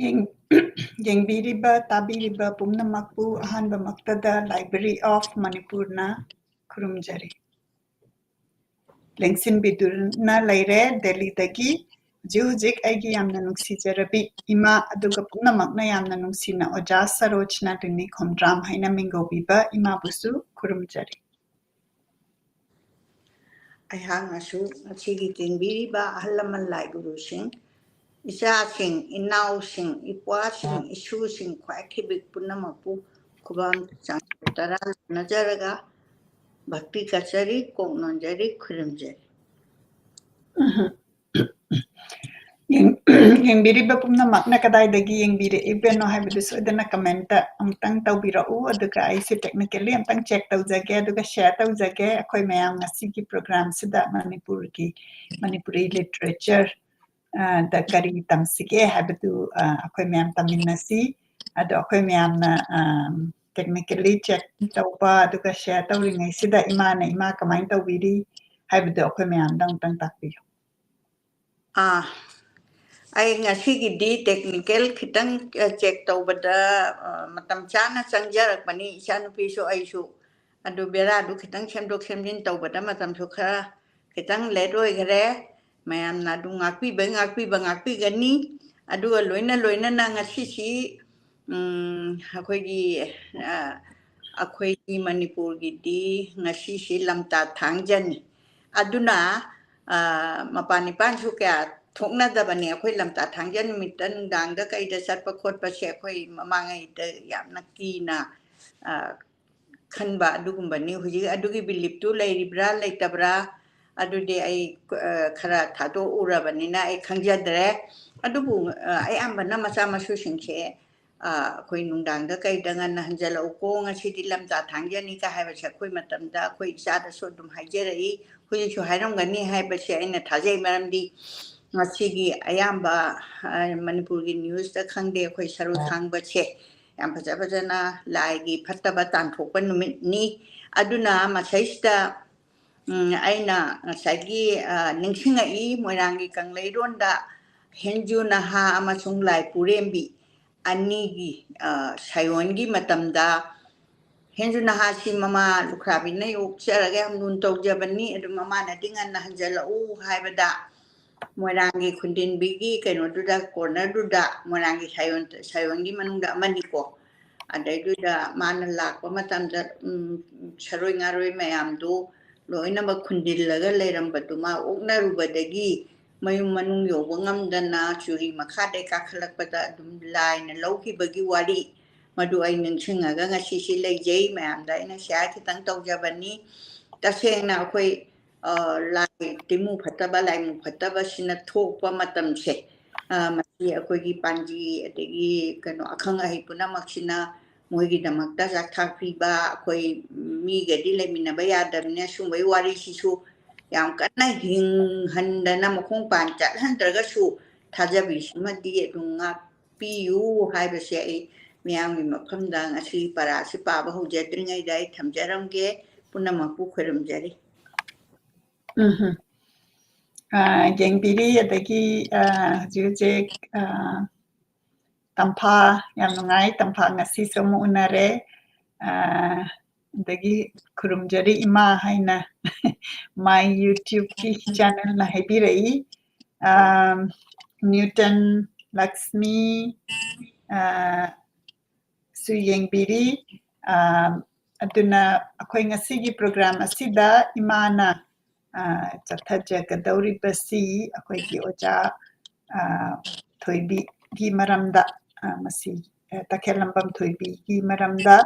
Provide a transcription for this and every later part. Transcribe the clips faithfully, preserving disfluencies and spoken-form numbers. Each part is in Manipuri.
ꯌꯦꯡ-, ꯌꯦꯡꯕꯤꯔꯤꯕ, ꯇꯥꯕꯤꯔꯤꯕ ꯄꯨꯝꯅꯃꯛꯄꯨ ꯑꯍꯥꯟꯕꯃꯛꯇꯗ Library of Manipurꯅ ꯈꯨꯔꯨꯝꯖꯔꯤ꯫ ꯂꯦꯡꯁꯤꯟꯕꯤꯗꯨꯅ ꯂꯩꯔꯦ ꯗꯦꯜꯂꯤꯗꯒꯤ ꯍꯧꯖꯤꯛ ꯍꯧꯖꯤꯛ ꯑꯩꯒꯤ ꯌꯥꯝꯅ ꯅꯨꯡꯁꯤꯖꯔꯕꯤ ꯏꯃꯥ, ꯑꯗꯨꯒ ꯄꯨꯝꯅꯃꯛꯅ ꯌꯥꯝꯅ ꯅꯨꯡꯁꯤꯅ ꯑꯣꯖꯥ ꯁꯔꯣꯖꯅꯥ ꯔꯤꯅꯤ ꯈꯣꯝꯗ꯭ꯔꯥꯝ ꯍꯥꯏꯅ ꯃꯤꯡꯒꯧꯕꯤꯕ ꯏꯃꯥꯕꯨꯁꯨ ꯈꯨꯔꯨꯝꯖꯔꯤ꯫ ꯑꯩꯍꯥꯛꯅꯁꯨ ꯉꯁꯤꯒꯤ ꯀꯦꯟꯕꯤꯔꯤꯕ ꯑꯍꯜ ꯂꯃꯟ ꯂꯥꯏ ꯒꯨꯔꯨꯁꯤꯡ, ꯏꯆꯥꯁꯤꯡ, ꯏꯅꯥꯎꯁꯤꯡ, ꯏꯄ꯭ꯋꯥꯁꯤꯡ, ꯏꯁꯨꯁꯤꯡ, ꯈ꯭ꯋꯥꯏ ꯈꯤꯕꯤꯛ ꯄꯨꯝꯅꯃꯛꯄꯨ ꯈꯨꯕꯥꯝ ꯆꯥꯡ ꯇꯔꯥ ꯂꯥꯟꯅꯖꯔꯒ ꯚꯛꯇꯤ ꯀꯠꯆꯔꯤ, ꯀꯣꯛ ꯅꯣꯟꯖꯔꯤ, ꯈꯨꯔꯨꯝꯖꯔꯤ꯫ ꯌꯦꯡ-, ꯌꯦꯡꯕꯤꯔꯤꯕ ꯄꯨꯝꯅꯃꯛꯅ ꯀꯗꯥꯏꯗꯒꯤ ꯌꯦꯡꯕꯤꯔꯛꯏꯕꯅꯣ ꯍꯥꯏꯕꯗꯨ ꯁꯣꯏꯗꯅ comment ꯑꯃꯨꯛꯇꯪ ꯇꯧꯕꯤꯔꯛꯎ꯫ ꯑꯗꯨꯒ ꯑꯩꯁꯦ technically ꯑꯝꯇꯪ check ꯇꯧꯖꯒꯦ, ꯑꯗꯨꯒ share ꯇꯧꯖꯒꯦ꯫ ꯑꯩꯈꯣꯏ ꯃꯌꯥꯝ ꯉꯁꯤꯒꯤ programꯁꯤꯗ ꯃꯅꯤꯄꯨꯔꯒꯤ, ꯃꯅꯤꯄꯨꯔꯤ literature, ꯑ, ꯗ ꯀꯔꯤ ꯇꯝꯁꯤꯒꯦ ꯍꯥꯏꯕꯗꯨ, ꯑ, ꯑꯩꯈꯣꯏ ꯃꯌꯥꯝ ꯇꯝꯃꯤꯟꯅꯁꯤ꯫ ꯑꯗꯣ ꯑꯩꯈꯣꯏ ꯃꯌꯥꯝꯅ, ꯑ, technically check ꯇꯧꯕ ꯑꯗꯨꯒ share ꯇꯧꯔꯤꯉꯩꯁꯤꯗ ꯏꯃꯥꯅ ꯏꯃꯥ ꯀꯃꯥꯏꯅ ꯇꯧꯕꯤꯔꯤ ꯍꯥꯏꯕꯗꯣ ꯑꯩꯈꯣꯏ ꯃꯌꯥꯝꯗ ꯑꯃꯨꯛꯇꯪ ꯇꯥꯛꯄꯤꯌꯨ꯫ ꯑꯥ, ꯑꯩ ꯉꯁꯤꯒꯤꯗꯤ technical ꯈꯤꯇꯪ, ꯑ, check ꯇꯧꯕꯗ, ꯑ, ꯃꯇꯝ ꯆꯥꯅ ꯆꯪꯖꯔꯛꯄꯅꯤ꯫ ꯏꯆꯥꯅꯨꯄꯤꯁꯨ ꯑꯩꯁꯨ ꯑꯗꯨ ꯕꯦꯔꯥꯗꯨ ꯈꯤꯇꯪ ꯁꯦꯝꯗꯣꯛ ꯁꯦꯝꯖꯤꯟ ꯇꯧꯕꯗ ꯃꯇꯝꯁꯨ ꯈꯔ ꯈꯤꯇꯪ late ꯑꯣꯏꯈꯔꯦ꯫ ꯃꯌꯥꯝꯅ ꯑꯗꯨꯝ ꯉꯥꯛꯄꯤꯕ, ꯉꯥꯛꯄꯤꯕ, ꯉꯥꯛꯄꯤꯒꯅꯤ꯫ ꯑꯗꯨꯒ ꯂꯣꯏꯅ ꯂꯣꯏꯅꯅ ꯉꯁꯤꯁꯤ, ꯎꯝ, ꯑꯩꯈꯣꯏꯒꯤ, ꯑ, ꯑꯩꯈꯣꯏꯒꯤ ꯃꯅꯤꯄꯨꯔꯒꯤꯗꯤ ꯉꯁꯤꯁꯤ ꯂꯝꯇꯥ ꯊꯥꯡꯖꯅꯤ꯫ ꯑꯗꯨꯅ, ꯑ, ꯃꯄꯥꯟ ꯏꯄꯥꯟꯁꯨ ꯀꯌꯥ ꯊꯣꯛꯅꯗꯕꯅꯤ꯫ ꯑꯩꯈꯣꯏ ꯂꯝꯇꯥ ꯊꯥꯡꯖ ꯅꯨꯃꯤꯠꯇ ꯅꯨꯡꯗꯥꯡꯗ ꯀꯩꯗ ꯆꯠꯄ ꯈꯣꯠꯄꯁꯦ ꯑꯩꯈꯣꯏ ꯃꯃꯥꯡꯉꯩꯗ ꯌꯥꯝꯅ ꯀꯤꯅ, ꯑ, ꯈꯟꯕ ꯑꯗꯨꯒꯨꯝꯕꯅꯤ꯫ ꯍꯧꯖꯤꯛ ꯑꯗꯨꯒꯤ beliefꯇꯨ ꯂꯩꯔꯤꯕ꯭ꯔꯥ ꯂꯩꯇꯕ꯭ꯔꯥ ꯑꯗꯨꯗꯤ ꯑꯩ, ꯑ, ꯈꯔ ꯊꯥꯗꯣꯛꯎꯔꯕꯅꯤꯅ ꯑꯩ ꯈꯪꯖꯗ꯭ꯔꯦ꯫ ꯑꯗꯨꯕꯨ, ꯑ, ꯑꯌꯥꯝꯕꯅ ꯃꯆꯥ ꯃꯁꯨꯁꯤꯡꯁꯦ, ꯑ, ꯑꯩꯈꯣꯏ ꯅꯨꯡꯗꯥꯡꯗ ꯀꯩꯗ ꯉꯟꯅ ꯍꯟꯖꯜꯂꯛꯎꯀꯣ, ꯉꯁꯤꯗꯤ ꯂꯝꯇꯥ ꯊꯥꯡꯖꯅꯤꯒ ꯍꯥꯏꯕꯁꯦ ꯑꯩꯈꯣꯏ ꯃꯇꯝꯗ ꯑꯩꯈꯣꯏ ꯏꯆꯥꯗꯁꯨ ꯑꯗꯨꯝ ꯍꯥꯏꯖꯔꯛꯏ, ꯍꯧꯖꯤꯛꯁꯨ ꯍꯥꯏꯔꯝꯒꯅꯤ ꯍꯥꯏꯕꯁꯦ ꯑꯩꯅ ꯊꯥꯖꯩ꯫ ꯃꯔꯝꯗꯤ ꯉꯁꯤꯒꯤ ꯑꯌꯥꯝꯕ, ꯑ, ꯃꯅꯤꯄꯨꯔꯒꯤ newsꯇ ꯈꯪꯗꯦ, ꯑꯩꯈꯣꯏ ꯁꯔꯨ ꯊꯥꯡꯕꯁꯦ ꯌꯥꯝ ꯐꯖ ꯐꯖꯅ ꯂꯥꯏꯒꯤ ꯐꯠꯇꯕ ꯇꯥꯟꯊꯣꯛꯄ ꯅꯨꯃꯤꯠꯅꯤ꯫ ꯑꯗꯨꯅ ꯃꯁꯩꯁꯤꯗ, ꯎꯝ, ꯑꯩꯅ ꯉꯁꯥꯏꯒꯤ, ꯑ, ꯅꯤꯡꯁꯤꯡꯉꯛꯏ, ꯃꯣꯏꯔꯥꯡꯒꯤ ꯀꯪꯂꯩꯔꯣꯟꯗ ꯍꯦꯟꯖꯨ ꯅꯍꯥ ꯑꯃꯁꯨꯡ ꯂꯥꯏꯄꯨꯔꯦꯝꯕꯤ ꯑꯅꯤꯒꯤ, ꯑ, ꯁꯥꯌꯣꯟꯒꯤ ꯃꯇꯝꯗ ꯍꯦꯟꯖꯨ ꯅꯍꯥꯁꯤ ꯃꯃꯥ ꯂꯨꯈ꯭ꯔꯥꯕꯤꯅ ꯌꯣꯛꯆꯔꯒ ꯌꯥꯝ ꯂꯨꯅ ꯇꯧꯖꯕꯅꯤ꯫ ꯑꯗꯨ ꯃꯃꯥꯅꯗꯤ ꯉꯟꯅ ꯍꯟꯖꯜꯂꯛꯎ ꯍꯥꯏꯕꯗ ꯃꯣꯏꯔꯥꯡꯒꯤ ꯈꯨꯟꯗꯤꯟꯕꯤꯒꯤ ꯀꯩꯅꯣꯗꯨꯗ, cornerꯗꯨꯗ, ꯃꯣꯏꯔꯥꯡꯒꯤ ꯁꯥꯌꯣꯟ, ꯁꯥꯌꯣꯟꯒꯤ ꯃꯅꯨꯡꯗ ꯑꯃꯅꯤꯀꯣ, ꯑꯗꯩꯗꯨꯗ ꯃꯥꯅ ꯂꯥꯛꯄ ꯃꯇꯝꯗ, ꯎꯝ, ꯁꯔꯣꯏ ꯉꯥꯔꯣꯏ ꯃꯌꯥꯝꯗꯨ ꯂꯣꯏꯅꯃꯛ ꯈꯨꯟꯗꯤꯜꯂꯒ ꯂꯩꯔꯝꯕꯗꯨ ꯃꯥ ꯑꯣꯛꯅꯔꯨꯕꯗꯒꯤ ꯃꯌꯨꯝ ꯃꯅꯨꯡ ꯌꯧꯕ ꯉꯝꯗꯅ ꯆꯨꯔꯤ ꯃꯈꯥꯗꯩ ꯀꯥꯈꯠꯂꯛꯄꯗ ꯑꯗꯨꯝ ꯂꯥꯏꯅ ꯂꯧꯈꯤꯕꯒꯤ ꯋꯥꯔꯤ, ꯃꯗꯨ ꯑꯩ ꯅꯤꯡꯁꯤꯡꯉꯒ ꯉꯁꯤꯁꯤ ꯂꯩꯖꯩ꯫ ꯃꯌꯥꯝꯗ ꯑꯩꯅ share ꯈꯤꯇꯪ ꯇꯧꯖꯕꯅꯤ꯫ ꯇꯁꯦꯡꯅ ꯑꯩꯈꯣꯏ, ꯑ, ꯂꯥꯏ ꯇꯤꯟꯃꯨ ꯐꯠꯇꯕ, ꯂꯥꯏꯃꯨ ꯐꯠꯇꯕꯁꯤꯅ ꯊꯣꯛꯄ ꯃꯇꯝꯁꯦ, ꯑ, ꯃꯁꯤ ꯑꯩꯈꯣꯏꯒꯤ ꯄꯥꯟꯖꯤ ꯑꯗꯒꯤ ꯀꯩꯅꯣ ꯑꯈꯪ ꯑꯍꯩ ꯄꯨꯝꯅꯃꯛꯁꯤꯅ ꯃꯣꯏꯒꯤꯗꯃꯛꯇ ꯆꯥꯛꯊꯥꯛ ꯄꯤꯕ, ꯑꯩꯈꯣꯏ ꯃꯤꯒꯗꯤ ꯂꯩꯃꯤꯟꯅꯕ ꯌꯥꯗꯕꯅꯤꯅ ꯁꯨꯝꯕꯒꯤ ꯋꯥꯔꯤꯁꯤꯁꯨ ꯌꯥꯝ ꯀꯟꯅ ꯍꯤꯡꯍꯟꯗꯅ ꯃꯈꯣꯡ ꯄꯥꯟ ꯆꯠꯍꯟꯗ꯭ꯔꯒꯁꯨ ꯊꯥꯖꯕꯤꯁꯤꯃꯗꯤ ꯑꯗꯨꯝ ꯉꯥꯛꯄꯤꯌꯨ ꯍꯥꯏꯕꯁꯦ ꯑꯩ ꯃꯤꯌꯥꯝꯒꯤ ꯃꯐꯝꯗ ꯉꯁꯤ ꯄꯔꯥꯁꯤ ꯄꯥꯕ ꯍꯧꯖꯗ꯭ꯔꯤꯉꯩꯗ ꯑꯩ ꯊꯝꯖꯔꯝꯒꯦ꯫ ꯄꯨꯝꯅꯃꯛꯄꯨ ꯈꯣꯏꯔꯨꯝꯖꯔꯤ꯫ ꯎꯝ꯫ ꯑ, ꯌꯦꯡꯕꯤꯔꯤ, ꯑꯗꯒꯤ, ꯑ, ꯍꯧꯖꯤꯛ ꯍꯧꯖꯤꯛ, ꯑ, ꯇꯝꯐꯥ, ꯌꯥꯝ ꯅꯨꯡꯉꯥꯏ, ꯇꯝꯐꯥ ꯉꯁꯤꯁꯨ ꯑꯃꯨꯛ ꯎꯅꯔꯦ꯫ ꯑ, ꯑꯗꯒꯤ ꯈꯨꯔꯨꯝꯖꯔꯤ ꯏꯃꯥ ꯍꯥꯏꯅ my YouTubeꯀꯤ channelꯅ ꯍꯥꯏꯕꯤꯔꯛꯏ꯫ ꯑ, ꯅ꯭ꯌꯨꯇꯟ ꯂꯛꯁꯃꯤ, ꯑ, ꯁꯨ ꯌꯦꯡꯕꯤꯔꯤ꯫ ꯑ, ꯑꯗꯨꯅ ꯑꯩꯈꯣꯏ ꯉꯁꯤꯒꯤ program ꯑꯁꯤꯗ ꯏꯃꯥꯅ, ꯑ, ꯆꯠꯊꯖꯒꯗꯧꯔꯤꯕꯁꯤ ꯑꯩꯈꯣꯏꯒꯤ ꯑꯣꯖꯥ, ꯑ, ꯊꯣꯏꯕꯤꯒꯤ ꯃꯔꯝꯗ, ꯑ, ꯃꯁꯤ, ꯑ, ꯇꯈꯦꯜꯂꯝꯕꯝ ꯊꯣꯏꯕꯤꯒꯤ ꯃꯔꯝꯗ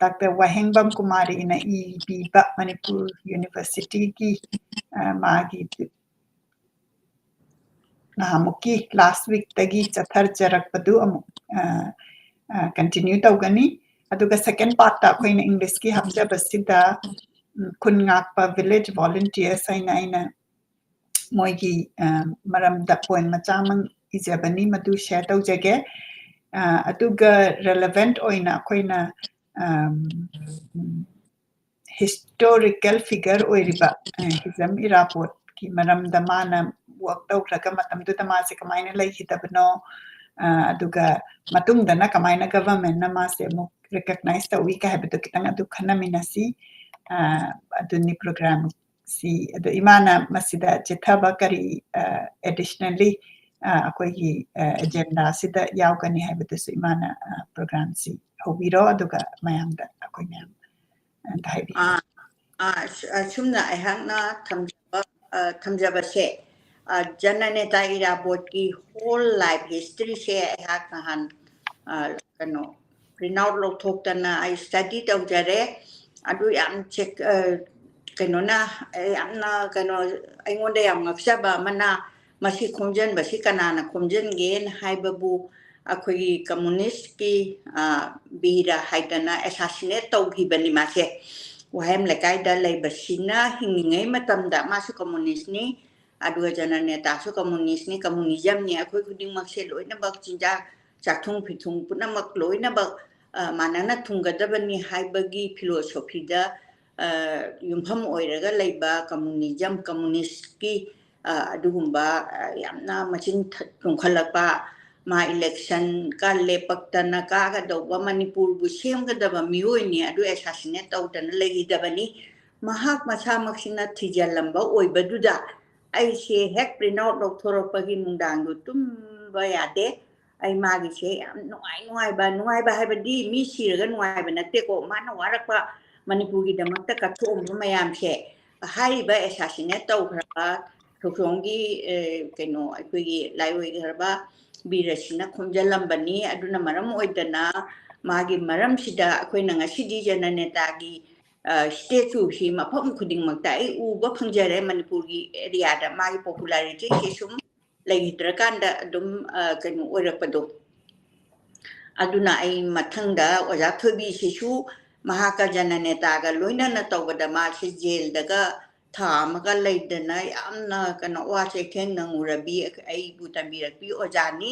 Doctor ꯋꯥꯍꯦꯡꯕꯝ ꯀꯨꯃꯥꯔꯤꯅ ꯏꯕꯤꯕ ꯃꯅꯤꯄꯨꯔ Universityꯒꯤ, ꯑ, ꯃꯥꯒꯤ ꯅꯍꯥꯟꯃꯨꯛꯀꯤ last weekꯇꯒꯤ ꯆꯠꯊꯖꯔꯛꯄꯗꯨ ꯑꯃꯨꯛ, ꯑ, ꯑ, continue ꯇꯧꯒꯅꯤ꯫ ꯑꯗꯨꯒ second partꯇ ꯑꯩꯈꯣꯏꯅ Englishꯀꯤ ꯍꯥꯞꯆꯕꯁꯤꯗ, ꯎꯝ, ꯈꯨꯟ ꯉꯥꯛꯄ village volunteers ꯍꯥꯏꯅ ꯑꯩꯅ ꯃꯣꯏꯒꯤ, ꯑ, ꯃꯔꯝꯗ poem ꯃꯆꯥ ꯑꯃ ꯏꯖꯕꯅꯤ, ꯃꯗꯨ share ꯇꯧꯖꯒꯦ꯫ ꯑ, ꯑꯗꯨꯒ relevant ꯑꯣꯏꯅ ꯑꯩꯈꯣꯏꯅ, ꯑꯝ, ꯎꯝ, historical figure ꯑꯣꯏꯔꯤꯕ, ꯑ, ꯍꯤꯖꯝ ꯏꯔꯥꯕꯣꯠꯀꯤ ꯃꯔꯝꯗ ꯃꯥꯅ work ꯇꯧꯈ꯭ꯔꯒ ꯃꯇꯝꯗꯨꯗ ꯃꯥꯁꯦ ꯀꯃꯥꯏꯅ ꯂꯩꯈꯤꯗꯕꯅꯣ, ꯑ, ꯑꯗꯨꯒ ꯃꯇꯨꯡꯗꯅ ꯀꯃꯥꯏꯅ government ꯅ ꯃꯥꯁꯦ ꯑꯃꯨꯛ recognize ꯇꯧꯏ ꯀꯥꯏ ꯍꯥꯏꯕꯗꯣ ꯈꯤꯇꯪ ꯑꯗꯨ ꯈꯟꯅꯃꯤꯟꯅꯁꯤ꯫ ꯑ, ꯑꯗꯨꯅꯤ program ꯁꯤ꯫ ꯑꯗꯣ ꯏꯃꯥꯅ ꯃꯁꯤꯗ ꯆꯤꯊꯕ ꯀꯔꯤ, ꯑ, additionally, ꯑ, ꯑꯩꯈꯣꯏꯒꯤ, ꯑ, agenda ꯁꯤꯗ ꯌꯥꯎꯒꯅꯤ ꯍꯥꯏꯕꯗꯨꯁꯨ ꯏꯃꯥꯅ, ꯑ, program ꯁꯤ ꯍꯧꯕꯤꯔꯣ, ꯑꯗꯨꯒ ꯃꯌꯥꯝꯗ, ꯑꯩꯈꯣꯏ ꯃꯌꯥꯝ ꯑꯝꯇ ꯍꯥꯏꯕꯤꯌꯨ꯫ ꯑꯥ, ꯑꯥ, ꯑꯁ-, ꯑꯁꯨꯝꯅ ꯑꯩꯍꯥꯛꯅ ꯊꯝꯖꯕ, ꯑ, ꯊꯝꯖꯕꯁꯦ, ꯑ, ꯖꯅꯅꯦꯇꯥ ꯏꯔꯥꯕꯣꯠꯀꯤ whole life history ꯁꯦ ꯑꯩꯍꯥꯛ ꯅꯍꯥꯟ, ꯑ, ꯀꯩꯅꯣ, print out ꯂꯧꯊꯣꯛꯇꯅ ꯑꯩ study ꯇꯧꯖꯔꯦ꯫ ꯑꯗꯨ ꯌꯥꯝ ꯆꯦꯛ-, ꯑ, ꯀꯩꯅꯣꯅ, ꯑ, ꯌꯥꯝꯅ ꯀꯩꯅꯣ, ꯑꯩꯉꯣꯟꯗ ꯌꯥꯝ ꯉꯛꯆꯕ ꯑꯃꯅ, ꯃꯁꯤ ꯈꯣꯝꯖꯤꯟꯕꯁꯤ ꯀꯅꯥꯅ ꯈꯣꯝꯖꯤꯟꯒꯦꯅ ꯍꯥꯏꯕꯕꯨ, ꯑꯩꯈꯣꯏꯒꯤ communist ꯀꯤ, ꯑ, ꯕꯤꯔ ꯍꯥꯏꯗꯅ assassinate ꯇꯧꯈꯤꯕꯅꯤ ꯃꯥꯁꯦ꯫ ꯋꯥꯍꯦꯝ ꯂꯩꯀꯥꯏꯗ ꯂꯩꯕꯁꯤꯅ ꯍꯤꯡꯂꯤꯉꯩ ꯃꯇꯝꯗ ꯃꯥꯁꯨ communist ꯅꯤ, ꯑꯗꯨꯒ ꯖꯅꯅꯦꯇꯥꯁꯨ communist ꯅꯤ, communism ꯅꯤ꯫ ꯑꯩꯈꯣꯏ ꯈꯨꯗꯤꯡꯃꯛꯁꯦ ꯂꯣꯏꯅꯃꯛ ꯆꯤꯟꯖꯥꯛ, ꯆꯥꯛꯊꯨꯡ ꯐꯤꯊꯨꯡ ꯄꯨꯝꯅꯃꯛ ꯂꯣꯏꯅꯃꯛ, ꯑ, ꯃꯥꯟꯅꯅ ꯊꯨꯡꯒꯗꯕꯅꯤ ꯍꯥꯏꯕꯒꯤ philosophy ꯗ, ꯑ, ꯌꯨꯝꯐꯝ ꯑꯣꯏꯔꯒ ꯂꯩꯕ communism, communist ꯀꯤ, ꯑ, ꯑꯗꯨꯒꯨꯝꯕ, ꯑ, ꯌꯥꯝꯅ ꯃꯆꯤꯟ ꯊ-, ꯇꯨꯝꯈꯠꯂꯛꯄ, ꯃꯥ election ꯀ ꯂꯦꯞꯄꯛꯇꯅ ꯀꯥꯒꯗꯧꯕ, ꯃꯅꯤꯄꯨꯔꯕꯨ ꯁꯦꯝꯒꯗꯕ ꯃꯤꯑꯣꯏꯅꯤ, ꯑꯗꯨ assassinate ꯇꯧꯗꯅ ꯂꯩꯈꯤꯗꯕꯅꯤ꯫ ꯃꯍꯥꯛ ꯃꯁꯥꯃꯛꯁꯤꯅ ꯊꯤꯖꯤꯜꯂꯝꯕ ꯑꯣꯏꯕꯗꯨꯗ ꯑꯩꯁꯦ ꯍꯦꯛ print out ꯂꯧꯊꯣꯔꯛꯄꯒꯤ ꯅꯨꯡꯗꯥꯡꯗꯨ ꯇꯨꯝꯕ ꯌꯥꯗꯦ꯫ ꯑꯩ ꯃꯥꯒꯤꯁꯦ ꯌꯥꯝ ꯅꯨꯡꯉꯥꯏ, ꯅꯨꯡꯉꯥꯏꯕ, ꯅꯨꯡꯉꯥꯏꯕ ꯍꯥꯏꯕꯗꯤ ꯃꯤ ꯁꯤꯔꯒ ꯅꯨꯡꯉꯥꯏꯕ ꯅꯠꯇꯦꯀꯣ, ꯃꯥꯅ ꯋꯥꯔꯛꯄ, ꯃꯅꯤꯄꯨꯔꯒꯤꯗꯃꯛꯇ ꯀꯠꯊꯣꯛꯑꯝꯕ ꯃꯌꯥꯝꯁꯦ, ꯍꯥꯏꯔꯤꯕ assassinate ꯇꯧꯈ꯭ꯔꯕ ꯊꯧꯁꯣꯝꯒꯤ, ꯑꯦ, ꯀꯩꯅꯣ, ꯑꯩꯈꯣꯏꯒꯤ ꯂꯥꯏꯑꯣꯏꯈ꯭ꯔꯕ ꯕꯤꯔꯁꯤꯅ ꯈꯣꯝꯖꯤꯜꯂꯝꯕꯅꯤ꯫ ꯑꯗꯨꯅ ꯃꯔꯝ ꯑꯣꯏꯗꯅ ꯃꯥꯒꯤ ꯃꯔꯝꯁꯤꯗ ꯑꯩꯈꯣꯏꯅ ꯉꯁꯤꯗꯤ ꯖꯅꯅꯦꯇꯥꯒꯤ, ꯑ, statue ꯁꯤ ꯃꯐꯝ ꯈꯨꯗꯤꯡꯃꯛꯇ ꯑꯩ ꯎꯕ ꯐꯪꯖꯔꯦ꯫ ꯃꯅꯤꯄꯨꯔꯒꯤ area ꯗ ꯃꯥꯒꯤ popularity ꯁꯤ ꯁꯨꯝ ꯂꯩꯈꯤꯗ꯭ꯔꯀꯥꯟꯗ ꯑꯗꯨꯝ, ꯑ, ꯀꯩꯅꯣ ꯑꯣꯏꯔꯛꯄꯗꯣ꯫ ꯑꯗꯨꯅ ꯑꯩ ꯃꯊꯪꯗ ꯑꯣꯖꯥ ꯊꯣꯏꯕꯤꯁꯤꯁꯨ ꯃꯍꯥꯛꯀ ꯖꯅꯅꯦꯇꯥꯒ ꯂꯣꯏꯅꯅ ꯇꯧꯕꯗ ꯃꯥꯁꯦ ꯖꯦꯜꯗꯒ ꯊꯥ ꯑꯃꯒ ꯂꯩꯗꯅ ꯌꯥꯝꯅ ꯀꯩꯅꯣ ꯑꯋꯥ ꯆꯩꯊꯦꯡ ꯅꯪꯉꯨꯔꯕꯤ ꯑꯩꯕꯨ ꯇꯝꯕꯤꯔꯛꯄꯤ ꯑꯣꯖꯥꯅꯤ꯫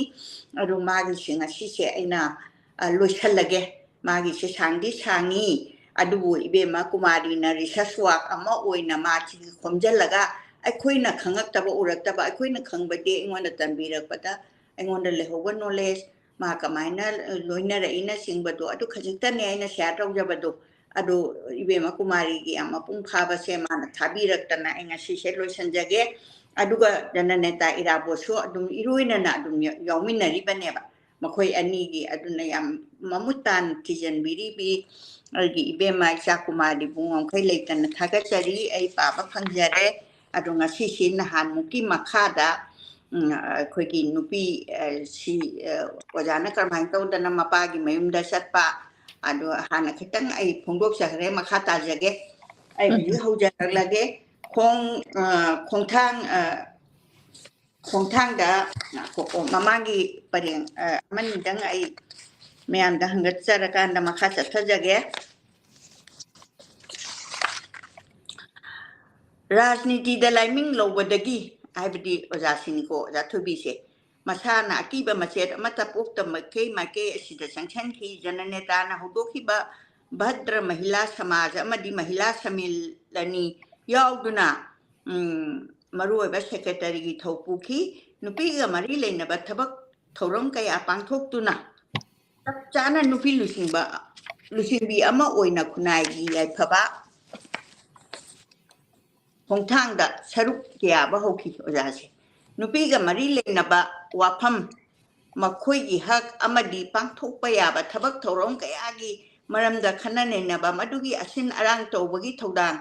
ꯑꯗꯨ ꯃꯥꯒꯤꯁꯦ ꯉꯁꯤꯁꯦ ꯑꯩꯅ, ꯑ, ꯂꯣꯏꯁꯜꯂꯒꯦ꯫ ꯃꯥꯒꯤꯁꯦ ꯁꯥꯡꯗꯤ ꯁꯥꯡꯉꯤ, ꯑꯗꯨꯕꯨ ꯏꯕꯦꯝꯃ ꯀꯨꯃꯥꯔꯤꯅ research work ꯑꯃ ꯑꯣꯏꯅ ꯃꯥꯁꯤꯒꯤ ꯈꯣꯝꯖꯤꯜꯂꯒ ꯑꯩꯈꯣꯏꯅ ꯈꯪꯉꯛꯇꯕ, ꯎꯔꯛꯇꯕ, ꯑꯩꯈꯣꯏꯅ ꯈꯪꯕꯗꯤ ꯑꯩꯉꯣꯟꯗ ꯇꯝꯕꯤꯔꯛꯄꯗ ꯑꯩꯉꯣꯟꯗ ꯂꯩꯍꯧꯕ knowledge, ꯃꯥ ꯀꯃꯥꯏꯅ ꯂꯣꯏꯅꯔꯛꯏꯅꯆꯤꯡꯕꯗꯣ, ꯑꯗꯨ ꯈꯖꯤꯛꯇꯅꯦ ꯑꯩꯅ share ꯇꯧꯖꯕꯗꯣ꯫ ꯑꯗꯨ ꯏꯕꯦꯝꯃ ꯀꯨꯃꯥꯔꯤꯒꯤ ꯌꯥꯝ ꯃꯄꯨꯡ ꯐꯥꯕꯁꯦ ꯃꯥꯅ ꯊꯥꯕꯤꯔꯛꯇꯅ ꯑꯩ ꯉꯁꯤꯁꯦ ꯂꯣꯏꯁꯤꯟꯖꯒꯦ꯫ ꯑꯗꯨꯒ ꯖꯅꯅꯦꯇꯥ ꯏꯔꯥꯕꯣꯠꯁꯨ ꯑꯗꯨꯝ ꯏꯔꯣꯏꯅꯅ ꯑꯗꯨꯝ ꯌꯥ-, ꯌꯥꯎꯃꯤꯟꯅꯔꯤꯕꯅꯦꯕ ꯃꯈꯣꯏ ꯑꯅꯤꯒꯤ꯫ ꯑꯗꯨꯅ ꯌꯥꯝ ꯃꯃꯨꯠ ꯇꯥꯅ ꯊꯤꯖꯤꯟꯕꯤꯔꯤꯕꯤ ꯑꯩꯒꯤ ꯏꯕꯦꯝꯃ ꯏꯆꯥ ꯀꯨꯃꯥꯔꯤꯕꯨ ꯉꯝꯈꯩ ꯂꯩꯇꯅ ꯊꯥꯒꯠꯆꯔꯤ꯫ ꯑꯩ ꯄꯥꯕ ꯐꯪꯖꯔꯦ꯫ ꯑꯗꯣ ꯉꯁꯤꯁꯤ ꯅꯍꯥꯟꯃꯨꯛꯀꯤ ꯃꯈꯥꯗ, ꯎꯝ, ꯑꯩꯈꯣꯏꯒꯤ ꯅꯨꯄꯤ, ꯑ, ꯁꯤ, ꯑ, ꯑꯣꯖꯥꯅ ꯀꯔꯝꯍꯥꯏꯅ ꯇꯧꯗꯅ ꯃꯄꯥꯒꯤ ꯃꯌꯨꯝꯗ ꯆꯠꯄ, ꯑꯗꯣ ꯍꯥꯟꯅ ꯈꯤꯇꯪ ꯑꯩ ꯐꯣꯡꯗꯣꯛꯆꯈ꯭ꯔꯦ, ꯃꯈꯥ ꯇꯥꯖꯒꯦ꯫ ꯑꯩ ꯎꯝ꯫ ꯍꯧꯖꯤꯛ ꯍꯧꯖꯔꯛꯂꯒꯦ꯫ ꯈꯣꯡ-, ꯑ, ꯈꯣꯡꯊꯥꯡ, ꯑ, ꯈꯣꯡꯊꯥꯡꯗ, ꯉꯥꯏꯈꯣꯀꯣ, ꯃꯃꯥꯡꯒꯤ ꯄꯔꯦꯡ, ꯑ, ꯑꯃꯅꯤꯗꯪ ꯑꯩ ꯃꯌꯥꯝꯗ ꯍꯪꯒꯠꯆꯔꯀꯥꯟꯗ ꯃꯈꯥ ꯆꯠꯊꯖꯒꯦ꯫ ꯔꯥꯖꯅꯤꯇꯤꯗ ꯂꯥꯏꯃꯤꯡ ꯂꯧꯕꯗꯒꯤ, ꯍꯥꯏꯕꯗꯤ ꯑꯣꯖꯥ ꯁꯤꯅꯤꯀꯣ, ꯑꯣꯖꯥ ꯊꯣꯏꯕꯤꯁꯦ, ꯃꯁꯥꯅ ꯑꯀꯤꯕ ꯃꯆꯦꯠ ꯑꯃꯠꯇ ꯄꯣꯛꯇꯕ ꯃꯥꯏꯀꯩ ꯃꯥꯏꯀꯩ ꯑꯁꯤꯗ ꯆꯪꯁꯤꯟꯈꯤ꯫ ꯖꯅꯅꯦꯇꯥꯅ ꯍꯧꯗꯣꯛꯈꯤꯕ ꯚꯗ꯭ꯔ ꯃꯍꯤꯂꯥ ꯁꯃꯥꯖ ꯑꯃꯗꯤ ꯃꯍꯤꯂꯥ ꯁꯝꯃꯦꯂꯅꯤ ꯌꯥꯎꯗꯨꯅ, ꯎꯝ, ꯃꯔꯨꯑꯣꯏꯕ secretaryꯒꯤ ꯊꯧ ꯄꯨꯈꯤ꯫ ꯅꯨꯄꯤꯒ ꯃꯔꯤ ꯂꯩꯅꯕ ꯊꯕꯛ ꯊꯧꯔꯝ ꯀꯌꯥ ꯄꯥꯡꯊꯣꯛꯇꯨꯅ ꯆꯞ ꯆꯥꯅ ꯅꯨꯄꯤ ꯂꯨꯆꯤꯡꯕ, ꯂꯨꯆꯤꯡꯕꯤ ꯑꯃ ꯑꯣꯏꯅ ꯈꯨꯟꯅꯥꯏꯒꯤ ꯌꯥꯏꯐꯕ ꯈꯣꯡꯊꯥꯡꯗ ꯁꯔꯨꯛ ꯌꯥꯕ ꯍꯧꯈꯤ꯫ ꯑꯣꯖꯥꯁꯦ ꯅꯨꯄꯤꯒ ꯃꯔꯤ ꯂꯩꯅꯕ ꯋꯥꯐꯝ, ꯃꯈꯣꯏꯒꯤ ꯍꯛ ꯑꯃꯗꯤ ꯄꯥꯡꯊꯣꯛꯄ ꯌꯥꯕ ꯊꯕꯛ ꯊꯧꯔꯝ ꯀꯌꯥꯒꯤ ꯃꯔꯝꯗ ꯈꯟꯅ ꯅꯩꯅꯕ, ꯃꯗꯨꯒꯤ ꯑꯁꯤꯟ ꯑꯔꯥꯡ ꯇꯧꯕꯒꯤ ꯊꯧꯗꯥꯡ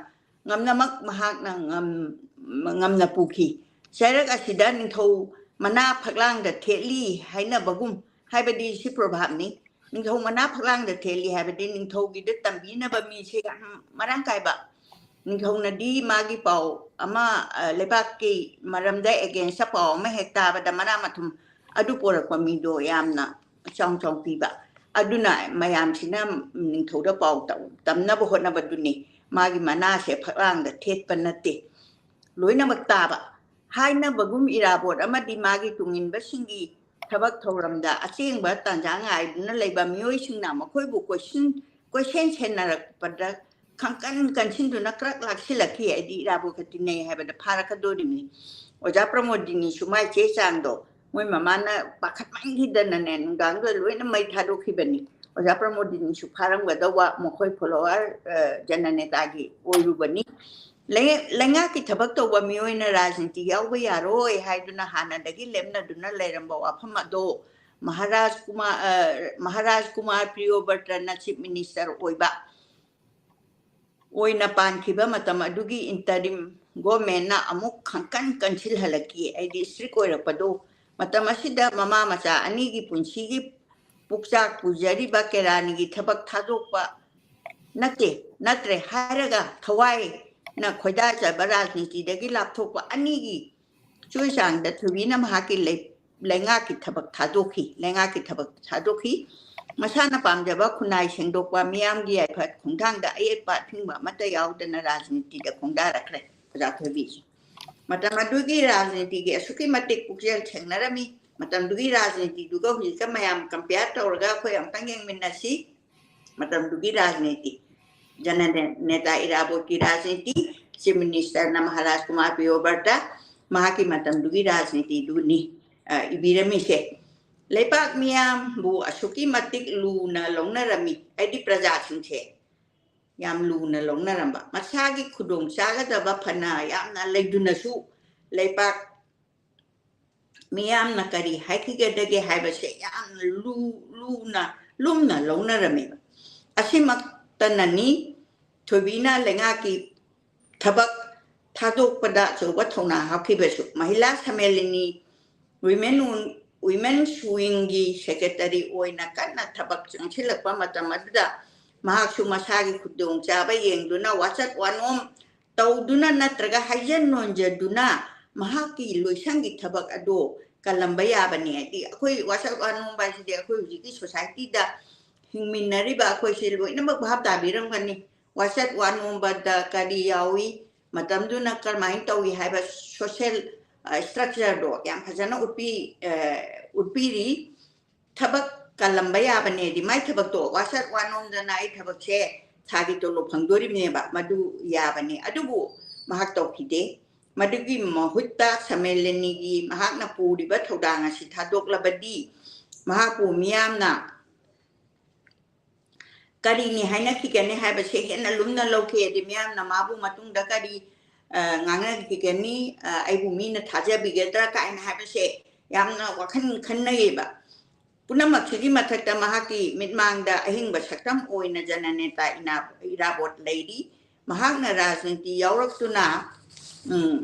ꯉꯝꯅꯃꯛ ꯃꯍꯥꯛꯅ ꯉꯝ-, ꯉꯝꯅ ꯄꯨꯈꯤ꯫ ꯆꯩꯔꯛ ꯑꯁꯤꯗ ꯅꯤꯡꯊꯧ ꯃꯅꯥ ꯐꯛꯂꯥꯡꯗ ꯊꯦꯠꯂꯤ ꯍꯥꯏꯅꯕꯒꯨꯝ, ꯍꯥꯏꯕꯗꯤ ꯁꯤ ꯄ꯭ꯔꯣꯚꯥꯕꯅꯤ, ꯅꯤꯡꯊꯧ ꯃꯅꯥ ꯐꯛꯂꯥꯡꯗ ꯊꯦꯠꯂꯤ ꯍꯥꯏꯕꯗꯤ ꯅꯤꯡꯊꯧꯒꯤꯗ ꯇꯝꯕꯤꯅꯕ ꯃꯤꯁꯦ ꯌꯥꯝ ꯃꯔꯥꯡ ꯀꯥꯏꯕ꯫ ꯅꯤꯡꯊꯧꯅꯗꯤ ꯃꯥꯒꯤ ꯄꯥꯎ ꯑꯃ, ꯑ, ꯂꯩꯕꯥꯛꯀꯤ ꯃꯔꯝꯗ against ꯄꯥꯎ ꯑꯃ ꯍꯦꯛ ꯇꯥꯕꯗ ꯃꯅꯥ ꯃꯊꯨꯝ ꯑꯗꯨ ꯄꯣꯔꯛꯄ ꯃꯤꯗꯣ ꯌꯥꯝꯅ ꯆꯥꯎ ꯆꯥꯎ ꯄꯤꯕ꯫ ꯑꯗꯨꯅ ꯃꯌꯥꯝꯁꯤꯅ ꯅꯤꯡꯊꯧꯗ ꯄꯥꯎ ꯇꯝ-, ꯇꯝꯅꯕ ꯍꯣꯠꯅꯕꯗꯨꯅꯤ꯫ ꯃꯥꯒꯤ ꯃꯅꯥꯁꯦ ꯐꯛꯂꯥꯡꯗ ꯊꯦꯠꯄ ꯅꯠꯇꯦ꯫ ꯂꯣꯏꯅꯃꯛ ꯇꯥꯕ꯫ ꯍꯥꯏꯅꯕꯒꯨꯝ ꯏꯔꯥꯕꯣꯠ ꯑꯃꯗꯤ ꯃꯥꯒꯤ ꯇꯨꯡꯏꯟꯕꯁꯤꯡꯒꯤ ꯊꯕꯛ ꯊꯧꯔꯝꯗ ꯑꯆꯦꯡꯕ ꯇꯥꯟꯖꯥ ꯉꯥꯏꯗꯨꯅ ꯂꯩꯕ ꯃꯤꯑꯣꯏꯁꯤꯡꯅ ꯃꯈꯣꯏꯕꯨ ꯀꯣꯏꯁꯤꯟ-, ꯀꯣꯏꯁꯦꯟ ꯁꯦꯟꯅꯔꯛꯄꯗ ꯈꯪꯀꯟ ꯀꯟꯁꯤꯟꯗꯨꯅ ꯀ꯭ꯔꯛ ꯂꯥꯛꯁꯤꯜꯂꯛꯈꯤ꯫ ꯑꯩꯗꯤ ꯏꯔꯥꯕꯣꯠꯀ ꯇꯤꯟꯅꯩ ꯍꯥꯏꯕꯗ ꯐꯥꯔꯛꯀꯗꯣꯔꯤꯕꯅꯤ꯫ ꯑꯣꯖꯥ ꯄ꯭ꯔꯃꯣꯗꯤꯅꯤꯁꯨ ꯃꯥꯏ ꯆꯦ ꯆꯥꯡꯗꯣ ꯃꯣꯏ ꯃꯃꯥꯅ ꯄꯥꯈꯠꯃꯟꯈꯤꯗꯅꯅꯦ, ꯅꯨꯡꯗꯥꯡꯗ ꯂꯣꯏꯅ ꯃꯩ ꯊꯥꯗꯣꯛꯈꯤꯕꯅꯤ꯫ ꯑꯣꯖꯥ ꯄ꯭ꯔꯃꯣꯗꯤꯅꯤꯁꯨ ꯐꯥꯔꯝꯒꯗꯧꯕ, ꯃꯈꯣꯏ ꯐꯣꯂꯣꯋꯔ ꯖꯅꯅꯦꯇꯥꯒꯤ ꯑꯣꯏꯔꯨꯕꯅꯤ꯫ ꯂꯩ-, ꯂꯩꯉꯥꯛꯀꯤ ꯊꯕꯛ ꯇꯧꯕ ꯃꯤꯑꯣꯏꯅ ꯔꯥꯖꯅꯤꯇꯤ ꯌꯥꯎꯕ ꯌꯥꯔꯣꯏ ꯍꯥꯏꯗꯨꯅ ꯍꯥꯟꯅꯗꯒꯤ ꯂꯦꯞꯅꯗꯨꯅ ꯂꯩꯔꯝꯕ ꯋꯥꯐꯝ ꯑꯗꯣ ꯃꯍꯥꯔꯥꯖ ꯀꯨꯃꯥꯔ, ꯑ, ꯃꯍꯥꯔꯥꯖ ꯀꯨꯃꯥꯔ ꯄ꯭ꯔꯤꯌꯣꯕ꯭ꯔꯇꯅ ꯆꯤꯐ ꯃꯤꯅꯤꯁꯇꯔ ꯑꯣꯏꯕ ꯑꯣꯏꯅ ꯄꯥꯟꯈꯤꯕ ꯃꯇꯝ ꯑꯗꯨꯒꯤ interim governmentꯅ ꯑꯃꯨꯛ ꯈꯪꯀꯟ ꯀꯟꯁꯤꯜꯍꯜꯂꯛꯈꯤ, ꯍꯥꯏꯗꯤ ꯏꯁꯇ꯭ꯔꯤꯛ ꯑꯣꯏꯔꯛꯄꯗꯨ꯫ ꯃꯇꯝ ꯑꯁꯤꯗ ꯃꯃꯥ ꯃꯆꯥ ꯑꯅꯤꯒꯤ ꯄꯨꯟꯁꯤꯒꯤ ꯄꯨꯛꯆꯥꯛ ꯄꯨꯖꯔꯤꯕ ꯀꯦꯔꯥꯅꯤꯒꯤ ꯊꯕꯛ ꯊꯥꯗꯣꯛꯄ ꯅꯠꯇꯦ, ꯅꯠꯇ꯭ꯔꯦ ꯍꯥꯏꯔꯒ ꯊꯋꯥꯏꯅ ꯈꯣꯏꯗꯥꯖꯕ ꯔꯥꯖꯅꯤꯇꯤꯗꯒꯤ ꯂꯥꯞꯊꯣꯛꯄ ꯑꯅꯤꯒꯤ ꯆꯦ ꯆꯥꯡꯗ ꯊꯣꯏꯕꯤꯅ ꯃꯍꯥꯛꯀꯤ ꯂꯩ-, ꯂꯩꯉꯥꯛꯀꯤ ꯊꯕꯛ ꯊꯥꯗꯣꯛꯈꯤ, ꯂꯩꯉꯥꯛꯀꯤ ꯊꯕꯛ ꯊꯥꯗꯣꯛꯈꯤ꯫ ꯃꯁꯥꯅ ꯄꯥꯝꯖꯕ ꯈꯨꯟꯅꯥꯏ ꯁꯦꯡꯗꯣꯛꯄ, ꯃꯤꯌꯥꯝꯒꯤ ꯌꯥꯏꯐ ꯈꯣꯡꯊꯥꯡꯗ ꯑꯌꯦꯠꯄ ꯑꯊꯤꯡꯕ ꯑꯃꯠꯇ ꯌꯥꯎꯗꯅ ꯔꯥꯖꯅꯤꯇꯤꯗ ꯈꯣꯡꯗꯥꯔꯛꯈ꯭ꯔꯦ ꯑꯣꯖꯥ ꯊꯣꯏꯕꯤꯁꯦ꯫ ꯃꯇꯝ ꯑꯗꯨꯒꯤ ꯔꯥꯖꯅꯤꯇꯤꯒꯤ ꯑꯁꯨꯛꯀꯤ ꯃꯇꯤꯛ ꯄꯨꯛꯆꯦꯜ ꯊꯦꯡꯅꯔꯝꯃꯤ꯫ ꯃꯇꯝꯗꯨꯒꯤ ꯔꯥꯖꯅꯤꯇꯤꯗꯨꯒ ꯍꯧꯖꯤꯛꯀ ꯃꯌꯥꯝ compare ꯇꯧꯔꯒ ꯑꯩꯈꯣꯏ ꯑꯃꯨꯛꯇꯪ ꯌꯦꯡꯃꯤꯟꯅꯁꯤ꯫ ꯃꯇꯝꯗꯨꯒꯤ ꯔꯥꯖꯅꯤꯇꯤ, ꯖꯅꯅꯦꯇꯥ ꯏꯔꯥꯕꯣꯠꯀꯤ ꯔꯥꯖꯅꯤꯇꯤ, ꯆꯤꯐ ꯃꯤꯅꯤꯁꯇꯔꯅ ꯃꯍꯥꯔꯥꯖ ꯀꯨꯃꯥꯔ ꯄ꯭ꯔꯤꯌꯣꯕ꯭ꯔꯇ, ꯃꯍꯥꯛꯀꯤ ꯃꯇꯝꯗꯨꯒꯤ ꯔꯥꯖꯅꯤꯇꯤꯗꯨꯅꯤ, ꯑ, ꯏꯕꯤꯔꯝꯃꯤꯁꯦ꯫ ꯂꯩꯕꯥꯛ ꯃꯤꯌꯥꯝꯕꯨ ꯑꯁꯨꯛꯀꯤ ꯃꯇꯤꯛ ꯂꯨꯅ ꯂꯧꯅꯔꯝꯃꯤ, ꯍꯥꯏꯗꯤ ꯄ꯭ꯔꯖꯥꯁꯤꯡꯁꯦ ꯌꯥꯝ ꯂꯨꯅ ꯂꯧꯅꯔꯝꯕ꯫ ꯃꯁꯥꯒꯤ ꯈꯨꯗꯣꯡ ꯆꯥꯒꯗꯕ ꯐꯅ ꯌꯥꯝꯅ ꯂꯩꯗꯨꯅꯁꯨ ꯂꯩꯕꯥꯛ ꯃꯤꯌꯥꯝꯅ ꯀꯔꯤ ꯍꯥꯏꯈꯤꯒꯗꯒꯦ ꯍꯥꯏꯕꯁꯦ ꯌꯥꯝꯅ ꯂꯨ-, ꯂꯨꯅ, ꯂꯨꯝꯅ ꯂꯧꯅꯔꯝꯃꯦꯕ꯫ ꯑꯁꯤꯃꯛꯇꯅꯅꯤ ꯊꯣꯏꯕꯤꯅ ꯂꯩꯉꯥꯛꯀꯤ ꯊꯕꯛ ꯊꯥꯗꯣꯛꯄꯗ ꯑꯆꯧꯕ ꯊꯧꯅꯥ ꯍꯥꯞꯈꯤꯕꯁꯨ꯫ ꯃꯍꯤꯂꯥ ꯁꯝꯃꯦꯂꯤꯅꯤ, women, women's wingꯒꯤ secretary ꯑꯣꯏꯅ ꯀꯟꯅ ꯊꯕꯛ ꯆꯪꯁꯤꯜꯂꯛꯄ ꯃꯇꯝ ꯑꯗꯨꯗ ꯃꯍꯥꯛꯁꯨ ꯃꯁꯥꯒꯤ ꯈꯨꯗꯣꯡꯆꯥꯕ ꯌꯦꯡꯗꯨꯅ ꯋꯥꯆꯠ ꯋꯥꯅꯣꯝ ꯇꯧꯗꯨꯅ ꯅꯠꯇ꯭ꯔꯒ ꯍꯥꯏꯖ ꯅꯣꯟꯖꯗꯨꯅ ꯃꯍꯥꯛꯀꯤ ꯂꯣꯏꯁꯪꯒꯤ ꯊꯕꯛ ꯑꯗꯣ ꯀꯜꯂꯝꯕ ꯌꯥꯕꯅꯤ꯫ ꯍꯥꯏꯗꯤ ꯑꯩꯈꯣꯏ ꯋꯥꯆꯠ ꯋꯥꯅꯣꯝꯕ ꯍꯥꯏꯁꯤꯗꯤ ꯑꯩꯈꯣꯏ ꯍꯧꯖꯤꯛꯀꯤ societyꯗ ꯍꯤꯡꯃꯤꯟꯅꯔꯤꯕ ꯑꯩꯈꯣꯏꯁꯦ ꯂꯣꯏꯅꯃꯛ ꯚꯥꯞ ꯇꯥꯕꯤꯔꯝꯒꯅꯤ꯫ ꯋꯥꯆꯠ ꯋꯥꯅꯣꯝꯕꯗ ꯀꯔꯤ ꯌꯥꯎꯏ, ꯃꯇꯝꯗꯨꯅ ꯀꯔꯝꯍꯥꯏꯅ ꯇꯧꯏ ꯍꯥꯏꯕ social, ꯑ, structureꯗꯣ ꯌꯥꯝ ꯐꯖꯅ ꯎꯠꯄꯤ-, ꯑ, ꯎꯠꯄꯤꯔꯤ꯫ ꯊꯕꯛ ꯀꯜꯂꯝꯕ ꯌꯥꯕꯅꯦꯗꯤ ꯃꯥꯏ ꯊꯕꯛꯇꯣ ꯋꯥꯆꯠ ꯋꯥꯅꯣꯝꯗꯅ ꯑꯩ ꯊꯕꯛꯁꯦ ꯊꯥꯒꯤ ꯇꯣꯂꯣꯞ ꯐꯪꯗꯣꯔꯤꯕꯅꯦꯕ, ꯃꯗꯨ ꯌꯥꯕꯅꯤ꯫ ꯑꯗꯨꯕꯨ ꯃꯍꯥꯛ ꯇꯧꯈꯤꯗꯦ꯫ ꯃꯗꯨꯒꯤ ꯃꯍꯨꯠꯇ ꯁꯝꯃꯦꯂꯅꯤꯒꯤ ꯃꯍꯥꯛꯅ ꯄꯨꯔꯤꯕ ꯊꯧꯗꯥꯡ ꯑꯁꯤ ꯊꯥꯗꯣꯛꯂꯕꯗꯤ ꯃꯍꯥꯛꯄꯨ ꯃꯤꯌꯥꯝꯅ ꯀꯔꯤꯅꯤ ꯍꯥꯏꯅꯈꯤꯒꯅꯤ ꯍꯥꯏꯕꯁꯦ ꯍꯦꯟꯅ ꯂꯨꯝꯅ ꯂꯧꯈꯤ꯫ ꯑꯗꯩ ꯃꯤꯌꯥꯝꯅ ꯃꯥꯕꯨ ꯃꯇꯨꯡꯗ ꯀꯔꯤ, ꯑ, ꯉꯥꯡꯅꯈꯤꯒꯅꯤ, ꯑ, ꯑꯩꯕꯨ ꯃꯤꯅ ꯊꯥꯖꯕꯤꯒꯗ꯭ꯔꯥ ꯀꯥꯏꯅ ꯍꯥꯏꯕꯁꯦ ꯌꯥꯝꯅ ꯋꯥꯈꯜ ꯈꯟꯅꯩꯌꯦꯕ꯫ ꯄꯨꯝꯅꯃꯛꯁꯤꯒꯤ ꯃꯊꯛꯇ ꯃꯍꯥꯛꯀꯤ ꯃꯤꯠꯃꯥꯡꯗ ꯑꯍꯤꯡꯕ ꯁꯛꯇꯝ ꯑꯣꯏꯅ ꯖꯅꯅꯦꯇꯥ ꯏꯅꯥ-, ꯏꯔꯥꯕꯣꯠ ꯂꯩꯔꯤ꯫ ꯃꯍꯥꯛꯅ ꯔꯥꯖꯅꯤꯇꯤ ꯌꯥꯎꯔꯛꯇꯨꯅ, ꯎꯝ,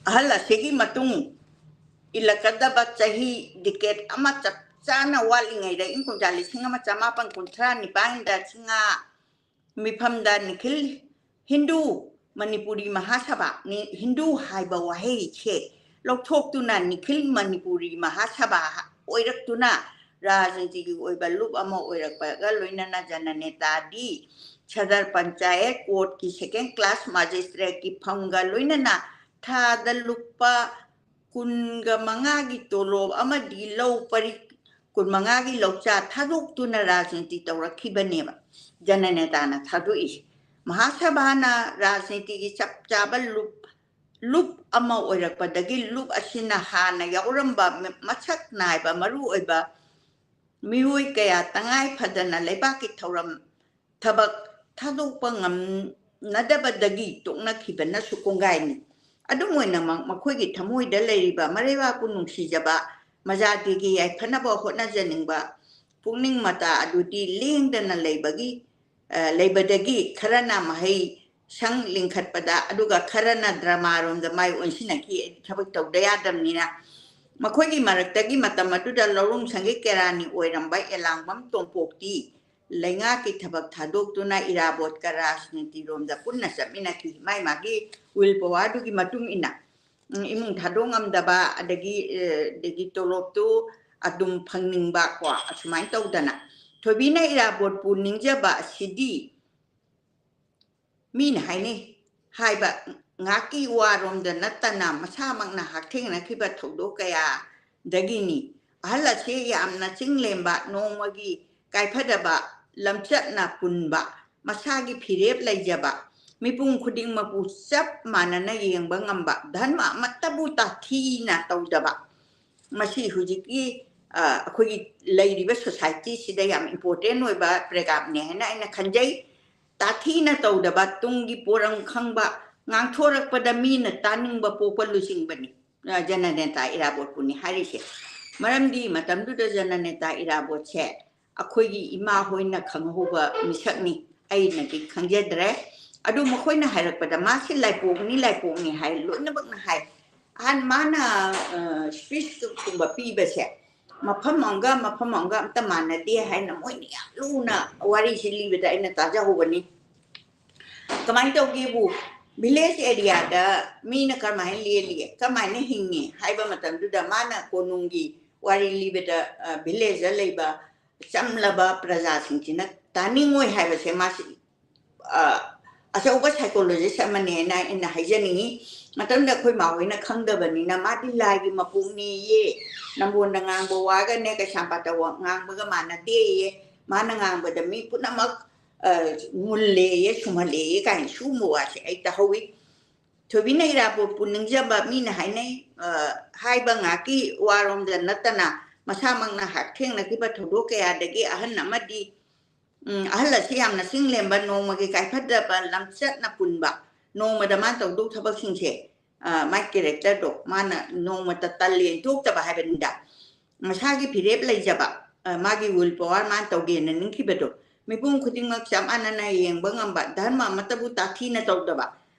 ꯑꯍꯜ ꯑꯁꯤꯒꯤ ꯃꯇꯨꯡ ꯏꯜꯂꯛꯀꯗꯕ ꯆꯍꯤ ꯗꯤꯀꯦꯠ ꯑꯃ ꯆꯞ ꯆꯥꯅ ꯋꯥꯠꯂꯤꯉꯩꯗ, ꯏꯪ ꯀꯨꯝꯖꯥ ꯂꯤꯁꯤꯡ ꯑꯃ ꯆꯃꯥꯄꯟ ꯀꯨꯟꯊ꯭ꯔꯥ ꯅꯤꯄꯥꯟꯗ ꯆꯤꯡꯉꯥ ꯃꯤꯐꯝꯗ ꯅꯤꯈꯤꯜ ꯍꯤꯟꯗꯨ ꯃꯅꯤꯄꯨꯔꯤ ꯃꯍꯥꯁꯚꯥ, ꯅꯤ-, ꯍꯤꯟꯗꯨ ꯍꯥꯏꯕ ꯋꯥꯍꯩꯁꯦ ꯂꯧꯊꯣꯛꯇꯨꯅ ꯅꯤꯈꯤꯜ ꯃꯅꯤꯄꯨꯔꯤ ꯃꯍꯥꯁꯚꯥ ꯑꯣꯏꯔꯛꯇꯨꯅ ꯔꯥꯖꯅꯤꯇꯤꯒꯤ ꯑꯣꯏꯕ ꯂꯨꯞ ꯑꯃ ꯑꯣꯏꯔꯛꯄꯒ ꯂꯣꯏꯅꯅ ꯖꯅꯅꯦꯇꯥꯗꯤ ꯁꯗꯔ ꯄꯟꯆꯥꯌꯠ ꯀꯣꯔꯠꯀꯤ ꯁꯦꯀꯦꯟ ꯀ꯭ꯂꯥꯁ ꯃꯥꯖꯤꯁꯇ꯭ꯔꯦꯠꯀꯤ ꯐꯝꯒ ꯂꯣꯏꯅꯅ ꯊꯥꯗ ꯂꯨꯄꯥ ꯀꯨꯟꯒ ꯃꯉꯥꯒꯤ ꯇꯣꯂꯣꯞ ꯑꯃꯗꯤ ꯂꯧ ꯄꯔꯤ ꯀꯨꯟꯃꯉꯥꯒꯤ ꯂꯧꯆꯥ ꯊꯥꯗꯣꯛꯇꯨꯅ ꯔꯥꯖꯅꯤꯇꯤ ꯇꯧꯔꯛꯈꯤꯕꯅꯦꯕ꯫ ꯖꯅꯅꯦꯇꯥꯅ ꯊꯥꯗꯣꯛꯏꯁꯦ꯫ ꯃꯍꯥꯁꯚꯥꯅ ꯔꯥꯖꯅꯤꯇꯤꯒꯤ ꯆꯞ ꯆꯥꯕ ꯂꯨꯞ, ꯂꯨꯞ ꯑꯃ ꯑꯣꯏꯔꯛꯄꯗꯒꯤ ꯂꯨꯞ ꯑꯁꯤꯅ ꯍꯥꯟꯅ ꯌꯥꯎꯔꯝꯕ ꯃ-, ꯃꯁꯛ ꯅꯥꯏꯕ ꯃꯔꯨꯑꯣꯏꯕ ꯃꯤꯑꯣꯏ ꯀꯌꯥ ꯇꯉꯥꯏ ꯐꯗꯅ ꯂꯩꯕꯥꯛꯀꯤ ꯊꯧꯔꯝ ꯊꯕꯛ ꯊꯥꯗꯣꯛꯄ ꯉꯝꯅꯗꯕꯗꯒꯤ ꯇꯣꯛꯅꯈꯤꯕꯅꯁꯨ ꯀꯣꯡꯒꯥꯏꯅꯤ꯫ ꯑꯗꯨꯝ ꯑꯣꯏꯅꯃꯛ, ꯃꯈꯣꯏꯒꯤ ꯊꯃꯣꯏꯗ ꯂꯩꯔꯤꯕ ꯃꯔꯩꯕꯥꯛꯄꯨ ꯅꯨꯡꯁꯤꯖꯕ ꯃꯖꯥꯇꯤꯒꯤ ꯌꯥꯏꯐꯅꯕ ꯍꯣꯠꯅꯖꯅꯤꯡꯕ ꯄꯨꯛꯅꯤꯡ ꯃꯇꯥ ꯑꯗꯨꯗꯤ ꯂꯦꯡꯗꯅ ꯂꯩꯕꯒꯤ, ꯑ, ꯂꯩꯕꯗꯒꯤ ꯈꯔꯅ ꯃꯍꯩ ꯁꯪ ꯂꯤꯡꯈꯠꯄꯗ, ꯑꯗꯨꯒ ꯈꯔꯅ ꯗ꯭ꯔꯃꯥꯔꯣꯝꯗ ꯃꯥꯏ ꯑꯣꯟꯁꯤꯟꯅꯈꯤ꯫ ꯑꯩꯗꯤ ꯊꯕꯛ ꯇꯧꯗ ꯌꯥꯗꯕꯅꯤꯅ꯫ ꯃꯈꯣꯏꯒꯤ ꯃꯔꯛꯇꯒꯤ ꯃꯇꯝ ꯑꯗꯨꯗ ꯂꯧꯔꯨꯡ ꯁꯪꯒꯤ ꯀꯦꯔꯥꯅꯤ ꯑꯣꯏꯔꯝꯕ ꯑꯦꯂꯥꯡꯕꯝ ꯇꯣꯝꯄꯣꯛꯇꯤ ꯂꯩꯉꯥꯛꯀꯤ ꯊꯕꯛ ꯊꯥꯗꯣꯛꯇꯨꯅ ꯏꯔꯥꯕꯣꯠꯀ ꯔꯥꯖꯅꯤꯇꯤꯔꯣꯝꯗ ꯄꯨꯟꯅ ꯆꯠꯃꯤꯟꯅꯈꯤ꯫ ꯃꯥꯏ ꯃꯥꯒꯤ ꯋꯤꯜ ꯄꯋꯥꯔꯗꯨꯒꯤ ꯃꯇꯨꯡ ꯏꯟꯅ, ꯎꯝ, ꯏꯃꯨꯡ ꯊꯥꯗꯣꯛ ꯉꯝꯗꯕ, ꯑꯗꯒꯤ, ꯑ, ꯑꯗꯒꯤ ꯇꯣꯂꯣꯞꯇꯨ ꯑꯗꯨꯝ ꯐꯪꯅꯤꯡꯕ ꯀꯣ, ꯑꯁꯨꯃꯥꯏꯅ ꯇꯧꯗꯅ꯫ ꯊꯣꯏꯕꯤꯅ ꯏꯔꯥꯕꯣꯠꯄꯨ ꯅꯤꯡꯖꯕ ꯑꯁꯤꯗꯤ ꯃꯤꯅ ꯍꯥꯏꯅꯩ ꯍꯥꯏꯕ ꯉꯥꯛꯀꯤ ꯋꯥꯔꯣꯝꯗ ꯅꯠꯇꯅ ꯃꯁꯥꯃꯛꯅ ꯍꯛꯊꯦꯡꯅꯈꯤꯕ ꯊꯧꯗꯣꯛ ꯀꯌꯥꯗꯒꯤꯅꯤ꯫ ꯑꯍꯜ ꯑꯁꯤ ꯌꯥꯝꯅ ꯆꯤꯡ ꯂꯦꯝꯕ, ꯅꯣꯡꯃꯒꯤ ꯀꯥꯏꯐꯗꯕ ꯂꯝꯆꯠꯅ ꯄꯨꯟꯕ, ꯃꯁꯥꯒꯤ ꯐꯤꯔꯦꯞ ꯂꯩꯖꯕ, ꯃꯤꯄꯨꯝ ꯈꯨꯗꯤꯡꯃꯛꯄꯨ ꯆꯞ ꯃꯥꯟꯅꯅ ꯌꯦꯡꯕ ꯉꯝꯕ, ꯙꯔꯃ ꯑꯃꯠꯇꯕꯨ ꯇꯥꯊꯤꯅ ꯇꯧꯗꯕ, ꯃꯁꯤ ꯍꯧꯖꯤꯛꯀꯤ ꯑꯩꯈꯣꯏꯒꯤ ꯂꯩꯔꯤꯕ ꯁꯣꯁꯥꯏꯇꯤꯁꯤꯗ ꯌꯥꯝ ꯏꯝꯄꯣꯔꯇꯦꯟ ꯑꯣꯏꯕ ꯄ꯭ꯔꯦꯒꯥꯞꯅꯦ ꯍꯥꯏꯅ ꯑꯩꯅ ꯈꯟꯖꯩ꯫ ꯇꯥꯊꯤꯅ ꯇꯧꯗꯕ, ꯇꯨꯡꯒꯤ ꯄꯣꯔꯝ ꯈꯪꯕ, ꯉꯥꯡꯊꯣꯔꯛꯄꯗ ꯃꯤꯅ ꯇꯥꯅꯤꯡꯕ ꯄꯣꯛꯄ ꯂꯨꯆꯤꯡꯕꯅꯤ ꯖꯅꯅꯦꯇꯥ ꯏꯔꯥꯕꯣꯠꯄꯨꯅꯤ ꯍꯥꯏꯔꯤꯁꯦ꯫ ꯃꯔꯝꯗꯤ ꯃꯇꯝꯗꯨꯗ ꯖꯅꯅꯦꯇꯥ ꯏꯔꯥꯕꯣꯠꯁꯦ ꯑꯩꯈꯣꯏꯒꯤ ꯏꯃꯥ ꯍꯣꯏꯅ ꯈꯪꯍꯧꯕ ꯃꯤꯁꯛꯅꯤ, ꯑꯩꯅꯗꯤ ꯈꯪꯖꯗ꯭ꯔꯦ꯫ ꯑꯗꯨ ꯃꯈꯣꯏꯅ ꯍꯥꯏꯔꯛꯄꯗ ꯃꯥꯁꯤ ꯂꯥꯏꯄꯣꯛꯅꯤ, ꯂꯥꯏꯄꯣꯛꯅꯤ ꯍꯥꯏ, ꯂꯣꯏꯅꯃꯛꯅ ꯍꯥꯏ꯫ ꯑꯍꯥꯟ ꯃꯥꯅ ꯁ꯭ꯄꯤꯁꯀꯨꯝꯕ ꯄꯤꯕꯁꯦ ꯃꯐꯝ ꯑꯃꯒ ꯃꯐꯝ ꯑꯃꯒ ꯑꯝꯇ ꯃꯥꯟꯅꯗꯦ ꯍꯥꯏꯅ ꯃꯣꯏꯅ ꯌꯥꯝ ꯂꯨꯅ ꯋꯥꯔꯤꯁꯤ ꯂꯤꯕꯗ ꯑꯩꯅ ꯇꯥꯖꯍꯧꯕꯅꯤ꯫ ꯀꯃꯥꯏꯅ ꯇꯧꯒꯦꯕꯨ, ꯚꯤꯂꯦꯖ ꯑꯦꯔꯤꯌꯥꯗ ꯃꯤꯅ ꯀꯔꯝꯍꯥꯏꯅ ꯂꯦꯜꯂꯤ, ꯀꯔꯝꯍꯥꯏꯅ ꯍꯤꯡꯉꯤ ꯍꯥꯏꯕ ꯃꯇꯝꯗꯨꯗ ꯃꯥꯅ ꯀꯣꯅꯨꯡꯒꯤ ꯋꯥꯔꯤ ꯂꯤꯕꯗ ꯚꯤꯂꯦꯖꯇ ꯂꯩꯕ ꯆꯝꯂꯕ ꯄ꯭ꯔꯖꯥꯁꯤꯡꯁꯤꯅ ꯇꯥꯅꯤꯡꯉꯣꯏ ꯍꯥꯏꯕꯁꯦ ꯃꯥꯁꯤ ꯑꯆꯧꯕ ꯁꯥꯏꯀꯣꯂꯣꯖꯤꯁ ꯑꯃꯅꯦꯅ ꯑꯩꯅ ꯍꯥꯏꯖꯅꯤꯡꯉꯤ꯫ ꯃꯇꯝꯗ ꯑꯩꯈꯣꯏ ꯃꯥꯍꯣꯏꯅ ꯈꯪꯗꯕꯅꯤꯅ ꯃꯥꯗꯤ ꯂꯥꯏꯒꯤ ꯃꯄꯣꯛꯅꯦꯌꯦ, ꯅꯝꯕꯣꯟꯗ ꯉꯥꯡꯕ ꯋꯥꯒꯅꯦ ꯀꯩꯁꯥꯝꯄꯥꯠꯇ ꯉꯥꯡꯕꯒ ꯃꯥꯟꯅꯗꯦꯌꯦ, ꯃꯥꯅ ꯉꯥꯡꯕꯗ ꯃꯤ ꯄꯨꯝꯅꯃꯛ ꯃꯨꯜꯂꯦꯌꯦ, ꯁꯨꯝꯍꯜꯂꯦꯌꯦ ꯀꯥꯏꯅ ꯁꯤꯒꯨꯝꯕ ꯋꯥꯁꯦ ꯑꯩ ꯇꯥꯍꯧꯋꯤ꯫ ꯊꯣꯏꯕꯤꯅ ꯏꯔꯥꯕꯣꯠꯄꯨ ꯅꯤꯡꯖꯕ ꯃꯤꯅ ꯍꯥꯏꯅꯩ꯫ ꯍꯥꯏꯕ ꯉꯥꯛꯀꯤ ꯋꯥꯔꯣꯝꯗ ꯅꯠꯇꯅ ꯃꯁꯥꯃꯛꯅ ꯍꯛꯊꯦꯡꯅꯈꯤꯕ ꯊꯧꯗꯣꯛ ꯀꯌꯥꯗꯒꯤ ꯑꯍꯟ ꯑꯃꯗꯤ ꯎꯝ, ꯑꯍꯜ ꯑꯁꯤ ꯌꯥꯝꯅ ꯆꯤꯡ ꯂꯦꯝꯕ, ꯅꯣꯡꯃꯒꯤ ꯀꯥꯏꯐꯗꯕ ꯂꯝꯆꯠꯅ ꯄꯨꯟꯕ, ꯅꯣꯡꯃꯗ ꯃꯥꯅ ꯇꯧꯗꯧ ꯊꯕꯛꯁꯤꯡꯁꯦ, ꯃꯥꯏ ꯀꯦꯔꯦꯛꯇꯔꯗꯣ ꯃꯥꯅ ꯅꯣꯡꯃꯇ ꯇꯜꯂꯦ ꯊꯣꯛꯇꯕ ꯍꯥꯏꯕꯅꯤꯗ꯫ ꯃꯁꯥꯒꯤ ꯐꯤꯔꯦꯞ ꯂꯩꯖꯕ, ꯃꯥꯒꯤ ꯋꯤꯜ ꯄꯋꯥꯔ ꯃꯥꯅ ꯇꯧꯒꯦꯅ ꯅꯤꯡꯈꯤꯕꯗꯣ, ꯃꯤꯄꯨꯝ ꯈꯨꯗꯤꯡꯃꯛ ꯆꯞ ꯃꯥꯟꯅꯅ ꯌꯦꯡꯕ ꯉꯝꯕ, ꯙꯔꯃ ꯑꯃꯠꯇꯕꯨ ꯇꯥꯊꯤꯅ ꯇꯧꯗꯕ,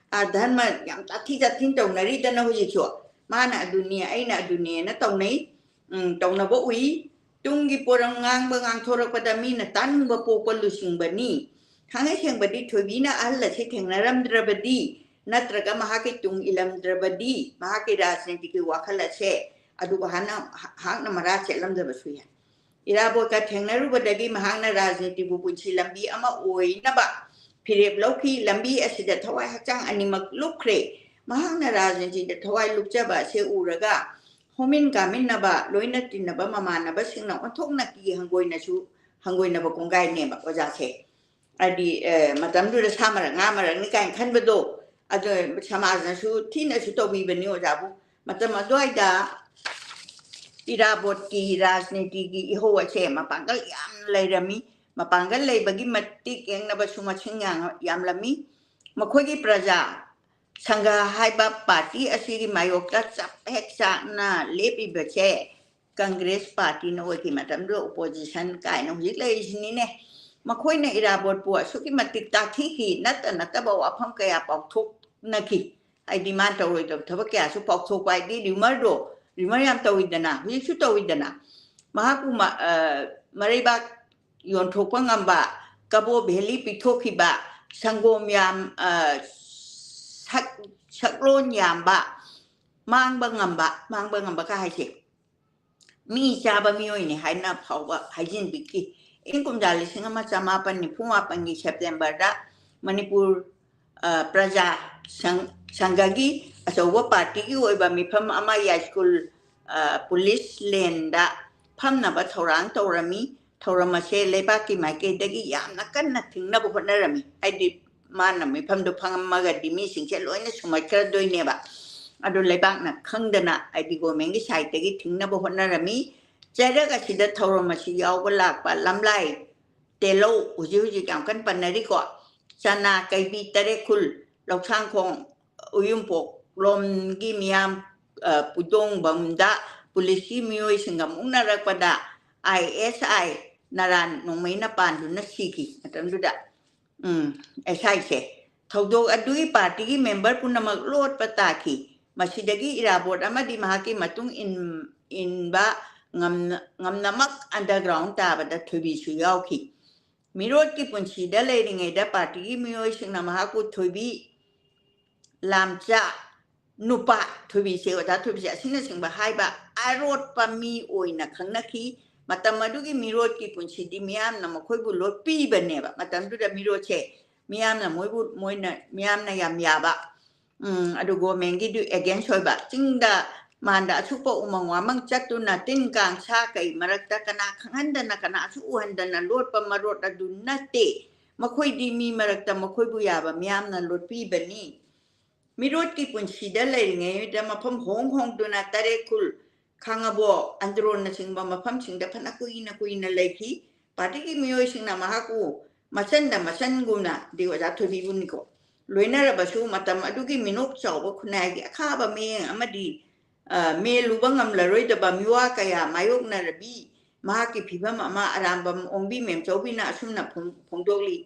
ꯙꯔꯃ ꯌꯥꯝ ꯇꯥꯊꯤ ꯇꯥꯊꯤꯅ ꯇꯧꯅꯔꯤꯗꯅ ꯍꯧꯖꯤꯛꯁꯨ, ꯃꯥꯅ ꯑꯗꯨꯅꯤ ꯑꯩꯅ ꯑꯗꯨꯅꯦꯅ ꯇꯧꯅꯩ꯫ ꯎꯝ, ꯇꯧꯅꯕ ꯎꯏ꯫ ꯇꯨꯡꯒꯤ ꯄꯣꯔꯝ ꯉꯥꯡꯕ ꯉꯥꯡꯊꯣꯔꯛꯄꯗ ꯃꯤꯅ ꯇꯥꯅꯤꯡꯕ ꯄꯣꯛꯄ ꯂꯨꯆꯤꯡꯕꯅꯤ꯫ ꯊꯥꯡꯉꯩ ꯁꯦꯡꯕꯗꯤ ꯊꯣꯏꯕꯤꯅ ꯑꯍꯜ ꯑꯁꯤ ꯊꯦꯡꯅꯔꯝꯗ꯭ꯔꯕꯗꯤ, ꯅꯠꯇ꯭ꯔꯒ ꯃꯍꯥꯛꯀꯤ ꯇꯨꯡ ꯏꯜꯂꯝꯗ꯭ꯔꯕꯗꯤ, ꯃꯍꯥꯛꯀꯤ ꯔꯥꯖꯅꯤꯇꯤꯒꯤ ꯋꯥꯈꯜ ꯑꯁꯦ ꯑꯗꯨꯒ ꯍꯥꯟꯅ ꯍꯥꯛꯅ ꯃꯔꯥ ꯆꯦꯠꯂꯝꯗꯕꯁꯨ ꯌꯥꯏ꯫ ꯏꯔꯥꯕꯣꯠꯀ ꯊꯦꯡꯅꯔꯨꯕꯗꯒꯤ ꯃꯍꯥꯛꯅ ꯔꯥꯖꯅꯤꯇꯤꯕꯨ ꯄꯨꯟꯁꯤ ꯂꯝꯕꯤ ꯑꯃ ꯑꯣꯏꯅꯕ ꯐꯤꯔꯦꯞ ꯂꯧꯈꯤ꯫ ꯂꯝꯕꯤ ꯑꯁꯤꯗ ꯊꯋꯥꯏ ꯍꯛꯆꯥꯡ ꯑꯅꯤꯃꯛ ꯂꯨꯞꯈ꯭ꯔꯦ꯫ ꯃꯍꯥꯛꯅ ꯔꯥꯖꯅꯤꯇꯤꯗ ꯊꯋꯥꯏ ꯂꯨꯞꯆꯕ ꯑꯁꯤ ꯎꯔꯒ ꯍꯣꯃꯤꯟ ꯀꯥꯃꯤꯟꯅꯕ, ꯂꯣꯏꯅ ꯇꯤꯟꯅꯕ ꯃꯃꯥꯟꯅꯕꯁꯤꯡꯅ ꯑꯣꯟꯊꯣꯛꯅ ꯀꯤ ꯍꯪꯒꯣꯏꯅꯁꯨ ꯍꯪꯒꯣꯏꯅꯕ ꯀꯣꯡꯒꯥꯏꯅꯦꯕ ꯑꯣꯖꯥꯁꯦ꯫ ꯍꯥꯏꯗꯤ, ꯑ, ꯃꯇꯝꯗꯨꯗ ꯁꯥ ꯃꯔꯛ, ꯉꯥ ꯃꯔꯛꯅꯤ ꯀꯥꯏꯅ ꯈꯟꯕꯗꯣ, ꯑꯗꯣ ꯁꯃꯥꯖꯅꯁꯨ ꯊꯤꯅꯁꯨ ꯇꯧꯕꯤꯕꯅꯤ ꯑꯣꯖꯥꯕꯨ꯫ ꯃꯇꯝ ꯑꯗꯨꯋꯥꯏꯗ ꯏꯔꯥꯕꯣꯠꯀꯤ ꯔꯥꯖꯅꯤꯇꯤꯒꯤ ꯏꯍꯧ ꯑꯁꯦ ꯃꯄꯥꯡꯒꯜ ꯌꯥꯝꯅ ꯂꯩꯔꯝꯃꯤ꯫ ꯃꯄꯥꯡꯒꯜ ꯂꯩꯕꯒꯤ ꯃꯇꯤꯛ ꯌꯦꯡꯅꯕꯁꯨ ꯃꯁꯤꯡ ꯌꯥꯝ-, ꯌꯥꯝꯂꯝꯃꯤ꯫ ꯃꯈꯣꯏꯒꯤ ꯄ꯭ꯔꯖꯥ ꯁꯪꯘ ꯍꯥꯏꯕ ꯄꯥꯔꯇꯤ ꯑꯁꯤꯒꯤ ꯃꯥꯌꯣꯛꯇ ꯆꯞ ꯍꯦꯛ ꯆꯥꯅ ꯂꯦꯞꯄꯤꯕꯁꯦ ꯀꯪꯒ꯭ꯔꯦꯁ ꯄꯥꯔꯇꯤꯅ ꯑꯣꯏꯈꯤ꯫ ꯃꯇꯝꯗꯨꯗ ꯑꯣꯄꯣꯖꯤꯁꯟ ꯀꯥꯏꯅ ꯍꯧꯖꯤꯛ ꯂꯩꯔꯤꯁꯤꯅꯤꯅꯦ꯫ ꯃꯈꯣꯏꯅ ꯏꯔꯥꯕꯣꯠꯄꯨ ꯑꯁꯨꯛꯀꯤ ꯃꯇꯤꯛ ꯇꯥꯊꯤꯈꯤ, ꯅꯠꯇ ꯅꯠꯇꯕ ꯋꯥꯐꯝ ꯀꯌꯥ ꯄꯥꯎꯊꯣꯛꯅꯈꯤ꯫ ꯍꯥꯏꯗꯤ, ꯃꯥꯅ ꯇꯧꯔꯣꯏꯗꯕ ꯊꯕꯛ ꯀꯌꯥꯁꯨ ꯄꯥꯎꯊꯣꯛꯄ, ꯍꯥꯏꯗꯤ, ꯔꯤꯃꯔꯗꯣ, ꯔꯤꯃꯔ ꯌꯥꯝ ꯇꯧꯋꯤꯗꯅ, ꯍꯧꯖꯤꯛꯁꯨ ꯇꯧꯋꯤꯗꯅ꯫ ꯃꯍꯥꯛꯄꯨ ꯃ-, ꯑ, ꯃꯔꯩꯕꯥꯛ ꯌꯣꯟꯊꯣꯛꯄ ꯉꯝꯕ, ꯀꯕꯣ ꯚꯦꯂꯤ ꯄꯤꯊꯣꯛꯈꯤꯕ, ꯁꯪꯒꯣꯝ ꯌꯥꯝ, ꯑ, ꯁꯛ-, ꯁꯛꯂꯣꯟ ꯌꯥꯝꯕ, ꯃꯥꯡꯕ ꯉꯝꯕ, ꯃꯥꯡꯕ ꯉꯝꯕ ꯀ ꯍꯥꯏꯁꯦ, ꯃꯤ ꯆꯥꯕ ꯃꯤꯑꯣꯏꯅꯤ ꯍꯥꯏꯅ ꯐꯥꯎꯕ ꯍꯥꯏꯖꯤꯟꯕꯤꯈꯤ꯫ ꯏꯪ ꯀꯨꯝꯖꯥ ꯂꯤꯁꯤꯡ ꯑꯃ ꯆꯃꯥꯄꯟ ꯅꯤꯐꯨ ꯃꯥꯄꯟꯒꯤ ꯁꯦꯞꯇꯦꯝꯕꯔꯗ ꯃꯅꯤꯄꯨꯔ, ꯑ, ꯄ꯭ꯔꯖꯥ ꯁꯪ-, ꯁꯪꯘꯒꯤ ꯑꯆꯧꯕ ꯄꯥꯔꯇꯤꯒꯤ ꯑꯣꯏꯕ ꯃꯤꯐꯝ ꯑꯃ ꯌꯥꯏꯁ꯭ꯀꯨꯜ, ꯑ, ꯄꯨꯂꯤꯁ ꯂꯦꯟꯗ ꯐꯝꯅꯕ ꯊꯧꯔꯥꯡ ꯇꯧꯔꯝꯃꯤ꯫ ꯊꯧꯔꯝ ꯑꯁꯦ ꯂꯩꯕꯥꯛꯀꯤ ꯃꯥꯏꯀꯩꯗꯒꯤ ꯌꯥꯝꯅ ꯀꯟꯅ ꯊꯤꯡꯅꯕ ꯍꯣꯠꯅꯔꯝꯃꯤ꯫ ꯍꯥꯏꯗꯤ, ꯃꯥꯅ ꯃꯤꯐꯝꯗꯣ ꯐꯝꯃꯒꯗꯤ ꯃꯤꯁꯤꯡꯁꯦ ꯂꯣꯏꯅ ꯁꯨꯝꯍꯠꯈ꯭ꯔꯗꯣꯏꯅꯦꯕ꯫ ꯑꯗꯨ ꯂꯩꯕꯥꯛꯅ ꯈꯪꯗꯅ, ꯍꯥꯏꯗꯤ, ꯒꯣꯔꯃꯦꯟꯒꯤ ꯁꯥꯏꯠꯇꯒꯤ ꯊꯤꯡꯅꯕ ꯍꯣꯠꯅꯔꯝꯃꯤ꯫ ꯆꯩꯔꯛ ꯑꯁꯤꯗ ꯊꯧꯔꯝ ꯑꯁꯤ ꯌꯥꯎꯕ ꯂꯥꯛꯄ ꯂꯝꯂꯥꯏ, ꯇꯦꯂꯧ, ꯍꯧꯖꯤꯛ ꯍꯧꯖꯤꯛ ꯌꯥꯝ ꯀꯟꯅ ꯄꯟꯅꯔꯤꯀꯣ, ꯆꯅꯥ, ꯀꯩꯕꯤ, ꯇꯔꯦꯠꯈꯨꯜ, ꯂꯧꯁꯥꯡꯈꯣꯡ, ꯎꯌꯨꯝꯄꯣꯛ ꯂꯣꯝꯒꯤ ꯃꯤꯌꯥꯝ, ꯑ, ꯄꯨꯗꯣꯡꯕꯝꯗ ꯄꯨꯂꯤꯁꯀꯤ ꯃꯤꯑꯣꯏꯁꯤꯡꯒ ꯃꯨꯛꯅꯔꯛꯄꯗ ꯑꯥꯏ ꯑꯦꯁ ꯑꯥꯏ ꯅꯔꯥꯟ ꯅꯣꯡꯃꯩꯅ ꯄꯥꯟꯗꯨꯅ ꯁꯤꯈꯤ꯫ ꯃꯇꯝꯗꯨꯗ, ꯎꯝ, ꯑꯦꯁ ꯑꯥꯏꯁꯦ ꯊꯧꯗꯣꯛ ꯑꯗꯨꯒꯤ ꯄꯥꯔꯇꯤꯒꯤ ꯃꯦꯝꯕꯔ ꯄꯨꯝꯅꯃꯛ ꯂꯣꯠꯄ ꯇꯥꯈꯤ꯫ ꯃꯁꯤꯗꯒꯤ ꯏꯔꯥꯕꯣꯠ ꯑꯃꯗꯤ ꯃꯍꯥꯛꯀꯤ ꯃꯇꯨꯡ ꯏꯟ-, ꯏꯟꯕ ꯉꯝꯅ-, ꯉꯝꯅꯃꯛ ꯑꯟꯗꯔꯒ꯭ꯔꯥꯎꯟ ꯇꯥꯕꯗ ꯊꯣꯏꯕꯤꯁꯨ ꯌꯥꯎꯈꯤ꯫ ꯃꯤꯔꯣꯠꯀꯤ ꯄꯨꯟꯁꯤꯗ ꯂꯩꯔꯤꯉꯩꯗ ꯄꯥꯔꯇꯤꯒꯤ ꯃꯤꯑꯣꯏꯁꯤꯡꯅ ꯃꯍꯥꯛꯄꯨ ꯊꯣꯏꯕꯤ, ꯂꯥꯝꯆꯥ, ꯅꯨꯄꯥ, ꯊꯣꯏꯕꯤꯁꯦ, ꯑꯣꯖꯥ ꯊꯣꯏꯕꯤꯁꯦ ꯑꯁꯤꯅꯆꯤꯡꯕ ꯍꯥꯏꯕ ꯑꯔꯣꯠꯄ ꯃꯤ ꯑꯣꯏꯅ ꯈꯪꯅꯈꯤ꯫ ꯃꯇꯝ ꯑꯗꯨꯒꯤ ꯃꯤꯔꯣꯠꯀꯤ ꯄꯨꯟꯁꯤꯗꯤ ꯃꯤꯌꯥꯝꯅ ꯃꯈꯣꯏꯕꯨ ꯂꯣꯠꯄꯤꯕꯅꯦꯕ꯫ ꯃꯇꯝꯗꯨꯗ ꯃꯤꯔꯣꯠꯁꯦ ꯃꯤꯌꯥꯝꯅ ꯃꯣꯏꯕꯨ, ꯃꯣꯏꯅ, ꯃꯤꯌꯥꯝꯅ ꯌꯥꯝ ꯌꯥꯕ, ꯎꯝ, ꯑꯗꯨ ꯒꯣꯔꯃꯦꯟꯒꯤꯗꯨ ꯑꯦꯒꯦꯟꯁ ꯑꯣꯏꯕ, ꯆꯤꯡꯗ ꯃꯥꯟꯗ ꯑꯁꯨꯛꯄ ꯎꯃꯪ ꯋꯥꯃꯪ ꯆꯠꯇꯨꯅ ꯇꯤꯟ ꯀꯥꯡ ꯁꯥ ꯀꯩ ꯃꯔꯛꯇ ꯀꯅꯥ ꯈꯪꯍꯟꯗꯅ ꯀꯅꯥꯁꯨ ꯎꯍꯟꯗꯅ ꯂꯣꯠꯄ ꯃꯔꯣꯠ ꯑꯗꯨ ꯅꯠꯇꯦ꯫ ꯃꯈꯣꯏꯗꯤ ꯃꯤ ꯃꯔꯛꯇ ꯃꯈꯣꯏꯕꯨ ꯌꯥꯕ ꯃꯤꯌꯥꯝꯅ ꯂꯣꯠꯄꯤꯕꯅꯤ꯫ ꯃꯤꯔꯣꯠꯀꯤ ꯄꯨꯟꯁꯤꯗ ꯂꯩꯔꯤꯉꯩꯗ ꯃꯐꯝ ꯍꯣꯡ ꯍꯣꯡꯗꯨꯅ ꯇꯔꯦꯠ ꯈꯨꯜ, ꯈꯥꯉꯕꯣꯛ, ꯑꯟꯗ꯭ꯔꯣꯅꯆꯤꯡꯕ ꯃꯐꯝꯁꯤꯡꯗ ꯐꯅ ꯀꯨꯏꯅ ꯀꯨꯏꯅ ꯂꯩꯈꯤ꯫ ꯄꯥꯔꯇꯤꯒꯤ ꯃꯤꯑꯣꯏꯁꯤꯡꯅ ꯃꯍꯥꯛꯄꯨ ꯃꯆꯟꯗ ꯃꯆꯟꯒꯨꯝꯅ, ꯗꯤ ꯑꯣꯖꯥ ꯊꯣꯏꯕꯤꯕꯨꯅꯤꯀꯣ, ꯂꯣꯏꯅꯔꯕꯁꯨ ꯃꯇꯝ ꯑꯗꯨꯒꯤ ꯃꯤꯅꯣꯛ ꯆꯥꯎꯕ ꯈꯨꯟꯅꯥꯏꯒꯤ ꯑꯈꯥꯕ ꯃꯤꯠꯌꯦꯡ ꯑꯃꯗꯤ, ꯑ, ꯃꯦꯜꯂꯨꯕ ꯉꯝꯂꯔꯣꯏꯗꯕ ꯃꯤꯋꯥ ꯀꯌꯥ ꯃꯥꯌꯣꯛꯅꯔꯕꯤ ꯃꯍꯥꯛꯀꯤ ꯐꯤꯚꯝ ꯑꯃ ꯑꯔꯥꯝꯕꯝ ꯑꯣꯡꯕꯤ ꯃꯦꯝꯆꯧꯕꯤꯅ ꯑꯁꯨꯝꯅ ꯐꯣꯡ-, ꯐꯣꯡꯗꯣꯛꯂꯤ꯫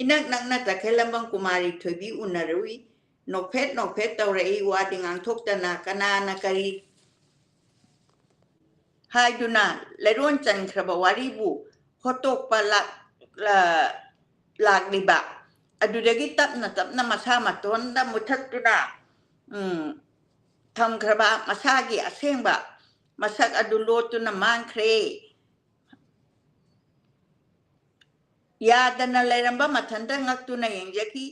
ꯏꯅꯛ ꯅꯛꯅ ꯇꯈꯦꯜꯂꯝꯕꯝ ꯀꯨꯃꯥꯔꯤ ꯊꯣꯏꯕꯤ ꯎꯅꯔꯨꯏ꯫ ꯅꯣꯛꯐꯦꯠ ꯅꯣꯛꯐꯦꯠ ꯇꯧꯔꯛꯏ, ꯋꯥꯗꯤ ꯉꯥꯡꯊꯣꯛꯇꯅ, ꯀꯅꯥꯅ ꯀꯔꯤ ꯍꯥꯏꯗꯨꯅ ꯂꯩꯔꯣꯟ ꯆꯟꯈ꯭ꯔꯕ ꯋꯥꯔꯤꯕꯨ ꯍꯣꯠꯇꯣꯛꯄ ꯂꯥꯛ-, ꯂ-, ꯂꯥꯛꯂꯤꯕ ꯑꯗꯨꯗꯒꯤ ꯇꯞꯅ ꯇꯞꯅ ꯃꯁꯥ ꯃꯇꯣꯟꯗ ꯃꯨꯊꯠꯇꯨꯅ, ꯎꯝ, ꯊꯝꯈ꯭ꯔꯕ ꯃꯁꯥꯒꯤ ꯑꯁꯦꯡꯕ ꯃꯁꯛ ꯑꯗꯨ ꯂꯣꯠꯇꯨꯅ ꯃꯥꯡꯈ꯭ꯔꯦ꯫ ꯌꯥꯗꯅ ꯂꯩꯔꯝꯕ ꯃꯊꯟꯇ ꯉꯛꯇꯨꯅ ꯌꯦꯡꯖꯈꯤ꯫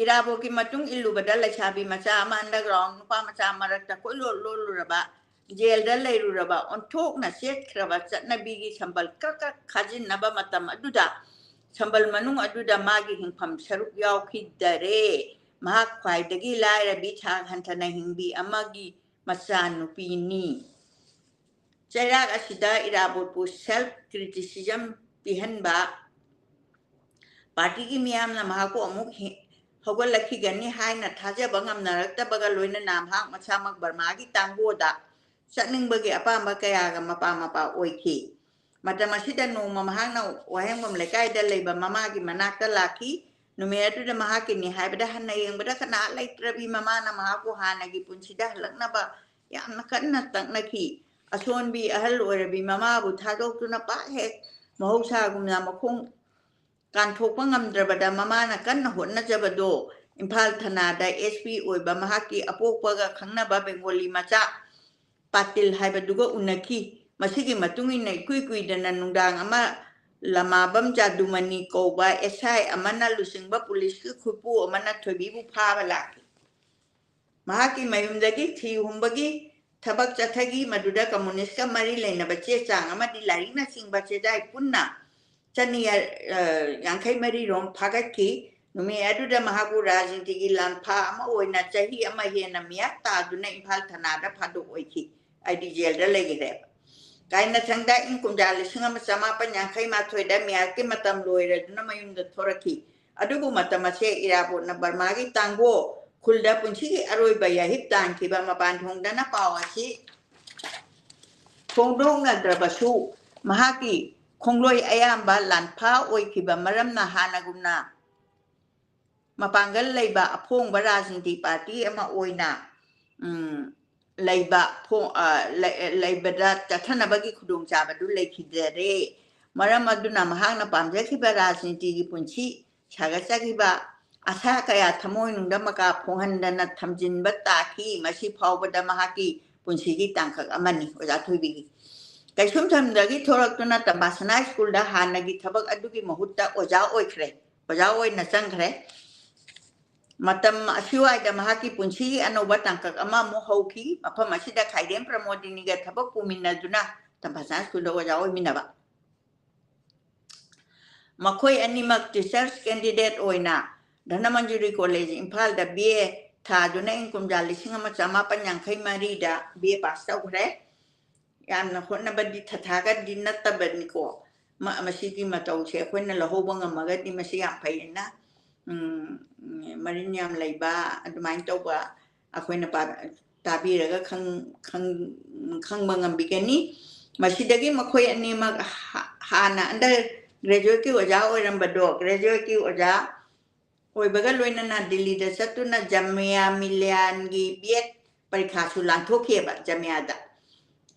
ꯏꯔꯥꯕꯣꯠꯀꯤ ꯃꯇꯨꯡ ꯏꯜꯂꯨꯕꯗ ꯂꯩꯁꯥꯕꯤ ꯃꯆꯥ ꯑꯃ underground ꯅꯨꯄꯥ ꯃꯆꯥ ꯃꯔꯛꯇ ꯀꯣꯏꯂꯣꯠ ꯂꯣꯠꯂꯨꯔꯕ, ꯖꯦꯜꯗ ꯂꯩꯔꯨꯔꯕ, ꯑꯣꯟꯊꯣꯛꯅ ꯆꯦꯠꯈ꯭ꯔꯕ ꯆꯠꯅꯕꯤꯒꯤ ꯁꯝꯕꯜ ꯀ꯭ꯔꯛ ꯀ꯭ꯔꯛ ꯈꯥꯖꯤꯟꯅꯕ ꯃꯇꯝ ꯑꯗꯨꯗ ꯁꯝꯕꯜ ꯃꯅꯨꯡ ꯑꯗꯨꯗ ꯃꯥꯒꯤ ꯍꯤꯡꯐꯝ ꯁꯔꯨꯛ ꯌꯥꯎꯈꯤꯗꯔꯦ꯫ ꯃꯍꯥꯛ ꯈ꯭ꯋꯥꯏꯗꯒꯤ ꯂꯥꯏꯔꯕꯤ, ꯊꯥꯛ ꯍꯟꯊꯅ ꯍꯤꯡꯕꯤ ꯑꯃꯒꯤ ꯃꯆꯥꯅꯨꯄꯤꯅꯤ꯫ ꯆꯩꯔꯥꯛ ꯑꯁꯤꯗ ꯏꯔꯥꯕꯣꯠꯄꯨ self criticism ꯄꯤꯍꯟꯕ, ꯄꯥꯔꯇꯤꯒꯤ ꯃꯤꯌꯥꯝꯅ ꯃꯍꯥꯛꯄꯨ ꯑꯃꯨꯛ ꯍꯤ-, ꯍꯧꯒꯠꯂꯛꯈꯤꯒꯅꯤ ꯍꯥꯏꯅ ꯊꯥꯖꯕ ꯉꯝꯅꯔꯛꯇꯕꯒ ꯂꯣꯏꯅꯅ ꯃꯍꯥꯛ ꯃꯁꯥꯃꯛ ꯕꯔꯃꯥꯒꯤ ꯇꯥꯡꯒꯣꯗ ꯆꯠꯅꯤꯡꯕꯒꯤ ꯑꯄꯥꯝꯕ ꯀꯌꯥꯒ ꯃꯄꯥ ꯃꯄꯥ ꯑꯣꯏꯈꯤ꯫ ꯃꯇꯝ ꯑꯁꯤꯗ ꯅꯣꯡꯃ ꯃꯍꯥꯛꯅ ꯋꯥꯍꯦꯡꯕꯝ ꯂꯩꯀꯥꯏꯗ ꯂꯩꯕ ꯃꯃꯥꯒꯤ ꯃꯅꯥꯛꯇ ꯂꯥꯛꯈꯤ꯫ ꯅꯨꯃꯤꯠ ꯑꯗꯨꯗ ꯃꯍꯥꯛꯀꯤꯅꯤ ꯍꯥꯏꯕꯗ ꯍꯟꯅ ꯌꯦꯡꯕꯗ ꯀꯅꯥ ꯂꯩꯇ꯭ꯔꯕꯤ ꯃꯃꯥꯅ ꯃꯍꯥꯛꯄꯨ ꯍꯥꯟꯅꯒꯤ ꯄꯨꯟꯁꯤꯗ ꯍꯜꯂꯛꯅꯕ ꯌꯥꯝꯅ ꯀꯟꯅ ꯇꯛꯅꯈꯤ꯫ ꯑꯁꯣꯟꯕꯤ ꯑꯍꯜ ꯑꯣꯏꯔꯕꯤ ꯃꯃꯥꯕꯨ ꯊꯥꯗꯣꯛꯇꯨꯅ ꯄꯥꯛ ꯍꯦꯛ ꯃꯍꯧꯁꯥꯒꯨꯝꯅ ꯃꯈꯣꯡ ꯀꯥꯟꯊꯣꯛꯄ ꯉꯝꯗ꯭ꯔꯕꯗ ꯃꯃꯥꯅ ꯀꯟꯅ ꯍꯣꯠꯅꯖꯕꯗꯣ ꯏꯝꯐꯥꯜ ꯊꯅꯥꯗ SP ꯑꯣꯏꯕ ꯃꯍꯥꯛꯀꯤ ꯑꯄꯣꯛꯄꯒ ꯈꯪꯅꯕ ꯕꯦꯡꯒꯣꯂꯤ ꯃꯆꯥ ꯄꯥꯇꯤꯜ ꯍꯥꯏꯕꯗꯨꯒ ꯎꯅꯈꯤ꯫ ꯃꯁꯤꯒꯤ ꯃꯇꯨꯡ ꯏꯟꯅ ꯏꯀꯨꯏ ꯀꯨꯏꯗꯅ ꯅꯨꯡꯗꯥꯡ ꯑꯃ ꯂꯃꯥꯕꯝ ꯖꯥꯗꯨꯃꯅꯤ ꯀꯧꯕ SI ꯑꯃꯅ ꯂꯨꯆꯤꯡꯕ ꯄꯨꯂꯤꯁꯀꯤ ꯈꯨꯠꯄꯨ ꯑꯃꯅ ꯊꯣꯏꯕꯤꯕꯨ ꯐꯥꯕ ꯂꯥꯛꯈꯤ꯫ ꯃꯍꯥꯛꯀꯤ ꯃꯌꯨꯝꯗꯒꯤ ꯊꯤ ꯍꯨꯝꯕꯒꯤ ꯊꯕꯛ ꯆꯠꯊꯈꯤ꯫ ꯃꯗꯨꯗ communist ꯀ ꯃꯔꯤ ꯂꯩꯅꯕ ꯆꯦ ꯆꯥꯡ ꯑꯃꯗꯤ ꯂꯥꯏꯔꯤꯛꯅꯆꯤꯡꯕ ꯆꯦꯗꯥꯏ ꯄꯨꯟꯅ ꯆꯅꯤ ꯌꯥꯡꯈꯩ ꯃꯔꯤ ꯔꯣꯝ ꯐꯥꯒꯠꯈꯤ꯫ ꯅꯨꯃꯤꯠ ꯑꯗꯨꯗ ꯃꯍꯥꯛꯄꯨ ꯔꯥꯖꯅꯤꯇꯤꯒꯤ ꯂꯥꯟꯐꯥ ꯑꯃ ꯑꯣꯏꯅ ꯆꯍꯤ ꯑꯃ ꯍꯦꯟꯅ ꯃꯤꯌꯥꯠ ꯇꯥꯗꯨꯅ ꯏꯝꯐꯥꯜ ꯊꯅꯥꯗ ꯐꯥꯗꯣꯛ ꯑꯣꯏꯈꯤ, ꯍꯥꯏꯗꯤ ꯖꯦꯜꯗ ꯂꯩꯈ꯭ꯔꯦꯕ꯫ ꯀꯥꯏꯅꯊꯪꯗ ꯏꯪ ꯀꯨꯝꯖꯥ ꯂꯤꯁꯤꯡ ꯑꯃ ꯆꯃꯥꯄꯟ ꯌꯥꯡꯈꯩ ꯃꯥꯊꯣꯏꯗ ꯃꯤꯌꯥꯠꯀꯤ ꯃꯇꯝ ꯂꯣꯏꯔꯗꯨꯅ ꯃꯌꯨꯝꯗ ꯊꯣꯔꯛꯈꯤ꯫ ꯑꯗꯨꯕꯨ ꯃꯇꯝ ꯑꯁꯦ ꯏꯔꯥꯕꯣꯠꯅ ꯕꯔꯃꯥꯒꯤ ꯇꯥꯡꯒꯣ ꯈꯨꯜꯗ ꯄꯨꯟꯁꯤꯒꯤ ꯑꯔꯣꯏꯕ ꯌꯥꯍꯤꯞ ꯇꯥꯟꯈꯤꯕ ꯃꯄꯥꯟ ꯊꯣꯡꯗꯅ ꯄꯥꯎ ꯑꯁꯤ ꯐꯣꯡꯗꯣꯛꯅꯗ꯭ꯔꯕꯁꯨ, ꯃꯍꯥꯛꯀꯤ ꯈꯣꯡꯂꯣꯏ ꯑꯌꯥꯝꯕ ꯂꯥꯟꯐꯥ ꯑꯣꯏꯈꯤꯕ ꯃꯔꯝꯅ ꯍꯥꯟꯅꯒꯨꯝꯅ ꯃꯄꯥꯡꯒꯜ ꯂꯩꯕ ꯑꯐꯣꯡꯕ ꯔꯥꯖꯅꯤꯇꯤ ꯄꯥꯔꯇꯤ ꯑꯃ ꯑꯣꯏꯅ, ꯎꯝ, ꯂꯩꯕ ꯐꯣ-, ꯑ, ꯂꯩ-, ꯂꯩꯕꯗ ꯆꯠꯊꯅꯕꯒꯤ ꯈꯨꯗꯣꯡꯆꯥꯕꯗꯨ ꯂꯩꯈꯤꯗꯔꯦ꯫ ꯃꯔꯝ ꯑꯗꯨꯅ ꯃꯍꯥꯛꯅ ꯄꯥꯝꯖꯈꯤꯕ ꯔꯥꯖꯅꯤꯇꯤꯒꯤ ꯄꯨꯟꯁꯤ ꯁꯥꯒꯠꯆꯈꯤꯕ ꯑꯁꯥ ꯀꯌꯥ ꯊꯃꯣꯏꯅꯨꯡꯗ ꯃꯀꯥ ꯐꯣꯡꯍꯟꯗꯅ ꯊꯝꯖꯤꯟꯕ ꯇꯥꯈꯤ꯫ ꯃꯁꯤ ꯐꯥꯎꯕꯗ ꯃꯍꯥꯛꯀꯤ ꯄꯨꯟꯁꯤꯒꯤ ꯇꯥꯡꯀꯛ ꯑꯃꯅꯤ ꯑꯣꯖꯥ ꯊꯣꯏꯕꯤꯒꯤ꯫ ꯀꯩꯁꯨꯝꯊꯪꯗꯒꯤ ꯊꯣꯔꯛꯇꯨꯅ ꯇꯝꯕꯥꯁꯅꯥ ꯁ꯭ꯀꯨꯜꯗ ꯍꯥꯟꯅꯒꯤ ꯊꯕꯛ ꯑꯗꯨꯒꯤ ꯃꯍꯨꯠꯇ ꯑꯣꯖꯥ ꯑꯣꯏꯈ꯭ꯔꯦ, ꯑꯣꯖꯥ ꯑꯣꯏꯅ ꯆꯪꯈ꯭ꯔꯦ꯫ ꯃꯇꯝ ꯑꯁꯤꯋꯥꯏꯗ ꯃꯍꯥꯛꯀꯤ ꯄꯨꯟꯁꯤꯒꯤ ꯑꯅꯧꯕ ꯇꯥꯡꯀꯛ ꯑꯃ ꯑꯃꯨꯛ ꯍꯧꯈꯤ꯫ ꯃꯐꯝ ꯑꯁꯤꯗ ꯈꯥꯏꯗꯦꯝ ꯄ꯭ꯔꯃꯣꯗꯤꯅꯤꯒ ꯊꯕꯛ ꯄꯨꯃꯤꯟꯅꯗꯨꯅ ꯇꯝꯐꯥꯁꯅꯥ ꯁ꯭ꯀꯨꯜꯗ ꯑꯣꯖꯥ ꯑꯣꯏꯃꯤꯟꯅꯕ꯫ ꯃꯈꯣꯏ ꯑꯅꯤꯃꯛ teachers candidate ꯑꯣꯏꯅ ꯙꯅꯃꯟꯖꯨꯔꯤ ꯀꯣꯂꯦꯖ ꯏꯝꯐꯥꯜꯗ ꯕꯤ ꯑꯦ ꯊꯥꯗꯨꯅ ꯏꯪ ꯀꯨꯝꯖꯥ ꯂꯤꯁꯤꯡ ꯑꯃ ꯆꯃꯥꯄꯟ ꯌꯥꯡꯈꯩ ꯃꯔꯤꯗ ꯕꯤ ꯑꯦ ꯄꯥꯁ ꯇꯧꯈ꯭ꯔꯦ꯫ ꯌꯥꯝꯅ ꯍꯣꯠꯅꯕꯗꯤ ꯊꯊꯥꯒꯗꯤ ꯅꯠꯇꯕꯅꯤꯀꯣ꯫ ꯃ-, ꯃꯁꯤꯒꯤ ꯃꯇꯧꯁꯦ ꯑꯩꯈꯣꯏꯅ ꯂꯧꯍꯧꯕ ꯉꯝꯃꯒꯗꯤ ꯃꯁꯤ ꯌꯥꯝ ꯐꯩꯌꯦꯅ, ꯎꯝ, ꯃꯔꯤꯟ ꯌꯥꯝ ꯂꯩꯕ ꯑꯗꯨꯃꯥꯏꯅ ꯇꯧꯕ ꯑꯩꯈꯣꯏꯅ ꯄꯥ-, ꯇꯥꯕꯤꯔꯒ ꯈꯪ-, ꯈꯪ-, ꯈꯪꯕ ꯉꯝꯕꯤꯒꯅꯤ꯫ ꯃꯁꯤꯗꯒꯤ ꯃꯈꯣꯏ ꯑꯅꯤꯃꯛ ꯍꯥ-, ꯍꯥꯟꯅ under graduate ꯀꯤ ꯑꯣꯖꯥ ꯑꯣꯏꯔꯝꯕꯗꯣ, graduate ꯀꯤ ꯑꯣꯖꯥ ꯑꯣꯏꯕꯒ ꯂꯣꯏꯅꯅ ꯗꯤꯜꯂꯤꯗ ꯆꯠꯇꯨꯅ ꯖꯥꯃꯤꯌꯥ ꯃꯤꯂꯤꯌꯥꯟꯒꯤ ꯕꯤ ꯑꯦꯗ ꯄꯔꯤꯈꯥꯁꯨ ꯂꯥꯟꯊꯣꯛꯈꯤꯑꯕ ꯖꯥꯃꯤꯌꯥꯗ꯫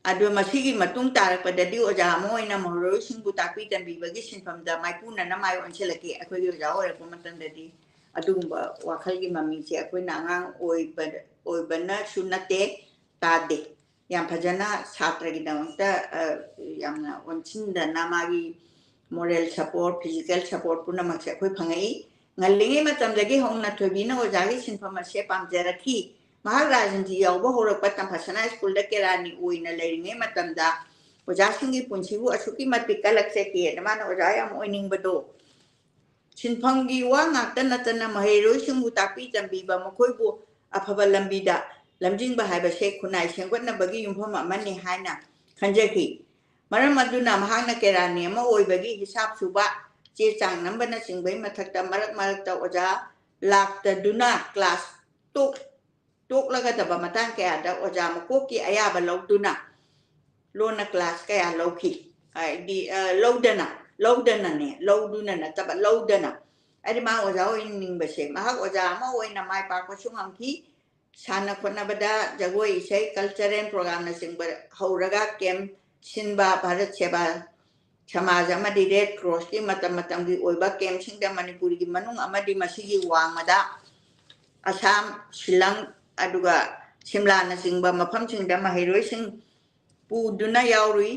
ꯑꯗꯨ ꯃꯁꯤꯒꯤ ꯃꯇꯨꯡ ꯇꯥꯔꯛꯄꯗꯗꯤ ꯑꯣꯖꯥ ꯑꯃ ꯑꯣꯏꯅ ꯃꯍꯩꯔꯣꯏꯁꯤꯡꯕꯨ ꯇꯥꯛꯄꯤ ꯇꯝꯕꯤꯕꯒꯤ ꯁꯤꯟꯐꯝꯗ ꯃꯥꯏꯄꯨꯅꯅ ꯃꯥꯏ ꯑꯣꯟꯁꯤꯜꯂꯛꯈꯤ꯫ ꯑꯩꯈꯣꯏꯒꯤ ꯑꯣꯖꯥ ꯑꯣꯏꯔꯛꯄ ꯃꯇꯝꯗꯗꯤ ꯑꯗꯨꯒꯨꯝꯕ ꯋꯥꯈꯜꯒꯤ ꯃꯃꯤꯁꯦ ꯑꯩꯈꯣꯏꯅ ꯑꯉꯥꯡ ꯑꯣꯏꯕ, ꯑꯣꯏꯕꯅꯁꯨ ꯅꯠꯇꯦ, ꯇꯥꯗꯦ꯫ ꯌꯥꯝ ꯐꯖꯅ ꯁꯥꯇ꯭ꯔꯒꯤꯗꯃꯛꯇ, ꯑ, ꯌꯥꯝꯅ ꯑꯣꯟꯁꯤꯟꯗꯅ ꯃꯥꯒꯤ moral support, physical support ꯄꯨꯝꯅꯃꯛꯁꯦ ꯑꯩꯈꯣꯏ ꯐꯪꯉꯛꯏ꯫ ꯉꯜꯂꯤꯉꯩ ꯃꯇꯝꯗꯒꯤ ꯍꯧꯅ ꯊꯣꯏꯕꯤꯅ ꯑꯣꯖꯥꯒꯤ ꯁꯤꯟꯐꯝ ꯑꯁꯦ ꯄꯥꯝꯖꯔꯛꯈꯤ꯫ ꯃꯍꯥꯛ ꯔꯥꯖꯅꯤꯇꯤ ꯌꯥꯎꯕ ꯍꯧꯔꯛꯄ ꯇꯝꯐꯥꯁꯅꯥ ꯁ꯭ꯀꯨꯜꯗ ꯀꯦꯔꯥꯅꯤ ꯑꯣꯏꯅ ꯂꯩꯔꯤꯉꯩ ꯃꯇꯝꯗ ꯑꯣꯖꯥꯁꯤꯡꯒꯤ ꯄꯨꯟꯁꯤꯕꯨ ꯑꯁꯨꯛꯀꯤ ꯃꯇꯤꯛ ꯀꯜꯂꯛꯆꯈꯤ꯫ ꯃꯥꯅ ꯑꯣꯖꯥ ꯌꯥꯝ ꯑꯣꯏꯅꯤꯡꯕꯗꯣ꯫ ꯁꯤꯟꯐꯝꯒꯤ ꯋꯥ ꯉꯥꯛꯇ ꯅꯠꯇꯅ ꯃꯍꯩꯔꯣꯏꯁꯤꯡꯕꯨ ꯇꯥꯛꯄꯤ ꯇꯝꯕꯤꯕ, ꯃꯈꯣꯏꯕꯨ ꯑꯐꯕ ꯂꯝꯕꯤꯗ ꯂꯝꯖꯤꯡꯕ ꯍꯥꯏꯕꯁꯦ ꯈꯨꯟꯅꯥꯏ ꯁꯦꯝꯒꯠꯅꯕꯒꯤ ꯌꯨꯝꯐꯝ ꯑꯃꯅꯤ ꯍꯥꯏꯅ ꯈꯟꯖꯈꯤ꯫ ꯃꯔꯝ ꯑꯗꯨꯅ ꯃꯍꯥꯛꯅ ꯀꯦꯔꯥꯅꯤ ꯑꯃ ꯑꯣꯏꯕꯒꯤ ꯍꯤꯁꯥꯞ ꯁꯨꯕ, ꯆꯦ ꯆꯥꯡ ꯅꯝꯕꯅꯆꯤꯡꯕꯒꯤ ꯃꯊꯛꯇ ꯃꯔꯛ ꯃꯔꯛꯇ ꯑꯣꯖꯥ ꯂꯥꯛꯇꯗꯨꯅ ꯀ꯭ꯂꯥꯁ ꯇꯣꯛ-, ꯇꯣꯛꯂꯒꯗꯕ ꯃꯇꯥꯡ ꯀꯌꯥꯗ ꯑꯣꯖꯥ ꯃꯀꯣꯛꯀꯤ ꯑꯌꯥꯕ ꯂꯧꯗꯨꯅ ꯂꯣꯟꯅ ꯀ꯭ꯂꯥꯁ ꯀꯌꯥ ꯂꯧꯈꯤ꯫ ꯍꯥꯏꯗꯤ, ꯑ, ꯂꯧꯗꯅ, ꯂꯧꯗꯅꯅꯦ, ꯂꯧꯗꯨꯅ ꯅꯠꯇꯕ, ꯂꯧꯗꯅ꯫ ꯍꯥꯏꯗꯤ ꯃꯥ ꯑꯣꯖꯥ ꯑꯣꯏꯅꯤꯡꯕꯁꯦ, ꯃꯍꯥꯛ ꯑꯣꯖꯥ ꯑꯃ ꯑꯣꯏꯅ ꯃꯥꯏ ꯄꯥꯛꯄꯁꯨ ꯉꯝꯈꯤ꯫ ꯁꯥꯟꯅ ꯈꯣꯠꯅꯕꯗ ꯖꯒꯣꯏ, ꯏꯁꯩ, cultural programꯅꯆꯤꯡꯕ ꯍꯧꯔꯒ camp ꯁꯤꯟꯕ, ꯚꯥꯔꯠ ꯁꯦꯕꯥ ꯁꯃꯥꯖ ꯑꯃꯗꯤ Red Crossꯀꯤ ꯃꯇꯝ ꯃꯇꯝꯒꯤ ꯑꯣꯏꯕ campꯁꯤꯡꯗ ꯃꯅꯤꯄꯨꯔꯒꯤ ꯃꯅꯨꯡ ꯑꯃꯗꯤ ꯃꯁꯤꯒꯤ ꯋꯥꯡꯃꯗ ꯑꯁꯥꯝ, ꯁꯤꯂꯪ, ꯑꯗꯨꯒ ꯁꯤꯝꯂꯥꯅꯆꯤꯡꯕ ꯃꯐꯝꯁꯤꯡꯗ ꯃꯍꯩꯔꯣꯏꯁꯤꯡ ꯄꯨꯗꯨꯅ ꯌꯥꯎꯔꯨꯏ꯫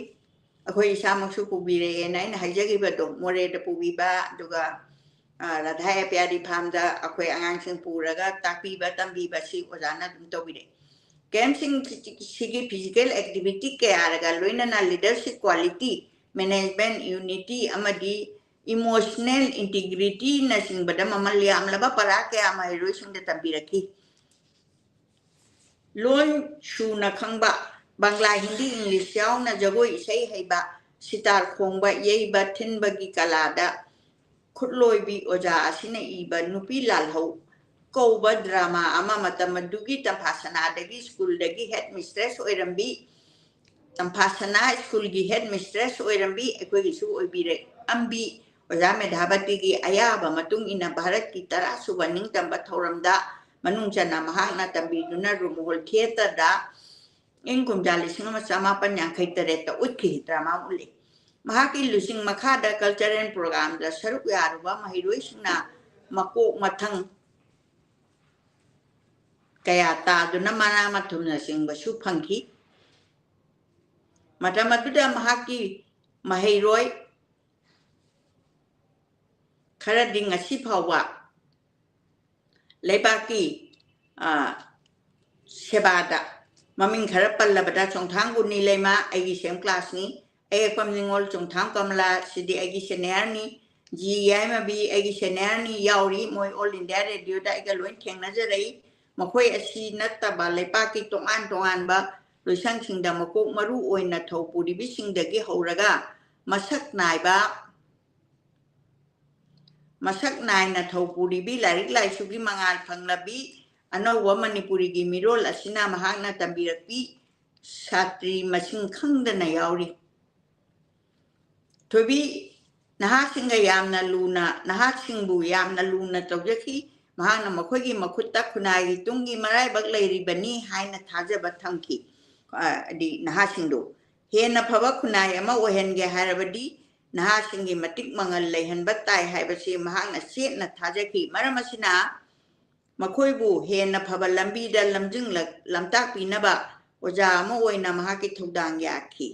ꯑꯩꯈꯣꯏ ꯏꯁꯥꯃꯛꯁꯨ ꯄꯨꯕꯤꯔꯛꯑꯦꯅ ꯑꯩꯅ ꯍꯥꯏꯖꯈꯤꯕꯗꯣ, ꯃꯣꯔꯦꯗ ꯄꯨꯕꯤꯕ, ꯑꯗꯨꯒ, ꯑ, ꯔꯥꯙꯥ ꯑꯦꯄꯤꯌꯥꯔꯤ farmꯗ ꯑꯩꯈꯣꯏ ꯑꯉꯥꯡꯁꯤꯡ ꯄꯨꯔꯒ ꯇꯥꯛꯄꯤꯕ, ꯇꯝꯕꯤꯕ ꯁꯤ ꯑꯣꯖꯥꯅ ꯑꯗꯨꯝ ꯇꯧꯕꯤꯔꯛꯏ꯫ Campꯁꯤꯡ ꯁꯤꯒꯤ physical activity ꯀꯌꯥꯒ ꯂꯣꯏꯅꯅ leadership quality, management unity ꯑꯃꯗꯤ emotional integrityꯅꯆꯤꯡꯕꯗ ꯃꯃꯜ ꯌꯥꯝꯂꯕ ꯄꯔꯥ ꯀꯌꯥ ꯃꯍꯩꯔꯣꯏꯁꯤꯡꯗ ꯇꯝꯕꯤꯔꯛꯈꯤ꯫ ꯂꯣꯟ ꯁꯨꯅ ꯈꯪꯕ, ꯕꯪꯒ꯭ꯂꯥ, ꯍꯤꯟꯗꯤ, ꯏꯪꯂꯤꯁ ꯌꯥꯎꯅ ꯖꯒꯣꯏ ꯏꯁꯩ ꯍꯩꯕ, ꯁꯤꯇꯥꯔ ꯈꯣꯡꯕ, ꯌꯩꯕ, ꯊꯤꯟꯕꯒꯤ ꯀꯂꯥꯗ ꯈꯨꯠꯂꯣꯏꯕꯤ ꯑꯣꯖꯥ ꯑꯁꯤꯅ ꯏꯕ ꯅꯨꯄꯤ ꯂꯥꯜꯍꯧ ꯀꯧꯕ drama ꯑꯃ ꯃꯇꯝ ꯑꯗꯨꯒꯤ ꯇꯝꯐꯥꯁꯅꯥꯗꯒꯤ ꯁ꯭ꯀꯨꯜꯗꯒꯤ headmistress ꯑꯣꯏꯔꯝꯕꯤ, ꯇꯝꯐꯥꯁꯅꯥ ꯁ꯭ꯀꯨꯜꯒꯤ headmistress ꯑꯣꯏꯔꯝꯕꯤ, ꯑꯩꯈꯣꯏꯒꯤꯁꯨ ꯑꯣꯏꯕꯤꯔꯛꯑꯝꯕꯤ ꯑꯣꯖꯥ ꯃꯦꯙꯥꯕꯇꯤꯒꯤ ꯑꯌꯥꯕ ꯃꯇꯨꯡ ꯏꯟꯅ ꯚꯥꯔꯠꯀꯤ ꯇꯔꯥꯁꯨꯕ ꯅꯤꯡꯇꯝꯕ ꯊꯧꯔꯝꯗ ꯃꯅꯨꯡ ꯆꯟꯅ ꯃꯍꯥꯛꯅ ꯇꯝꯕꯤꯗꯨꯅ ꯔꯨꯃꯣꯍꯣꯜ theatreꯗ ꯏꯪ ꯀꯨꯝꯖꯥ ꯂꯤꯁꯤꯡ ꯑꯃ ꯆꯃꯥꯄꯟ ꯌꯥꯡꯈꯩ ꯇꯔꯦꯠꯇ ꯎꯠꯈꯤ꯫ Drama ꯎꯠꯂꯤ꯫ ꯃꯍꯥꯛꯀꯤ ꯂꯨꯆꯤꯡ ꯃꯈꯥꯗ cultural programꯗ ꯁꯔꯨꯛ ꯌꯥꯔꯨꯕ ꯃꯍꯩꯔꯣꯏꯁꯤꯡꯅ ꯃꯀꯣꯛ ꯃꯊꯪ ꯀꯌꯥ ꯇꯥꯗꯨꯅ ꯃꯅꯥ ꯃꯊꯨꯝꯅꯆꯤꯡꯕꯁꯨ ꯐꯪꯈꯤ꯫ ꯃꯇꯝ ꯑꯗꯨꯗ ꯃꯍꯥꯛꯀꯤ ꯃꯍꯩꯔꯣꯏ ꯈꯔꯗꯤ ꯉꯁꯤ ꯐꯥꯎꯕ ꯂꯩꯕꯥꯛꯀꯤ, ꯑ, ꯁꯦꯕꯥꯗ꯫ ꯃꯃꯤꯡ ꯈꯔ ꯄꯜꯂꯕꯗ ꯆꯣꯡꯊꯥꯝ ꯒꯨꯅꯤ ꯂꯩꯃ ꯑꯩꯒꯤ ꯁꯦꯝ ꯀ꯭ꯂꯥꯁꯅꯤ, ꯑꯌꯦꯛꯄꯝ ꯅꯤꯉꯣꯜ ꯆꯣꯡꯊꯥꯝ ꯀꯃꯂꯥ ꯁꯤꯗꯤ ꯑꯩꯒꯤ ꯁꯦꯅꯤꯌꯔꯅꯤ, ꯖꯤ ꯌꯥꯏꯃꯕꯤ ꯑꯩꯒꯤ ꯁꯦꯅꯤꯌꯔꯅꯤ ꯌꯥꯎꯔꯤ꯫ ꯃꯣꯏ ꯑꯣꯜ ꯏꯟꯗꯤꯌꯥ ꯔꯦꯗꯤꯑꯣꯗ ꯑꯩꯒ ꯂꯣꯏ ꯊꯦꯡꯅꯖꯔꯛꯏ꯫ ꯃꯈꯣꯏ ꯑꯁꯤ ꯅꯠꯇꯕ ꯂꯩꯄꯥꯛꯀꯤ ꯇꯣꯉꯥꯟ ꯇꯣꯉꯥꯟꯕ ꯂꯣꯏꯁꯪꯁꯤꯡꯗ ꯃꯀꯣꯛ ꯃꯔꯨ ꯑꯣꯏꯅ ꯊꯧ ꯄꯨꯔꯤꯕꯁꯤꯡꯗꯒꯤ ꯍꯧꯔꯒ ꯃꯁꯛ ꯅꯥꯏꯕ ꯃꯁꯛ ꯅꯥꯏꯅ ꯊꯧ ꯄꯨꯔꯤꯕꯤ ꯂꯥꯏꯔꯤꯛ ꯂꯥꯏꯁꯨꯒꯤ ꯃꯉꯥꯜ ꯐꯪꯂꯕꯤ ꯑꯅꯧꯕ ꯃꯅꯤꯄꯨꯔꯤꯒꯤ ꯃꯤꯔꯣꯜ ꯑꯁꯤꯅ ꯃꯍꯥꯛꯅ ꯇꯝꯕꯤꯔꯛꯄꯤ ꯁꯥꯇ꯭ꯔꯤ ꯃꯁꯤꯡ ꯈꯪꯗꯅ ꯌꯥꯎꯔꯤ꯫ ꯊꯣꯏꯕꯤ ꯅꯍꯥꯁꯤꯡꯒ ꯌꯥꯝꯅ ꯂꯨꯅ, ꯅꯍꯥꯁꯤꯡꯕꯨ ꯌꯥꯝꯅ ꯂꯨꯅ ꯇꯧꯖꯈꯤ꯫ ꯃꯍꯥꯛꯅ ꯃꯈꯣꯏꯒꯤ ꯃꯈꯨꯠꯇ ꯈꯨꯟꯅꯥꯏꯒꯤ ꯇꯨꯡꯒꯤ ꯃꯔꯥꯏꯕꯛ ꯂꯩꯔꯤꯕꯅꯤ ꯍꯥꯏꯅ ꯊꯥꯖꯕ ꯊꯝꯈꯤ꯫ ꯑ, ꯍꯥꯏꯗꯤ ꯅꯍꯥꯁꯤꯡꯗꯨ ꯍꯦꯟꯅ ꯐꯕ ꯈꯨꯟꯅꯥꯏ ꯑꯃ ꯑꯣꯏꯍꯟꯒꯦ ꯍꯥꯏꯔꯕꯗꯤ ꯅꯍꯥꯁꯤꯡꯒꯤ ꯃꯇꯤꯛ ꯃꯉꯜ ꯂꯩꯍꯟꯕ ꯇꯥꯏ ꯍꯥꯏꯕꯁꯤ ꯃꯍꯥꯛꯅ ꯆꯦꯠꯅ ꯊꯥꯖꯈꯤ꯫ ꯃꯔꯝ ꯑꯁꯤꯅ ꯃꯈꯣꯏꯕꯨ ꯍꯦꯟꯅ ꯐꯕ ꯂꯝꯕꯤꯗ ꯂꯝꯖꯤꯡꯂꯛ-, ꯂꯝꯇꯥꯛꯄꯤꯅꯕ ꯑꯣꯖꯥ ꯑꯃ ꯑꯣꯏꯅ ꯃꯍꯥꯛꯀꯤ ꯊꯧꯗꯥꯡ ꯌꯥꯈꯤ꯫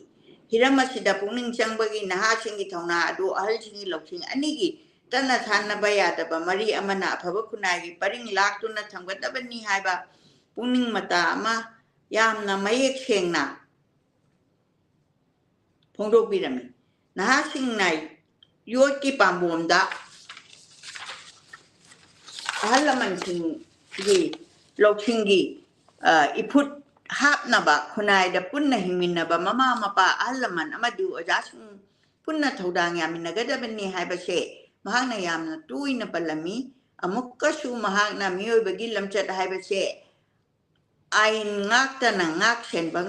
ꯍꯤꯔꯝ ꯑꯁꯤꯗ ꯄꯨꯛꯅꯤꯡ ꯆꯪꯕꯒꯤ ꯅꯍꯥꯁꯤꯡꯒꯤ ꯊꯧꯅꯥ ꯑꯗꯨ ꯑꯍꯜꯁꯤꯡꯒꯤ ꯂꯧꯁꯤꯡ ꯑꯅꯤꯒꯤ ꯇꯠꯅ ꯊꯥꯅꯕ ꯌꯥꯗꯕ ꯃꯔꯤ ꯑꯃꯅ ꯑꯐꯕ ꯈꯨꯟꯅꯥꯏꯒꯤ ꯄꯔꯤꯡ ꯂꯥꯛꯇꯨꯅ ꯊꯝꯒꯗꯕꯅꯤ ꯍꯥꯏꯕ ꯄꯨꯛꯅꯤꯡ ꯃꯇꯥ ꯑꯃ ꯌꯥꯝꯅ ꯃꯌꯦꯛ ꯁꯦꯡꯅ ꯐꯣꯡꯗꯣꯛꯄꯤꯔꯝꯃꯤ꯫ ꯅꯍꯥꯁꯤꯡꯅ ꯌꯣꯠꯀꯤ ꯄꯥꯝꯕꯣꯝꯗ ꯑꯍꯜ ꯂꯃꯟꯁꯤꯡꯒꯤ ꯂꯧꯁꯤꯡꯒꯤ, ꯑ, ꯏꯐꯨꯠ ꯍꯥꯞꯅꯕ ꯈꯨꯟꯅꯥꯏꯗ ꯄꯨꯟꯅ ꯍꯤꯡꯃꯤꯟꯅꯕ ꯃꯃꯥ ꯃꯄꯥ, ꯑꯍꯜ ꯂꯃꯟ ꯑꯃꯗꯤ ꯑꯣꯖꯥꯁꯤꯡ ꯄꯨꯟꯅ ꯊꯧꯗꯥꯡ ꯌꯥꯃꯤꯟꯅꯒꯗꯕꯅꯤ ꯍꯥꯏꯕꯁꯦ ꯃꯍꯥꯛꯅ ꯌꯥꯝꯅ ꯇꯣꯏꯅ ꯄꯜꯂꯝꯃꯤ꯫ ꯑꯃꯨꯛꯀꯁꯨ ꯃꯍꯥꯛꯅ ꯃꯤꯑꯣꯏꯕꯒꯤ ꯂꯝꯆꯠ ꯍꯥꯏꯕꯁꯦ ꯑꯥꯏꯟ ꯉꯥꯛꯇꯅ ꯉꯥꯛ ꯁꯦꯟꯕ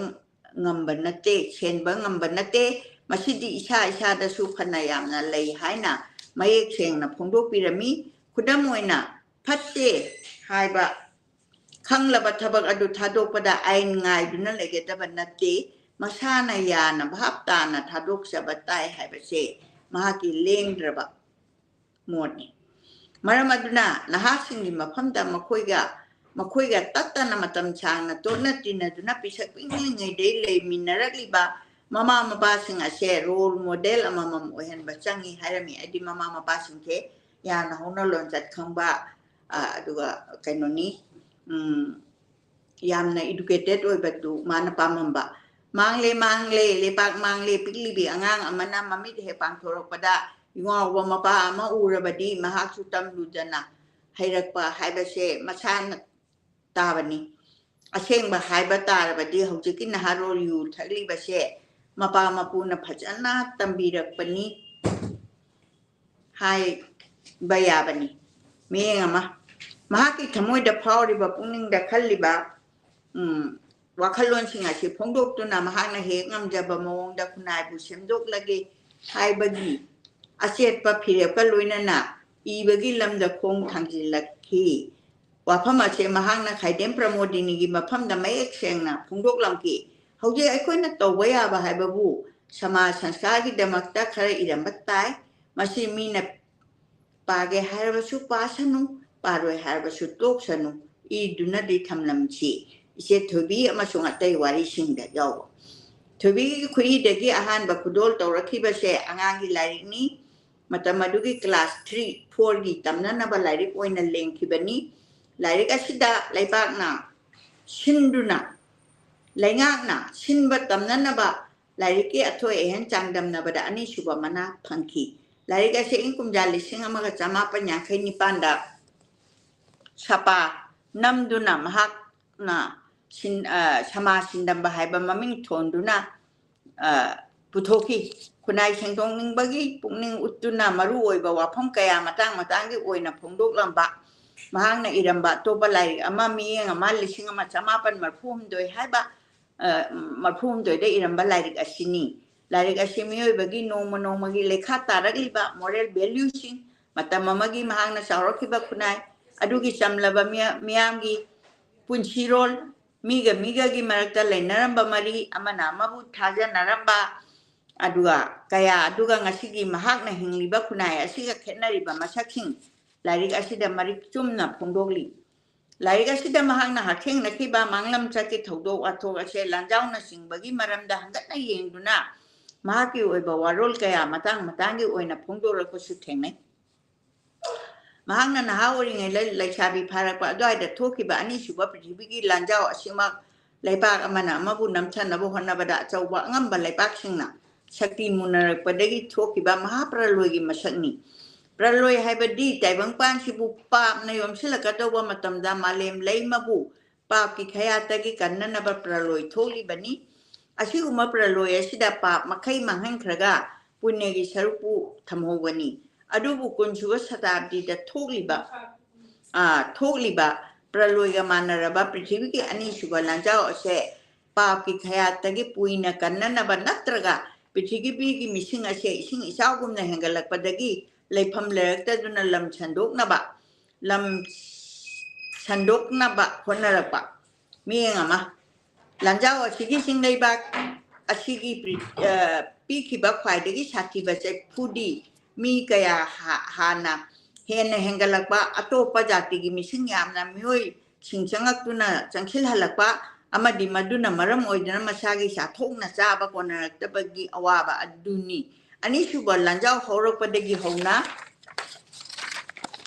ꯉꯝꯕ ꯅꯠꯇꯦ, ꯁꯦꯟꯕ ꯉꯝꯕ ꯅꯠꯇꯦ, ꯃꯁꯤꯗꯤ ꯏꯁꯥ ꯏꯁꯥꯗꯁꯨ ꯐꯅ ꯌꯥꯝꯅ ꯂꯩ ꯍꯥꯏꯅ ꯃꯌꯦꯛ ꯁꯦꯡꯅ ꯐꯣꯡꯗꯣꯛꯄꯤꯔꯝꯃꯤ꯫ ꯈꯨꯗꯝ ꯑꯣꯏꯅ, ꯐꯠꯇꯦ ꯍꯥꯏꯕ ꯈꯪꯂꯕ ꯊꯕꯛ ꯑꯗꯨ ꯊꯥꯗꯣꯛꯄꯗ ꯑꯥꯏꯟ ꯉꯥꯏꯗꯨꯅ ꯂꯩꯒꯗꯕ ꯅꯠꯇꯦ, ꯃꯁꯥꯅ ꯌꯥꯅ ꯚꯥꯞ ꯇꯥꯅ ꯊꯥꯗꯣꯛꯆꯕ ꯇꯥꯏ ꯍꯥꯏꯕꯁꯦ ꯃꯍꯥꯛꯀꯤ ꯂꯦꯡꯗ꯭ꯔꯕ ꯃꯣꯠꯅꯤ꯫ ꯃꯔꯝ ꯑꯗꯨꯅ ꯅꯍꯥꯁꯤꯡꯒꯤ ꯃꯐꯝꯗ ꯃꯈꯣꯏꯒ, ꯃꯈꯣꯏꯒ ꯇꯠꯇꯅ ꯃꯇꯝ ꯁꯥꯡꯅ ꯇꯣꯠꯅ ꯇꯤꯟꯅꯗꯨꯅ ꯄꯤꯁꯛ ꯄꯤꯛꯂꯤꯉꯩꯗꯒꯤ ꯂꯩꯃꯤꯟꯅꯔꯛꯂꯤꯕ ꯃꯃꯥ ꯃꯄꯥꯁꯤꯡ ꯑꯁꯦ ꯔꯣꯜ ꯃꯣꯗꯦꯜ ꯑꯃꯃꯝ ꯑꯣꯏꯍꯟꯕ ꯆꯪꯉꯤ ꯍꯥꯏꯔꯝꯃꯤ꯫ ꯍꯥꯏꯗꯤ ꯃꯃꯥ ꯃꯄꯥꯁꯤꯡꯁꯦ ꯌꯥꯝꯅ ꯍꯧꯅ ꯂꯣꯟꯆꯠ ꯈꯪꯕ, ꯑ, ꯑꯗꯨꯒ ꯀꯩꯅꯣꯅꯤ, ꯎꯝ, ꯌꯥꯝꯅ educated ꯑꯣꯏꯕꯗꯨ ꯃꯥꯅ ꯄꯥꯝꯃꯝꯕ꯫ "ꯃꯥꯡꯂꯦ, ꯃꯥꯡꯂꯦ, ꯂꯩꯄꯥꯛ ꯃꯥꯡꯂꯦ, ꯄꯤꯛꯂꯤꯕꯤ ꯑꯉꯥꯡ ꯑꯃꯅ ꯃꯃꯤꯠ ꯍꯦꯛ ꯄꯥꯡꯊꯣꯔꯛꯄꯗ ꯏꯉꯥꯎꯕ ꯃꯄꯥ ꯑꯃ ꯎꯔꯕꯗꯤ ꯃꯍꯥꯛꯁꯨ ꯇꯝꯂꯨꯗꯅ ꯍꯩꯔꯛꯄ ꯍꯥꯏꯕꯁꯦ ꯃꯁꯥꯅ ꯇꯥꯕꯅꯤ꯫ ꯑꯁꯦꯡꯕ ꯍꯥꯏꯕ ꯇꯥꯔꯕꯗꯤ ꯍꯧꯖꯤꯛꯀꯤ ꯅꯍꯥꯔꯣꯜ ꯌꯨ ꯊꯛꯂꯤꯕꯁꯦ ꯃꯄꯥ ꯃꯄꯨꯅ ꯐꯖꯅ ꯇꯝꯕꯤꯔꯛꯄꯅꯤ ꯍꯥꯏꯕ ꯌꯥꯕꯅꯤ꯫ ꯃꯤꯠꯌꯦꯡ ꯑꯃ, ꯃꯍꯥꯛꯀꯤ ꯊꯃꯣꯏꯗ ꯐꯥꯎꯔꯤꯕ, ꯄꯨꯛꯅꯤꯡꯗ ꯈꯜꯂꯤꯕ, ꯎꯝ, ꯋꯥꯈꯜꯂꯣꯟꯁꯤꯡ ꯑꯁꯤ ꯐꯣꯡꯗꯣꯛꯇꯨꯅ ꯃꯍꯥꯛꯅ ꯍꯦꯛ ꯉꯝꯖꯕ ꯃꯑꯣꯡꯗ ꯈꯨꯟꯅꯥꯏꯕꯨ ꯁꯦꯝꯗꯣꯛꯂꯒꯦ ꯍꯥꯏꯕꯒꯤ ꯑꯆꯦꯠꯄ ꯐꯤꯔꯦꯞꯀ ꯂꯣꯏꯅꯅ ꯏꯕꯒꯤ ꯂꯝꯗ ꯈꯣꯡ ꯊꯥꯡꯖꯤꯜꯂꯛꯈꯤ꯫ ꯋꯥꯐꯝ ꯑꯁꯤ ꯃꯍꯥꯛꯅ ꯈꯥꯏꯗꯦꯝ ꯄ꯭ꯔꯃꯣꯗꯤꯅꯤꯒꯤ ꯃꯐꯝꯗ ꯃꯌꯦꯛ ꯁꯦꯡꯅ ꯐꯣꯡꯗꯣꯛꯂꯝꯈꯤ꯫ ꯍꯧꯖꯤꯛ ꯑꯩꯈꯣꯏꯅ ꯇꯧꯕ ꯌꯥꯕ ꯍꯥꯏꯕꯕꯨ ꯁꯃꯥꯖ ꯁꯪꯁꯀꯥꯔꯒꯤꯗꯃꯛꯇ ꯈꯔ ꯏꯔꯝꯕ ꯇꯥꯏ꯫ ꯃꯁꯤ ꯃꯤꯅ ꯄꯥꯒꯦ ꯍꯥꯏꯔꯕꯁꯨ ꯄꯥꯁꯅꯨ, ꯄꯥꯔꯣꯏ ꯍꯥꯏꯔꯕꯁꯨ ꯇꯣꯛꯁꯅꯨ, ꯏꯗꯨꯅꯗꯤ ꯊꯝꯂꯝꯁꯤ꯫ ꯏꯆꯦ ꯊꯣꯏꯕꯤ ꯑꯃꯁꯨꯡ ꯑꯇꯩ ꯋꯥꯔꯤꯁꯤꯡꯗ ꯌꯥꯎꯕ꯫ ꯊꯣꯏꯕꯤꯒꯤ ꯈꯨꯠꯏꯗꯒꯤ ꯑꯍꯥꯟꯕ ꯈꯨꯗꯣꯜ ꯇꯧꯔꯛꯈꯤꯕꯁꯦ ꯑꯉꯥꯡꯒꯤ ꯂꯥꯏꯔꯤꯛꯅꯤ꯫ ꯃꯇꯝ ꯑꯗꯨꯒꯤ class three, fourꯒꯤ ꯇꯝꯅꯅꯕ ꯂꯥꯏꯔꯤꯛ ꯑꯣꯏꯅ ꯂꯦꯡꯈꯤꯕꯅꯤ꯫ ꯂꯥꯏꯔꯤꯛ ꯑꯁꯤꯗ ꯂꯩꯕꯥꯛꯅ ꯁꯤꯟꯗꯨꯅ, ꯂꯩꯉꯥꯛꯅ ꯁꯤꯟꯕ ꯇꯝꯅꯅꯕ ꯂꯥꯏꯔꯤꯛꯀꯤ ꯑꯊꯣꯏ ꯑꯍꯦꯟ ꯆꯥꯡꯗꯝꯅꯕꯗ ꯑꯅꯤꯁꯨꯕ ꯃꯅꯥ ꯐꯪꯈꯤ꯫ ꯂꯥꯏꯔꯤꯛ ꯑꯁꯤ ꯏꯪ ꯀꯨꯝꯖꯥ ꯂꯤꯁꯤꯡ ꯑꯃꯒ ꯆꯃꯥꯄꯟ ꯌꯥꯡꯈꯩ ꯅꯤꯄꯥꯟꯗ ꯁꯄꯥ ꯅꯝꯗꯨꯅ ꯃꯍꯥꯛꯅ ꯁꯤꯟ-, ꯑ, ꯁꯃꯥꯖ ꯁꯤꯟꯗꯝꯕ ꯍꯥꯏꯕ ꯃꯃꯤꯡ ꯊꯣꯟꯗꯨꯅ, ꯑ, ꯄꯨꯊꯣꯛꯈꯤ꯫ ꯈꯨꯟꯅꯥꯏ ꯁꯦꯡꯗꯣꯛꯅꯤꯡꯕꯒꯤ ꯄꯨꯛꯅꯤꯡ ꯎꯠꯇꯨꯅ ꯃꯔꯨ ꯑꯣꯏꯕ ꯋꯥꯐꯝ ꯀꯌꯥ ꯃꯇꯥꯡ ꯃꯇꯥꯡꯒꯤ ꯑꯣꯏꯅ ꯐꯣꯡꯗꯣꯛꯂꯝꯕ ꯃꯍꯥꯛꯅ ꯏꯔꯝꯕ ꯑꯇꯣꯞꯄ ꯂꯥꯏꯔꯤꯛ ꯑꯃ, ꯃꯤꯠꯌꯦꯡ ꯑꯃ, ꯂꯤꯁꯤꯡ ꯑꯃ ꯆꯃꯥꯄꯟ ꯃꯔꯐꯨ ꯍꯨꯝꯗꯣꯏ ꯍꯥꯏꯕ, ꯑ, ꯃꯔꯐꯨ ꯍꯨꯝꯗꯣꯏꯗ ꯏꯔꯝꯕ ꯂꯥꯏꯔꯤꯛ ꯑꯁꯤꯅꯤ꯫ ꯂꯥꯏꯔꯤꯛ ꯑꯁꯤ ꯃꯤꯑꯣꯏꯕꯒꯤ ꯅꯣꯡꯃ ꯅꯣꯡꯃꯒꯤ ꯂꯩꯈꯥ ꯇꯥꯔꯛꯂꯤꯕ moral valueꯁꯤꯡ, ꯃꯇꯝ ꯑꯃꯒꯤ ꯃꯍꯥꯛꯅ ꯆꯥꯎꯔꯛꯈꯤꯕ ꯈꯨꯟꯅꯥꯏ ꯑꯗꯨꯒꯤ ꯆꯝꯂꯕ ꯃꯤꯌ-, ꯃꯤꯌꯥꯝꯒꯤ ꯄꯨꯟꯁꯤꯔꯣꯜ, ꯃꯤꯒ ꯃꯤꯒꯒꯤ ꯃꯔꯛꯇ ꯂꯩꯅꯔꯝꯕ ꯃꯔꯤ, ꯑꯃꯅ ꯑꯃꯕꯨ ꯊꯥꯖꯅꯔꯝꯕ, ꯑꯗꯨꯒ ꯀꯌꯥ ꯑꯗꯨꯒ ꯉꯁꯤꯒꯤ ꯃꯍꯥꯛꯅ ꯍꯤꯡꯂꯤꯕ ꯈꯨꯟꯅꯥꯏ ꯑꯁꯤꯒ ꯈꯦꯠꯅꯔꯤꯕ ꯃꯁꯛꯁꯤꯡ ꯂꯥꯏꯔꯤꯛ ꯑꯁꯤꯗ ꯃꯔꯤꯛ ꯆꯨꯝꯅ ꯐꯣꯡꯗꯣꯛꯂꯤ꯫ ꯂꯥꯏꯔꯤꯛ ꯑꯁꯤꯗ ꯃꯍꯥꯛꯅ ꯍꯛꯊꯦꯡꯅꯈꯤꯕ ꯃꯥꯡꯂꯝ ꯆꯠꯀꯤ ꯊꯧꯗꯣꯛ ꯋꯥꯊꯣꯛ ꯑꯁꯦ ꯂꯥꯟꯖꯥꯎꯅꯆꯤꯡꯕꯒꯤ ꯃꯔꯝꯗ ꯍꯟꯒꯠꯅ ꯌꯦꯡꯗꯨꯅ ꯃꯍꯥꯛꯀꯤ ꯑꯣꯏꯕ ꯋꯥꯔꯣꯜ ꯀꯌꯥ ꯃꯇꯥꯡ ꯃꯇꯥꯡꯒꯤ ꯑꯣꯏꯅ ꯐꯣꯡꯗꯣꯔꯛꯄꯁꯨ ꯊꯦꯡꯅꯩ꯫ ꯃꯍꯥꯛꯅ ꯅꯍꯥ ꯑꯣꯏꯔꯤꯉꯩꯗ ꯂꯩꯁꯥꯕꯤ ꯐꯥꯔꯛꯄ ꯑꯗꯨꯋꯥꯏꯗ ꯊꯣꯛꯈꯤꯕ ꯑꯅꯤꯁꯨꯕ ꯄ꯭ꯔꯤꯊꯤꯕꯤꯒꯤ ꯂꯥꯟꯖꯥꯎ ꯑꯁꯤꯃꯛ ꯂꯩꯕꯥꯛ ꯑꯃꯅ ꯑꯃꯕꯨ ꯅꯝꯊꯅꯕ ꯍꯣꯠꯅꯕꯗ ꯑꯆꯧꯕ ꯑꯉꯝꯕ ꯂꯩꯕꯥꯛꯁꯤꯡꯅ ꯁꯛꯇꯤ ꯃꯨꯟꯅꯔꯛꯄꯗꯒꯤ ꯊꯣꯛꯈꯤꯕ ꯃꯍꯥꯄ꯭ꯔꯂꯣꯏꯒꯤ ꯃꯁꯛꯅꯤ꯫ ꯄ꯭ꯔꯂꯣꯏ ꯍꯥꯏꯕꯗꯤ ꯇꯥꯏꯕꯪꯄꯥꯟꯁꯤꯕꯨ ꯄꯥꯞꯅ ꯌꯣꯝꯁꯤꯜꯂꯛꯀꯗꯧꯕ ꯃꯇꯝꯗ ꯃꯥꯂꯦꯝ ꯂꯩꯃꯕꯨ ꯄꯥꯞꯀꯤ ꯈꯌꯥꯠꯇꯒꯤ ꯀꯟꯅꯅꯕ ꯄ꯭ꯔꯂꯣꯏ ꯊꯣꯛꯂꯤꯕꯅꯤ꯫ ꯑꯁꯤꯒꯨꯝꯕ ꯄ꯭ꯔꯂꯣꯏ ꯑꯁꯤꯗ ꯄꯥꯞ ꯃꯈꯩ ꯃꯥꯡꯍꯟꯈ꯭ꯔꯒ ꯄꯨꯅ꯭ꯌꯒꯤ ꯁꯔꯨꯛꯄꯨ ꯊꯝꯍꯧꯒꯅꯤ꯫ ꯑꯗꯨꯕꯨ ꯀꯨꯟꯁꯨꯕ ꯁꯇꯥꯕꯗꯤꯗ ꯊꯣꯛꯂꯤꯕ, ꯑꯥ, ꯊꯣꯛꯂꯤꯕ ꯄ꯭ꯔꯂꯣꯏꯒ ꯃꯥꯟꯅꯔꯕ ꯄ꯭ꯔꯤꯊꯤꯕꯤꯒꯤ ꯑꯅꯤꯁꯨꯕ ꯂꯥꯟꯖꯥꯎ ꯑꯁꯦ ꯄꯥꯞꯀꯤ ꯈꯌꯥꯠꯇꯒꯤ ꯄꯨꯏꯅ ꯀꯟꯅꯅꯕ ꯅꯠꯇ꯭ꯔꯒ ꯄ꯭ꯔꯤꯊꯤꯕꯤꯒꯤ ꯃꯤꯁꯤꯡ ꯑꯁꯦ ꯏꯁꯤꯡ ꯏꯆꯥꯎꯒꯨꯝꯅ ꯍꯦꯟꯒꯠꯂꯛꯄꯗꯒꯤ ꯂꯩꯐꯝ ꯂꯩꯔꯛꯇꯗꯨꯅ ꯂꯝ ꯁꯟꯗꯣꯛꯅꯕ, ꯂꯝ ꯁꯟꯗꯣꯛꯅꯕ ꯍꯣꯠꯅꯔꯛꯄ ꯃꯤꯠꯌꯦꯡ ꯑꯃ꯫ ꯂꯥꯟꯖꯥꯎ ꯑꯁꯤꯒꯤ ꯆꯤꯡꯂꯩꯕꯥꯛ ꯑꯁꯤꯒꯤ ꯄ꯭ꯔꯤ-, ꯑ, ꯄꯤꯈꯤꯕ ꯈ꯭ꯋꯥꯏꯗꯒꯤ ꯁꯥꯊꯤꯕ ꯆꯩꯐꯨꯗꯤ ꯃꯤ ꯀꯌꯥ ꯍꯥ-, ꯍꯥꯟꯅ ꯍꯦꯟꯅ ꯍꯦꯟꯒꯠꯂꯛꯄ, ꯑꯇꯣꯞꯄ ꯖꯥꯇꯤꯒꯤ ꯃꯤꯁꯤꯡ ꯌꯥꯝꯅ ꯃꯤꯑꯣꯏꯁꯤꯡ ꯆꯪꯂꯛꯇꯨꯅ ꯆꯪꯁꯤꯜꯍꯜꯂꯛꯄ ꯑꯃꯗꯤ ꯃꯗꯨꯅ ꯃꯔꯝ ꯑꯣꯏꯗꯨꯅ ꯃꯁꯥꯒꯤ ꯆꯥꯊꯣꯛꯅ ꯆꯥꯕ ꯀꯣꯟꯅꯔꯛꯇꯕꯒꯤ ꯑꯋꯥꯕ ꯑꯗꯨꯅꯤ꯫ ꯑꯅꯤꯁꯨꯕ ꯂꯥꯟꯖꯥꯎ ꯍꯧꯔꯛꯄꯗꯒꯤ ꯍꯧꯅ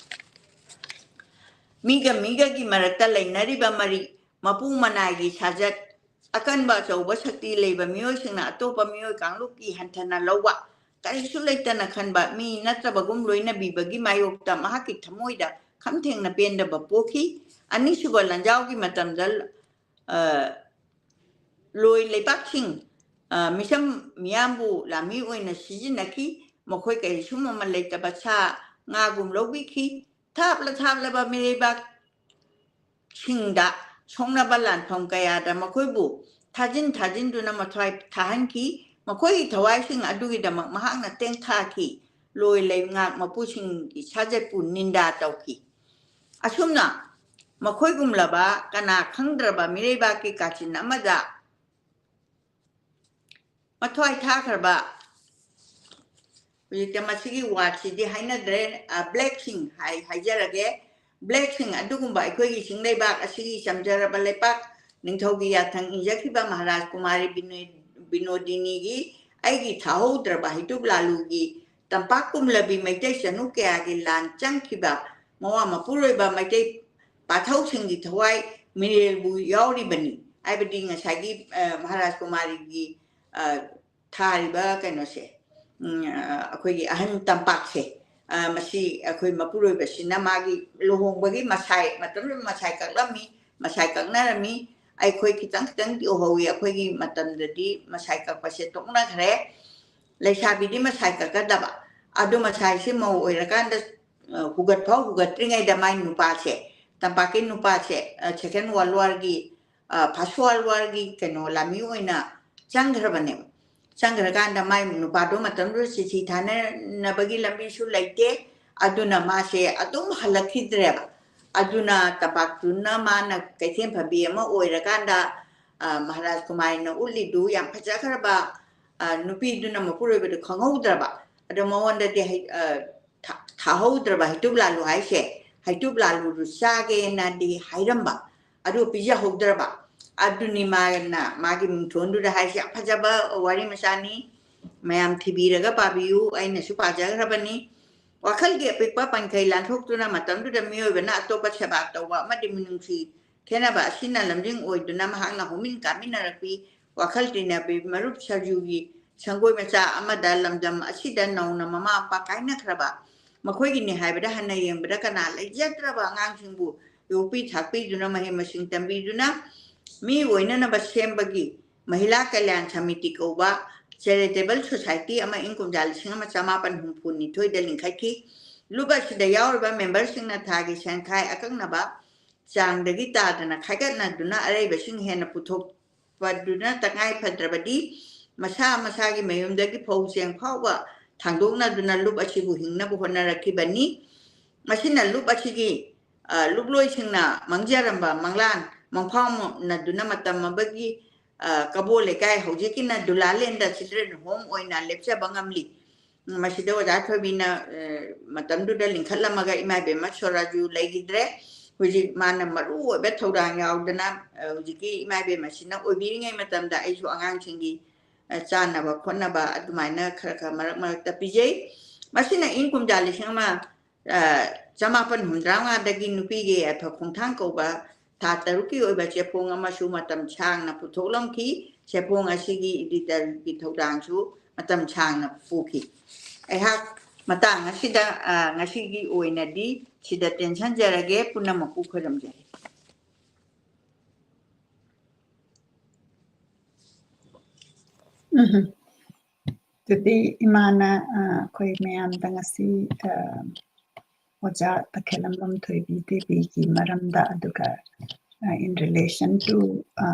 ꯃꯤꯒ ꯃꯤꯒꯒꯤ ꯃꯔꯛꯇ ꯂꯩꯅꯔꯤꯕ ꯃꯔꯤ, ꯃꯄꯨ ꯃꯅꯥꯏꯒꯤ ꯁꯥꯖꯠ, ꯑꯀꯟꯕ ꯑꯆꯧꯕ ꯁꯛꯇꯤ ꯂꯩꯕ ꯃꯤꯑꯣꯏꯁꯤꯡꯅ ꯑꯇꯣꯞꯄ ꯃꯤꯑꯣꯏ ꯀꯥꯡꯂꯨꯞꯀꯤ ꯍꯟꯊꯅ ꯂꯧꯕ, ꯀꯔꯤꯁꯨ ꯂꯩꯇꯅ ꯈꯟꯕ, ꯃꯤ ꯅꯠꯇ꯭ꯔꯕꯒꯨꯝ ꯂꯣꯏꯅꯕꯤꯕꯒꯤ ꯃꯥꯌꯣꯛꯇ ꯃꯍꯥꯛꯀꯤ ꯊꯃꯣꯏꯗ ꯈꯝ ꯊꯦꯡꯅ ꯄꯦꯟꯗꯕ ꯄꯣꯛꯈꯤ꯫ ꯑꯅꯤꯁꯨꯕ ꯂꯥꯟꯖꯥꯎꯒꯤ ꯃꯇꯝꯗ, ꯑ, ꯂꯣꯏ ꯂꯩꯄꯥꯛꯁꯤꯡ, ꯑ, ꯃꯤꯆꯝ ꯃꯤꯌꯥꯝꯕꯨ ꯂꯥꯟꯃꯤ ꯑꯣꯏꯅ ꯁꯤꯖꯤꯟꯅꯈꯤ꯫ ꯃꯈꯣꯏ ꯀꯔꯤꯁꯨ ꯃꯃꯜ ꯂꯩꯇꯕ ꯁꯥ ꯉꯥꯒꯨꯝ ꯂꯧꯕꯤꯈꯤ꯫ ꯊꯥꯞꯂ ꯊꯥꯞꯂꯕ ꯃꯤꯔꯩꯕꯥꯛꯁꯤꯡꯗ ꯁꯣꯛꯅꯕ ꯂꯥꯟꯐꯝ ꯀꯌꯥꯗ ꯃꯈꯣꯏꯕꯨ ꯊꯥꯖꯤꯟ ꯊꯥꯖꯤꯟꯗꯨꯅ ꯃꯊ꯭ꯋꯥꯏ ꯊꯥꯍꯟꯈꯤ꯫ ꯃꯈꯣꯏꯒꯤ ꯊꯋꯥꯏꯁꯤꯡ ꯑꯗꯨꯒꯤꯗꯃꯛ ꯃꯍꯥꯛꯅ ꯇꯦꯡꯊꯥꯈꯤ꯫ ꯂꯣꯏ ꯂꯩꯉꯥꯛ ꯃꯄꯨꯁꯤꯡꯒꯤ ꯁꯥꯖꯠꯄꯨ ꯅꯤꯟꯗꯥ ꯇꯧꯈꯤ꯫ ꯑꯁꯨꯝꯅ ꯃꯈꯣꯏꯒꯨꯝꯂꯕ ꯀꯅꯥ ꯈꯪꯗ꯭ꯔꯕ ꯃꯤꯔꯩꯕꯥꯛꯀꯤ ꯀꯥꯆꯤꯟ ꯑꯃꯗ ꯃꯊ꯭ꯋꯥꯏ ꯊꯥꯈ꯭ꯔꯕ, ꯍꯧꯖꯤꯛꯇꯤ ꯃꯁꯤꯒꯤ ꯋꯥꯔꯗꯁꯤꯗꯤ ꯍꯥꯏꯅꯗ꯭ꯔꯦ, ꯑ, ꯕ꯭ꯂꯦꯛꯁꯤꯡ ꯍꯥꯏ-, ꯍꯥꯏꯖꯔꯒꯦ꯫ ꯕ꯭ꯂꯦꯛꯁꯤꯡ ꯑꯗꯨꯒꯨꯝꯕ ꯑꯩꯈꯣꯏꯒꯤ ꯆꯤꯡꯂꯩꯕꯥꯛ ꯑꯁꯤꯒꯤ ꯆꯝꯖꯔꯕ ꯂꯩꯄꯥꯛ ꯅꯤꯡꯊꯧꯒꯤ ꯌꯥꯊꯪ ꯏꯟꯖꯈꯤꯕ ꯃꯍꯥꯔꯥꯖ ꯀꯨꯃꯥꯔꯤ ꯕꯤꯅꯣ-, ꯕꯤꯅꯣꯗꯤꯅꯤꯒꯤ ꯑꯩꯒꯤ ꯊꯥꯍꯧꯗ꯭ꯔꯕ ꯍꯩꯇꯨꯞ ꯂꯥꯂꯨꯒꯤ ꯇꯝꯄꯥꯛ ꯀꯨꯝꯂꯕꯤ ꯃꯩꯇꯩ ꯆꯅꯨ ꯀꯌꯥꯒꯤ ꯂꯥꯟ ꯆꯪꯈꯤꯕ ꯃꯋꯥ ꯃꯄꯨꯔꯣꯏꯕ ꯃꯩꯇꯩ ꯄꯥꯊꯧꯁꯤꯡꯒꯤ ꯊꯋꯥꯏ ꯃꯤꯔꯦꯜꯕꯨ ꯌꯥꯎꯔꯤꯕꯅꯤ꯫ ꯍꯥꯏꯕꯗꯤ ꯉꯁꯥꯏꯒꯤ, ꯑ, ꯃꯍꯥꯔꯥꯖ ꯀꯨꯃꯥꯔꯤꯒꯤ, ꯑ, ꯊꯥꯔꯤꯕ ꯀꯩꯅꯣꯁꯦ, ꯎꯝ, ꯑ, ꯑꯩꯈꯣꯏꯒꯤ ꯑꯍꯟ ꯇꯝꯄꯥꯛꯁꯦ, ꯑ, ꯃꯁꯤ ꯑꯩꯈꯣꯏ ꯃꯄꯨꯔꯣꯏꯕꯁꯤꯅ ꯃꯥꯒꯤ ꯂꯨꯍꯣꯡꯕꯒꯤ ꯃꯁꯥꯏ, ꯃꯇꯝꯗꯨꯗ ꯃꯁꯥꯏ ꯀꯛꯂꯝꯃꯤ, ꯃꯁꯥꯏ ꯀꯛꯅꯔꯝꯃꯤ꯫ ꯑꯩꯈꯣꯏ ꯈꯤꯇꯪ ꯈꯤꯇꯪꯗꯤ ꯎꯍꯧꯋꯤ, ꯑꯩꯈꯣꯏꯒꯤ ꯃꯇꯝꯗꯗꯤ ꯃꯁꯥꯏ ꯀꯛꯄꯁꯦ ꯇꯣꯛꯅꯈ꯭ꯔꯦ꯫ ꯂꯩꯁꯥꯕꯤꯗꯤ ꯃꯁꯥꯏ ꯀꯛꯀꯗꯕ꯫ ꯑꯗꯨ ꯃꯁꯥꯏꯁꯦ ꯃꯧ ꯑꯣꯏꯔꯀꯥꯟꯗ, ꯑ, ꯍꯨꯒꯠ ꯐꯥꯎ ꯍꯨꯒꯠꯇ꯭ꯔꯤꯉꯩꯗ ꯃꯥꯏ ꯅꯨꯄꯥꯁꯦ, ꯇꯝꯄꯥꯛꯀꯤ ꯅꯨꯄꯥꯁꯦ, ꯑ, Second World War ꯒꯤ, ꯑ, First World War ꯒꯤ ꯀꯩꯅꯣ ꯂꯥꯟꯃꯤ ꯑꯣꯏꯅ ꯆꯪꯈ꯭ꯔꯕꯅꯦꯕ꯫ ꯆꯪꯈ꯭ꯔꯀꯥꯟꯗ ꯃꯥꯏ ꯅꯨꯄꯥꯗꯣ ꯃꯇꯝꯗꯨꯗ ꯆꯤꯊꯤ ꯊꯥꯅꯅꯕꯒꯤ ꯂꯝꯕꯤꯁꯨ ꯂꯩꯇꯦ꯫ ꯑꯗꯨꯅ ꯃꯥꯁꯦ ꯑꯗꯨꯝ ꯍꯜꯂꯛꯈꯤꯗ꯭ꯔꯦꯕ꯫ ꯑꯗꯨꯅ ꯇꯝꯄꯥꯛꯇꯨꯅ ꯃꯥꯅ ꯀꯩꯊꯦꯜ ꯐꯝꯕꯤ ꯑꯃ ꯑꯣꯏꯔꯀꯥꯟꯗ, ꯑ, ꯃꯍꯥꯔꯥꯖ ꯀꯨꯃꯥꯔꯤꯅ ꯎꯠꯂꯤꯗꯨ ꯌꯥꯝ ꯐꯖꯈ꯭ꯔꯕ, ꯑ, ꯅꯨꯄꯤꯗꯨꯅ ꯃꯄꯨꯔꯣꯏꯕꯗꯨ ꯈꯪꯍꯧꯗ꯭ꯔꯕ꯫ ꯑꯗꯣ ꯃꯉꯣꯟꯗꯗꯤ ꯍꯩ-, ꯑ, ꯊꯥ-, ꯊꯥꯍꯧꯗ꯭ꯔꯕ ꯍꯩꯇꯨꯞ ꯂꯥꯜꯂꯨ ꯍꯥꯏꯁꯦ, ꯍꯩꯇꯨꯞ ꯂꯥꯜꯂꯨꯗꯨ ꯆꯥꯒꯦꯅꯗꯤ ꯍꯥꯏꯔꯝꯕ, ꯑꯗꯨ ꯄꯤꯖꯍꯧꯗ꯭ꯔꯕ꯫ ꯑꯗꯨꯅꯤ ꯃꯥꯅ ꯃꯥꯒꯤ ꯃꯤꯡꯊꯣꯟꯗꯨꯗ ꯍꯥꯏꯁꯦ꯫ ꯌꯥꯝ ꯐꯖꯕ ꯋꯥꯔꯤ ꯃꯆꯥꯅꯤ, ꯃꯌꯥꯝ ꯊꯤꯕꯤꯔꯒ ꯄꯥꯕꯤꯌꯨ, ꯑꯩꯅꯁꯨ ꯄꯥꯖꯈ꯭ꯔꯕꯅꯤ꯫ ꯋꯥꯈꯜꯒꯤ ꯑꯄꯤꯛꯄ ꯄꯟꯈꯩ ꯂꯥꯟꯊꯣꯛꯇꯨꯅ ꯃꯇꯝꯗꯨꯗ ꯃꯤꯑꯣꯏꯕꯅ ꯑꯇꯣꯞꯄ ꯁꯦꯕꯥ ꯇꯧꯕ ꯑꯃꯗꯤ ꯃꯤꯅꯨꯡꯁꯤ ꯈꯦꯠꯅꯕ ꯑꯁꯤꯅ ꯂꯝꯖꯤꯡ ꯑꯣꯏꯗꯨꯅ ꯃꯍꯥꯛꯅ ꯍꯧꯃꯤꯟ ꯀꯥꯃꯤꯟꯅꯔꯛꯄꯤ ꯋꯥꯈꯜ ꯇꯤꯟꯅꯕꯤ ꯃꯔꯨꯞ ꯁꯔꯖꯨꯒꯤ ꯁꯪꯒꯣꯏ ꯃꯆꯥ ꯑꯃꯗ ꯂꯝꯗꯝ ꯑꯁꯤꯗ ꯅꯧꯅ ꯃꯃꯥ ꯃꯄꯥ ꯀꯥꯏꯅꯈ꯭ꯔꯕ, ꯃꯈꯣꯏꯒꯤꯅꯤ ꯍꯥꯏꯕꯗ ꯍꯟꯅ ꯌꯦꯡꯕꯗ ꯀꯅꯥ ꯂꯩꯖꯗ꯭ꯔꯕ ꯑꯉꯥꯡꯁꯤꯡꯕꯨ ꯌꯣꯛꯄꯤ ꯊꯥꯛꯄꯤꯗꯨꯅ ꯃꯍꯩ ꯃꯁꯤꯡ ꯇꯝꯕꯤꯗꯨꯅ ꯃꯤ ꯑꯣꯏꯅꯅꯕ ꯁꯦꯝꯕꯒꯤ ꯃꯍꯤꯂꯥ ꯀꯂꯌꯥꯟ ꯁꯃꯤꯇꯤ ꯀꯧꯕ charitable society ꯑꯃ ꯏꯪ ꯀꯨꯝꯖꯥ ꯂꯤꯁꯤꯡ ꯑꯃ ꯆꯃꯥꯄꯟ ꯍꯨꯝꯐꯨ ꯅꯤꯊꯣꯏꯗ ꯂꯤꯡꯈꯠꯈꯤ꯫ ꯂꯨꯞ ꯑꯁꯤꯗ ꯌꯥꯎꯔꯤꯕ memberꯁꯤꯡꯅ ꯊꯥꯒꯤ ꯁꯦꯟꯈꯥꯏ ꯑꯀꯛꯅꯕ ꯆꯥꯡꯗꯒꯤ ꯇꯥꯗꯅ ꯈꯥꯏꯒꯠꯅꯗꯨꯅ ꯑꯔꯩꯕꯁꯤꯡ ꯍꯦꯟꯅ ꯄꯨꯊꯣꯛꯄꯗꯨꯅ ꯇꯉꯥꯏ ꯐꯗ꯭ꯔꯕꯗꯤ ꯃꯁꯥ ꯃꯁꯥꯒꯤ ꯃꯌꯨꯝꯗꯒꯤ ꯐꯧ ꯆꯦꯡ ꯐꯥꯎꯕ ꯊꯥꯡꯗꯣꯛꯅꯗꯨꯅ ꯂꯨꯞ ꯑꯁꯤꯕꯨ ꯍꯤꯡꯅꯕ ꯍꯣꯠꯅꯔꯛꯈꯤꯕꯅꯤ꯫ ꯃꯁꯤꯅ ꯂꯨꯞ ꯑꯁꯤꯒꯤ, ꯑ, ꯂꯨꯞꯂꯣꯏꯁꯤꯡꯅ ꯃꯥꯡꯖꯔꯝꯕ ꯃꯪꯂꯥꯟ ꯃꯪꯐꯥꯎꯅꯗꯨꯅ ꯃꯇꯝ ꯑꯃꯒꯤ, ꯑ, ꯀꯕꯣ ꯂꯩꯀꯥꯏ, ꯍꯧꯖꯤꯛꯀꯤꯅ ꯗꯨꯂꯥꯂꯦꯟꯗ children home ꯑꯣꯏꯅ ꯂꯦꯞꯆꯕ ꯉꯝꯂꯤ꯫ ꯃꯁꯤꯗ ꯑꯣꯖꯥ ꯊꯣꯏꯕꯤꯅ, ꯑ, ꯃꯇꯝꯗꯨꯗ ꯂꯤꯡꯈꯠꯂꯝꯃꯒ ꯏꯃꯥ ꯏꯕꯦꯝꯃ ꯁꯣꯔꯥꯖꯨ ꯂꯩꯈꯤꯗ꯭ꯔꯦ꯫ ꯍꯧꯖꯤꯛ ꯃꯥꯅ ꯃꯔꯨ ꯑꯣꯏꯕ ꯊꯧꯗꯥꯡ ꯌꯥꯎꯗꯅ, ꯑ, ꯍꯧꯖꯤꯛꯀꯤ ꯏꯃꯥ ꯏꯕꯦꯝꯃꯁꯤꯅ ꯑꯣꯏꯕꯤꯔꯤꯉꯩ ꯃꯇꯝꯗ ꯑꯩꯁꯨ ꯑꯉꯥꯡꯁꯤꯡꯒꯤ ꯑ, ꯆꯥꯅꯕ ꯈꯣꯠꯅꯕ ꯑꯗꯨꯃꯥꯏꯅ ꯈꯔ ꯈꯔ ꯃꯔꯛ ꯃꯔꯛꯇ ꯄꯤꯖꯩ꯫ ꯃꯁꯤꯅ ꯏꯪ ꯀꯨꯝꯖꯥ ꯂꯤꯁꯤꯡ ꯑꯃ, ꯑ, ꯆꯃꯥꯄꯟ ꯍꯨꯝꯗ꯭ꯔꯥ ꯃꯉꯥꯗꯒꯤ ꯅꯨꯄꯤꯒꯤ ꯌꯥꯏꯐ ꯈꯣꯡꯊꯥꯡ ꯀꯧꯕ ꯊꯥ ꯇꯔꯨꯛꯀꯤ ꯑꯣꯏꯕ ꯆꯦꯐꯣꯡ ꯑꯃꯁꯨ ꯃꯇꯝ ꯁꯥꯡꯅ ꯄꯨꯊꯣꯛꯂꯝꯈꯤ꯫ ꯆꯦꯐꯣꯡ ꯑꯁꯤꯒꯤ editorꯒꯤ ꯊꯧꯗꯥꯡꯁꯨ ꯃꯇꯝ ꯁꯥꯡꯅ ꯄꯨꯈꯤ꯫ ꯑꯩꯍꯥꯛ ꯃꯇꯥꯡ ꯑꯁꯤꯗ, ꯑ, ꯉꯁꯤꯒꯤ ꯑꯣꯏꯅꯗꯤ ꯁꯤꯗ ꯇꯦꯟꯁꯟꯖꯔꯒꯦ꯫ ꯄꯨꯝꯅꯃꯛꯄꯨ ꯈꯣꯏꯔꯝꯖꯔꯤ꯫ ꯎꯝ꯫ ꯑꯗꯨꯗꯤ ꯏꯃꯥꯅ, ꯑ, ꯑꯩꯈꯣꯏ ꯃꯌꯥꯝꯗ ꯉꯁꯤ, ꯑ, ꯑꯣꯖꯥ ꯇꯈꯦꯂꯝꯕꯝ ꯊꯣꯏꯕꯤ ꯗꯦꯕꯤꯒꯤ ꯃꯔꯝꯗ, ꯑꯗꯨꯒ, ꯑ, in relation to, ꯑ,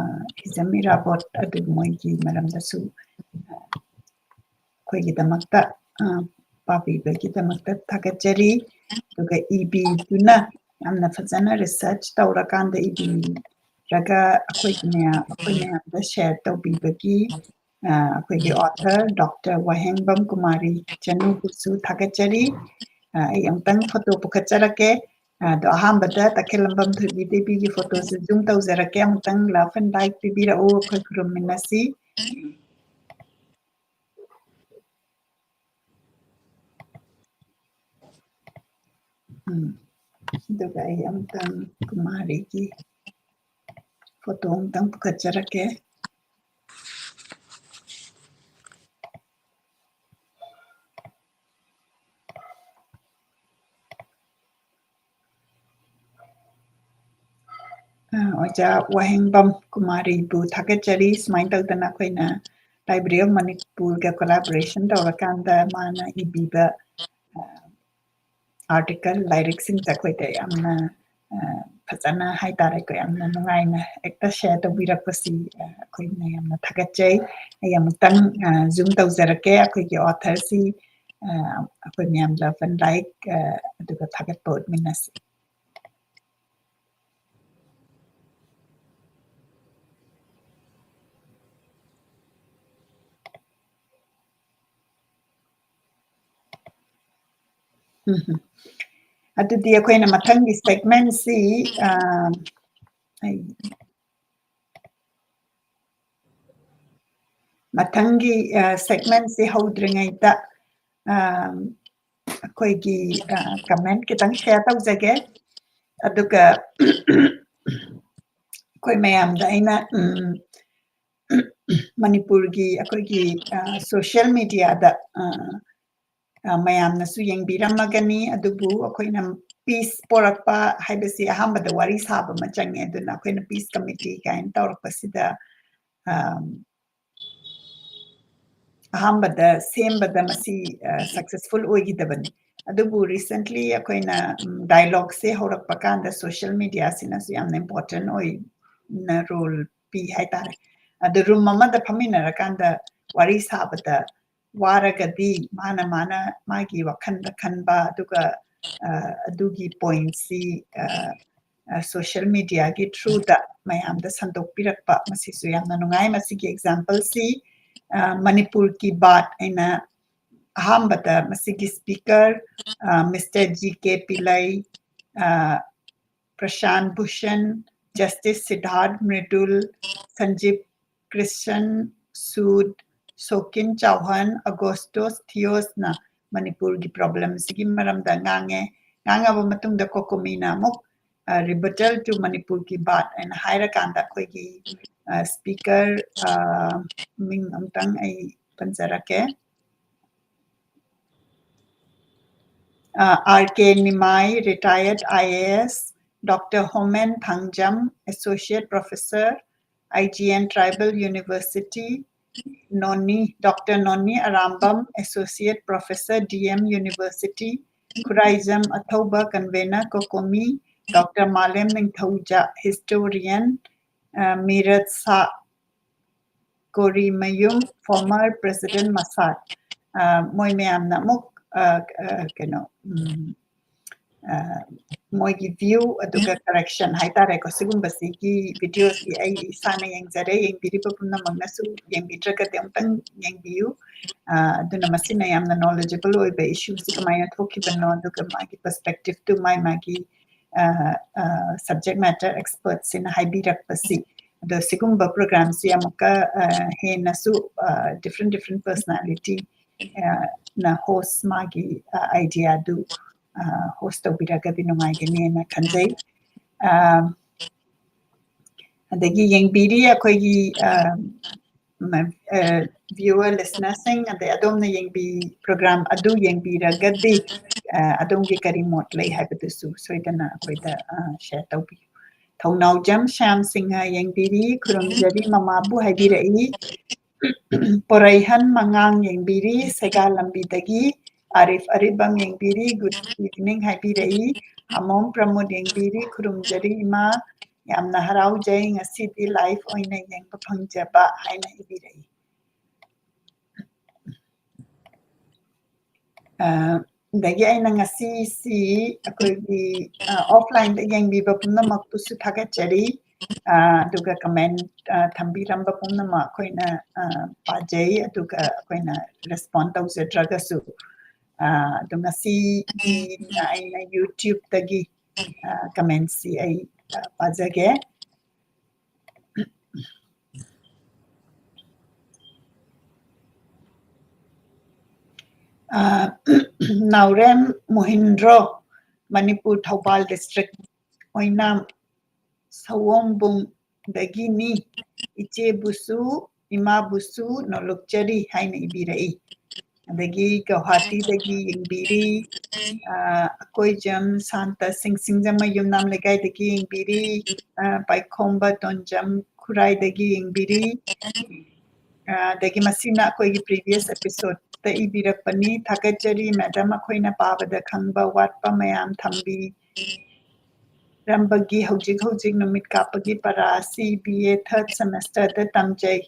ꯏꯖꯝ ꯏꯔꯥꯕꯣꯠ ꯑꯗꯨ ꯃꯣꯏꯒꯤ ꯃꯔꯝꯗꯁꯨ, ꯑ, ꯑꯩꯈꯣꯏꯒꯤꯗꯃꯛꯇ, ꯑ, ꯄꯥꯕꯤꯕꯒꯤꯗꯃꯛꯇ ꯊꯥꯒꯠꯆꯔꯤ꯫ ꯑꯗꯨꯒ ꯏꯕꯤꯗꯨꯅ ꯌꯥꯝꯅ ꯐꯖꯅ research ꯇꯧꯔꯀꯥꯟꯗ ꯏꯕꯤꯔꯒ ꯑꯩꯈꯣꯏꯒꯤ ꯃꯌꯥꯝ, ꯑꯩꯈꯣꯏ ꯃꯌꯥꯝꯗ share ꯇꯧꯕꯤꯕꯒꯤ, ꯑ, ꯑꯩꯈꯣꯏꯒꯤ author ꯗꯣꯛꯇꯔ ꯋꯥꯍꯦꯡꯕꯝ ꯀꯨꯃꯥꯔꯤ ꯆꯅꯨꯕꯨꯁꯨ ꯊꯥꯒꯠꯆꯔꯤ꯫ ꯑ, ꯑꯩ ꯑꯃꯨꯛꯇꯪ photo ꯄꯨꯈꯠꯆꯔꯛꯀꯦ꯫ ꯑ, ꯑꯗꯣ ꯑꯍꯥꯟꯕꯗ ꯇꯈꯦꯂꯝꯕꯝ ꯊꯣꯏꯕꯤ ꯗꯦꯕꯤꯒꯤ photoꯁꯦ zoom ꯇꯧꯖꯔꯛꯀꯦ꯫ ꯑꯃꯨꯛꯇꯪ love and like ꯄꯤꯕꯤꯔꯛꯎ, ꯑꯩꯈꯣꯏ ꯈꯨꯔꯨꯝꯃꯤꯟꯅꯁꯤ꯫ ꯎꯝ꯫ ꯑꯗꯨꯒ ꯑꯩ ꯑꯃꯨꯛꯇꯪ ꯀꯨꯃꯥꯔꯤꯒꯤ photo ꯑꯃꯨꯛꯇꯪ ꯄꯨꯈꯠꯆꯔꯛꯀꯦ꯫ ꯑ, ꯑꯣꯖꯥ ꯋꯥꯍꯦꯡꯕꯝ ꯀꯨꯃꯥꯔꯤꯕꯨ ꯊꯥꯒꯠꯆꯔꯤ꯫ ꯁꯨꯃꯥꯏꯅ ꯇꯧꯗꯅ ꯑꯩꯈꯣꯏꯅ Library of ꯃꯅꯤꯄꯨꯔꯒ collaboration ꯇꯧꯔꯀꯥꯟꯗ ꯃꯥꯅ ꯏꯕꯤꯕ, ꯑ, article, ꯂꯥꯏꯔꯤꯛꯁꯤꯡꯁꯦ ꯑꯩꯈꯣꯏꯗ ꯌꯥꯝꯅ, ꯑ, ꯐꯖꯅ ꯍꯥꯏꯇꯥꯔꯦꯀꯣ, ꯌꯥꯝꯅ ꯅꯨꯡꯉꯥꯏꯅ ꯍꯦꯛꯇ share ꯇꯧꯕꯤꯔꯛꯄꯁꯤ, ꯑ, ꯑꯩꯈꯣꯏꯅ ꯌꯥꯝꯅ ꯊꯥꯒꯠꯆꯩ꯫ ꯑꯩ ꯑꯃꯨꯛꯇꯪ, ꯑ, zoom ꯇꯧꯖꯔꯛꯀꯦ꯫ ꯑꯩꯈꯣꯏꯒꯤ authorꯁꯤ, ꯑ, ꯑꯩꯈꯣꯏ ꯃꯌꯥꯝ love and like, ꯑ, ꯑꯗꯨꯒ ꯊꯥꯒꯠꯄ ꯎꯠꯃꯤꯟꯅꯁꯤ꯫ ꯎꯝ꯫ ꯑꯗꯨꯗꯤ ꯑꯩꯈꯣꯏꯅ ꯃꯊꯪꯒꯤ segmentꯁꯤ, ꯑ, ꯑꯩ ꯃꯊꯪꯒꯤ ꯁꯦꯒꯃꯦꯟꯁꯤ ꯍꯧꯗ꯭ꯔꯤꯉꯩꯗ ꯑꯩꯈꯣꯏꯒꯤ ꯀꯃꯦꯟ ꯈꯤꯇꯪ ꯁꯦꯌꯔ ꯇꯧꯖꯒꯦ꯫ ꯑꯗꯨꯒ ꯑꯩꯈꯣꯏ ꯃꯌꯥꯝꯗ ꯑꯩꯅ ꯃꯅꯤꯄꯨꯔꯒꯤ ꯑꯩꯈꯣꯏꯒꯤ ꯁꯣꯁꯤꯌꯦꯜ ꯃꯤꯗꯤꯌꯥꯗ ꯃꯌꯥꯝꯅꯁꯨ ꯌꯦꯡꯕꯤꯔꯝꯃꯒꯅꯤ꯫ ꯑꯗꯨꯕꯨ ꯑꯩꯈꯣꯏꯅ ꯄꯤꯁ ꯄꯣꯔꯛꯄ ꯍꯥꯏꯕꯁꯤ ꯑꯍꯥꯟꯕꯗ ꯋꯥꯔꯤ ꯁꯥꯕ ꯑꯃ ꯆꯪꯉꯦ꯫ ꯑꯗꯨꯅ ꯑꯩꯈꯣꯏꯅ ꯄꯤꯁ ꯀꯃꯤꯇꯤ ꯀꯥꯏꯅ ꯇꯧꯔꯛꯄꯁꯤꯗ ꯑꯍꯥꯟꯕꯗ ꯁꯦꯝꯕꯗ ꯃꯁꯤ ꯁꯛꯁꯦꯁꯐꯨꯜ ꯑꯣꯏꯈꯤꯗꯕꯅꯤ꯫ ꯑꯗꯨꯕꯨ ꯔꯤꯁꯦꯟꯠꯂꯤ ꯑꯩꯈꯣꯏꯅ ꯗꯥꯏꯂꯣꯛꯁꯦ ꯍꯧꯔꯛꯄ ꯀꯥꯟꯗ ꯁꯣꯁꯤꯌꯦꯜ ꯃꯤꯗꯤꯌꯥꯁꯤꯅꯁꯨ ꯌꯥꯝꯅ ꯏꯝꯄꯣꯔꯇꯦꯟ ꯑꯣꯏꯅ ꯔꯣꯜ ꯄꯤ ꯍꯥꯏꯇꯥꯔꯦ꯫ ꯑꯗꯨ ꯔꯨꯝ ꯑꯃꯗ ꯐꯝꯃꯤꯟꯅꯔꯀꯥꯟꯗ ꯋꯥꯔꯤ ꯁꯥꯕꯗ ꯋꯥꯔꯒꯗꯤ ꯃꯥꯅ ꯃꯥꯅ ꯃꯥꯒꯤ ꯋꯥꯈꯜꯗ ꯈꯟꯕ, ꯑꯗꯨꯒ ꯑꯗꯨꯒꯤ ꯄꯣꯏꯟꯠꯁꯤ ꯁꯣꯁꯤꯌꯦꯜ ꯃꯤꯗꯤꯌꯥꯒꯤ ꯊ꯭ꯔꯨꯗ ꯃꯌꯥꯝꯗ ꯁꯟꯗꯣꯛꯄꯤꯔꯛꯄ, ꯃꯁꯤꯁꯨ ꯌꯥꯝꯅ ꯅꯨꯡꯉꯥꯏ꯫ ꯃꯁꯤꯒꯤ ꯑꯦꯛꯖꯥꯝꯄꯜꯁꯤ ꯃꯅꯤꯄꯨꯔ ꯀꯤ ꯕꯥꯠ ꯑꯩꯅ ꯑꯍꯥꯟꯕꯗ ꯃꯁꯤꯒꯤ ꯁ꯭ꯄꯤꯀꯔ ꯃꯤꯁꯇꯔ ꯖꯤ ꯀꯦ ꯄꯤꯂꯩ, ꯄ꯭ꯔꯁꯥꯟ ꯚꯨꯁꯟ, ꯖꯁꯇꯤꯁ ꯁꯤꯗꯥꯔꯊ ꯃ꯭ꯔꯤꯗꯨꯜ, ꯁꯟꯖꯤꯞ ꯀ꯭ꯔꯤꯁꯟ ꯁꯨꯗ, ꯁꯣꯀꯤꯟ ꯆꯧꯍꯥꯟ, ꯑꯒꯣꯁꯇꯣꯁ ꯊꯤꯌꯣꯁꯅ ꯃꯅꯤꯄꯨꯔꯒꯤ ꯄ꯭ꯔꯣꯕ꯭ꯂꯦꯝꯁꯤꯒꯤ ꯃꯔꯝꯗ ꯉꯥꯡꯉꯦ꯫ ꯉꯥꯡꯉꯕ ꯃꯇꯨꯡꯗ ꯀꯣꯀꯣꯃꯤꯅ ꯑꯃꯨꯛ ꯔꯤꯕꯇꯜ ꯇꯨ ꯃꯅꯤꯄꯨꯔ ꯀꯤ ꯕꯥꯠ ꯍꯥꯏꯅ ꯍꯥꯏꯔꯀꯥꯟꯗ ꯑꯩꯈꯣꯏꯒꯤ ꯁ꯭ꯄꯤꯀꯔ ꯃꯤꯡ ꯑꯝꯇꯪ ꯑꯩ ꯄꯟꯖꯔꯛꯀꯦ꯫ R K Nimai, retired I A S, Doctor Homen Thangjam, Associate Professor, I G N Tribal University, Noni, Doctor Noni Arambam, Associate Professor, D M University, Khuraijam Athouba, Convener, COCOMI, Doctor Malem Ningthouja, Historian, uh, Mirat Sa, Korimayum, former President Masad, ꯃꯣꯏ ꯃꯌꯥꯝꯅ ꯑꯃꯨꯛ ꯀꯩꯅꯣ ꯃꯣꯏꯒꯤ ꯚ꯭ꯌꯨ ꯑꯗꯨꯒ ꯀꯔꯦꯛꯁꯟ ꯍꯥꯏꯇꯥꯔꯦꯀꯣ, ꯁꯤꯒꯨꯝꯕꯁꯤꯒꯤ ꯚꯤꯗꯤꯑꯣꯁꯤ ꯑꯩ ꯏꯁꯥꯅ ꯌꯦꯡꯖꯔꯦ꯫ ꯌꯦꯡꯕꯤꯔꯤꯕ ꯄꯨꯝꯅꯃꯛꯅꯁꯨ ꯌꯦꯡꯕꯤꯗ꯭ꯔꯒꯗꯤ ꯑꯃꯨꯛꯇꯪ ꯌꯦꯡꯕꯤꯌꯨ꯫ ꯑꯗꯨꯅ ꯃꯁꯤꯅ ꯌꯥꯝꯅ ꯅꯣꯂꯦꯖꯦꯕꯜ ꯑꯣꯏꯕ ꯏꯁꯨꯁꯤ ꯀꯃꯥꯏꯅ ꯊꯣꯛꯈꯤꯕꯅꯣ, ꯑꯗꯨꯒ ꯃꯥꯒꯤ ꯄꯔꯁꯄꯦꯛꯇꯤꯞꯇꯨ ꯃꯥꯏ ꯃꯥꯒꯤ ꯁꯕꯖꯦꯛ ꯃꯦꯇꯔ ꯑꯦꯛꯁꯄꯔꯠꯁꯤꯅ ꯍꯥꯏꯕꯤꯔꯛꯄꯁꯤ ꯑꯗꯣ ꯁꯤꯒꯨꯝꯕ programꯁꯤ ꯑꯃꯨꯛꯀ, ꯑ, ꯍꯦꯟꯅꯁꯨ, ꯑ, different different personality, ꯑ, ꯅ host ꯃꯥꯒꯤ, ꯑ, ideaꯗꯨ, ꯑ, host ꯇꯧꯕꯤꯔꯒꯗꯤ ꯅꯨꯡꯉꯥꯏꯒꯅꯤꯅ ꯈꯟꯖꯩ꯫ ꯑ, ꯑꯗꯒꯤ ꯌꯦꯡꯕꯤꯔꯤ ꯑꯩꯈꯣꯏꯒꯤ, ꯑ, ꯃ-, ꯑ, viewer listenerꯁꯤꯡ, ꯑꯗꯩ ꯑꯗꯣꯝꯅ ꯌꯦꯡꯕꯤ-, program ꯑꯗꯨ ꯌꯦꯡꯕꯤꯔꯒꯗꯤ, ꯑ, ꯑꯗꯣꯝꯒꯤ ꯀꯔꯤ ꯃꯣꯠ ꯂꯩ ꯍꯥꯏꯕꯗꯨꯁꯨ ꯁꯣꯏꯗꯅ ꯑꯩꯈꯣꯏꯗ, ꯑ, share ꯇꯧꯕꯤꯌꯨ꯫ ꯊꯧꯅꯥꯎꯖꯝ ꯁ꯭ꯌꯥꯝ ꯁꯤꯡꯍ ꯌꯦꯡꯕꯤꯔꯤ, ꯈꯨꯔꯨꯝꯖꯔꯤ ꯃꯃꯥꯕꯨ ꯍꯥꯏꯕꯤꯔꯛꯏ꯫ ꯄꯣꯔꯩꯍꯟ ꯃꯉꯥꯡ ꯌꯦꯡꯕꯤꯔꯤ, ꯁꯦꯒꯥ ꯂꯝꯕꯤꯗꯒꯤ꯫ ꯑꯥꯔꯤꯐ ꯑꯔꯤꯕꯝ ꯌꯦꯡꯕꯤꯔꯤ, good evening ꯍꯥꯏꯕꯤꯔꯛꯏ꯫ ꯑꯃꯣꯝ ꯄ꯭ꯔꯃꯣꯗ ꯌꯦꯡꯕꯤꯔꯤ, ꯈꯨꯔꯨꯝꯖꯔꯤ ꯏꯃꯥ, ꯌꯥꯝꯅ ꯍꯔꯥꯎꯖꯩ, ꯉꯁꯤꯗꯤ live ꯑꯣꯏꯅ ꯌꯦꯡꯕ ꯐꯪꯖꯕ ꯍꯥꯏꯅ ꯏꯕꯤꯔꯛꯏ꯫ ꯑ, ꯑꯗꯒꯤ ꯑꯩꯅ ꯉꯁꯤꯁꯤ ꯑꯩꯈꯣꯏꯒꯤ, ꯑ, offlineꯗ ꯌꯦꯡꯕꯤꯕ ꯄꯨꯝꯅꯃꯛꯄꯨꯁꯨ ꯊꯥꯒꯠꯆꯔꯤ꯫ ꯑ, ꯑꯗꯨꯒ comment, ꯑ, ꯊꯝꯕꯤꯔꯝꯕ ꯄꯨꯝꯅꯃꯛ ꯑꯩꯈꯣꯏꯅ, ꯑ, ꯄꯥꯖꯩ, ꯑꯗꯨꯒ ꯑꯩꯈꯣꯏꯅ respond ꯇꯧꯖꯗ꯭ꯔꯒꯁꯨ꯫ ꯑ, ꯑꯗꯣ ꯉꯁꯤꯒꯤ ꯑꯩꯅ YouTubeꯇꯒꯤ, ꯑ, commentꯁꯤ ꯑꯩ, ꯑ, ꯄꯥꯖꯒꯦ꯫ ꯑ, ꯅꯥꯎꯔꯦꯝ ꯃꯣꯍꯤꯟꯗ꯭ꯔꯣ, ꯃꯅꯤꯄꯨꯔ, ꯊꯧꯕꯥꯜ district, ꯑꯣꯏꯅꯥꯝ ꯁꯑꯣꯝꯕꯨꯡꯗꯒꯤꯅꯤ꯫ ꯏꯆꯦꯕꯨꯁꯨ, ꯏꯃꯥꯕꯨꯁꯨ ꯅꯣꯂꯨꯛꯆꯔꯤ ꯍꯥꯏꯅ ꯏꯕꯤꯔꯛꯏ꯫ ꯑꯗꯒꯤ ꯒꯧꯍꯥꯇꯤꯗꯒꯤ ꯌꯦꯡꯕꯤꯔꯤ, ꯑ, ꯑꯀꯣꯏꯖꯝ ꯁꯥꯟꯇ ꯁꯤꯡ, ꯁꯤꯡꯖꯃꯩ ꯌꯨꯝꯅꯥꯝ ꯂꯩꯀꯥꯏꯗꯒꯤ ꯌꯦꯡꯕꯤꯔꯤ, ꯑ, ꯄꯥꯏꯈꯣꯝꯕ ꯇꯣꯟꯖꯝ ꯈꯨꯔꯥꯏꯗꯒꯤ ꯌꯦꯡꯕꯤꯔꯤ꯫ ꯑ, ꯑꯗꯒꯤ ꯃꯁꯤꯅ ꯑꯩꯈꯣꯏꯒꯤ previous episodeꯇ ꯏꯕꯤꯔꯛꯄꯅꯤ꯫ ꯊꯥꯒꯠꯆꯔꯤ madam, ꯑꯩꯈꯣꯏꯅ ꯄꯥꯕꯗ ꯈꯪꯕ ꯋꯥꯠꯄ ꯃꯌꯥꯝ ꯊꯝꯕꯤꯔꯝꯕꯒꯤ꯫ ꯍꯧꯖꯤꯛ ꯍꯧꯖꯤꯛ ꯅꯨꯃꯤꯠ ꯀꯥꯞꯄꯒꯤ ꯄꯔꯥ ꯑꯁꯤ B A third semesterꯗ ꯇꯝꯖꯩ꯫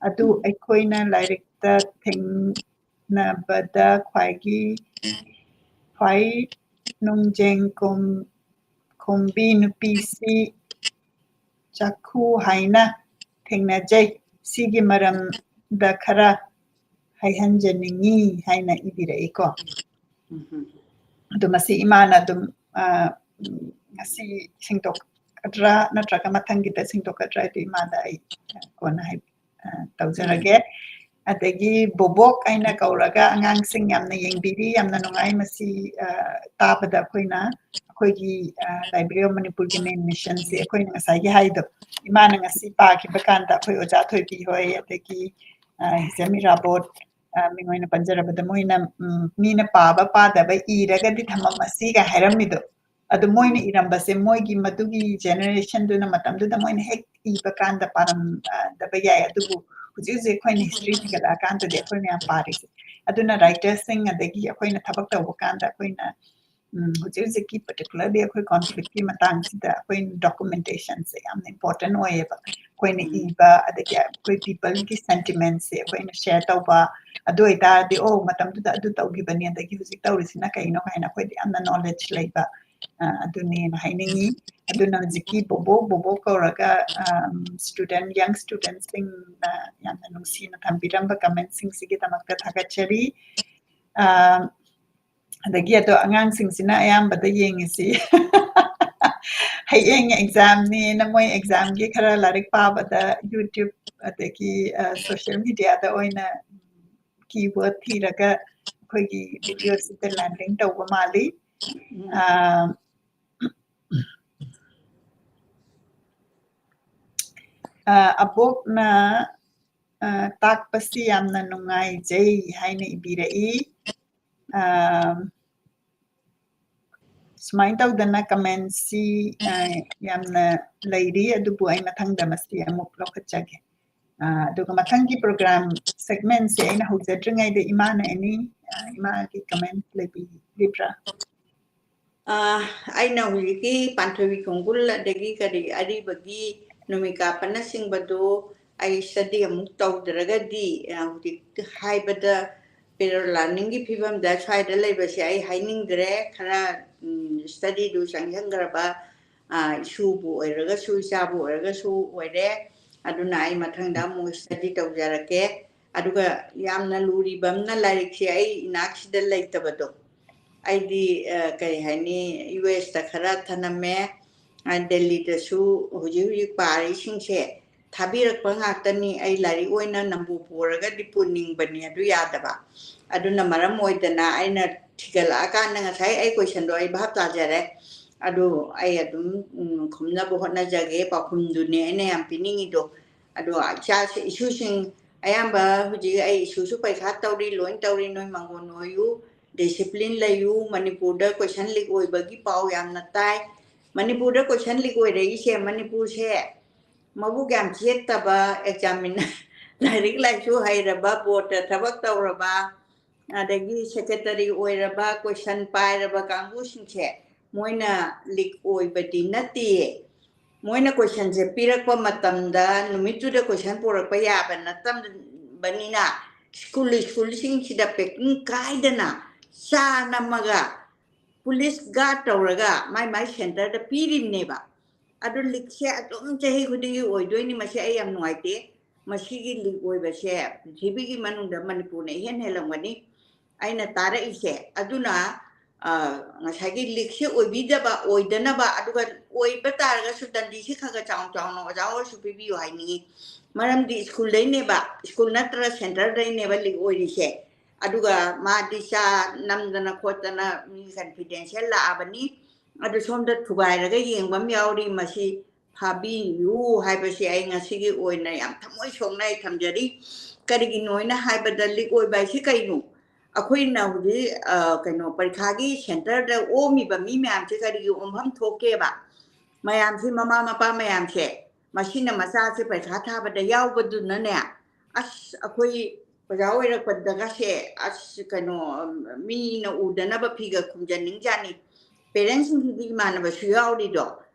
ꯑꯗꯨ ꯑꯩꯈꯣꯏꯅ ꯂꯥꯏꯔꯤꯛꯇ ꯊꯦꯡꯅꯕꯗ ꯈ꯭ꯋꯥꯏꯒꯤ, ꯈ꯭ꯋꯥꯏ ꯅꯨꯡꯖꯦꯡ ꯀꯣꯝ-, ꯈꯣꯝꯕꯤ ꯅꯨꯄꯤꯁꯤ ꯆꯥꯛꯈꯨ ꯍꯥꯏꯅ ꯊꯦꯡꯅꯖꯩ꯫ ꯁꯤꯒꯤ ꯃꯔꯝꯗ ꯈꯔ ꯍꯥꯏꯍꯟꯖꯅꯤꯡꯉꯤ ꯍꯥꯏꯅ ꯏꯕꯤꯔꯛꯏꯀꯣ꯫ ꯎꯝ꯫ ꯑꯗꯨ ꯃꯁꯤ ꯏꯃꯥꯅ ꯑꯗꯨꯝ, ꯑ, ꯎꯝ, ꯉꯁꯤ ꯁꯦꯡꯗꯣꯛ-, ꯁꯦꯡꯗꯣꯛꯀꯗ꯭ꯔꯥ ꯅꯠꯇ꯭ꯔꯒ ꯃꯊꯪꯒꯤꯗ ꯁꯦꯡꯗꯣꯛꯀꯗ꯭ꯔꯥ ꯍꯥꯏꯗꯨ ꯏꯃꯥꯗ ꯑꯩ, ꯑ, ꯀꯣꯟꯅ ꯍꯥꯏ-, ꯑ, ꯇꯧꯖꯔꯒꯦ꯫ ꯑꯗꯒꯤ ꯕꯣꯕꯣꯛ ꯍꯥꯏꯅ ꯀꯧꯔꯒ ꯑꯉꯥꯡꯁꯤꯡ ꯌꯥꯝꯅ ꯌꯦꯡꯕꯤꯔꯤ, ꯌꯥꯝꯅ ꯅꯨꯡꯉꯥꯏ꯫ ꯃꯁꯤ, ꯑ, ꯇꯥꯕꯗ ꯑꯩꯈꯣꯏꯅ, ꯑꯩꯈꯣꯏꯒꯤ, ꯑ, Library of ꯃꯅꯤꯄꯨꯔꯒꯤ main missionꯁꯦ ꯑꯩꯈꯣꯏꯅ ꯉꯁꯥꯏꯒꯤ ꯍꯥꯏꯗꯣ, ꯏꯃꯥꯅ ꯉꯁꯤ ꯄꯥꯈꯤꯕ ꯀꯥꯟꯗ ꯑꯩꯈꯣꯏ ꯑꯣꯖꯥ ꯊꯣꯏꯕꯤ ꯍꯣꯏ, ꯑꯗꯒꯤ, ꯑ, ꯍꯤꯖꯝ ꯏꯔꯥꯕꯣꯠ, ꯑ, ꯃꯤꯡ ꯑꯣꯏꯅ ꯄꯟꯖꯔꯕꯗ ꯃꯣꯏꯅ, ꯎꯝ, ꯃꯤꯅ ꯄꯥꯕ ꯄꯥꯗꯕ ꯏꯔꯒꯗꯤ ꯊꯝꯃꯝꯃꯁꯤꯒ ꯍꯥꯏꯔꯝꯃꯤꯗꯣ, ꯑꯗꯨ ꯃꯣꯏꯅ ꯏꯔꯝꯕꯁꯦ ꯃꯣꯏꯒꯤ ꯃꯗꯨꯒꯤ generationꯗꯨꯅ ꯃꯇꯝꯗꯨꯗ ꯃꯣꯏꯅ ꯍꯦꯛ ꯏꯕ ꯀꯥꯟꯗ ꯄꯥꯔꯝꯗꯕ ꯌꯥꯏ, ꯑꯗꯨꯕꯨ ꯍꯧꯖꯤꯛ ꯍꯧꯖꯤꯛ ꯑꯩꯈꯣꯏꯅ history ꯊꯤꯒꯠꯂꯛꯑꯀꯥꯟꯗꯗꯤ ꯑꯩꯈꯣꯏ ꯃꯌꯥꯝ ꯄꯥꯔꯤꯁꯦ꯫ ꯑꯗꯨꯅ writersꯁꯤꯡ ꯑꯗꯒꯤ ꯑꯩꯈꯣꯏꯅ ꯊꯕꯛ ꯇꯧꯕ ꯀꯥꯟꯗ ꯑꯩꯈꯣꯏꯅ, ꯎꯝ, ꯍꯧꯖꯤꯛ ꯍꯧꯖꯤꯛꯀꯤ particularly ꯑꯩꯈꯣꯏ conflictꯀꯤ ꯃꯇꯥꯡꯁꯤꯗ ꯑꯩꯈꯣꯏꯅ documentationꯁꯦ ꯌꯥꯝꯅ important ꯑꯣꯏꯌꯦꯕ꯫ ꯑꯩꯈꯣꯏꯅ ꯎꯝ꯫ ꯏꯕ, ꯑꯗꯒꯤ ꯑꯩꯈꯣꯏ peopleꯒꯤ sentimentsꯁꯦ ꯑꯩꯈꯣꯏꯅ share ꯇꯧꯕ, ꯑꯗꯨ ꯑꯣꯏꯇꯥꯔꯗꯤ, "ꯑꯣ, ꯃꯇꯝꯗꯨꯗ ꯑꯗꯨ ꯇꯧꯈꯤꯕꯅꯤ, ꯑꯗꯒꯤ ꯍꯧꯖꯤꯛ ꯇꯧꯔꯤꯁꯤꯅ ꯀꯩꯅꯣ?" ꯍꯥꯏꯅ ꯑꯩꯈꯣꯏꯗ ꯌꯥꯝꯅ knowledge ꯂꯩꯕ, ꯑ, ꯑꯗꯨꯅꯦꯅ ꯍꯥꯏꯅꯤꯡꯉꯤ꯫ ꯑꯗꯨꯅ ꯍꯧꯖꯤꯛꯀꯤ ꯕꯣꯕꯣꯛ, ꯕꯣꯕꯣꯛ ꯀꯧꯔꯒ, ꯑꯝ, student, young studentꯁꯤꯡꯅ ꯌꯥꯝꯅ ꯅꯨꯡꯁꯤꯅ ꯊꯝꯕꯤꯔꯝꯕ commentꯁꯤꯡꯁꯤꯒꯤꯗꯃꯛꯇ ꯊꯥꯒꯠꯆꯔꯤ꯫ ꯑ, ꯑꯗꯒꯤ ꯑꯗꯣ ꯑꯉꯥꯡꯁꯤꯡꯁꯤꯅ ꯑꯌꯥꯝꯕꯗ ꯌꯦꯡꯉꯤꯁꯤ ꯍꯌꯦꯡ examꯅꯦꯅ ꯃꯣꯏ examꯒꯤ ꯈꯔ ꯂꯥꯏꯔꯤꯛ ꯄꯥꯕꯗ YouTube ꯑꯗꯒꯤ, ꯑ, social mediaꯗ ꯑꯣꯏꯅ keyword ꯊꯤꯔꯒ ꯑꯩꯈꯣꯏꯒꯤ videoꯁꯤꯗ landing ꯇꯧꯕ ꯃꯥꯜꯂꯤ꯫ ꯎꯝ꯫ ꯑ, ꯑ, ꯑꯕꯣꯛꯅ, ꯑ, ꯇꯥꯛꯄꯁꯤ ꯌꯥꯝꯅ ꯅꯨꯡꯉꯥꯏꯖꯩ ꯍꯥꯏꯅ ꯏꯕꯤꯔꯛꯏ꯫ ꯑ, ꯁꯨꯃꯥꯏꯅ ꯇꯧꯗꯅ commentꯁꯤ, ꯑ, ꯌꯥꯝꯅ ꯂꯩꯔꯤ, ꯑꯗꯨꯕꯨ ꯑꯩ ꯃꯊꯪꯗ ꯃꯁꯤ ꯑꯃꯨꯛ ꯂꯧꯈꯠꯆꯒꯦ꯫ ꯑ, ꯑꯗꯨꯒ ꯃꯊꯪꯒꯤ program segmentꯁꯦ ꯑꯩꯅ ꯍꯧꯖꯗ꯭ꯔꯤꯉꯩꯗ ꯏꯃꯥꯅ any, ꯑ, ꯏꯃꯥꯒꯤ comment ꯂꯩꯕꯤꯔꯤꯕ꯭ꯔꯥ? ꯑ, ꯑꯩꯅ ꯍꯧꯖꯤꯛꯀꯤ ꯄꯥꯟꯊꯣꯏꯕꯤ ꯈꯣꯡꯒꯨꯜ ꯑꯗꯒꯤ ꯀꯔꯤ ꯑꯔꯤꯕꯒꯤ ꯅꯨꯃꯤꯠ ꯀꯥꯞꯄꯅꯆꯤꯡꯕꯗꯨ ꯑꯩ study ꯑꯃꯨꯛ ꯇꯧꯗ꯭ꯔꯒꯗꯤ, ꯑ, ꯍꯧꯖꯤꯛ ꯍꯥꯏꯕꯗ parallel learningꯒꯤ ꯐꯤꯕꯝꯗ ꯁ꯭ꯋꯥꯏꯗ ꯂꯩꯕꯁꯦ ꯑꯩ ꯍꯥꯏꯅꯤꯡꯗ꯭ꯔꯦ꯫ ꯈꯔ, ꯎꯝ, studyꯗꯨ ꯆꯪꯁꯤꯟꯈ꯭ꯔꯕ, ꯑ, ꯏꯁꯨꯕꯨ ꯑꯣꯏꯔꯒꯁꯨ, ꯏꯆꯥꯕꯨ ꯑꯣꯏꯔꯒꯁꯨ ꯑꯣꯏꯔꯦ꯫ ꯑꯗꯨꯅ ꯑꯩ ꯃꯊꯪꯗ ꯑꯃꯨꯛ study ꯇꯧꯖꯔꯛꯀꯦ꯫ ꯑꯗꯨꯒ ꯌꯥꯝꯅ ꯂꯨꯔꯤꯕ ꯑꯃꯅ ꯂꯥꯏꯔꯤꯛꯁꯦ ꯑꯩ ꯏꯅꯥꯛꯁꯤꯗ ꯂꯩꯇꯕꯗꯣ꯫ ꯑꯩꯗꯤ, ꯑ, ꯀꯔꯤ ꯍꯥꯏꯅꯤ, USꯇ ꯈꯔ ꯊꯅꯝꯃꯦ, ꯗꯦꯜꯂꯤꯗꯁꯨ ꯍꯧꯖꯤꯛ ꯍꯧꯖꯤꯛ ꯄꯥꯔꯤꯁꯤꯡꯁꯦ ꯊꯥꯕꯤꯔꯛꯄ ꯉꯥꯛꯇꯅꯤ꯫ ꯑꯩ ꯂꯥꯏꯔꯤꯛ ꯑꯣꯏꯅ ꯅꯝꯕꯨ ꯄꯨꯔꯒꯗꯤ ꯄꯨꯅꯤꯡꯕꯅꯤ, ꯑꯗꯨ ꯌꯥꯗꯕ꯫ ꯑꯗꯨꯅ ꯃꯔꯝ ꯑꯣꯏꯗꯅ ꯑꯩꯅ ꯊꯤꯒꯠꯂꯛꯑꯀꯥꯟꯗ ꯉꯁꯥꯏ ꯑꯩ ꯀꯣꯏꯁꯟꯗꯣ ꯑꯩ ꯚꯥꯞ ꯇꯥꯖꯔꯦ꯫ ꯑꯗꯨ ꯑꯩ ꯑꯗꯨꯝ ꯎꯝ, ꯈꯨꯝꯅꯕ ꯍꯣꯠꯅꯖꯒꯦ꯫ ꯄꯥꯎꯈꯨꯝꯗꯨꯅꯦ ꯑꯩꯅ ꯌꯥꯝ ꯄꯤꯅꯤꯡꯉꯤꯗꯣ꯫ ꯑꯗꯣ ꯏꯆꯥꯁꯦ, ꯏꯁꯨꯁꯤꯡ ꯑꯌꯥꯝꯕ ꯍꯧꯖꯤꯛ ꯑꯩ ꯏꯁꯨꯁꯨ ꯄꯩꯈꯥ ꯇꯧꯔꯤ, ꯂꯣꯏ ꯇꯧꯔꯤ꯫ ꯅꯣꯏ ꯃꯥꯡꯒꯣꯟ ꯑꯣꯏꯌꯨ, ꯗꯤꯁꯤꯄ꯭ꯂꯤꯟ ꯂꯩꯌꯨ꯫ ꯃꯅꯤꯄꯨꯔꯗ ꯀꯣꯏꯁꯟ ꯂꯤꯛ ꯑꯣꯏꯕꯒꯤ ꯄꯥꯎ ꯌꯥꯝꯅ ꯇꯥꯏ꯫ ꯃꯅꯤꯄꯨꯔꯗ ꯀꯣꯏꯁꯟ ꯂꯤꯛ ꯑꯣꯏꯔꯛꯏꯁꯦ ꯃꯅꯤꯄꯨꯔꯁꯦ ꯃꯕꯨꯛ ꯌꯥꯝ ꯆꯦꯠꯇꯕ, ꯑꯦꯛꯖꯥꯃꯤꯅꯔ, ꯂꯥꯏꯔꯤꯛ ꯂꯥꯏꯁꯨ ꯍꯩꯔꯕ, ꯕꯣꯔꯗꯇ ꯊꯕꯛ ꯇꯧꯔꯕ, ꯑꯗꯒꯤ ꯁꯦꯀ꯭ꯔꯦꯇꯔꯤ ꯑꯣꯏꯔꯕ, ꯀꯣꯏꯁꯟ ꯄꯥꯏꯔꯕ ꯀꯥꯡꯕꯨꯁꯤꯡꯁꯦ ꯃꯣꯏꯅ ꯂꯤꯛ ꯑꯣꯏꯕꯗꯤ ꯅꯠꯇꯦ꯫ ꯃꯣꯏꯅ ꯀꯣꯏꯁꯟꯁꯦ ꯄꯤꯔꯛꯄ ꯃꯇꯝꯗ ꯅꯨꯃꯤꯠꯇꯨꯗ ꯀꯣꯏꯁꯟ ꯄꯨꯔꯛꯄ ꯌꯥꯕ ꯅꯠꯇꯕꯅꯤꯅ ꯁ꯭ꯀꯨꯜ ꯁ꯭ꯀꯨꯜꯁꯤꯡꯁꯤꯗ ꯄꯦꯛꯀꯤꯡ ꯀꯥꯏꯗꯅ ꯆꯥ ꯅꯝꯃꯒ ꯄꯨꯂꯤꯁ ꯒꯥꯔꯗ ꯇꯧꯔꯒ ꯃꯥꯏ ꯃꯥꯏ ꯁꯦꯟꯇꯔꯗ ꯄꯤꯔꯤꯕꯅꯦꯕ꯫ ꯑꯗꯨ ꯂꯤꯛꯁꯦ ꯑꯗꯨꯝ ꯆꯍꯤ ꯈꯨꯗꯤꯡꯒꯤ ꯑꯣꯏꯗꯣꯏꯅꯤ꯫ ꯃꯁꯤ ꯑꯩ ꯌꯥꯝ ꯅꯨꯡꯉꯥꯏꯇꯦ꯫ ꯃꯁꯤꯒꯤ ꯂꯤꯛ ꯑꯣꯏꯕꯁꯦ ꯄ꯭ꯔꯤꯊꯤꯕꯤꯒꯤ ꯃꯅꯨꯡꯗ ꯃꯅꯤꯄꯨꯔꯅ ꯏꯍꯦꯟ ꯍꯦꯜꯂꯝꯒꯅꯤ ꯑꯩꯅ ꯇꯥꯔꯛꯏꯁꯦ꯫ ꯑꯗꯨꯅ ꯉꯁꯥꯏꯒꯤ ꯂꯤꯛꯁꯦ ꯑꯣꯏꯕꯤꯗꯕ, ꯑꯣꯏꯗꯅꯕ, ꯑꯗꯨꯒ ꯑꯣꯏꯕ ꯇꯥꯔꯒꯁꯨ ꯗꯟꯗꯤꯁꯦ ꯈꯔ ꯈꯔ ꯆꯥꯎꯅ ꯆꯥꯎꯅ ꯑꯣꯖꯥ ꯑꯣꯏꯔꯁꯨ ꯄꯤꯕꯤꯌꯨ ꯍꯥꯏꯅꯤꯡꯉꯤ꯫ ꯃꯔꯝꯗꯤ ꯁ꯭ꯀꯨꯜꯗꯩꯅꯦꯕ, ꯁ꯭ꯀꯨꯜ ꯅꯠꯇ꯭ꯔ ꯁꯦꯟꯇꯔꯗꯩꯅꯦꯕ ꯂꯤꯛ ꯑꯣꯏꯔꯤꯁꯦ꯫ ꯑꯗꯨꯒ ꯃꯥꯗꯤ ꯆꯥ ꯅꯝꯗꯅ ꯈꯣꯠꯇꯅ ꯃꯤ ꯀꯟꯐꯤꯗꯦꯟꯁꯤꯌꯦꯜ ꯂꯥꯛꯑꯕꯅꯤ꯫ ꯑꯗꯨ ꯁꯣꯝꯗ ꯊꯨꯒꯥꯏꯔꯒ ꯌꯦꯡꯕ ꯑꯃ ꯌꯥꯎꯔꯤ꯫ ꯃꯁꯤ ꯐꯥꯕꯤꯌꯨ ꯍꯥꯏꯕꯁꯤ ꯑꯩ ꯉꯁꯤꯒꯤ ꯑꯣꯏꯅ ꯌꯥꯝ ꯊꯃꯣꯏ ꯁꯣꯛꯅ ꯑꯩ ꯊꯝꯖꯔꯤ꯫ ꯀꯔꯤꯒꯤꯅꯣ ꯍꯥꯏꯅ ꯍꯥꯏꯕꯗ, ꯂꯤꯛ ꯑꯣꯏꯕ ꯍꯥꯏꯁꯤ ꯀꯩꯅꯣ? ꯑꯩꯈꯣꯏꯅ ꯍꯧꯖꯤꯛ ꯀꯩꯅꯣ ꯄꯔꯤꯈꯥꯒꯤ ꯁꯦꯟꯇꯔꯗ ꯑꯣꯝꯃꯤꯕ ꯃꯤ ꯃꯌꯥꯝꯁꯦ ꯀꯔꯤꯒꯤ ꯑꯣꯝꯐꯝ ꯊꯣꯛꯀꯦꯕ? ꯃꯌꯥꯝꯁꯤ, ꯃꯃꯥ ꯃꯄꯥ ꯃꯌꯥꯝꯁꯦ, ꯃꯁꯤꯅ ꯃꯆꯥꯁꯦ ꯄꯔꯤꯈꯥ ꯊꯥꯕꯗ ꯌꯥꯎꯕꯗꯨꯅꯅꯦ, ꯑꯁ, ꯑꯩꯈꯣꯏ ꯑꯣꯖꯥ ꯑꯣꯏꯔꯛꯄꯗꯒꯁꯦ, ꯑꯁ, ꯀꯩꯅꯣ, ꯃꯤꯅ ꯎꯗꯅꯕ ꯐꯤꯒ ꯈꯨꯝꯖꯟꯅꯤꯡꯖꯥꯠꯅꯤ꯫ ꯄꯦꯔꯦꯟꯁꯁꯤꯡꯁꯤꯗꯤ ꯏꯃꯥꯟꯅꯕꯁꯨ ꯌꯥꯎꯔꯤꯗꯣ꯫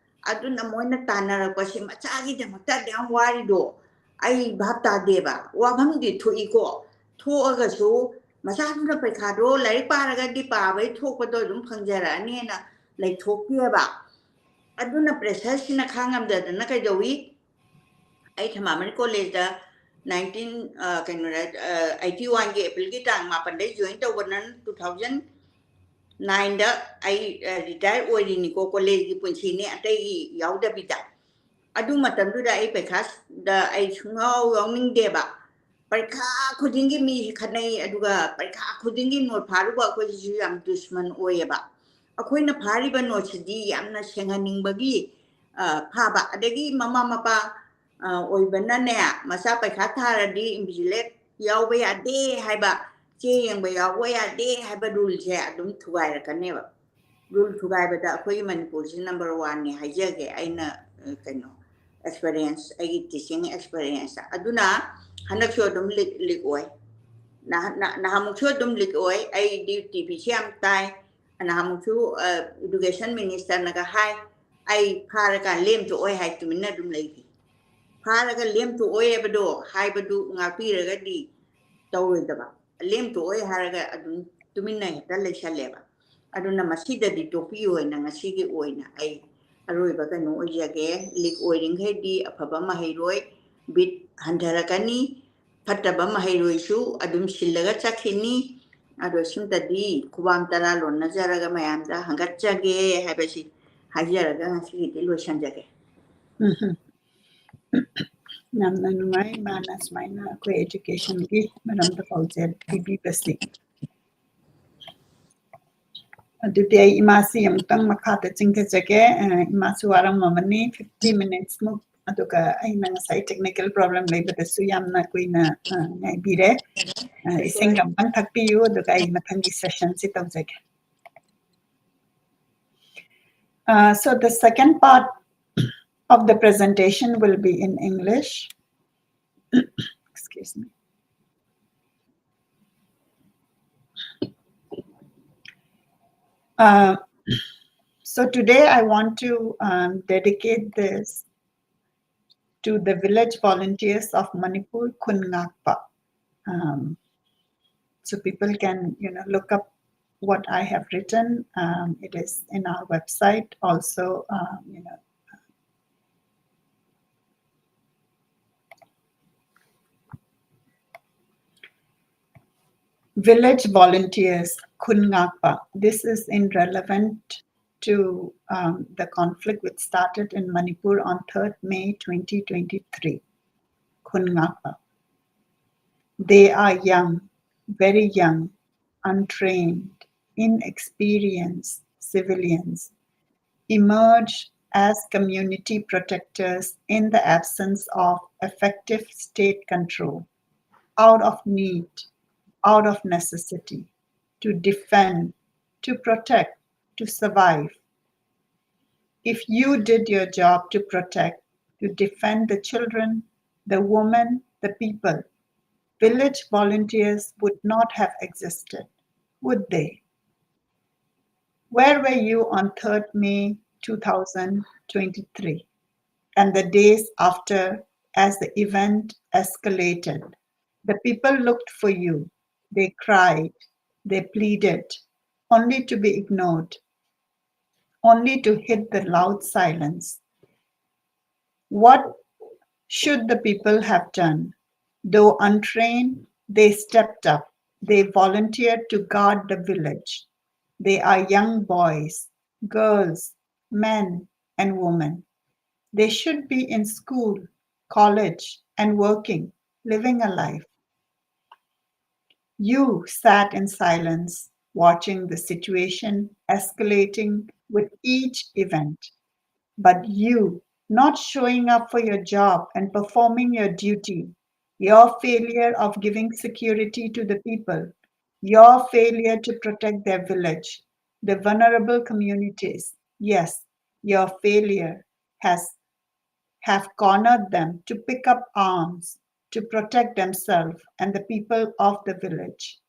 ꯑꯗꯨꯅ ꯃꯣꯏꯅ ꯇꯥꯟꯅꯔꯛꯄꯁꯦ ꯃꯆꯥꯒꯤꯗꯃꯛꯇ ꯑꯗꯨ ꯌꯥꯝ ꯋꯥꯔꯤꯗꯣ ꯑꯩ ꯚꯥꯞ ꯇꯥꯗꯦꯕ꯫ ꯋꯥꯐꯝꯗꯤ ꯊꯣꯛꯏꯀꯣ, ꯊꯣꯛꯑꯒꯁꯨ ꯃꯆꯥꯗꯨꯅ ꯄꯔꯤꯈꯥꯗꯣ ꯂꯥꯏꯔꯤꯛ ꯄꯥꯔꯒꯗꯤ ꯄꯥꯕꯩ ꯊꯣꯛꯄꯗꯣ ꯑꯗꯨꯝ ꯐꯪꯖꯔꯛꯑꯅꯤꯅ ꯂꯩꯊꯣꯛꯇꯦꯕ꯫ ꯑꯗꯨꯅ ꯄ꯭ꯔꯦꯁꯔꯁꯤꯅ ꯈꯥꯡꯉꯝꯗꯗꯅ ꯀꯩꯗꯧꯏ? ꯑꯩ ꯊꯝꯕꯥꯃꯅꯤ ꯀꯣꯂꯦꯖꯇ ꯅꯥꯏꯟꯇꯤꯟ, ꯀꯩꯅꯣꯗ, ꯑꯩꯠꯇꯤ ꯋꯥꯟꯒꯤ ꯑꯦꯄ꯭ꯔꯤꯜꯒꯤ ꯇꯥꯡ ꯃꯥꯄꯟꯗꯩ ꯖꯣꯏꯟ ꯇꯧꯕꯅ ꯇꯨ ꯊꯥꯎꯖꯟ ꯅꯥꯏꯟꯗ ꯑꯩ ꯔꯤꯇꯥꯌꯔ ꯑꯣꯏꯔꯤꯅꯤꯀꯣ, ꯀꯣꯂꯦꯖꯀꯤ ꯄꯨꯟꯁꯤꯅꯤ ꯑꯇꯩꯒꯤ ꯌꯥꯎꯗꯕꯤꯗ꯫ ꯑꯗꯨ ꯃꯇꯝꯗꯨꯗ ꯑꯩ ꯄꯩꯈꯥꯗ ꯑꯩ ꯁꯨꯡꯌꯥꯎ ꯌꯥꯎꯅꯤꯡꯗꯦꯕ꯫ ꯄꯔꯤꯈꯥ ꯈꯨꯗꯤꯡꯒꯤ ꯃꯤꯁꯤ ꯈꯠꯅꯩ, ꯑꯗꯨꯒ ꯄꯔꯤꯈꯥ ꯈꯨꯗꯤꯡꯒꯤ ꯅꯣꯠ ꯐꯥꯔꯨꯕ ꯑꯩꯈꯣꯏꯁꯤꯁꯨ ꯌꯥꯝ ꯗꯨꯁꯃꯟ ꯑꯣꯏꯌꯦꯕ꯫ ꯑꯩꯈꯣꯏꯅ ꯐꯥꯔꯤꯕ ꯅꯣꯠꯁꯤꯗꯤ ꯌꯥꯝꯅ ꯁꯦꯡꯍꯟꯅꯤꯡꯕꯒꯤ ꯐꯥꯕ, ꯑꯗꯒꯤ ꯃꯃꯥ ꯃꯄꯥ ꯑꯣꯏꯕꯅꯅꯦ, ꯃꯆꯥ ꯄꯩꯈꯥ ꯊꯥꯔꯗꯤ ꯏꯟꯚꯤꯖꯤꯂꯦꯠ ꯌꯥꯎꯕ ꯌꯥꯗꯦ ꯍꯥꯏꯕ, ꯆꯦ ꯌꯦꯡꯕ ꯌꯥꯎꯕ ꯌꯥꯗꯦ ꯍꯥꯏꯕ ꯔꯨꯜꯁꯦ ꯑꯗꯨꯝ ꯊꯨꯒꯥꯏꯔꯛꯀꯅꯦꯕ꯫ ꯔꯨꯜ ꯊꯨꯒꯥꯏꯕꯗ ꯑꯩꯈꯣꯏꯒꯤ ꯃꯅꯤꯄꯨꯔꯁꯤ ꯅꯝꯕꯔ ꯋꯥꯟꯅꯤ ꯍꯥꯏꯖꯒꯦ, ꯑꯩꯅ ꯀꯩꯅꯣ ꯑꯦꯛꯁꯄꯔꯤꯌꯦꯟꯁ, ꯑꯩꯒꯤ ꯇꯤꯆꯤꯡ ꯑꯦꯛꯁꯄꯔꯤꯌꯦꯟꯁꯇ꯫ ꯑꯗꯨꯅ ꯍꯟꯗꯛꯁꯨ ꯑꯗꯨꯝ ꯂꯤꯛ ꯂꯤꯛ ꯑꯣꯏ꯫ ꯅꯍꯥꯟ ꯅꯍꯥꯟꯃꯨꯛꯁꯨ ꯑꯗꯨꯝ ꯂꯤꯛ ꯑꯣꯏ꯫ ꯑꯩꯗꯤ ꯇꯤ ꯚꯤꯁꯤ ꯌꯥꯝ ꯇꯥꯏ꯫ ꯅꯍꯥꯟꯃꯨꯛꯁꯨ ꯏꯗꯨꯀꯦꯁꯟ ꯃꯤꯅꯤꯁꯇꯔꯅꯒ ꯍꯥꯏ, "ꯑꯩ ꯐꯥꯔꯒ ꯂꯦꯝꯊꯣꯛꯑꯣꯏ" ꯍꯥꯏ, ꯇꯨꯃꯤꯟꯅ ꯑꯗꯨꯝ ꯂꯩꯈꯤ꯫ ꯐꯥꯔꯒ ꯂꯦꯝꯊꯣꯛꯑꯣꯏ ꯍꯥꯏꯕꯗꯣ ꯍꯥꯏꯕꯗꯨ ꯉꯥꯛꯄꯤꯔꯒꯗꯤ ꯇꯧꯔꯣꯏꯗꯕ꯫ ꯂꯦꯝꯊꯣꯛꯑꯣꯏ ꯍꯥꯏꯔꯒ ꯑꯗꯨꯝ ꯇꯨꯃꯤꯟꯅ ꯍꯦꯛꯇ ꯂꯩꯁꯜꯂꯦꯕ꯫ ꯑꯗꯨꯅ ꯃꯁꯤꯗꯗꯤ ꯇꯣꯛꯄꯤꯌꯣ ꯍꯥꯏꯅ ꯉꯁꯤꯒꯤ ꯑꯣꯏꯅ ꯑꯩ ꯑꯔꯣꯏꯕ ꯀꯩꯅꯣ ꯑꯣꯏꯖꯒꯦ꯫ ꯂꯤꯛ ꯑꯣꯏꯔꯤꯈꯩꯗꯤ ꯑꯐꯕ ꯃꯍꯩꯔꯣꯏ ꯕꯤꯠ ꯍꯟꯊꯔꯛꯀꯅꯤ, ꯐꯠꯇꯕ ꯃꯍꯩꯔꯣꯏꯁꯨ ꯑꯗꯨꯝ ꯁꯤꯜꯂꯒ ꯆꯠꯈꯤꯅꯤ꯫ ꯑꯗꯣ ꯁꯤꯝꯇꯗꯤ ꯈꯨꯕꯥꯝ ꯇꯔꯥ ꯂꯣꯟꯅꯖꯔꯒ ꯃꯌꯥꯝꯗ ꯍꯪꯒꯠꯆꯒꯦ ꯍꯥꯏꯕꯁꯤ ꯍꯥꯏꯖꯔꯒ ꯉꯁꯤꯒꯤꯗꯤ ꯂꯣꯏꯁꯤꯟꯖꯒꯦ꯫ ꯎꯝ꯫ ꯌꯥꯝꯅ ꯅꯨꯡꯉꯥꯏ ꯏꯃꯥꯅ ꯁꯨꯃꯥꯏꯅ ꯑꯩꯈꯣꯏ ꯏꯗꯨꯀꯦꯁꯟꯒꯤ ꯃꯔꯝꯗ ꯄꯥꯎꯖꯦꯜ ꯄꯤꯕꯤꯕꯁꯤ꯫ ꯑꯗꯨꯗꯤ ꯑꯩ ꯏꯃꯥꯁꯤ ꯑꯃꯨꯛꯇꯪ ꯃꯈꯥꯗ ꯆꯤꯡꯊꯖꯒꯦ꯫ ꯑ, ꯏꯃꯥꯁꯨ ꯋꯥꯔꯝꯃꯕꯅꯤ, fifty minutes ꯃꯨꯛ꯫ ꯑꯗꯨꯒ ꯑꯩꯅ ꯉꯁꯥꯏ technical problem ꯂꯩꯕꯗꯁꯨ ꯌꯥꯝꯅ ꯀꯨꯏꯅ, ꯑ, ꯉꯥꯏꯕꯤꯔꯦ꯫ ꯑ, ꯏꯁꯤꯡ ꯑꯃꯇꯪ ꯊꯛꯄꯤꯌꯨ, ꯑꯗꯨꯒ ꯑꯩ ꯃꯊꯪꯒꯤ session ꯁꯤ ꯇꯧꯖꯒꯦ꯫ Uh, so the second part of the presentation will be in English. Excuse me. Uh, so today I want to, um, dedicate this to the village volunteers of Manipur, Khun Ngakpa. Um, so people can, you know, look up what I have written. Um, it is in our website also, um, you know. Village volunteers, Khun Ngakpa. This is in relevant to um, the conflict which started in Manipur on third May twenty twenty-three. Khun Ngakpa. They are young, very young, untrained, inexperienced civilians, emerge as community protectors in the absence of effective state control, out of need, out of necessity, to defend, to protect, to survive. If you did your job to protect, to defend the children, the women, the people, village volunteers would not have existed, would they? Where were you on third May two thousand twenty-three and the days after as the event escalated? The people looked for you. They cried, they pleaded, only to be ignored, only to hit the loud silence. What should the people have done? Though untrained, they stepped up. They volunteered to guard the village. They are young boys, girls, men, and women. They should be in school, college, and working, living a life. You sat in silence, watching the situation escalating with each event. But you not showing up for your job and performing your duty, your failure of giving security to the people, your failure to protect their village, the vulnerable communities, yes, your failure has have cornered them to pick up arms to protect themselves and the people of the village.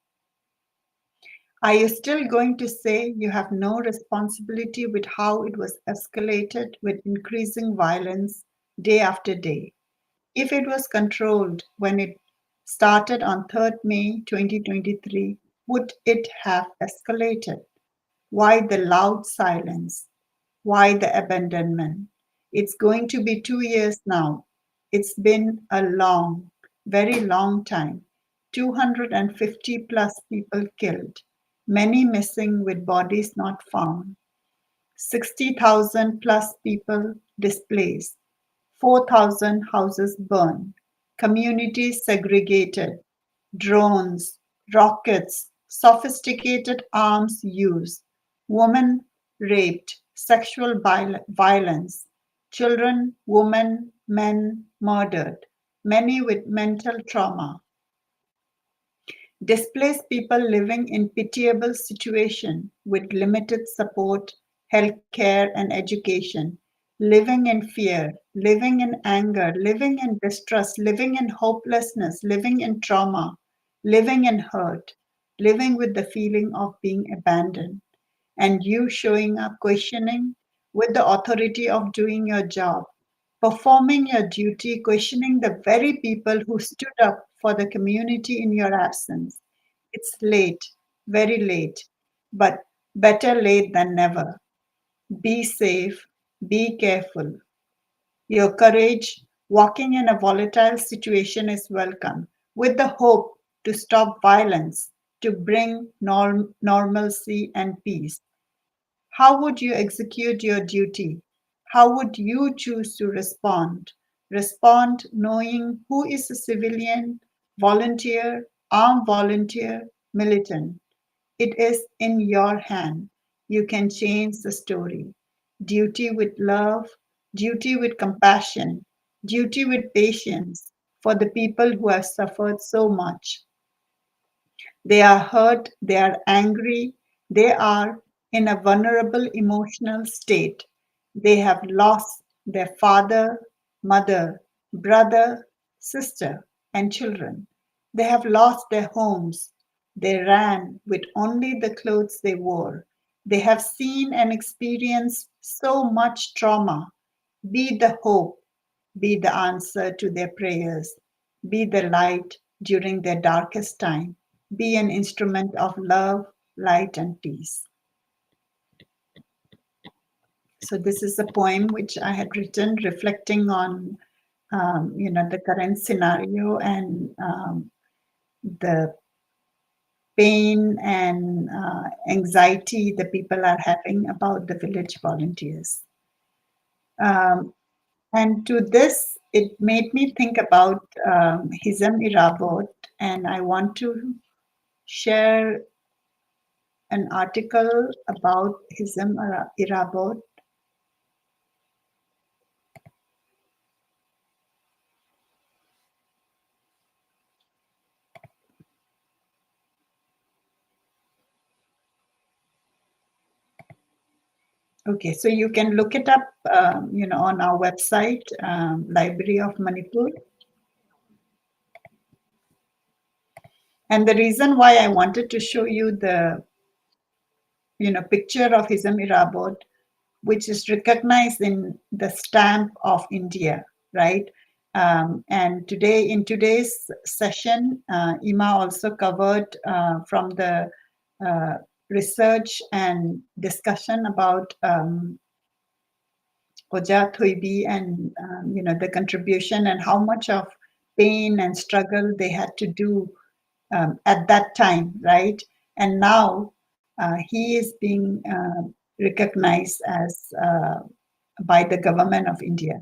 Are you still going to say you have no responsibility with how it was escalated with increasing violence day after day? If it was controlled when it started on third May twenty twenty-three, would it have escalated? Why the loud silence? Why the abandonment? It's going to be two years now. It's been a long, very long time. Two hundred and fifty plus people killed. many missing with bodies not found, sixty thousand plus people displaced, four thousand houses burned, communities segregated, drones, rockets, sophisticated arms used, women raped, sexual viol- violence, children, women, men murdered, many with mental trauma. Displaced people living in pitiable situation with limited support, health care and education, living in fear, living in anger, living in distrust, living in hopelessness, living in trauma, living in hurt, living with the feeling of being abandoned. And you showing up, questioning with the authority of doing your job, performing your duty, questioning the very people who stood up for the community in your absence. It's late, very late, but better late than never. Be safe, be careful. Your courage walking in a volatile situation is welcome, with the hope to stop violence, to bring norm- normalcy and peace. How would you execute your duty? How would you choose to respond? Respond knowing who is a civilian, volunteer, armed volunteer, militant. It is in your hand. You can change the story. Duty with love, duty with compassion, duty with patience for the people who have suffered so much. They are hurt, they are angry, they are in a vulnerable emotional state. They have lost their father, mother, brother, sister, and children. They have lost their homes. They ran with only the clothes they wore. They have seen and experienced so much trauma. Be the hope, be the answer to their prayers, be the light during their darkest time, be an instrument of love, light, and peace. So this is a poem which I had written reflecting on, um, you know, the current scenario and, um, the pain and uh, anxiety the people are having about the village volunteers. Um, and to this, it made me think about um, Hizam Irabot, and I want to share an article about Hizam Ira- Irabot. Okay, so you can look it up, um, you know, on our website, um, Library of Manipur. And the reason why I wanted to show you the, you know, picture of Hizam Irabot, which is recognized in the stamp of India, right? Um, and today, in today's session, uh, Ima also covered uh, from the uh, research and discussion about um, Oja Thoibi and um, you know, the contribution and how much of pain and struggle they had to do um, at that time, right? And now uh, he is being uh, recognized as uh, by the government of India.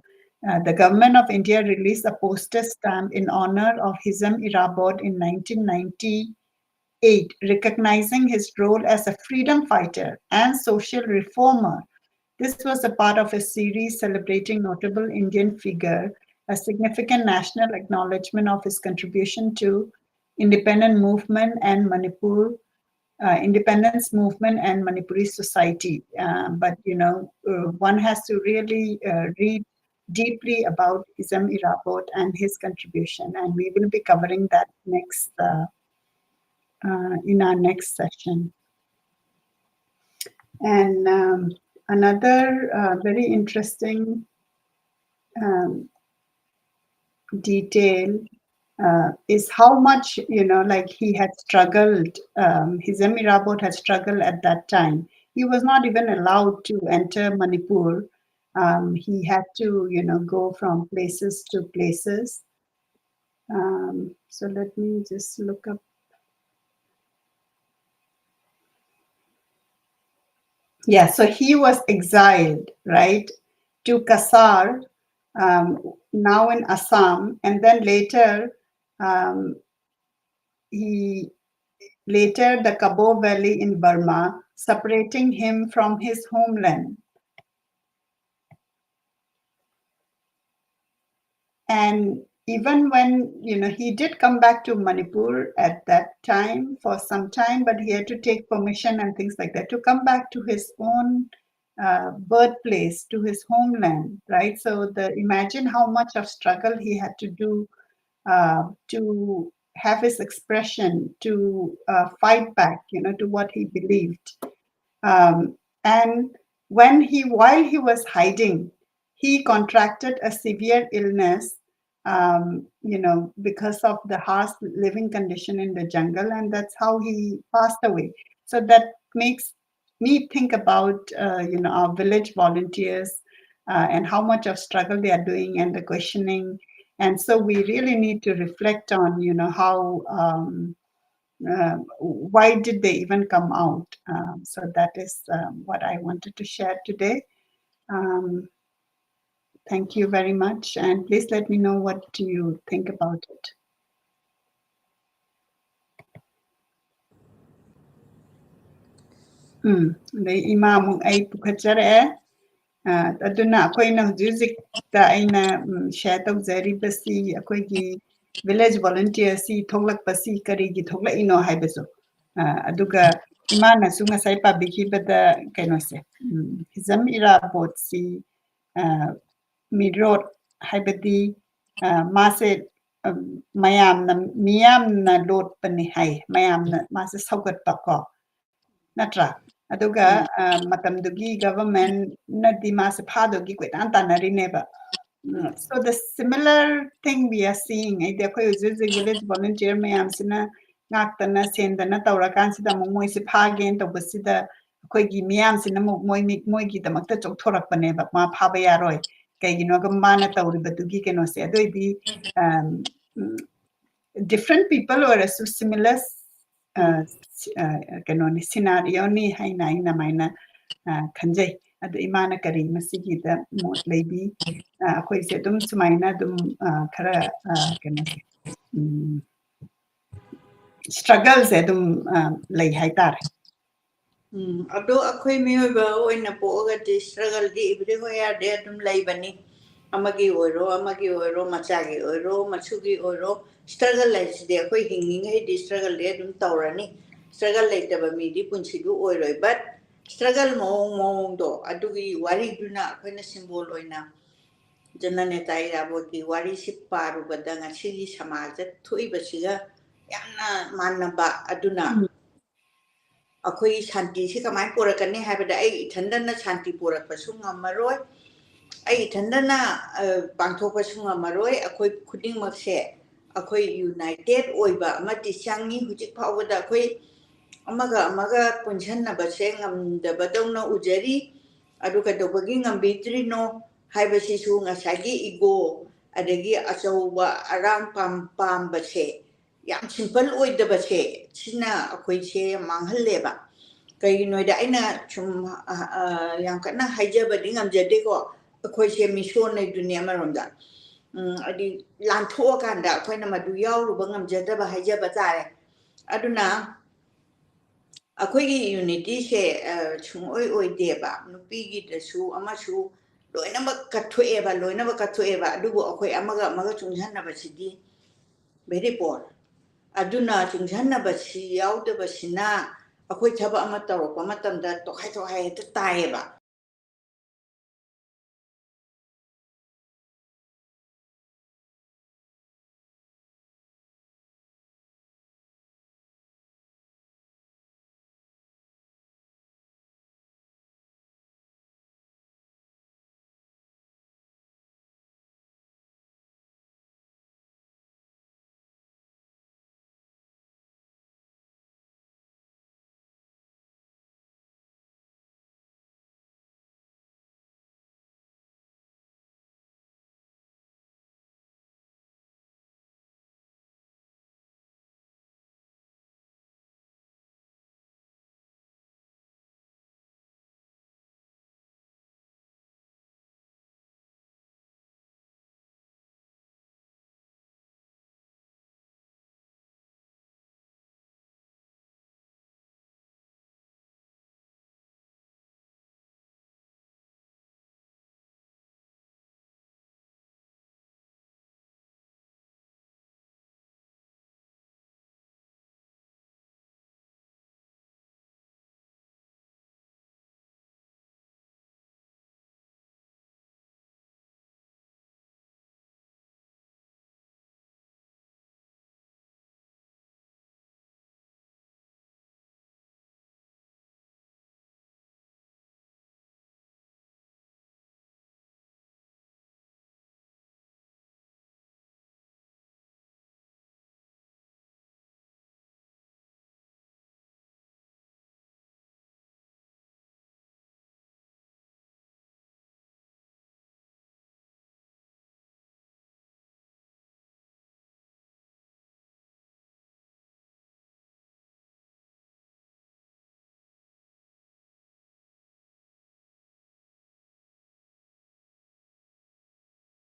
Uh, the government of India released a postage stamp in honor of Hizam Irabot in nineteen ninety-eight, recognizing his role as a freedom fighter and social reformer. This was a part of a series celebrating notable Indian figure, a significant national acknowledgement of his contribution to independent movement and Manipur, uh, independence movement and Manipuri society. Uh, but you know, uh, one has to really uh, read deeply about Hizam Irabot and his contribution, and we will be covering that next uh, uh, in our next session. And um, another uh, very interesting um, detail uh, is how much, you know, like, he had struggled. Um, Hizam Irabot had struggled at that time. He was not even allowed to enter Manipur. Um, he had to, you know, go from places to places. Um, so let me just look up Yeah, so he was exiled, right, to Kasar, um, now in Assam, and then later, um, he later the Kabaw Valley in Burma, separating him from his homeland. And even when, you know, he did come back to Manipur at that time for some time, but he had to take permission and things like that to come back to his own uh, birthplace, to his homeland, right? So the imagine how much of struggle he had to do uh, to have his expression, to uh, fight back, you know, to what he believed. Um, and when he, while he was hiding, he contracted a severe illness, um, you know, because of the harsh living condition in the jungle, and that's how he passed away. So that makes me think about, uh, you know, our village volunteers uh, and how much of struggle they are doing and the questioning. And so we really need to reflect on, you know, how um, uh, why did they even come out? Um, so that is um, what I wanted to share today. Um, thank you very much, and please let me know what do you think about it. ꯎꯝ, ꯑꯗꯩ ꯏꯃꯥ ꯑꯃꯨꯛ ꯑꯩ ꯄꯨꯈꯠꯆꯔꯛꯑꯦ꯫ ꯑ, ꯑꯗꯨꯅ ꯑꯩꯈꯣꯏꯅ ꯍꯧꯖꯤꯛ ꯍꯧꯖꯤꯛꯇ ꯑꯩꯅ, ꯎꯝ, share ꯇꯧꯖꯔꯤꯕꯁꯤ ꯑꯩꯈꯣꯏꯒꯤ village volunteer ꯁꯤ ꯊꯣꯛꯂꯛꯄꯁꯤ ꯀꯔꯤꯒꯤ ꯊꯣꯛꯂꯛꯏꯅꯣ ꯍꯥꯏꯕꯁꯨ꯫ ꯑ, ꯑꯗꯨꯒ ꯏꯃꯥꯅꯁꯨ ꯉꯁꯥꯏ ꯄꯥꯕꯤꯈꯤꯕꯗ ꯀꯩꯅꯣꯁꯦ, ꯎꯝ, ꯍꯤꯖꯝ ꯏꯔꯥꯕꯣꯠꯁꯤ, ꯑ, ꯃꯤꯔꯣꯠ ꯍꯥꯏꯕꯗꯤ, ꯑ, ꯃꯥꯁꯦ, ꯎꯝ, ꯃꯌꯥꯝꯅ, ꯃꯤꯌꯥꯝꯅ ꯂꯣꯠꯄꯅꯤ ꯍꯥꯏ, ꯃꯌꯥꯝꯅ ꯃꯥꯁꯦ ꯁꯧꯒꯠꯄ ꯀꯣ, ꯅꯠꯇ꯭ꯔꯥ? ꯑꯗꯨꯒ, ꯎꯝ꯫ ꯑ, ꯃꯇꯝꯗꯨꯒꯤ government ꯅꯗꯤ ꯃꯥꯁꯦ ꯐꯥꯗꯣꯏꯒꯤ ꯀꯣꯏꯇꯥꯟ ꯇꯥꯟꯅꯔꯤꯅꯦꯕ꯫ ꯎꯝ, so the similar thing we are seeing, ꯍꯥꯏꯗꯤ ꯑꯩꯈꯣꯏ ꯍꯧꯖꯤꯛ ꯍꯧꯖꯤꯛ village volunteer ꯃꯌꯥꯝꯁꯤꯅ ꯉꯥꯛꯇꯅ ꯁꯦꯟꯗꯅ ꯇꯧꯔꯀꯥꯟꯁꯤꯗ ꯑꯃꯨꯛ ꯃꯣꯏꯁꯦ ꯐꯥꯒꯦꯅ ꯇꯧꯕꯁꯤꯗ ꯑꯩꯈꯣꯏꯒꯤ ꯃꯤꯌꯥꯝꯁꯤꯅ ꯑꯃꯨꯛ ꯃꯣꯏ ꯃꯤ-, ꯃꯣꯏꯒꯤꯗꯃꯛꯇ ꯆꯣꯛꯊꯣꯔꯛꯄꯅꯦꯕ, ꯃꯥ ꯐꯥꯕ ꯌꯥꯔꯣꯏ, ꯀꯩꯒꯤꯅꯣꯒ ꯃꯥꯅ ꯇꯧꯔꯤꯕꯗꯨꯒꯤ ꯀꯩꯅꯣꯁꯦ꯫ ꯑꯗꯨ ꯑꯣꯏꯗꯤ, ꯑꯝ, ꯎꯝ, different people ꯑꯣꯏꯔꯁꯨ similar, ꯑ, ꯁꯤ-, ꯑ, ꯀꯩꯅꯣꯅꯤ, scenario ꯅꯤ ꯍꯥꯏꯅ ꯑꯩꯅ ꯑꯗꯨꯃꯥꯏꯅ ꯑ, ꯈꯟꯖꯩ꯫ ꯑꯗꯨ ꯏꯃꯥꯅ ꯀꯔꯤ ꯃꯁꯤꯒꯤꯗ ꯃꯣꯠ ꯂꯩꯕꯤ? ꯑ, ꯑꯩꯈꯣꯏꯁꯦ ꯑꯗꯨꯝ ꯁꯨꯃꯥꯏꯅ ꯑꯗꯨꯝ, ꯑ, ꯈꯔ, ꯑ, ꯀꯩꯅꯣꯁꯦ, ꯎꯝ, struggleꯁꯦ ꯑꯗꯨꯝ, ꯑ, ꯂꯩ ꯍꯥꯏꯇꯥꯔꯦ꯫ ꯎꯝ, ꯑꯗꯣ ꯑꯩꯈꯣꯏ ꯃꯤꯑꯣꯏꯕ ꯑꯣꯏꯅ ꯄꯣꯛꯑꯒꯗꯤ struggleꯗꯤ everywhereꯗꯤ ꯑꯗꯨꯝ ꯂꯩꯕꯅꯤ꯫ ꯑꯃꯒꯤ ꯑꯣꯏꯔꯣ, ꯑꯃꯒꯤ ꯑꯣꯏꯔꯣ, ꯃꯆꯥꯒꯤ ꯑꯣꯏꯔꯣ, ꯃꯁꯨꯒꯤ ꯑꯣꯏꯔꯣ, struggle ꯍꯥꯏꯁꯤꯗꯤ ꯑꯩꯈꯣꯏ ꯍꯤꯡꯉꯤꯉꯩꯗꯤ struggleꯗꯤ ꯑꯗꯨꯝ ꯇꯧꯔꯅꯤ꯫ Struggle ꯂꯩꯇꯕ ꯃꯤꯗꯤ ꯄꯨꯟꯁꯤꯗꯨ ꯑꯣꯏꯔꯣꯏ꯫ But struggle ꯃꯑꯣꯡ ꯃꯑꯣꯡꯗꯣ ꯑꯗꯨꯒꯤ ꯋꯥꯔꯤꯗꯨꯅ ꯑꯩꯈꯣꯏꯅ symbol ꯑꯣꯏꯅ ꯖꯅꯅꯦꯇꯥ ꯏꯔꯥꯕꯣꯠꯀꯤ ꯋꯥꯔꯤꯁꯤ ꯄꯥꯔꯨꯕꯗ ꯉꯁꯤꯒꯤ ꯁꯃꯥꯖꯗ ꯊꯣꯛꯏꯕꯁꯤꯒ ꯌꯥꯝꯅ ꯃꯥꯟꯅꯕ꯫ ꯑꯗꯨꯅ ꯎꯝ꯫ ꯑꯩꯈꯣꯏ ꯁꯥꯟꯇꯤꯁꯤ ꯀꯃꯥꯏꯅ ꯄꯨꯔꯛꯀꯅꯤ ꯍꯥꯏꯕꯗ ꯑꯩ ꯏꯊꯟꯗꯅ ꯁꯥꯟꯇꯤ ꯄꯨꯔꯛꯄꯁꯨ ꯉꯝꯃꯔꯣꯏ, ꯑꯩ ꯏꯊꯟꯗꯅ, ꯑ, ꯄꯥꯡꯊꯣꯛꯄꯁꯨ ꯉꯝꯃꯔꯣꯏ꯫ ꯑꯩꯈꯣꯏ ꯈꯨꯗꯤꯡꯃꯛꯁꯦ ꯑꯩꯈꯣꯏ united ꯑꯣꯏꯕ ꯑꯃꯗꯤ ꯆꯪꯉꯤ꯫ ꯍꯧꯖꯤꯛ ꯐꯥꯎꯕꯗ ꯑꯩꯈꯣꯏ ꯑꯃꯒ ꯑꯃꯒ ꯄꯨꯟꯁꯟꯅꯕꯁꯦ ꯉꯝꯗꯕꯗꯧꯅ ꯎꯖꯔꯤ꯫ ꯑꯗꯨ ꯀꯩꯗꯧꯕꯒꯤ ꯉꯝꯕꯤꯗ꯭ꯔꯤꯅꯣ ꯍꯥꯏꯕꯁꯤꯁꯨ ꯉꯁꯥꯏꯒꯤ ego ꯑꯗꯒꯤ ꯑꯆꯧꯕ ꯑꯔꯥꯡ ꯄꯥꯝ-, ꯄꯥꯝꯕꯁꯦ, ꯌꯥꯝ simple ꯑꯣꯏꯗꯕꯁꯦ, ꯁꯤꯅ ꯑꯩꯈꯣꯏꯁꯦ ꯃꯥꯡꯍꯜꯂꯦꯕ꯫ ꯀꯩꯒꯤꯅꯣꯗ ꯑꯩꯅ ꯁꯨꯝ, ꯑ, ꯑ, ꯌꯥꯝ ꯀꯟꯅ ꯍꯥꯏꯖꯕꯗꯤ ꯉꯝꯖꯗꯦꯀꯣ, ꯑꯩꯈꯣꯏꯁꯦ ꯃꯤꯁꯣꯟ ꯍꯥꯏꯗꯨꯅꯤ ꯑꯃꯔꯣꯝꯗ꯫ ꯎꯝ, ꯍꯥꯏꯗꯤ ꯂꯥꯟꯊꯣꯛꯑꯀꯥꯟꯗ ꯑꯩꯈꯣꯏꯅ ꯃꯗꯨ ꯌꯥꯎꯔꯨꯕ ꯉꯝꯖꯗꯕ ꯍꯥꯏꯖꯕ ꯇꯥꯔꯦ꯫ ꯑꯗꯨꯅ ꯑꯩꯈꯣꯏꯒꯤ unityꯁꯦ, ꯑ, ꯁꯨꯡꯑꯣꯏ ꯑꯣꯏꯗꯦꯕ꯫ ꯅꯨꯄꯤꯒꯤꯗꯁꯨ ꯑꯃꯁꯨ ꯂꯣꯏꯅꯃꯛ ꯀꯠꯊꯣꯛꯑꯦꯕ, ꯂꯣꯏꯅꯃꯛ ꯀꯠꯊꯣꯛꯑꯦꯕ꯫ ꯑꯗꯨꯕꯨ ꯑꯩꯈꯣꯏ ꯑꯃꯒ ꯑꯃꯒ ꯆꯨꯡꯁꯟꯅꯕꯁꯤꯗꯤ very poor꯫ ꯑꯗꯨꯅ ꯆꯨꯡꯁꯟꯅꯕꯁꯤ ꯌꯥꯎꯗꯕꯁꯤꯅ ꯑꯩꯈꯣꯏ ꯊꯕꯛ ꯑꯃ ꯇꯧꯔꯛꯄ ꯃꯇꯝꯗ ꯇꯣꯈꯥꯏ ꯇꯣꯈꯥꯏ ꯍꯦꯛꯇ ꯇꯥꯏꯌꯦꯕ꯫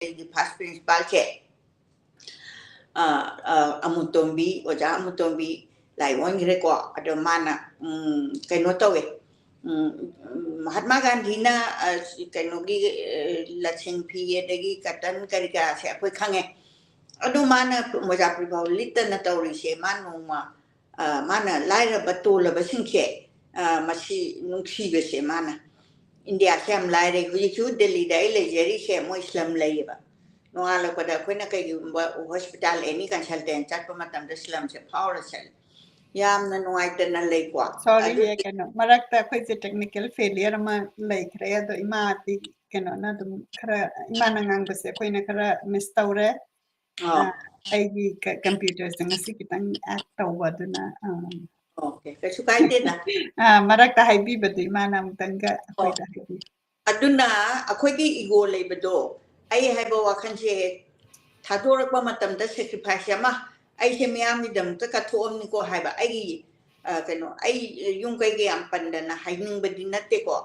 ꯑꯩꯒꯤ first principalꯁꯦ, ꯑ, ꯑ, ꯑꯃꯨꯇꯣꯝꯕꯤ, ꯑꯣꯖꯥ ꯑꯃꯨꯇꯣꯝꯕꯤ ꯂꯥꯏ ꯑꯣꯟꯈ꯭ꯔꯦꯀꯣ꯫ ꯑꯗꯣ ꯃꯥꯅ, ꯎꯝ, ꯀꯩꯅꯣ ꯇꯧꯋꯦ, ꯎꯝ, ꯃꯍꯥꯠꯃꯥ ꯒꯥꯟꯙꯤꯅ, ꯑ, ꯀꯩꯅꯣꯒꯤ, ꯑ, ꯂꯁꯤꯡ ꯐꯤ ꯑꯗꯒꯤ cotton ꯀꯔꯤ ꯀꯔꯥꯁꯦ ꯑꯩꯈꯣꯏ ꯈꯪꯉꯦ꯫ ꯑꯗꯨ ꯃꯥꯅ ꯃꯣꯖꯥ ꯐꯨꯔꯤꯠ ꯐꯥꯎ ꯂꯤꯠꯇꯅ ꯇꯧꯔꯤꯁꯦ, ꯃꯥ ꯅꯣꯡꯃ, ꯑ, ꯃꯥꯅ ꯂꯥꯏꯔꯕ ꯇꯣꯜꯂꯕꯁꯤꯡꯁꯦ, ꯑ, ꯃꯁꯤ ꯅꯨꯡꯁꯤꯕꯁꯦ ꯃꯥꯅ꯫ ꯏꯟꯗꯤꯌꯥꯁꯦ ꯌꯥꯝ ꯂꯥꯏꯔꯦ꯫ ꯍꯧꯖꯤꯛꯁꯨ ꯗꯦꯜꯂꯤꯗ ꯑꯩ ꯂꯩꯖꯔꯤꯁꯦ ꯃꯣꯏ slum ꯂꯩꯌꯦꯕ꯫ ꯅꯣꯡꯉꯥꯜꯂꯛꯄꯗ ꯑꯩꯈꯣꯏꯅ ꯀꯩꯒꯨꯝꯕ hospital any consultant ꯆꯠꯄ ꯃꯇꯝꯗ slumꯁꯦ ꯐꯥꯎꯔ ꯆꯠꯂꯤ꯫ ꯌꯥꯝꯅ ꯅꯨꯡꯉꯥꯏꯇꯅ ꯂꯩꯀꯣ꯫ Sorry, ꯑꯗꯨ ꯀꯩꯅꯣ, ꯃꯔꯛꯇ ꯑꯩꯈꯣꯏꯁꯦ technical failure ꯑꯃ ꯂꯩꯈ꯭ꯔꯦ, ꯑꯗꯣ ꯏꯃꯥꯗꯤ ꯀꯩꯅꯣꯅ ꯑꯗꯨꯝ ꯈꯔ, ꯏꯃꯥꯅ ꯉꯥꯡꯕꯁꯦ ꯑꯩꯈꯣꯏꯅ ꯈꯔ miss ꯇꯧꯔꯦ꯫ ꯑꯥ꯫ ꯑ, ꯑꯩꯒꯤ ꯀ-, computerꯁꯦ ꯉꯁꯤ ꯈꯤꯇꯪ act ꯇꯧꯕ, ꯑꯗꯨꯅ, ꯑ, Okay, ꯀꯩꯁꯨ ꯀꯥꯏꯗꯦꯗ꯫ ꯑ, ꯃꯔꯛꯇ ꯍꯥꯏꯕꯤꯕꯗꯣ ꯏꯃꯥꯅ ꯑꯃꯨꯛꯇꯪꯒ ꯑꯩꯈꯣꯏꯗ ꯍꯥꯏꯕꯤ-, ꯑꯗꯨꯅ ꯑꯩꯈꯣꯏꯒꯤ ego ꯂꯩꯕꯗꯣ, ꯑꯩ ꯍꯥꯏꯕ ꯋꯥꯈꯜꯁꯦ ꯊꯥꯗꯣꯔꯛꯄ ꯃꯇꯝꯗ sacrifice ꯑꯃ, ꯑꯩꯁꯦ ꯃꯤꯌꯥꯝꯒꯤꯗꯃꯛꯇ ꯀꯠꯊꯣꯛꯑꯝꯅꯤꯀꯣ ꯍꯥꯏꯕ, ꯑꯩꯒꯤ, ꯑ, ꯀꯩꯅꯣ, ꯑꯩ ꯌꯨꯝ ꯀꯩꯒ ꯌꯥꯝ ꯄꯟꯗꯅ ꯍꯥꯏꯅꯤꯡꯕꯗꯤ ꯅꯠꯇꯦꯀꯣ꯫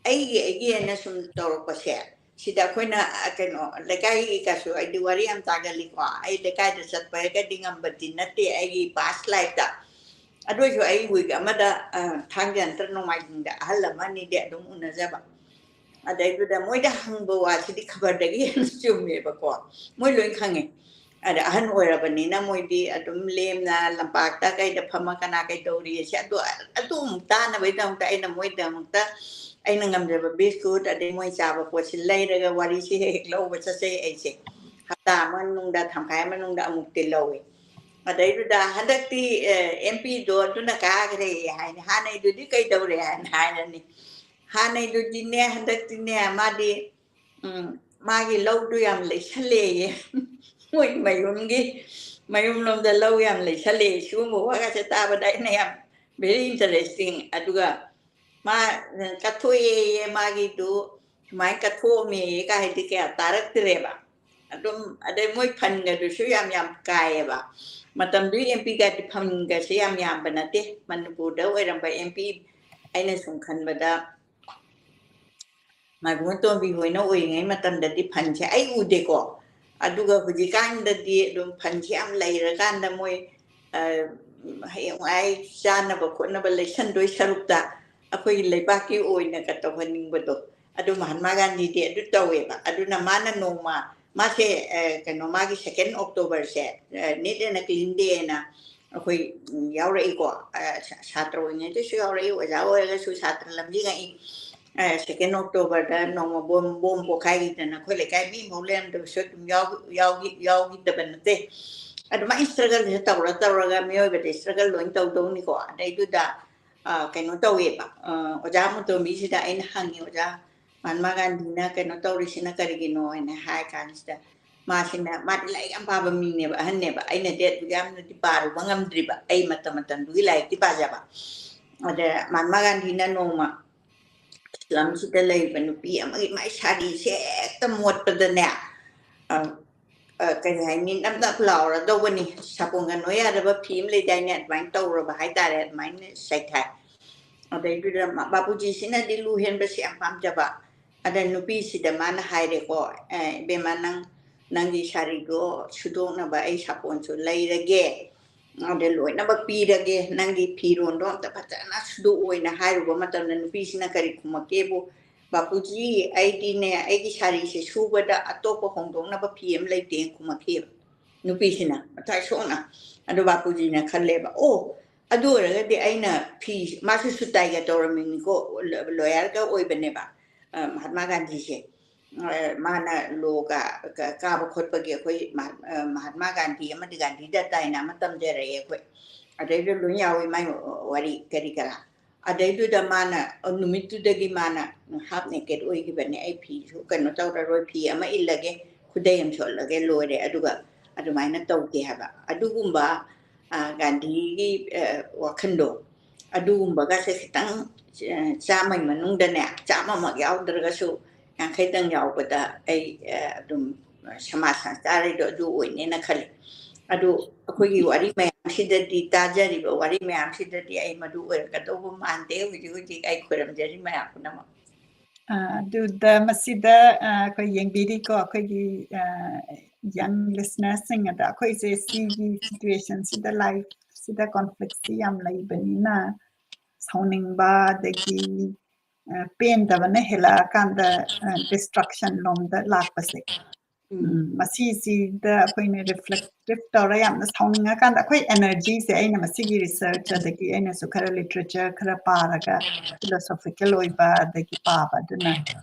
ꯑꯩꯒꯤ, ꯑꯩꯒꯤ ꯍꯥꯏꯅ ꯁꯨꯝ ꯇꯧꯔꯛꯄꯁꯦ, ꯁꯤꯗ ꯑꯩꯈꯣꯏꯅ, ꯑ, ꯀꯩꯅꯣ, ꯂꯩꯀꯥꯏꯒꯤꯒꯁꯨ ꯑꯩꯗꯤ ꯋꯥꯔꯤ ꯌꯥꯝ ꯇꯥꯒꯜꯂꯤꯀꯣ꯫ ꯑꯩ ꯂꯩꯀꯥꯏꯗ ꯆꯠꯄ ꯍꯥꯏꯔꯒꯗꯤ ꯉꯝꯕꯗꯤ ꯅꯠꯇꯦ ꯑꯩꯒꯤ past lifeꯇ꯫ ꯑꯗꯨ ꯑꯣꯏꯁꯨ ꯑꯩ week ꯑꯃꯗ, ꯑ, ꯊꯥꯡꯖ ꯅꯠꯇ꯭ꯔ ꯅꯣꯡꯃꯥꯏꯖꯤꯡꯗ ꯑꯍꯜ ꯑꯃ ꯑꯅꯤꯗꯤ ꯑꯗꯨꯝ ꯎꯅꯖꯕ꯫ ꯑꯗꯩꯗꯨꯗ ꯃꯣꯏꯗ ꯍꯪꯕ ꯋꯥꯁꯤꯗꯤ ꯈꯕꯔꯗꯒꯤ ꯍꯦꯟꯅ ꯆꯨꯝꯃꯦꯕꯀꯣ꯫ ꯃꯣꯏ ꯂꯣꯏ ꯈꯪꯉꯦ꯫ ꯑꯗ ꯑꯍꯟ ꯑꯣꯏꯔꯕꯅꯤꯅ ꯃꯣꯏꯗꯤ ꯑꯗꯨꯝ ꯂꯦꯝꯅ ꯂꯝꯄꯥꯛꯇ ꯀꯩꯗ ꯐꯝꯃ ꯀꯅꯥ ꯀꯩ ꯇꯧꯔꯤ ꯁꯤ ꯑꯗꯨ, ꯑꯗꯨ ꯑꯃꯨꯛ ꯇꯥꯅꯕꯩꯗꯃꯛꯇ ꯑꯩꯅ ꯃꯣꯏꯗꯃꯛꯇ ꯑꯩꯅ ꯉꯝꯖꯕ biscuit ꯑꯗꯩ ꯃꯣꯏ ꯆꯥꯕ ꯄꯣꯠꯁꯤ ꯂꯩꯔꯒ ꯋꯥꯔꯤꯁꯤ ꯍꯦꯛ ꯍꯦꯛ ꯂꯧꯕ ꯆꯠꯆꯩ ꯑꯩꯁꯦ꯫ ꯍꯞꯇꯥ ꯑꯃ ꯃꯅꯨꯡꯗ, ꯊꯥꯈꯥꯏ ꯑꯃ ꯃꯅꯨꯡꯗ ꯑꯃꯨꯛꯇꯤ ꯂꯧꯏ꯫ ꯑꯗꯩꯗꯨꯗ ꯍꯟꯗꯛꯇꯤ, ꯑ, MPꯗꯣ ꯑꯗꯨꯅ ꯀꯥꯈ꯭ꯔꯦ ꯍꯥꯏꯅꯤ꯫ ꯍꯥꯟꯅꯩꯗꯨꯗꯤ ꯀꯩꯗꯧꯔꯦ ꯍꯥꯏꯅ ꯍꯥꯏꯔꯅꯤ꯫ ꯍꯥꯟꯅꯩꯗꯨꯗꯤꯅꯦ, ꯍꯟꯗꯛꯇꯤꯅꯦ, ꯃꯥꯗꯤ, ꯎꯝ, ꯃꯥꯒꯤ ꯂꯧꯗꯨ ꯌꯥꯝ ꯂꯩꯁꯜꯂꯦꯌꯦ꯫ ꯃꯣꯏ ꯃꯌꯨꯝꯒꯤ, ꯃꯌꯨꯝ ꯂꯣꯝꯗ ꯂꯧ ꯌꯥꯝ ꯂꯩꯁꯜꯂꯦ꯫ ꯁꯤꯒꯨꯝꯕ ꯋꯥꯒꯁꯦ ꯇꯥꯕꯗ ꯑꯩꯅ ꯌꯥꯝ very interesting꯫ ꯑꯗꯨꯒ ꯃꯥ, ꯎꯝ, ꯀꯠꯊꯣꯛꯑꯦꯌꯦ, ꯃꯥꯒꯤꯗꯨ ꯁꯨꯃꯥꯏꯅ ꯀꯠꯊꯣꯛꯑꯝꯃꯦꯌꯦ ꯀꯥꯏꯗꯤ ꯀꯌꯥ ꯇꯥꯔꯛꯇ꯭ꯔꯦꯕ꯫ ꯑꯗꯨꯝ, ꯑꯗꯩ ꯃꯣꯏ fundꯒꯗꯨꯁꯨ ꯌꯥꯝ ꯌꯥꯝ ꯀꯥꯏꯌꯦꯕ꯫ ꯃꯇꯝꯗꯨꯒꯤ MPꯒꯗꯤ fundꯒꯁꯦ ꯌꯥꯝ ꯌꯥꯝꯕ ꯅꯠꯇꯦ꯫ ꯃꯅꯤꯄꯨꯔꯗ ꯑꯣꯏꯔꯝꯕ MP, ꯑꯩꯅ ꯁꯨꯝ ꯈꯟꯕꯗ, ꯃꯥꯏꯕꯝ ꯇꯣꯝꯕꯤ ꯍꯣꯏꯅ ꯑꯣꯏꯔꯤꯉꯩ ꯃꯇꯝꯗꯗꯤ ꯐꯟꯁꯦ ꯑꯩ ꯎꯗꯦꯀꯣ꯫ ꯑꯗꯨꯒ ꯍꯧꯖꯤꯛꯀꯥꯟꯗꯗꯤ ꯑꯗꯨꯝ ꯐꯟꯁꯦ ꯌꯥꯝ ꯂꯩꯔꯀꯥꯟꯗ ꯃꯣꯏ, ꯑ, ꯍꯌꯦꯡꯋꯥꯏ ꯆꯥꯅꯕ ꯈꯣꯠꯅꯕ ꯂꯩꯁꯟꯗꯣꯏ ꯁꯔꯨꯛꯇ ꯑꯩꯈꯣꯏꯒꯤ ꯂꯩꯕꯥꯛꯀꯤ ꯑꯣꯏꯅꯒ ꯇꯧꯍꯟꯅꯤꯡꯕꯗꯣ, ꯑꯗꯨ ꯃꯍꯥꯠꯃꯥ ꯒꯥꯟꯙꯤꯗꯤ ꯑꯗꯨ ꯇꯧꯋꯦꯕ꯫ ꯑꯗꯨꯅ ꯃꯥꯅ ꯅꯣꯡꯃ, ꯃꯥꯁꯦ, ꯑ, ꯀꯩꯅꯣ, ꯃꯥꯒꯤ second Octoberꯁꯦ, ꯑ, neat and clean dayꯅ ꯑꯩꯈꯣꯏ, ꯎꯝ, ꯌꯥꯎꯔꯛꯏꯀꯣ꯫ ꯑ, ꯁꯥ-, ꯁꯥꯇ꯭ꯔ ꯑꯣꯏꯔꯤꯉꯩꯗꯁꯨ ꯌꯥꯎꯔꯛꯏ, ꯑꯣꯖꯥ ꯑꯣꯏꯔꯒꯁꯨ ꯁꯥꯇ꯭ꯔ ꯂꯝꯖꯤꯡꯉꯛꯏ꯫ ꯑ, second Octoberꯗ ꯅꯣꯡꯃ ꯕꯣꯝ, ꯕꯣꯝ ꯄꯣꯈꯥꯏꯈꯤꯗꯅ ꯑꯩꯈꯣꯏ ꯂꯩꯀꯥꯏ ꯃꯤ ꯑꯃꯐꯥꯎ ꯂꯩꯔꯝꯗꯕꯁꯨ ꯑꯗꯨꯝ ꯌꯥꯎ-, ꯌꯥꯎꯈꯤ-, ꯌꯥꯎꯈꯤꯗꯕ ꯅꯠꯇꯦ꯫ ꯑꯗꯨꯃꯥꯏꯅ struggleꯁꯦ ꯇꯧꯔ ꯇꯧꯔꯒ ꯃꯤꯑꯣꯏꯕꯗꯤ struggle ꯂꯣꯏ ꯇꯧꯗꯧꯅꯤꯀꯣ꯫ ꯑꯗꯩꯗꯨꯗ, ꯑ, ꯀꯩꯅꯣ ꯇꯧꯋꯦꯕ, ꯑ, ꯑꯣꯖꯥ ꯃꯨꯇꯣꯝꯕꯤꯁꯤꯗ ꯑꯩꯅ ꯍꯪꯉꯤ, "ꯑꯣꯖꯥ, ꯃꯍꯥꯠꯃꯥ ꯒꯥꯟꯙꯤꯅ ꯀꯩꯅꯣ ꯇꯧꯔꯤꯁꯤꯅ ꯀꯔꯤꯒꯤꯅꯣ?" ꯍꯥꯏꯅ ꯍꯥꯏ ꯀꯥꯟꯁꯤꯗ, ꯃꯥꯁꯤꯅ, ꯃꯥꯗꯤ ꯂꯥꯏꯔꯤꯛ ꯌꯥꯝ ꯄꯥꯕ ꯃꯤꯅꯦꯕ, ꯑꯍꯟꯅꯦꯕ, ꯑꯩꯅꯗꯤ ꯑꯗꯨ ꯌꯥꯝꯅꯗꯤ ꯄꯥꯔꯨꯕ ꯉꯝꯗ꯭ꯔꯤꯕ, ꯑꯩ ꯃꯇꯝ ꯃꯇꯝꯗꯨꯒꯤ ꯂꯥꯏꯔꯤꯛꯇꯤ ꯄꯥꯖꯕ꯫ ꯑꯗ ꯃꯍꯥꯠꯃꯥ ꯒꯥꯟꯙꯤꯅ ꯅꯣꯡꯃ ꯂꯝꯁꯤꯗ ꯂꯩꯕ ꯅꯨꯄꯤ ꯑꯃꯒꯤ ꯃꯥꯏ ꯁꯥꯔꯤꯁꯦ ꯍꯦꯛꯇ ꯃꯣꯠꯄꯗꯅꯦ, ꯑ, ꯑ, ꯀꯔꯤ ꯍꯥꯏꯅꯤ, ꯅꯞ ꯅꯞ ꯂꯥꯎꯔꯗꯧꯕꯅꯤ, ꯁꯥꯄꯣꯟꯒ ꯅꯣꯏ ꯌꯥꯗꯕ ꯐꯤ ꯑꯃ ꯂꯩꯗꯥꯏꯅꯦ, ꯑꯗꯨꯃꯥꯏꯅ ꯇꯧꯔꯕ ꯍꯥꯏꯇꯥꯔꯦ, ꯑꯗꯨꯃꯥꯏꯅ ꯆꯩꯊꯥꯏ꯫ ꯑꯗꯩꯗꯨꯗ ꯃ-, ꯕꯥꯄꯨꯖꯤꯁꯤꯅꯗꯤ ꯂꯨ ꯍꯦꯟꯕꯁꯦ ꯌꯥꯝ ꯄꯥꯝꯖꯕ꯫ ꯑꯗ ꯅꯨꯄꯤꯁꯤꯗ ꯃꯥꯅ ꯍꯥꯏꯔꯦꯀꯣ, "ꯑꯦ, ꯏꯕꯦꯝꯃ, ꯅꯪ ꯅꯪꯒꯤ ꯁꯥꯔꯤꯗꯣ ꯁꯨꯗꯣꯛꯅꯕ ꯑꯩ ꯁꯥꯄꯣꯟꯁꯨ ꯂꯩꯔꯒꯦ, ꯑꯗ ꯂꯣꯏꯅꯃꯛ ꯄꯤꯔꯒꯦ, ꯅꯪꯒꯤ ꯐꯤꯔꯣꯟꯗꯣ ꯑꯝꯇ ꯐꯖꯅ ꯁꯨꯗꯣꯛꯑꯣꯅ" ꯍꯥꯏꯔꯨꯕ ꯃꯇꯝꯗ ꯅꯨꯄꯤꯁꯤꯅ ꯀꯔꯤ ꯈꯨꯝꯃꯛꯀꯦꯕꯨ, "ꯕꯥꯄꯨꯖꯤ, ꯑꯩꯗꯤꯅꯦ, ꯑꯩꯒꯤ ꯁꯥꯔꯤꯁꯦ ꯁꯨꯕꯗ ꯑꯇꯣꯞꯄ ꯍꯣꯡꯗꯣꯛꯅꯕ ꯐꯤ ꯑꯃ ꯂꯩꯇꯦꯅ" ꯈꯨꯝꯃꯛꯈꯤꯕ ꯅꯨꯄꯤꯁꯤꯅ ꯃꯊ꯭ꯋꯥꯏ ꯁꯣꯛꯅ꯫ ꯑꯗꯣ ꯕꯥꯄꯨꯖꯤꯅ ꯈꯜꯂꯦꯕ, "ꯑꯣ, ꯑꯗꯨ ꯑꯣꯏꯔꯒꯗꯤ ꯑꯩꯅ ꯐꯤ", ꯃꯥꯁꯨ ꯁꯨꯇꯥꯏꯒ ꯇꯧꯔꯝꯃꯤꯅꯤꯀꯣ, ꯂꯣꯌꯔꯒ ꯑꯣꯏꯕꯅꯦꯕ, ꯑ, ꯃꯍꯥꯠꯃꯥ ꯒꯥꯟꯙꯤꯁꯦ꯫ ꯑ, ꯃꯥꯅ ꯂꯣꯒ ꯀ-, ꯀꯥꯕ ꯈꯣꯠꯄꯒꯤ ꯑꯩꯈꯣꯏ ꯃꯍꯥ-, ꯑ, ꯃꯍꯥꯠꯃꯥ ꯒꯥꯟꯙꯤ ꯑꯃꯗꯤ ꯒꯥꯟꯙꯤ ꯗꯠꯇ ꯍꯥꯏꯅ ꯑꯃ ꯇꯝꯖꯔꯛꯑꯦ ꯑꯩꯈꯣꯏ꯫ ꯑꯗꯩꯗ ꯂꯣꯏ ꯌꯥꯎꯏ ꯃꯥꯏ ꯋꯥꯔꯤ ꯀꯔꯤ ꯀꯔꯥ꯫ ꯑꯗꯩꯗꯨꯗ ꯃꯥꯅ, ꯑ, ꯅꯨꯃꯤꯠꯇꯨꯗꯒꯤ ꯃꯥꯅ half naked ꯑꯣꯏꯈꯤꯕꯅꯦ꯫ "ꯑꯩ ꯐꯤꯁꯨ ꯀꯩꯅꯣ ꯇꯧꯔꯔꯣꯏ, ꯐꯤ ꯑꯃ ꯏꯜꯂꯒꯦ, ꯈꯨꯗꯩ ꯑꯃ ꯁꯣꯜꯂꯒꯦ, ꯂꯣꯏꯔꯦ", ꯑꯗꯨꯒ ꯑꯗꯨꯃꯥꯏꯅ ꯇꯧꯗꯦ ꯍꯥꯏꯕ꯫ ꯑꯗꯨꯒꯨꯝꯕ, ꯑ, ꯒꯥꯟꯙꯤꯒꯤ, ꯑ, ꯋꯥꯈꯜꯗꯣ, ꯑꯗꯨꯒꯨꯝꯕꯒꯁꯦ ꯈꯤꯇꯪ, ꯑ, ꯆꯥꯝꯃꯩ ꯃꯅꯨꯡꯗꯅꯦ, ꯆꯥꯝꯃꯃꯛ ꯌꯥꯎꯗ꯭ꯔꯒꯁꯨ ꯌꯥꯡꯈꯩꯗꯪ ꯌꯥꯎꯕꯗ ꯑꯩ, ꯑ, ꯑꯗꯨꯝ ꯁꯃꯥꯖ ꯁꯪꯁꯀꯥꯔꯤꯗꯣ ꯑꯗꯨ ꯑꯣꯏꯅꯦꯅ ꯈꯜꯂꯤ꯫ ꯑꯗꯨ ꯑꯩꯈꯣꯏꯒꯤ ꯋꯥꯔꯤ ꯃꯌꯥꯝꯁꯤꯗꯗꯤ, ꯇꯥꯖꯔꯤꯕ ꯋꯥꯔꯤ ꯃꯌꯥꯝꯁꯤꯗꯗꯤ ꯑꯩ ꯃꯗꯨ ꯑꯣꯏꯔꯛꯀꯗꯧꯕ ꯃꯥꯟꯗꯦ꯫ ꯍꯧꯖꯤꯛ ꯍꯧꯖꯤꯛ ꯑꯩ ꯈꯣꯏꯔꯝꯖꯔꯤ ꯃꯌꯥꯝ ꯄꯨꯝꯅꯃꯛ꯫ ꯑ, ꯑꯗꯨꯗ ꯃꯁꯤꯗ, ꯑ, ꯑꯩꯈꯣꯏ ꯌꯦꯡꯕꯤꯔꯤꯀꯣ, ꯑꯩꯈꯣꯏꯒꯤ, ꯑ, young listenersꯁꯤꯡ ꯑꯗ ꯑꯩꯈꯣꯏꯁꯦ ꯁꯤꯒꯤ situationꯁꯤꯗ, lifeꯁꯤꯗ conflictꯁꯤ ꯌꯥꯝ ꯂꯩꯕꯅꯤꯅ ꯁꯥꯎꯅꯤꯡꯕ ꯑꯗꯒꯤ, ꯑ, ꯄꯦꯟꯗꯕꯅ ꯍꯦꯜꯂꯛꯑꯀꯥꯟꯗ, ꯑ, destruction ꯂꯣꯝꯗ ꯂꯥꯛꯄꯁꯦ꯫ ꯎꯝ, ꯃꯁꯤꯁꯤꯗ ꯑꯩꯈꯣꯏꯅ reflective ꯇꯧꯔ ꯌꯥꯝꯅ ꯁꯥꯎꯅꯤꯡꯉꯀꯥꯟꯗ ꯑꯩꯈꯣꯏ energyꯁꯦ, ꯑꯩꯅ ꯃꯁꯤꯒꯤ research ꯑꯗꯒꯤ ꯑꯩꯅꯁꯨ ꯈꯔ literature ꯈꯔ ꯄꯥꯔꯒ philosophical ꯑꯣꯏꯕ ꯑꯗꯒꯤ ꯄꯥꯕ, ꯑꯗꯨꯅ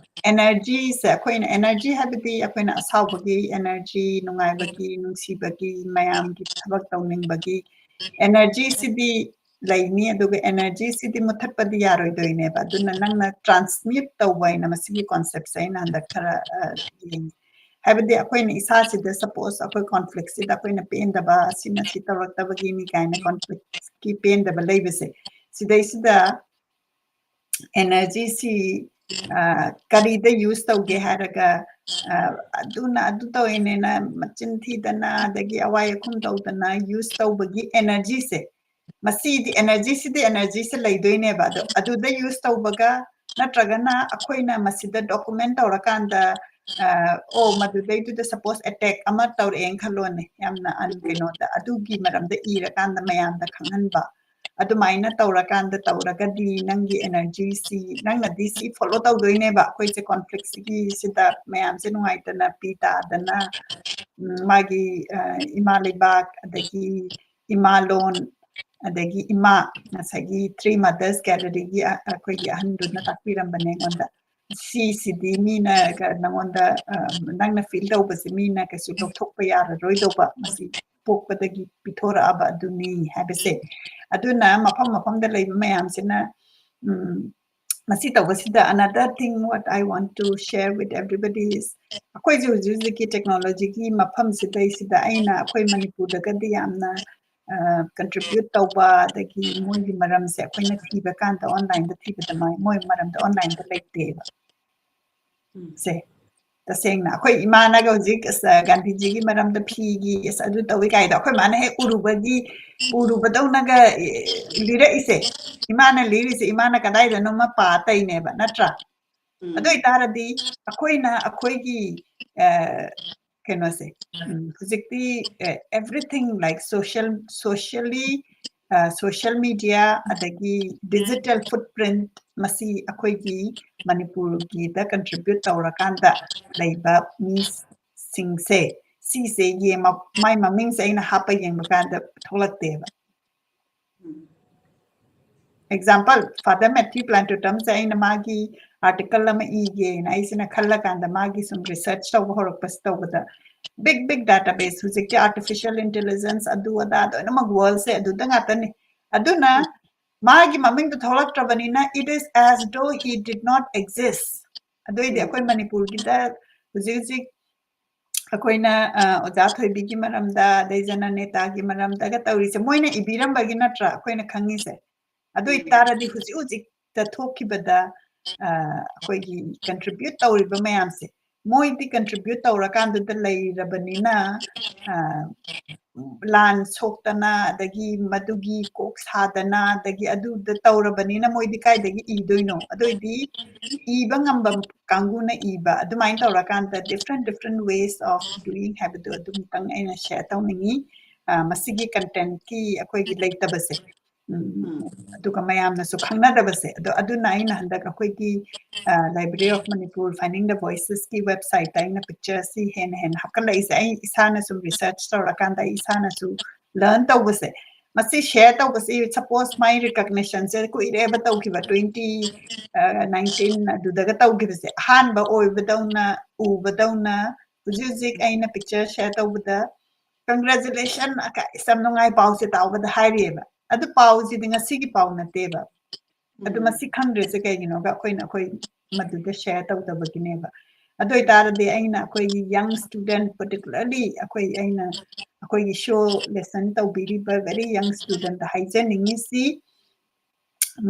energyꯁꯦ ꯑꯩꯈꯣꯏꯅ energy ꯍꯥꯏꯕꯗꯤ ꯑꯩꯈꯣꯏꯅ ꯑꯁꯥꯎꯕꯒꯤ energy, ꯅꯨꯡꯉꯥꯏꯕꯒꯤ, ꯅꯨꯡꯁꯤꯕꯒꯤ, ꯃꯌꯥꯝꯒꯤ ꯊꯕꯛ ꯇꯧꯅꯤꯡꯕꯒꯤ energyꯁꯤꯗꯤ ꯂꯩꯅꯤ, ꯑꯗꯨꯒ energyꯁꯤꯗꯤ ꯃꯨꯊꯠꯄꯗꯤ ꯌꯥꯔꯣꯏꯗꯣꯏꯅꯦꯕ꯫ ꯑꯗꯨꯅ ꯅꯪꯅ transmute ꯇꯧꯕ ꯍꯥꯏꯅ ꯃꯁꯤꯒꯤ conceptꯁꯦ ꯑꯩꯅ ꯍꯟꯗꯛ ꯈꯔ, ꯑ, ꯌꯦꯡꯉꯤ꯫ ꯍꯥꯏꯕꯗꯤ ꯑꯩꯈꯣꯏꯅ ꯏꯁꯥꯁꯤꯗ suppose ꯑꯩꯈꯣꯏ conflictꯁꯤꯗ ꯑꯩꯈꯣꯏꯅ ꯄꯦꯟꯗꯕ, "ꯑꯁꯤꯅ ꯁꯤ ꯇꯧꯔꯛꯇꯕꯒꯤꯅꯤ" ꯀꯥꯏꯅ conflictꯀꯤ ꯄꯦꯟꯗꯕ ꯂꯩꯕꯁꯦ, ꯁꯤꯗꯩꯁꯤꯗ energyꯁꯤ, ꯑ, ꯀꯔꯤꯗ use ꯇꯧꯒꯦ ꯍꯥꯏꯔꯒ, ꯑ, ꯑꯗꯨꯅ ꯑꯗꯨ ꯇꯧꯋꯦꯅꯦꯅ ꯃꯆꯤꯟ ꯊꯤꯗꯅ ꯑꯗꯒꯤ ꯑꯋꯥꯏ ꯑꯈꯨꯝ ꯇꯧꯗꯅ use ꯇꯧꯕꯒꯤ energyꯁꯦ, ꯃꯁꯤꯗꯤ energyꯁꯤꯗꯤ energyꯁꯦ ꯂꯩꯗꯣꯏꯅꯦꯕ꯫ ꯑꯗꯣ ꯑꯗꯨꯗ use ꯇꯧꯕꯒ ꯅꯠꯇ꯭ꯔꯒꯅ ꯑꯩꯈꯣꯏꯅ ꯃꯁꯤꯗ document ꯇꯧꯔꯀꯥꯟꯗ, ꯑ, "ꯑꯣ, ꯃꯗꯨꯗꯩꯗꯨꯗ suppose attack ꯑꯃ ꯇꯧꯔꯛꯑꯦꯅ ꯈꯜꯂꯣꯅꯦ, ꯌꯥꯝꯅ un-, ꯀꯩꯅꯣꯗ, ꯑꯗꯨꯒꯤ ꯃꯔꯝꯗ ꯏꯔꯀꯥꯟꯗ ꯃꯌꯥꯝꯗ ꯈꯪꯍꯟꯕ"꯫ ꯑꯗꯨꯃꯥꯏꯅ ꯇꯧꯔꯀꯥꯟꯗ ꯇꯧꯔꯒꯗꯤ ꯅꯪꯒꯤ energyꯁꯤ, ꯅꯪꯅꯗꯤ ꯁꯤ follow ꯇꯧꯗꯣꯏꯅꯦꯕ꯫ ꯑꯩꯈꯣꯏꯁꯦ conflictꯁꯤꯒꯤ ꯁꯤꯗ ꯃꯌꯥꯝꯁꯦ ꯅꯨꯡꯉꯥꯏꯇꯅ ꯄꯤ ꯇꯥꯗꯅ, ꯎꯝ, ꯃꯥꯒꯤ, ꯑ, ꯏꯃꯥ ꯂꯩꯕꯥꯛ, ꯑꯗꯒꯤ ꯏꯃꯥ ꯂꯣꯟ, ꯑꯗꯒꯤ ꯏꯃꯥ, ꯉꯁꯥꯏꯒꯤ Three Mothers Galleryꯒꯤ, ꯑ, ꯑꯩꯈꯣꯏꯒꯤ ꯑꯍꯟꯗꯨꯅ ꯇꯥꯛꯄꯤꯔꯝꯕꯅꯦ ꯑꯩꯉꯣꯟꯗ꯫ "ꯁꯤꯁꯤꯗꯤ ꯃꯤꯅ ꯀ-, ꯅꯉꯣꯟꯗ, ꯑ, ꯅꯪꯅ feel ꯇꯧꯕꯁꯦ ꯃꯤꯅ ꯀꯩꯁꯨ ꯂꯧꯊꯣꯛꯄ ꯌꯥꯔꯔꯣꯏꯗꯧꯕ, ꯃꯁꯤ ꯄꯣꯛꯄꯗꯒꯤ ꯄꯤꯊꯣꯔꯛꯑꯕ ꯑꯗꯨꯅꯤ" ꯍꯥꯏꯕꯁꯦ꯫ ꯑꯗꯨꯅ ꯃꯐꯝ ꯃꯐꯝꯗ ꯂꯩꯕ ꯃꯌꯥꯝꯁꯤꯅ, ꯎꯝ, ꯃꯁꯤ ꯇꯧꯕꯁꯤꯗ another thing what I want to share with everybody is, ꯑꯩꯈꯣꯏꯁꯦ ꯍꯧꯖꯤꯛ ꯍꯧꯖꯤꯛꯀꯤ technologyꯒꯤ ꯃꯐꯝꯁꯤꯗꯩꯁꯤꯗ ꯑꯩꯅ ꯑꯩꯈꯣꯏ ꯃꯅꯤꯄꯨꯔꯗꯒꯗꯤ ꯌꯥꯝꯅ, ꯑ, contribute ꯇꯧꯕ, ꯑꯗꯒꯤ ꯃꯣꯏꯒꯤ ꯃꯔꯝꯁꯦ ꯑꯩꯈꯣꯏꯅ ꯊꯤꯕ ꯀꯥꯟꯗ onlineꯗ ꯊꯤꯕꯗ ꯃꯥꯏ-, ꯃꯣꯏ ꯃꯔꯝꯗ onlineꯗ ꯂꯩꯇꯦꯕ꯫ ꯎꯝ꯫ ꯁꯦ, ꯇꯁꯦꯡꯅ ꯑꯩꯈꯣꯏ ꯏꯃꯥꯅꯒ ꯍꯧꯖꯤꯛ, ꯑꯁ, ꯒꯥꯟꯙꯤꯖꯤꯒꯤ ꯃꯔꯝꯗ ꯐꯤꯒꯤ, ꯑꯁ, ꯑꯗꯨ ꯇꯧꯏ ꯀꯥꯏꯗꯣ ꯑꯩꯈꯣꯏ ꯃꯥꯅ ꯍꯦꯛ ꯎꯔꯨꯕꯒꯤ, ꯎꯔꯨꯕꯗꯧꯅꯒ, ꯑꯦ, ꯂꯤꯔꯛꯏꯁꯦ꯫ ꯏꯃꯥꯅ ꯂꯤꯔꯤꯁꯦ, ꯏꯃꯥꯅ ꯀꯗꯥꯏꯗꯅꯣꯃ ꯄꯥ ꯇꯩꯅꯦꯕ, ꯅꯠꯇ꯭ꯔꯥ? ꯑꯗꯨ ꯑꯣꯏꯇꯥꯔꯗꯤ ꯑꯩꯈꯣꯏꯅ ꯑꯩꯈꯣꯏꯒꯤ ꯀꯩꯅꯣꯁꯦ, ꯍꯧꯖꯤꯛꯇꯤ everything like social, socially, social media ꯑꯗꯒꯤ digital footprint, ꯃꯁꯤ ꯑꯩꯈꯣꯏꯒꯤ ꯃꯅꯤꯄꯨꯔꯒꯤꯗ contribute ꯇꯧꯔꯀꯥꯟꯗ ꯂꯩꯕ ꯃꯤꯁꯤꯡꯁꯦ, ꯁꯤꯁꯦ ꯌꯦꯡꯕ, ꯃꯥꯏ ꯃꯃꯤꯡꯁꯦ ꯑꯩꯅ ꯍꯥꯞꯄ ꯌꯦꯡꯕ ꯀꯥꯟꯗ ꯊꯣꯛꯂꯛꯇꯦꯕ꯫ Example, Father Matthew Plantotumꯁꯦ ꯑꯩꯅ ꯃꯥꯒꯤ article ꯑꯃ ꯏꯒꯦꯅ ꯑꯩꯁꯤꯅ ꯈꯜꯂꯀꯥꯟꯗ ꯃꯥꯒꯤ ꯁꯨꯝ research ꯇꯧꯕ ꯍꯧꯔꯛꯄꯁꯤ ꯇꯧꯕꯗ big big database, ꯍꯧꯖꯤꯛꯇꯤ artificial intelligence, ꯑꯗꯨ ꯑꯗꯥ ꯂꯣꯏꯅꯃꯛ worldꯁꯦ ꯑꯗꯨꯗ ꯉꯥꯛꯇꯅꯤ꯫ ꯑꯗꯨꯅ ꯃꯥꯒꯤ ꯃꯃꯤꯡꯗꯣ ꯊꯣꯛꯂꯛꯇ꯭ꯔꯕꯅꯤꯅ it is as though he did not exist. ꯑꯗꯨ ꯑꯣꯏꯗꯤ ꯑꯩꯈꯣꯏ ꯃꯅꯤꯄꯨꯔꯒꯤꯗ ꯍꯧꯖꯤꯛ ꯍꯧꯖꯤꯛ ꯑꯩꯈꯣꯏꯅ ꯑꯣꯖꯥ ꯊꯣꯏꯕꯤꯒꯤ ꯃꯔꯝꯗ, ꯑꯗꯩ ꯖꯅꯅꯦꯇꯥꯒꯤ ꯃꯔꯝꯗꯒ ꯇꯧꯔꯤꯁꯦ ꯃꯣꯏꯅ ꯏꯕꯤꯔꯝꯕꯒꯤ ꯅꯠꯇ꯭ꯔꯥ ꯑꯩꯈꯣꯏꯅ ꯈꯪꯉꯤꯁꯦ? ꯑꯗꯨ ꯑꯣꯏꯇꯥꯔꯗꯤ ꯍꯧꯖꯤꯛ ꯍꯧꯖꯤꯛꯇ ꯊꯣꯛꯈꯤꯕꯗ ꯑꯩꯈꯣꯏꯒꯤ contribute ꯇꯧꯔꯤꯕ ꯃꯌꯥꯝꯁꯦ, ꯃꯣꯏꯗꯤ contribute ꯇꯧꯔꯀꯥꯟꯗꯨꯗ ꯂꯩꯔꯕꯅꯤꯅ, ꯂꯥꯟ ꯁꯣꯛꯇꯅ, ꯑꯗꯒꯤ ꯃꯗꯨꯒꯤ ꯀꯣꯛ ꯁꯥꯗꯅ, ꯑꯗꯒꯤ ꯑꯗꯨꯗ ꯇꯧꯔꯕꯅꯤꯅ ꯃꯣꯏꯗꯤ ꯀꯥꯏꯗꯒꯤ ꯏꯗꯣꯏꯅꯣ? ꯑꯗꯨ ꯑꯣꯏꯗꯤ ꯏꯕ ꯉꯝꯕ ꯀꯥꯡꯕꯨꯅ ꯏꯕ, ꯑꯗꯨꯃꯥꯏꯅ ꯇꯧꯔꯀꯥꯟꯗ different different ways of doing ꯍꯥꯏꯕꯗꯣ ꯑꯗꯨꯝꯇꯪ ꯑꯩꯅ share ꯇꯧꯅꯤꯡꯉꯤ꯫ ꯃꯁꯤꯒꯤ contentꯀꯤ ꯑꯩꯈꯣꯏꯒꯤ ꯂꯩꯇꯕꯁꯦ, ꯑꯗꯨꯒ ꯃꯌꯥꯝꯅꯁꯨ ꯈꯪꯅꯗꯕꯁꯦ, ꯑꯗꯣ ꯑꯗꯨꯅ ꯑꯩꯅ ꯍꯟꯗꯛ ꯑꯩꯈꯣꯏꯒꯤ Library of Manipur Finding the Voicesꯀꯤ websiteꯇ ꯑꯩꯅ pictureꯁꯤ ꯍꯦꯟꯅ ꯍꯦꯟꯅ ꯍꯥꯞꯀꯠꯂꯛꯏꯁꯦ꯫ ꯑꯩ ꯏꯁꯥꯅ ꯁꯨꯝ research ꯇꯧꯔꯀꯥꯟꯗ ꯑꯩ ꯏꯁꯥꯅꯁꯨ learn ꯇꯧꯕꯁꯦ, ꯃꯁꯤ share ꯇꯧꯕꯁꯤ, suppose my recognitionꯁꯦ ꯀꯨꯏꯔꯦꯕ ꯇꯧꯈꯤꯕ, twenty nineteen ꯑꯗꯨꯗꯒ ꯇꯧꯈꯤꯕꯁꯦ, ꯑꯍꯥꯟꯕ ꯑꯣꯏꯕꯗꯧꯅ ꯎꯕꯗꯧꯅ ꯍꯧꯖꯤꯛ ꯍꯧꯖꯤꯛ ꯑꯩꯅ picture share ꯇꯧꯕꯗ congratulation, ꯌꯥꯝ ꯅꯨꯡꯉꯥꯏ, ꯄꯥꯎꯁꯦ ꯇꯥꯎꯕꯗ ꯍꯥꯏꯔꯤꯑꯕ꯫ ꯑꯗꯨ ꯄꯥꯎꯁꯤꯗꯤ ꯉꯁꯤꯒꯤ ꯄꯥꯎ ꯅꯠꯇꯦꯕ꯫ ꯑꯗꯨ ꯃꯁꯤ ꯈꯪꯗ꯭ꯔꯤꯁꯦ ꯀꯩꯒꯤꯅꯣꯒ ꯑꯩꯈꯣꯏꯅ ꯑꯩꯈꯣꯏ ꯃꯗꯨꯗ share ꯇꯧꯗꯕꯒꯤꯅꯦꯕ꯫ ꯑꯗꯨ ꯑꯣꯏꯇꯥꯔꯗꯤ ꯑꯩꯅ ꯑꯩꯈꯣꯏꯒꯤ young student, particularly ꯑꯩꯈꯣꯏ, ꯑꯩꯅ ꯑꯩꯈꯣꯏꯒꯤ show listen ꯇꯧꯕꯤꯔꯤꯕ very young studentꯇ ꯍꯥꯏꯖꯅꯤꯡꯉꯤꯁꯤ,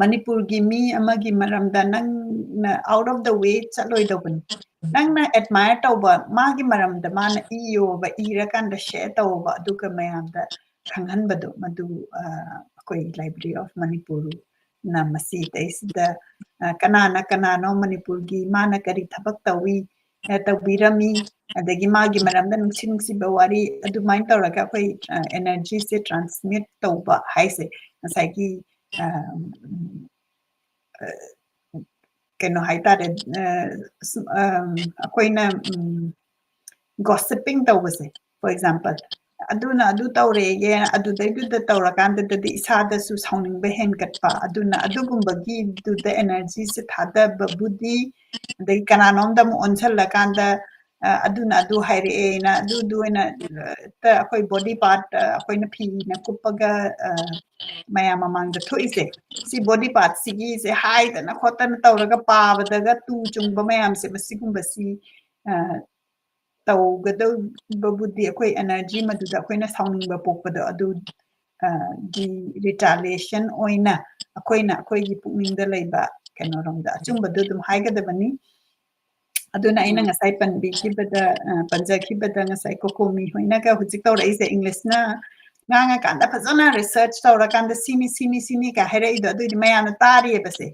ꯃꯅꯤꯄꯨꯔꯒꯤ ꯃꯤ ꯑꯃꯒꯤ ꯃꯔꯝꯗ ꯅꯪꯅ out of the way ꯆꯠꯂꯣꯏꯗꯧꯕꯅꯤ꯫ ꯅꯪꯅ admire ꯇꯧꯕ ꯃꯥꯒꯤ ꯃꯔꯝꯗ ꯃꯥꯅ ꯏꯌꯣꯕ, ꯏꯔꯀꯥꯟꯗ share ꯇꯧꯕ, ꯑꯗꯨꯒ ꯃꯌꯥꯝꯗ ꯈꯪꯍꯟꯕꯗꯣ, ꯃꯗꯨ ꯑꯩꯈꯣꯏ Library of Manipur ꯅ ꯃꯁꯤꯗꯩꯁꯤꯗ, ꯑ, ꯀꯅꯥꯅ ꯀꯅꯥꯅꯣ ꯃꯅꯤꯄꯨꯔꯒꯤ ꯃꯥꯅ ꯀꯔꯤ ꯊꯕꯛ ꯇꯧꯏ, ꯑ, ꯇꯧꯕꯤꯔꯝꯃꯤ, ꯑꯗꯒꯤ ꯃꯥꯒꯤ ꯃꯔꯝꯗ ꯅꯨꯡꯁꯤ ꯅꯨꯡꯁꯤꯕ ꯋꯥꯔꯤ, ꯑꯗꯨꯃꯥꯏꯅ ꯇꯧꯔꯒ ꯑꯩꯈꯣꯏ, ꯑ, energy ꯁꯦ transmit ꯇꯧꯕ ꯍꯥꯏꯁꯦ ꯉꯁꯥꯏꯒꯤ, ꯑ, ꯎꯝ, ꯑ, ꯀꯩꯅꯣ ꯍꯥꯏꯇꯥꯔꯦ, ꯑ, ꯁꯨꯝ, ꯑ, ꯑꯩꯈꯣꯏꯅ, ꯎꯝ, gossiping ꯇꯧꯕꯁꯦ, for example, ꯑꯗꯨꯅ ꯑꯗꯨ ꯇꯧꯔꯦꯌꯦ, ꯑꯗꯨꯗꯩꯗꯨꯗ ꯇꯧꯔꯀꯥꯟꯗꯗꯤ ꯏꯁꯥꯗꯁꯨ ꯁꯥꯎꯅꯤꯡꯕ ꯍꯦꯟꯒꯠꯄ, ꯑꯗꯨꯅ ꯑꯗꯨꯒꯨꯝꯕꯒꯤꯗꯨꯗ energy ꯁꯦ ꯊꯥꯗꯕꯕꯨꯗꯤ, ꯑꯗꯒꯤ ꯀꯅꯥꯅꯣꯝꯗ ꯑꯃꯨꯛ ꯑꯣꯟꯁꯤꯜꯂꯀꯥꯟꯗ, ꯑ, ꯑꯗꯨꯅ ꯑꯗꯨ ꯍꯥꯏꯔꯛꯑꯦꯅ ꯑꯗꯨꯗꯨ ꯑꯣꯏꯅ, ꯑ, ꯍꯦꯛꯇ ꯑꯩꯈꯣꯏ body part, ꯑ, ꯑꯩꯈꯣꯏꯅ ꯐꯤꯅ ꯀꯨꯞꯄꯒ, ꯑ, ꯃꯌꯥꯝ ꯃꯃꯥꯡꯗ ꯊꯣꯛꯏꯁꯦ, ꯁꯤ body part ꯁꯤꯒꯤꯁꯦ ꯍꯥꯏꯗꯅ ꯈꯣꯠꯇꯅ ꯇꯧꯔꯒ ꯄꯥꯕꯗꯒ ꯇꯨ ꯆꯨꯡꯕ ꯃꯌꯥꯝꯁꯦ, ꯃꯁꯤꯒꯨꯝꯕꯁꯤ, ꯑ, ꯇꯧꯒꯗꯧꯕꯕꯨꯗꯤ ꯑꯩꯈꯣꯏ energy ꯃꯗꯨꯗ ꯑꯩꯈꯣꯏꯅ ꯁꯥꯎꯅꯤꯡꯕ ꯄꯣꯛꯄꯗꯣ ꯑꯗꯨ, ꯑ, ꯒꯤ retaliation ꯑꯣꯏꯅ ꯑꯩꯈꯣꯏꯅ ꯑꯩꯈꯣꯏꯒꯤ ꯄꯨꯛꯅꯤꯡꯗ ꯂꯩꯕ ꯀꯩꯅꯣꯔꯣꯝꯗ ꯑꯆꯨꯝꯕꯗꯨ ꯑꯗꯨꯝ ꯍꯥꯏꯒꯗꯕꯅꯤ꯫ ꯑꯗꯨꯅ ꯑꯩꯅ ꯎꯝ꯫ ꯉꯁꯥꯏ ꯄꯟꯕꯤꯈꯤꯕꯗ, ꯑ, ꯄꯟꯖꯈꯤꯕꯗ ꯉꯁꯥꯏ ꯀꯣꯀꯣꯃꯤ ꯍꯣꯏꯅꯒ ꯍꯧꯖꯤꯛ ꯇꯧꯔꯛꯏꯁꯦ, English ꯅ ꯉꯥꯡꯉꯀꯥꯟꯗ ꯐꯖꯅ research ꯇꯧꯔꯀꯥꯟꯗ ꯁꯤꯅꯤ, ꯁꯤꯅꯤ, ꯁꯤꯅꯤ ꯀ ꯍꯥꯏꯔꯛꯏꯗꯣ, ꯑꯗꯨꯏꯗꯤ ꯃꯌꯥꯝꯅ ꯇꯥꯔꯤꯑꯕꯁꯦ꯫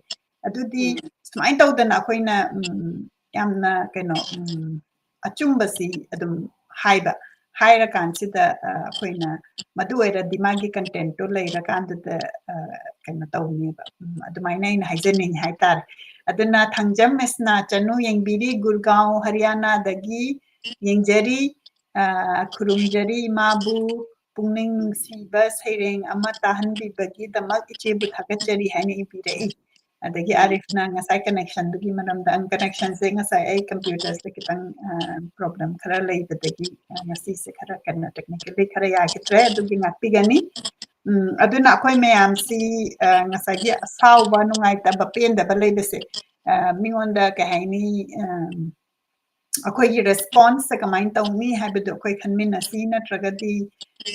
ꯑꯗꯨꯗꯤ ꯎꯝ꯫ ꯁꯨꯃꯥꯏꯅ ꯇꯧꯗꯅ ꯑꯩꯈꯣꯏꯅ, ꯎꯝ, ꯌꯥꯝꯅ ꯀꯩꯅꯣ, ꯎꯝ, ꯑꯆꯨꯝꯕꯁꯤ ꯑꯗꯨꯝ ꯍꯥꯏꯕ, ꯍꯥꯏꯔꯀꯥꯟꯁꯤꯗ, ꯑ, ꯑꯩꯈꯣꯏꯅ ꯃꯗꯨ ꯑꯣꯏꯔꯗꯤ ꯃꯥꯒꯤ content ꯇꯣ ꯂꯩꯔꯀꯥꯟꯗꯨꯗ, ꯑ, ꯀꯩꯅꯣ ꯇꯧꯅꯦꯕ꯫ ꯎꯝ, ꯑꯗꯨꯃꯥꯏꯅ ꯑꯩꯅ ꯍꯥꯏꯖꯅꯤꯡꯉꯤ ꯍꯥꯏꯇꯥꯔꯦ꯫ ꯑꯗꯨꯅ ꯊꯥꯡꯖꯝ ꯃꯦꯁꯅꯥ ꯆꯅꯨ ꯌꯦꯡꯕꯤꯔꯤ, ꯒꯨꯔꯒꯥꯎ, ꯍꯔꯤꯌꯥꯅꯥꯗꯒꯤ ꯌꯦꯡꯖꯔꯤ꯫ ꯑ, ꯈꯨꯔꯨꯝꯖꯔꯤ ꯏꯃꯥꯕꯨ, ꯄꯨꯛꯅꯤꯡ ꯅꯨꯡꯁꯤꯕ ꯁꯩꯔꯦꯡ ꯑꯃ ꯇꯥꯍꯟꯕꯤꯕꯒꯤꯗꯃꯛ ꯏꯆꯦꯕꯨ ꯊꯥꯒꯠꯆꯔꯤ ꯍꯥꯏꯅ ꯏꯕꯤꯔꯛꯏ꯫ ꯑꯗꯒꯤ ꯎꯝ꯫ ꯑꯥꯔꯤꯐꯅ ꯉꯁꯥꯏ connection ꯗꯨꯒꯤ ꯃꯔꯝꯗ, ꯑꯪ, connection ꯁꯦ ꯉꯁꯥꯏ ꯑꯩ computer ꯁꯦ ꯈꯤꯇꯪ, ꯑ, problem ꯈꯔ ꯂꯩꯕꯗꯒꯤ, ꯑ, ꯉꯁꯤꯁꯦ ꯈꯔ ꯀꯩꯅꯣ technically ꯈꯔ ꯌꯥꯈꯤꯗ꯭ꯔꯦ, ꯑꯗꯨꯒꯤ ꯉꯥꯛꯄꯤꯒꯅꯤ꯫ ꯎꯝ, ꯑꯗꯨꯅ ꯑꯩꯈꯣꯏ ꯃꯌꯥꯝꯁꯤ, ꯑ, ꯉꯁꯥꯏꯒꯤ ꯑꯁꯥꯎꯕ, ꯅꯨꯡꯉꯥꯏꯇꯕ, ꯄꯦꯟꯗꯕ ꯂꯩꯕꯁꯦ, ꯑ, ꯃꯤꯉꯣꯟꯗ ꯀꯩ ꯍꯥꯏꯅꯤ, ꯑ, ꯑꯩꯈꯣꯏꯒꯤ response ꯁꯦ ꯀꯃꯥꯏꯅ ꯇꯧꯅꯤ ꯍꯥꯏꯕꯗꯨ ꯑꯩꯈꯣꯏ ꯈꯟꯃꯤꯟꯅꯁꯤ, ꯅꯠꯇ꯭ꯔꯒꯗꯤ,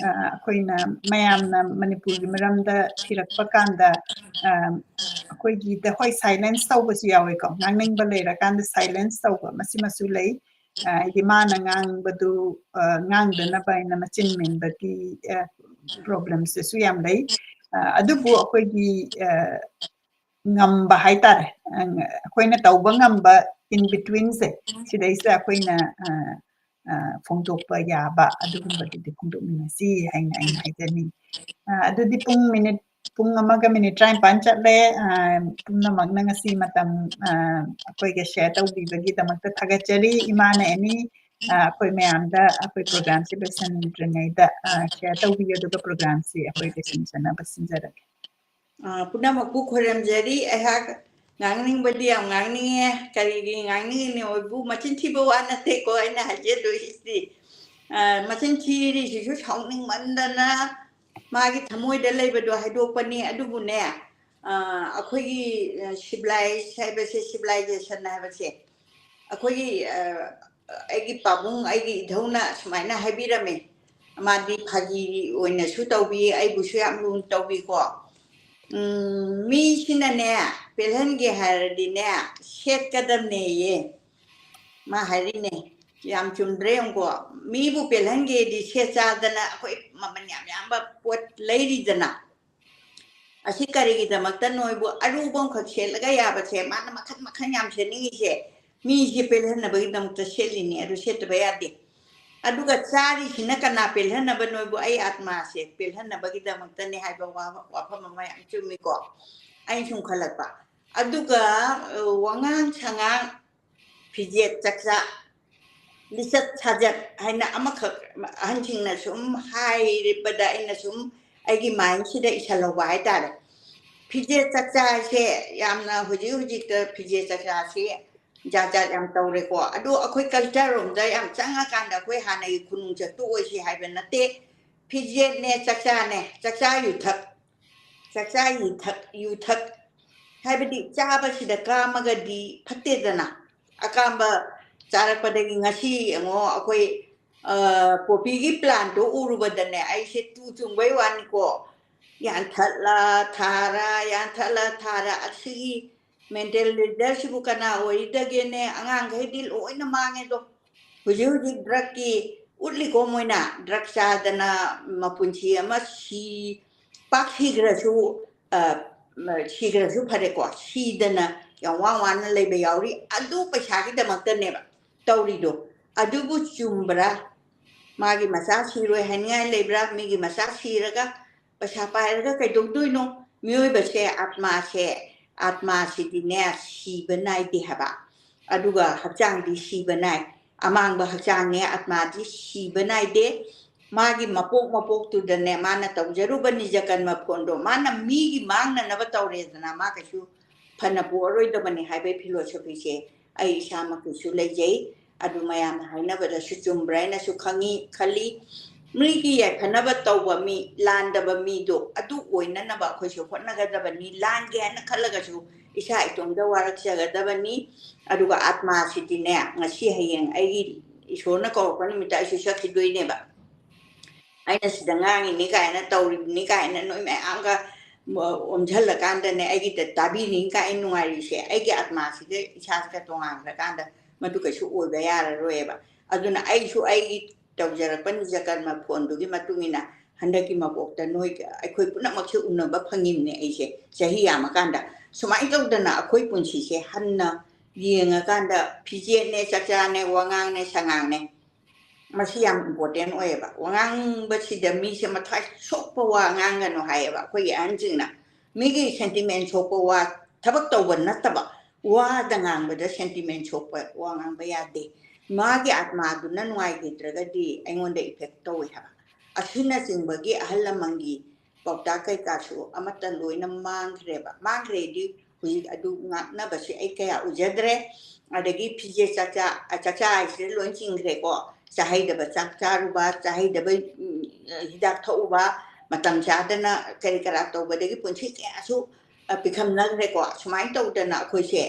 ꯑ, ꯑꯩꯈꯣꯏꯅ ꯃꯌꯥꯝꯅ ꯃꯅꯤꯄꯨꯔꯒꯤ ꯃꯔꯝꯗ ꯊꯤꯔꯛꯄ ꯀꯥꯟꯗ, ꯑ, ꯑꯩꯈꯣꯏꯒꯤꯗ, ꯍꯣꯏ, silence ꯇꯧꯕꯁꯨ ꯌꯥꯎꯋꯦꯀꯣ, ꯉꯥꯡꯅꯤꯡꯕ ꯂꯩꯔꯀꯥꯟꯗ silence ꯇꯧꯕ, ꯃꯁꯤꯃꯁꯨ ꯂꯩ꯫ ꯑ, ꯍꯥꯏꯗꯤ ꯃꯥꯅ ꯉꯥꯡꯕꯗꯨ, ꯑ, ꯉꯥꯡꯗꯅꯕ ꯍꯥꯏꯅ ꯃꯆꯤꯟ ꯃꯦꯟꯕꯒꯤ, ꯑ, problem ꯁꯤꯁꯨ ꯌꯥꯝ ꯂꯩ꯫ ꯑ, ꯑꯗꯨꯕꯨ ꯑꯩꯈꯣꯏꯒꯤ, ꯑ, ꯉꯝꯕ ꯍꯥꯏꯇꯥꯔꯦ, ꯑ, ꯑꯩꯈꯣꯏꯅ ꯇꯧꯕ ꯉꯝꯕ in betweenꯁꯦ, ꯁꯤꯗꯩꯁꯤꯗ ꯑꯩꯈꯣꯏꯅ, ꯑ, ꯑ, ꯐꯣꯡꯗꯣꯛꯄ ꯌꯥꯕ ꯑꯗꯨꯒꯨꯝꯕꯗꯨꯗꯤ ꯐꯣꯡꯗꯣꯛꯃꯤꯟꯅꯁꯤ ꯍꯥꯏꯅ ꯑꯩꯅ ꯍꯥꯏꯖꯅꯤꯡꯉꯤ꯫ ꯑ, ꯑꯗꯨꯗꯤ ꯄꯨꯡ ꯃꯤꯅꯤꯠ, ꯄꯨꯡ ꯑꯃꯒ ꯃꯤꯅꯤꯠ ꯇꯔꯥꯅꯤꯄꯥꯟ ꯆꯠꯂꯦ꯫ ꯑ, ꯄꯨꯝꯅꯃꯛꯅ ꯉꯁꯤ ꯃꯇꯝ, ꯑ, ꯑꯩꯈꯣꯏꯒ share ꯇꯧꯕꯤꯕꯒꯤꯗꯃꯛꯇ ꯊꯥꯒꯠꯆꯔꯤ꯫ ꯏꯃꯥꯅ ꯑꯦꯅꯤ, ꯑ, ꯑꯩꯈꯣꯏ ꯃꯌꯥꯝꯗ ꯑꯩꯈꯣꯏ programꯁꯦ ꯂꯣꯏꯁꯤꯟꯗ꯭ꯔꯤꯉꯩꯗ, ꯑ, share ꯇꯧꯕꯤꯌꯨ, ꯑꯗꯨꯒ programꯁꯦ ꯑꯩꯈꯣꯏ ꯂꯣꯏꯁꯤꯟꯖꯅꯕ ꯁꯤꯟꯖꯔꯒꯦ꯫ ꯑ, ꯄꯨꯝꯅꯃꯛꯄꯨ ꯈꯣꯏꯔꯝꯖꯔꯤ꯫ ꯑꯩꯍꯥꯛ ꯉꯥꯡꯅꯤꯡꯕꯗꯤ ꯌꯥꯝ ꯉꯥꯡꯅꯤꯡꯉꯦ꯫ ꯀꯔꯤꯒꯤ ꯉꯥꯡꯅꯤꯡꯉꯤꯅꯣ ꯑꯣꯏꯕꯨ, ꯃꯆꯤꯟ ꯊꯤꯕ ꯋꯥ ꯅꯠꯇꯦꯀꯣ ꯑꯩꯅ ꯍꯥꯏꯖꯗꯣꯏꯁꯤꯗꯤ꯫ ꯑ, ꯃꯆꯤꯟ ꯊꯤꯔꯤꯁꯤꯁꯨ ꯁꯥꯎꯅꯤꯡꯃꯟꯗꯅ ꯃꯥꯒꯤ ꯊꯃꯣꯏꯗ ꯂꯩꯕꯗꯣ ꯍꯥꯏꯗꯣꯛꯄꯅꯤ꯫ ꯑꯗꯨꯕꯨꯅꯦ, ꯑ, ꯑꯩꯈꯣꯏꯒꯤ, ꯑ, civilized ꯍꯥꯏꯕꯁꯦ, civilization ꯍꯥꯏꯕꯁꯦ, ꯑꯩꯈꯣꯏꯒꯤ, ꯑ, ꯑꯩꯒꯤ ꯄꯥꯕꯨꯡ, ꯑꯩꯒꯤ ꯏꯙꯧꯅ ꯁꯨꯃꯥꯏꯅ ꯍꯥꯏꯕꯤꯔꯝꯃꯦ꯫ ꯃꯥꯗꯤ ꯐꯥꯒꯤ ꯑꯣꯏꯅꯁꯨ ꯇꯧꯕꯤ, ꯑꯩꯕꯨꯁꯨ ꯌꯥꯝ ꯂꯨꯅ ꯇꯧꯕꯤꯀꯣ꯫ ꯎꯝ, ꯃꯤꯁꯤꯅꯅꯦ, ꯄꯦꯜꯍꯟꯒꯦ ꯍꯥꯏꯔꯗꯤꯅꯦ, ꯁꯦꯠꯀꯗꯕꯅꯦꯌꯦ꯫ ꯃꯥ ꯍꯥꯏꯔꯤꯅꯦ, ꯌꯥꯝ ꯆꯨꯝꯗ꯭ꯔꯦ ꯌꯦꯡꯉꯨꯀꯣ꯫ ꯃꯤꯕꯨ ꯄꯦꯜꯍꯟꯒꯦꯗꯤ ꯁꯦꯠ ꯆꯥꯗꯅ ꯑꯩꯈꯣꯏ ꯃꯃꯜ ꯌꯥꯝ ꯌꯥꯝꯕ ꯄꯣꯠ ꯂꯩꯔꯤꯗꯅ꯫ ꯑꯁꯤ ꯀꯔꯤꯒꯤꯗꯃꯛꯇ ꯅꯣꯏꯕꯨ ꯑꯔꯨꯕ ꯑꯃꯈꯛ ꯁꯦꯠꯂꯒ ꯌꯥꯕꯁꯦ, ꯃꯥꯅ ꯃꯈꯟ ꯃꯈꯟ ꯌꯥꯝ ꯁꯦꯠꯅꯤꯡꯉꯤꯁꯦ, ꯃꯤꯁꯦ ꯄꯦꯜꯍꯟꯅꯕꯒꯤꯗꯃꯛꯇ ꯁꯦꯠꯂꯤꯅꯤ, ꯑꯗꯨ ꯁꯦꯠꯇꯕ ꯌꯥꯗꯦ꯫ ꯑꯗꯨꯒ ꯆꯥꯔꯤꯁꯤꯅ ꯀꯅꯥ ꯄꯦꯜꯍꯟꯅꯕ? ꯅꯣꯏꯕꯨ ꯑꯩ ꯑꯥꯠꯃꯥꯁꯦ ꯄꯦꯜꯍꯟꯅꯕꯒꯤꯗꯃꯛꯇꯅꯦ ꯍꯥꯏꯕ ꯋꯥ-, ꯋꯥꯐꯝ ꯑꯃ ꯌꯥꯝ ꯆꯨꯝꯃꯤꯀꯣ꯫ ꯑꯩꯅ ꯁꯨꯝ ꯈꯜꯂꯛꯄ꯫ ꯑꯗꯨꯒ, ꯑ, ꯋꯥꯉꯥꯡ ꯁꯉꯥꯡ, ꯐꯤꯖꯦꯠ ꯆꯛꯆꯥ, ꯂꯤꯆꯠ ꯁꯥꯖꯠ ꯍꯥꯏꯅ ꯑꯃꯈꯛ ꯑꯍꯟꯁꯤꯡꯅ ꯁꯨꯝ ꯍꯥꯏꯔꯕꯗ ꯑꯩꯅ ꯁꯨꯝ ꯑꯩꯒꯤ mindꯁꯤꯗ ꯏꯁꯜꯍꯧꯕ ꯍꯥꯏꯇꯥꯔꯦ꯫ ꯐꯤꯖꯦꯠ ꯆꯛꯆꯥꯁꯦ ꯌꯥꯝꯅ ꯍꯧꯖꯤꯛ ꯍꯧꯖꯤꯛꯇ ꯐꯤꯖꯦꯠ ꯆꯛꯆꯥꯁꯦ ꯖꯥꯠ ꯖꯥꯠ ꯌꯥꯝ ꯇꯧꯔꯦꯀꯣ꯫ ꯑꯗꯣ ꯑꯩꯈꯣꯏ culture ꯔꯣꯝꯗ ꯌꯥꯝ ꯆꯪꯉꯀꯥꯟꯗ ꯑꯩꯈꯣꯏ ꯍꯥꯟꯅꯒꯤ ꯈꯨꯅꯨꯡ ꯆꯠꯇꯨ ꯑꯣꯏꯁꯤ ꯍꯥꯏꯕ ꯅꯠꯇꯦ꯫ ꯐꯤꯖꯦꯠꯅꯦ, ꯆꯛꯆꯥꯅꯦ, ꯆꯛꯆꯥ ꯌꯨꯊꯛ, ꯆꯛꯆꯥ ꯌꯨꯊꯛ, ꯌꯨꯊꯛ ꯍꯥꯏꯕꯗꯤ ꯆꯥꯕꯁꯤꯗ ꯀꯥꯝꯃꯒꯗꯤ ꯐꯠꯇꯦꯗꯅ꯫ ꯑꯀꯥꯝꯕ ꯆꯥꯔꯛꯄꯗꯒꯤ ꯉꯁꯤ ꯌꯦꯡꯉꯣ, ꯑꯩꯈꯣꯏ, ꯑ, ꯄꯣꯄꯤꯒꯤ plantꯇꯣ ꯎꯔꯨꯕꯗꯅꯦ, ꯑꯩꯁꯦ ꯇꯨ ꯆꯨꯡꯕꯩ ꯋꯥꯅꯤꯀꯣ꯫ ꯌꯥꯟꯊꯠꯂ ꯊꯥꯔ, ꯌꯥꯟꯊꯠꯂ ꯊꯥꯔ, ꯑꯁꯤꯒꯤ mental leaderꯁꯤꯕꯨ ꯀꯅꯥ ꯑꯣꯏꯔꯤꯗꯒꯦꯅꯦ? ꯑꯉꯥꯡꯈꯩꯗꯤ ꯂꯣꯏꯅ ꯃꯥꯡꯉꯦꯗꯣ꯫ ꯍꯧꯖꯤꯛ ꯍꯧꯖꯤꯛ drugꯀꯤ ꯎꯠꯂꯤꯀꯣ ꯃꯣꯏꯅ, drug ꯆꯥꯗꯅ ꯃꯄꯨꯟꯁꯤ ꯑꯃ ꯁꯤ-, ꯄꯥꯛ ꯁꯤꯈ꯭ꯔꯁꯨ, ꯑ, ꯁꯤꯈ꯭ꯔꯁꯨ ꯐꯔꯦꯀꯣ, ꯁꯤꯗꯅ ꯌꯥꯝ ꯋꯥ ꯋꯥꯅ ꯂꯩꯕ ꯌꯥꯎꯔꯤ꯫ ꯑꯗꯨ ꯄꯩꯁꯥꯒꯤꯗꯃꯛꯇꯅꯦꯕ ꯇꯧꯔꯤꯗꯣ꯫ ꯑꯗꯨꯕꯨ ꯆꯨꯝꯕ꯭ꯔꯥ? ꯃꯥꯒꯤ ꯃꯆꯥ ꯁꯤꯔꯣꯏ ꯍꯥꯏꯅꯤꯡꯉꯥꯏ ꯂꯩꯕ꯭ꯔꯥ? ꯃꯤꯒꯤ ꯃꯆꯥ ꯁꯤꯔꯒ ꯄꯩꯁꯥ ꯄꯥꯏꯔꯒ ꯀꯩꯗꯧꯗꯣꯏꯅꯣ? ꯃꯤꯑꯣꯏꯕꯁꯦ, ꯑꯥꯠꯃꯥꯁꯦ, ꯑꯥꯠꯃꯥꯁꯤꯗꯤꯅꯦ ꯁꯤꯕ ꯅꯥꯏꯗꯦ ꯍꯥꯏꯕ꯫ ꯑꯗꯨꯒ ꯍꯛꯆꯥꯡꯗꯤ ꯁꯤꯕ ꯅꯥꯏ꯫ ꯑꯃꯥꯡꯕ ꯍꯛꯆꯥꯡꯅꯦ, ꯑꯥꯠꯃꯥꯗꯤ ꯁꯤꯕ ꯅꯥꯏꯗꯦ꯫ ꯃꯥꯒꯤ ꯃꯄꯣꯛ ꯃꯄꯣꯛꯇꯨꯗꯅꯦ, ꯃꯥꯅ ꯇꯧꯖꯔꯨꯕ ꯅꯤꯖ ꯀꯔꯃ ꯐꯣꯟꯗꯣ ꯃꯥꯅ ꯃꯤꯒꯤ ꯃꯥꯡꯅꯅꯕ ꯇꯧꯔꯦꯗꯅ, ꯃꯥ ꯀꯩꯁꯨ ꯐꯅ ꯄꯣꯛꯑꯔꯣꯏꯗꯕꯅꯤ ꯍꯥꯏꯕꯒꯤ philosophyꯁꯦ ꯑꯩ ꯏꯁꯥꯃꯛꯀꯤꯁꯨ ꯂꯩꯖꯩ꯫ ꯑꯗꯨ ꯃꯌꯥꯝꯅ ꯍꯥꯏꯅꯕꯗꯁꯨ ꯆꯨꯝꯕ꯭ꯔꯥ ꯍꯥꯏꯅꯁꯨ ꯈꯪꯉꯤ, ꯈꯜꯂꯤ꯫ ꯃꯤꯒꯤ ꯌꯥꯏꯐꯅꯕ ꯇꯧꯕ ꯃꯤ, ꯂꯥꯟꯗꯕ ꯃꯤꯗꯣ ꯑꯗꯨ ꯑꯣꯏꯅꯅꯕ ꯑꯩꯈꯣꯏꯁꯨ ꯍꯣꯠꯅꯒꯗꯕꯅꯤ꯫ ꯂꯥꯟꯒꯦ ꯍꯥꯏꯅ ꯈꯜꯂꯒꯁꯨ ꯏꯁꯥ ꯏꯇꯣꯝꯇ ꯋꯥꯔꯛꯆꯒꯗꯕꯅꯤ꯫ ꯑꯗꯨꯒ ꯑꯥꯠꯃꯥꯁꯤꯗꯤꯅꯦ, ꯉꯁꯤ ꯍꯌꯦꯡ ꯑꯩꯒꯤ ꯏꯁꯣꯔꯅ ꯀꯧꯔꯛꯄ ꯅꯨꯃꯤꯠꯇ ꯑꯩꯁꯨ ꯆꯠꯈꯤꯗꯣꯏꯅꯦꯕ꯫ ꯑꯩꯅ ꯁꯤꯗ ꯉꯥꯡꯉꯤꯅꯤ ꯀꯥꯏꯅ, ꯇꯧꯔꯤꯕꯅꯤ ꯀꯥꯏꯅ ꯅꯣꯏ ꯃꯌꯥꯝꯒ ꯑꯣꯝꯁꯤꯜꯂꯀꯥꯟꯗꯅꯦ, ꯑꯩꯒꯤꯗ ꯇꯥꯕꯤꯅꯤ ꯀꯥꯏꯅ ꯅꯨꯡꯉꯥꯏꯔꯤꯁꯦ, ꯑꯩꯒꯤ ꯑꯥꯠꯃꯥꯁꯤꯒ ꯏꯁꯥꯁꯤꯒ ꯇꯣꯉꯥꯟꯈ꯭ꯔꯀꯥꯟꯗ ꯃꯗꯨ ꯀꯩꯁꯨ ꯑꯣꯏꯕ ꯌꯥꯔꯔꯣꯏꯕ꯫ ꯑꯗꯨꯅ ꯑꯩꯁꯨ ꯑꯩꯒꯤ ꯇꯧꯖꯔꯛꯄ ꯅꯤꯖ ꯀꯔꯃ ꯐꯣꯟꯗꯨꯒꯤ ꯃꯇꯨꯡ ꯏꯟꯅ ꯍꯟꯗꯛꯀꯤ ꯃꯄꯣꯛꯇ ꯅꯣꯏ, ꯑꯩꯈꯣꯏ ꯄꯨꯝꯅꯃꯛꯁꯦ ꯎꯅꯕ ꯐꯪꯉꯤꯕꯅꯦ ꯑꯩꯁꯦ ꯆꯍꯤ ꯌꯥꯝꯃꯀꯥꯟꯗ꯫ ꯁꯨꯃꯥꯏꯅ ꯇꯧꯗꯅ ꯑꯩꯈꯣꯏ ꯄꯨꯟꯁꯤꯁꯦ ꯍꯟꯅ ꯌꯦꯡꯉꯀꯥꯟꯗ ꯐꯤꯖꯦꯠꯅꯦ, ꯆꯥꯛꯆꯥꯅꯦ, ꯋꯥꯉꯥꯡꯅꯦ, ꯁꯉꯥꯡꯅꯦ, ꯃꯁꯤ ꯌꯥꯝ important ꯑꯣꯏꯌꯦꯕ꯫ ꯋꯥꯉꯥꯡꯕꯁꯤꯗ ꯃꯤꯁꯦ ꯃꯊ꯭ꯋꯥꯏ ꯁꯣꯛꯄ ꯋꯥ ꯉꯥꯡꯒꯅꯨ ꯍꯥꯏꯌꯦꯕ ꯑꯩꯈꯣꯏꯒꯤ ꯑꯍꯟꯁꯤꯡꯅ꯫ ꯃꯤꯒꯤ sentiment ꯁꯣꯛꯄ ꯋꯥ, ꯊꯕꯛ ꯇꯧꯕ ꯅꯠꯇꯕ, ꯋꯥꯗ ꯉꯥꯡꯕꯗ sentiment ꯁꯣꯛꯄ ꯋꯥ ꯉꯥꯡꯕ ꯌꯥꯗꯦ꯫ ꯃꯥꯒꯤ ꯑꯥꯠꯃꯥꯗꯨꯅ ꯅꯨꯡꯉꯥꯏꯈꯤꯗ꯭ꯔꯒꯗꯤ ꯑꯩꯉꯣꯟꯗ effect ꯇꯧꯋꯦ ꯍꯥꯏꯕ꯫ ꯑꯁꯤꯅꯆꯤꯡꯕꯒꯤ ꯑꯍꯜ ꯂꯃꯟꯒꯤ ꯄꯥꯎꯇꯥꯛ ꯀꯩꯀꯥꯁꯨ ꯑꯃꯠꯇ ꯂꯣꯏꯅ ꯃꯥꯡꯈ꯭ꯔꯦꯕ꯫ ꯃꯥꯡꯈ꯭ꯔꯦꯗꯤ ꯍꯧꯖꯤꯛ ꯑꯗꯨ ꯉꯥꯛꯅꯕꯁꯦ ꯑꯩ ꯀꯌꯥ ꯎꯖꯗ꯭ꯔꯦ꯫ ꯑꯗꯒꯤ ꯐꯤꯖꯦꯠ ꯆꯥꯛꯆꯥ, ꯆꯥꯛꯆꯥ ꯍꯥꯏꯁꯤꯗ ꯂꯣꯏ ꯆꯤꯡꯈ꯭ꯔꯦꯀꯣ꯫ ꯆꯥꯍꯩꯗꯕ ꯆꯥꯛ ꯆꯥꯔꯨꯕ, ꯆꯥꯍꯩꯗꯕ, ꯎꯝ, ꯍꯤꯗꯥꯛ ꯊꯛꯎꯕ, ꯃꯇꯝ ꯆꯥꯗꯅ ꯀꯔꯤ ꯀꯔꯥ ꯇꯧꯕꯗꯒꯤ ꯄꯨꯟꯁꯤ ꯀꯌꯥꯁꯨ, ꯑ, ꯄꯤꯈꯝꯅꯈ꯭ꯔꯦꯀꯣ꯫ ꯁꯨꯃꯥꯏꯅ ꯇꯧꯗꯅ ꯑꯩꯈꯣꯏꯁꯦ,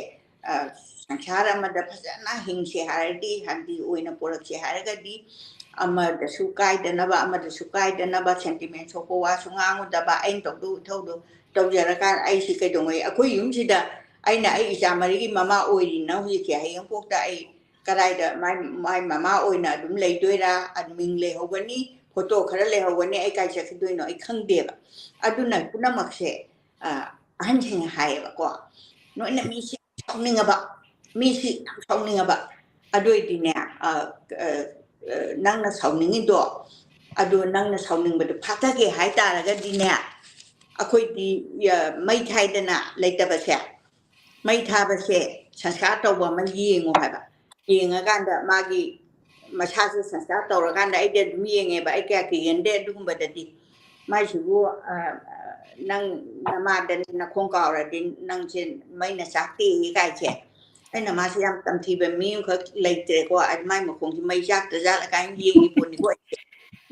ꯑ, ꯁꯪꯁꯥꯔ ꯑꯃꯗ ꯐꯖꯅ ꯍꯤꯡꯁꯦ ꯍꯥꯏꯔꯗꯤ, ꯁꯥꯟꯇꯤ ꯑꯣꯏꯅ ꯄꯨꯔꯛꯁꯦ ꯍꯥꯏꯔꯒꯗꯤ, ꯑꯃꯗꯁꯨ ꯀꯥꯏꯗꯅꯕ, ꯑꯃꯗꯁꯨ ꯀꯥꯏꯗꯅꯕ, sentiment ꯁꯣꯛꯄ ꯋꯥꯁꯨ ꯉꯥꯡꯉꯨꯗꯕ, ꯑꯩꯅ ꯇꯧꯗꯧ ꯏꯊꯧꯗꯣ ꯇꯧꯖꯔꯀꯥꯟꯗ ꯑꯩꯁꯤ ꯀꯩꯗꯧꯉꯩ ꯑꯩꯈꯣꯏ ꯌꯨꯝꯁꯤꯗ ꯑꯩꯅ ꯑꯩ ꯏꯆꯥ ꯃꯔꯤꯒꯤ ꯃꯃꯥ ꯑꯣꯏꯔꯤꯅ ꯍꯧꯖꯤꯛꯁꯦ, ꯍꯌꯦꯡ ꯄꯣꯛꯇ ꯑꯩ ꯀꯗꯥꯏꯗ ꯃꯥꯏ, ꯃꯥꯏ ꯃꯃꯥ ꯑꯣꯏꯅ ꯑꯗꯨꯝ ꯂꯩꯗꯣꯏꯔꯥ? ꯑꯗꯨ ꯃꯤꯡ ꯂꯩꯍꯧꯒꯅꯤ, ꯐꯣꯇꯣ ꯈꯔ ꯂꯩꯍꯧꯒꯅꯤ, ꯑꯩ ꯀꯥꯏ ꯆꯠꯈꯤꯗꯣꯏꯅꯣ ꯑꯩ ꯈꯪꯗꯦꯕ꯫ ꯑꯗꯨꯅ ꯄꯨꯝꯅꯃꯛꯁꯦ, ꯑ, ꯑꯍꯟꯁꯤꯡꯅ ꯍꯥꯏꯌꯦꯕꯀꯣ, ꯅꯣꯏꯅ ꯃꯤꯁꯤ ꯁꯥꯎꯅꯤꯡꯉꯕ, ꯃꯤꯁꯤ ꯌꯥꯝ ꯁꯥꯎꯅꯤꯡꯉꯕ, ꯑꯗꯨ ꯑꯣꯏꯗꯤꯅꯦ, ꯑ, ꯑ, ꯑ, ꯅꯪꯅ ꯁꯥꯎꯅꯤꯡꯉꯤꯗꯣ, ꯑꯗꯨ ꯅꯪꯅ ꯁꯥꯎꯅꯤꯡꯕꯗꯣ ꯐꯥꯊꯒꯦ ꯍꯥꯏ ꯇꯥꯔꯒꯗꯤꯅꯦ, ꯑꯩꯈꯣꯏꯗꯤ, ꯑ, ꯃꯩ ꯊꯥꯏꯗꯅ ꯂꯩꯇꯕꯁꯦ, ꯃꯩ ꯊꯥꯕꯁꯦ ꯁꯪꯁꯀꯥꯔ ꯇꯧꯕ ꯑꯃ ꯌꯦꯡꯉꯣ ꯍꯥꯏꯕ꯫ ꯌꯦꯡꯉꯀꯥꯟꯗ ꯃꯥꯒꯤ ꯃꯁꯥꯁꯦ ꯁꯪꯁꯀꯥꯔ ꯇꯧꯔꯀꯥꯟꯗ ꯑꯩꯗꯤ ꯑꯗꯨꯝ ꯌꯦꯡꯉꯦꯕ, ꯑꯩ ꯀꯌꯥ ꯀꯤꯒꯟꯗꯦ ꯑꯗꯨꯒꯨꯝꯕꯗꯗꯤ꯫ ꯃꯥꯏꯁꯤꯕꯨ, ꯑ, ꯑ, "ꯅꯪ ꯅꯃꯥꯗꯅꯦ ꯅꯈꯣꯡ ꯀꯥꯎꯔꯗꯤ ꯅꯪꯁꯦ ꯃꯩꯅ ꯆꯥꯛꯇꯦꯌꯦ" ꯀꯥꯏꯁꯦ꯫ ꯑꯩꯅ ꯃꯥꯁꯦ ꯌꯥꯝ ꯇꯝꯊꯤꯕ ꯃꯤ ꯑꯃꯈꯛ ꯂꯩꯇ꯭ꯔꯦꯀꯣ, ꯑꯗꯨ ꯃꯥꯏ ꯃꯈꯣꯡꯁꯦ ꯃꯩ ꯆꯥꯛꯇ ꯖꯥꯠꯂ ꯀꯥꯏꯅ ꯌꯦꯡꯉꯤ ꯄꯣꯠꯅꯤꯀꯣ ꯑꯩꯁꯦ꯫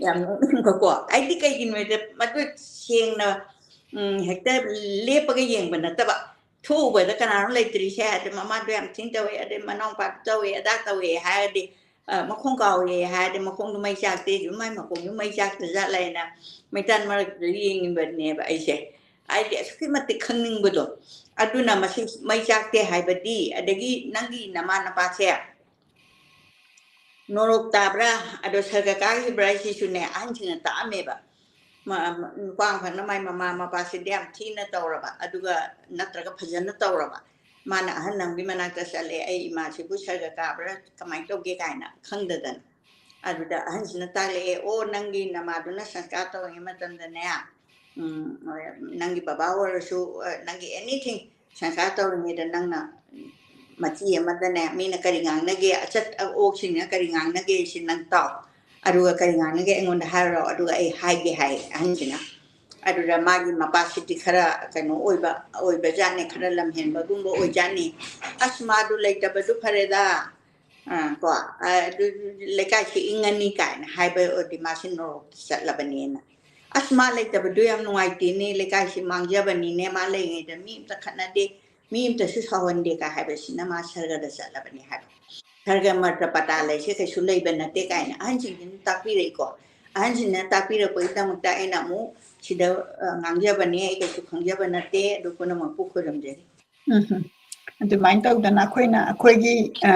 ꯌꯥꯝ ꯅꯣꯛꯅꯤꯡꯕꯀꯣ꯫ ꯑꯩꯗꯤ ꯀꯩꯒꯤꯅꯣꯗ ꯃꯗꯨ ꯁꯦꯡꯅ, ꯎꯝ, ꯍꯦꯛꯇ ꯂꯦꯞꯄꯒ ꯌꯦꯡꯕ ꯅꯠꯇꯕ, ꯊꯣꯛꯎꯕꯗ ꯀꯅꯥꯅꯣ ꯂꯩꯇ꯭ꯔꯤꯁꯦ, ꯑꯗꯩ ꯃꯃꯥꯗꯣ ꯌꯥꯝ ꯊꯤꯅ ꯇꯧꯋꯦ, ꯑꯗꯩ ꯃꯅꯥꯎꯄꯥꯗꯣ ꯇꯧꯋꯦ, ꯑꯗꯥ ꯇꯧꯋꯦ ꯍꯥꯏꯔꯗꯤ, ꯑ, ꯃꯈꯣꯡ ꯀꯥꯎꯋꯦ ꯍꯥꯏꯔꯗꯤ ꯃꯈꯣꯡꯗꯣ ꯃꯩ ꯆꯥꯛꯇꯦ, ꯃꯥꯏ ꯃꯈꯣꯡꯗꯣ ꯃꯩ ꯆꯥꯛꯇ ꯖꯥꯠꯂ ꯍꯥꯏꯅ ꯃꯩꯇꯥꯟ ꯃꯔꯛꯇꯨꯗ ꯌꯦꯡꯉꯤꯕꯅꯦꯕ ꯑꯩꯁꯦ꯫ ꯍꯥꯏꯗꯤ ꯑꯁꯨꯛꯀꯤ ꯃꯇꯤꯛ ꯈꯪꯅꯤꯡꯕꯗꯣ꯫ ꯑꯗꯨꯅ ꯃꯁꯤ ꯃꯩ ꯆꯥꯛꯇꯦ ꯍꯥꯏꯕꯗꯤ, ꯑꯗꯒꯤ ꯅꯪꯒꯤ ꯅꯃꯥ ꯅꯄꯥꯁꯦ ꯅꯣꯔꯣꯛ ꯇꯥꯕ꯭ꯔꯥ, ꯑꯗꯣ ꯁꯔꯒ ꯀꯥꯈꯤꯕ꯭ꯔꯥ ꯍꯥꯏꯁꯤꯁꯨꯅꯦ, ꯑꯍꯟꯁꯤꯡꯅ ꯇꯥꯛꯑꯝꯃꯦꯕ꯫ ꯃ-, ꯃ-, ꯅꯨꯄꯥ ꯑꯃꯈꯛꯅ ꯃꯥꯏ ꯃꯃꯥ ꯃꯄꯥꯁꯤꯗ ꯌꯥꯝ ꯊꯤꯅ ꯇꯧꯔꯕ, ꯑꯗꯨꯒ ꯅꯠꯇ꯭ꯔꯒ ꯐꯖꯅ ꯇꯧꯔꯕ꯫ ꯃꯥꯅ ꯑꯍꯟ ꯑꯃꯒꯤ ꯃꯅꯥꯛꯇ ꯆꯠꯂꯦ, "ꯑꯩ ꯏꯃꯥꯁꯤꯕꯨ ꯁꯔꯒ ꯀꯥꯕ꯭ꯔꯥ, ꯀꯃꯥꯏꯅ ꯇꯧꯒꯦ?" ꯀꯥꯏꯅ ꯈꯪꯗꯗꯅ꯫ ꯑꯗꯨꯗ ꯑꯍꯟꯁꯤꯅ ꯇꯥꯛꯂꯛꯑꯦ, "ꯑꯣ, ꯅꯪꯒꯤ ꯅꯃꯥꯗꯨꯅ ꯁꯪꯁꯀꯥꯔ ꯇꯧꯔꯤꯉꯩ ꯃꯇꯝꯗꯅꯦ, ꯎꯝ, ꯅꯪꯒꯤ ꯕꯕꯥ ꯑꯣꯏꯔꯁꯨ, ꯑ, ꯅꯪꯒꯤ anything ꯁꯪꯁꯀꯥꯔ ꯇꯧꯔꯤꯉꯩꯗ ꯅꯪꯅ ꯃꯆꯤ ꯑꯃꯗꯅꯦ, ꯃꯤꯅ ꯀꯔꯤ ꯉꯥꯡꯅꯒꯦ, ꯑꯆꯠ ꯑꯋꯣꯛꯁꯤꯡꯅ ꯀꯔꯤ ꯉꯥꯡꯅꯒꯦ ꯁꯤ ꯅꯪ ꯇꯥꯎ꯫ ꯑꯗꯨꯒ ꯀꯔꯤ ꯉꯥꯡꯅꯒꯦ ꯑꯩꯉꯣꯟꯗ ꯍꯥꯏꯔꯣ, ꯑꯗꯨꯒ ꯑꯩ ꯍꯥꯏꯒꯦ" ꯍꯥꯏ ꯑꯍꯟꯁꯤꯅ꯫ ꯑꯗꯨꯗ ꯃꯥꯒꯤ ꯃꯄꯥꯁꯤꯗꯤ ꯈꯔ ꯀꯩꯅꯣ ꯑꯣꯏꯕ, ꯑꯣꯏꯕꯖꯥꯠꯅꯤ, ꯈꯔ ꯂꯝꯍꯦꯟꯕꯒꯨꯝꯕ ꯑꯣꯏꯖꯥꯠꯅꯤ꯫ "ꯑꯁ, ꯃꯥꯗꯨ ꯂꯩꯇꯕꯗꯨ ꯐꯔꯦꯗ꯫ ꯑ, ꯀꯣ, ꯑ, ꯑꯗꯨ ꯂꯩꯀꯥꯏꯁꯤ ꯏꯪꯉꯅꯤ" ꯀꯥꯏꯅ ꯍꯥꯏꯕ ꯑꯣꯏꯔꯗꯤ ꯃꯥꯁꯤ ꯅꯣꯔꯣꯛꯇ ꯆꯠꯂꯕꯅꯦꯅ꯫ "ꯑꯁ, ꯃꯥ ꯂꯩꯇꯕꯗꯨ ꯌꯥꯝ ꯅꯨꯡꯉꯥꯏꯇꯦꯅꯦ, ꯂꯩꯀꯥꯏꯁꯤ ꯃꯥꯡꯖꯕꯅꯤꯅꯦ, ꯃꯥ ꯂꯩꯔꯤꯉꯩꯗ ꯃꯤ ꯑꯝꯇ ꯈꯠꯅꯗꯦ, ꯃꯤ ꯑꯝꯇꯁꯨ ꯁꯥꯎꯍꯟꯗꯦ" ꯀꯥꯏ ꯍꯥꯏꯕꯁꯤꯅ ꯃꯥ ꯁꯔꯒꯗ ꯆꯠꯂꯕꯅꯦ ꯍꯥꯏꯕ꯫ "ꯁꯔꯒ ꯃꯔꯛꯇ ꯄꯇꯥ ꯂꯩꯁꯦ ꯀꯩꯁꯨ ꯂꯩꯕ ꯅꯠꯇꯦ" ꯀꯥꯏꯅ ꯑꯍꯟꯁꯤꯡꯁꯤꯅ ꯇꯥꯛꯄꯤꯔꯛꯏꯀꯣ꯫ ꯑꯍꯟꯁꯤꯡꯅ ꯇꯥꯛꯄꯤꯔꯛꯄꯒꯤꯗꯃꯛꯇ ꯑꯩꯅ ꯑꯃꯨꯛ ꯁꯤꯗ, ꯑ, ꯉꯥꯡꯖꯕꯅꯦ, ꯑꯩ ꯀꯩꯁꯨ ꯈꯪꯖꯕ ꯅꯠꯇꯦ, ꯑꯗꯨ ꯄꯨꯝꯅꯃꯛꯄꯨ ꯈꯣꯏꯔꯝꯖꯔꯤ꯫ ꯎꯝ꯫ ꯑꯗꯨꯃꯥꯏꯅ ꯇꯧꯗꯅ ꯑꯩꯈꯣꯏꯅ, ꯑꯩꯈꯣꯏꯒꯤ, ꯑ,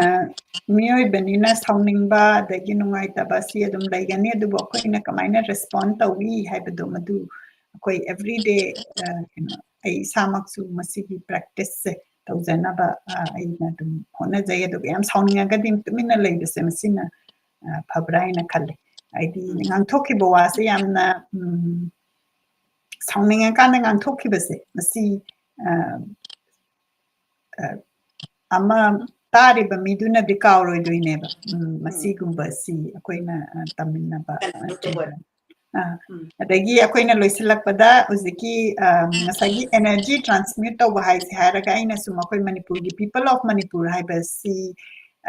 ꯃꯤꯑꯣꯏꯕꯅꯤꯅ ꯁꯥꯎꯅꯤꯡꯕ ꯑꯗꯒꯤ ꯅꯨꯡꯉꯥꯏꯇꯕ ꯁꯤ ꯑꯗꯨꯝ ꯂꯩꯒꯅꯤ, ꯑꯗꯨꯕꯨ ꯑꯩꯈꯣꯏꯅ ꯀꯃꯥꯏꯅ respond ꯇꯧꯏ ꯍꯥꯏꯕꯗꯣ, ꯃꯗꯨ ꯑꯩꯈꯣꯏ everyday, ꯑ, ꯀꯩꯅꯣ, ꯑꯩ ꯏꯁꯥꯃꯛꯁꯨ ꯃꯁꯤꯒꯤ practice ꯁꯦ ꯇꯧꯖꯅꯕ, ꯑ, ꯑꯩꯅ ꯑꯗꯨꯝ ꯍꯣꯠꯅꯖꯩ꯫ ꯑꯗꯨꯒ ꯌꯥꯝ ꯁꯥꯎꯅꯤꯡꯉꯒꯗꯤ ꯇꯨꯃꯤꯟꯅ ꯂꯩꯕꯁꯦ, ꯃꯁꯤꯅ, ꯑ, ꯐꯕ꯭ꯔꯥ ꯍꯥꯏꯅ ꯈꯜꯂꯦ꯫ ꯍꯥꯏꯗꯤ, ꯎꯝ꯫ ꯉꯥꯡꯊꯣꯛꯈꯤꯕ ꯋꯥꯁꯦ ꯌꯥꯝꯅ, ꯎꯝ, ꯁꯥꯎꯅꯤꯡꯉꯀꯥꯟꯗ ꯉꯥꯡꯊꯣꯛꯈꯤꯕꯁꯦ, ꯃꯁꯤ, ꯑ, ꯑ, ꯑꯃ ꯇꯥꯔꯤꯕ ꯃꯤꯗꯨꯅꯗꯤ ꯀꯥꯎꯔꯣꯏꯗꯣꯏꯅꯦꯕ꯫ ꯎꯝ, ꯎꯝ꯫ ꯃꯁꯤꯒꯨꯝꯕꯁꯤ ꯑꯩꯈꯣꯏꯅ, ꯑ, ꯇꯝꯃꯤꯟꯅꯕ, ꯑ, ꯀꯩꯅꯣ ꯇꯧꯕ꯫ ꯑ, ꯎꯝ꯫ ꯑꯗꯒꯤ ꯑꯩꯈꯣꯏꯅ ꯂꯣꯏꯁꯤꯜꯂꯛꯄꯗ ꯍꯧꯖꯤꯛꯀꯤ, ꯑ, ꯉꯁꯥꯏꯒꯤ energy transmute ꯇꯧꯕ ꯍꯥꯏꯁꯦ ꯍꯥꯏꯔꯒ, ꯑꯩꯅꯁꯨ ꯃꯈꯣꯏ ꯃꯅꯤꯄꯨꯔꯒꯤ People of Manipur ꯍꯥꯏꯕꯁꯤ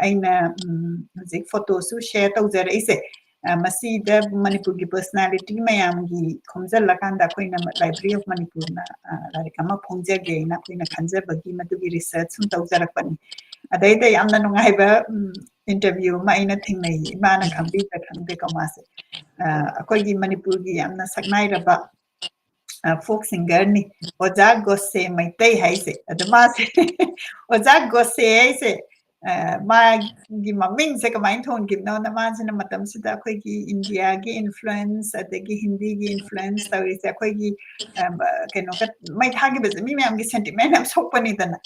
ꯑꯩꯅ, ꯎꯝ, ꯍꯧꯖꯤꯛ photo ꯁꯨ share ꯇꯧꯖꯔꯛꯏꯁꯦ꯫ ꯑ, ꯃꯁꯤꯗ ꯃꯅꯤꯄꯨꯔꯒꯤ personality ꯃꯌꯥꯝꯒꯤ ꯈꯣꯝꯖꯤꯜꯂꯀꯥꯟꯗ ꯑꯩꯈꯣꯏꯅ Library of Manipur ꯅ, ꯑ, ꯂꯥꯏꯔꯤꯛ ꯑꯃ ꯐꯣꯡꯖꯒꯦꯅ ꯑꯩꯈꯣꯏꯅ ꯈꯟꯖꯕꯒꯤ ꯃꯗꯨꯒꯤ research ꯁꯨꯝ ꯇꯧꯖꯔꯛꯄꯅꯤ꯫ ꯑꯗꯩꯗ ꯌꯥꯝꯅ ꯅꯨꯡꯉꯥꯏꯕ, ꯎꯝ, interview ꯑꯃ ꯑꯩꯅ ꯊꯦꯡꯅꯩ, ꯏꯃꯥꯅ ꯈꯪꯕꯤꯕ꯭ꯔꯥ ꯈꯪꯗꯦꯀꯣ ꯃꯥꯁꯦ꯫ ꯑ, ꯑꯩꯈꯣꯏꯒꯤ ꯃꯅꯤꯄꯨꯔꯒꯤ ꯌꯥꯝꯅ ꯁꯛꯅꯥꯏꯔꯕ, ꯑ, folk singer ꯅꯤ, ꯑꯣꯖꯥ ꯒꯣꯁꯦ ꯃꯩꯇꯩ ꯍꯥꯏꯁꯦ꯫ ꯑꯗ ꯃꯥꯁꯦ, ꯑꯣꯖꯥ ꯒꯣꯁꯦ ꯍꯥꯏꯁꯦ, ꯑ, ꯃꯥꯒꯤ ꯃꯃꯤꯡꯁꯦ ꯀꯃꯥꯏꯅ ꯊꯣꯟꯈꯤꯕꯅꯣꯅ, ꯃꯥꯁꯤꯅ ꯃꯇꯝꯁꯤꯗ ꯑꯩꯈꯣꯏꯒꯤ ꯏꯟꯗꯤꯌꯥꯒꯤ influence ꯑꯗꯒꯤ ꯍꯤꯟꯗꯤꯒꯤ influence ꯇꯧꯔꯤꯁꯦ, ꯑꯩꯈꯣꯏꯒꯤ, ꯑ, ꯀꯩꯅꯣꯒ ꯃꯩ ꯊꯥꯈꯤꯕꯁꯦ ꯃꯤ ꯃꯌꯥꯝꯒꯤ sentiment ꯌꯥꯝ ꯁꯣꯛꯄꯅꯤꯗꯅ꯫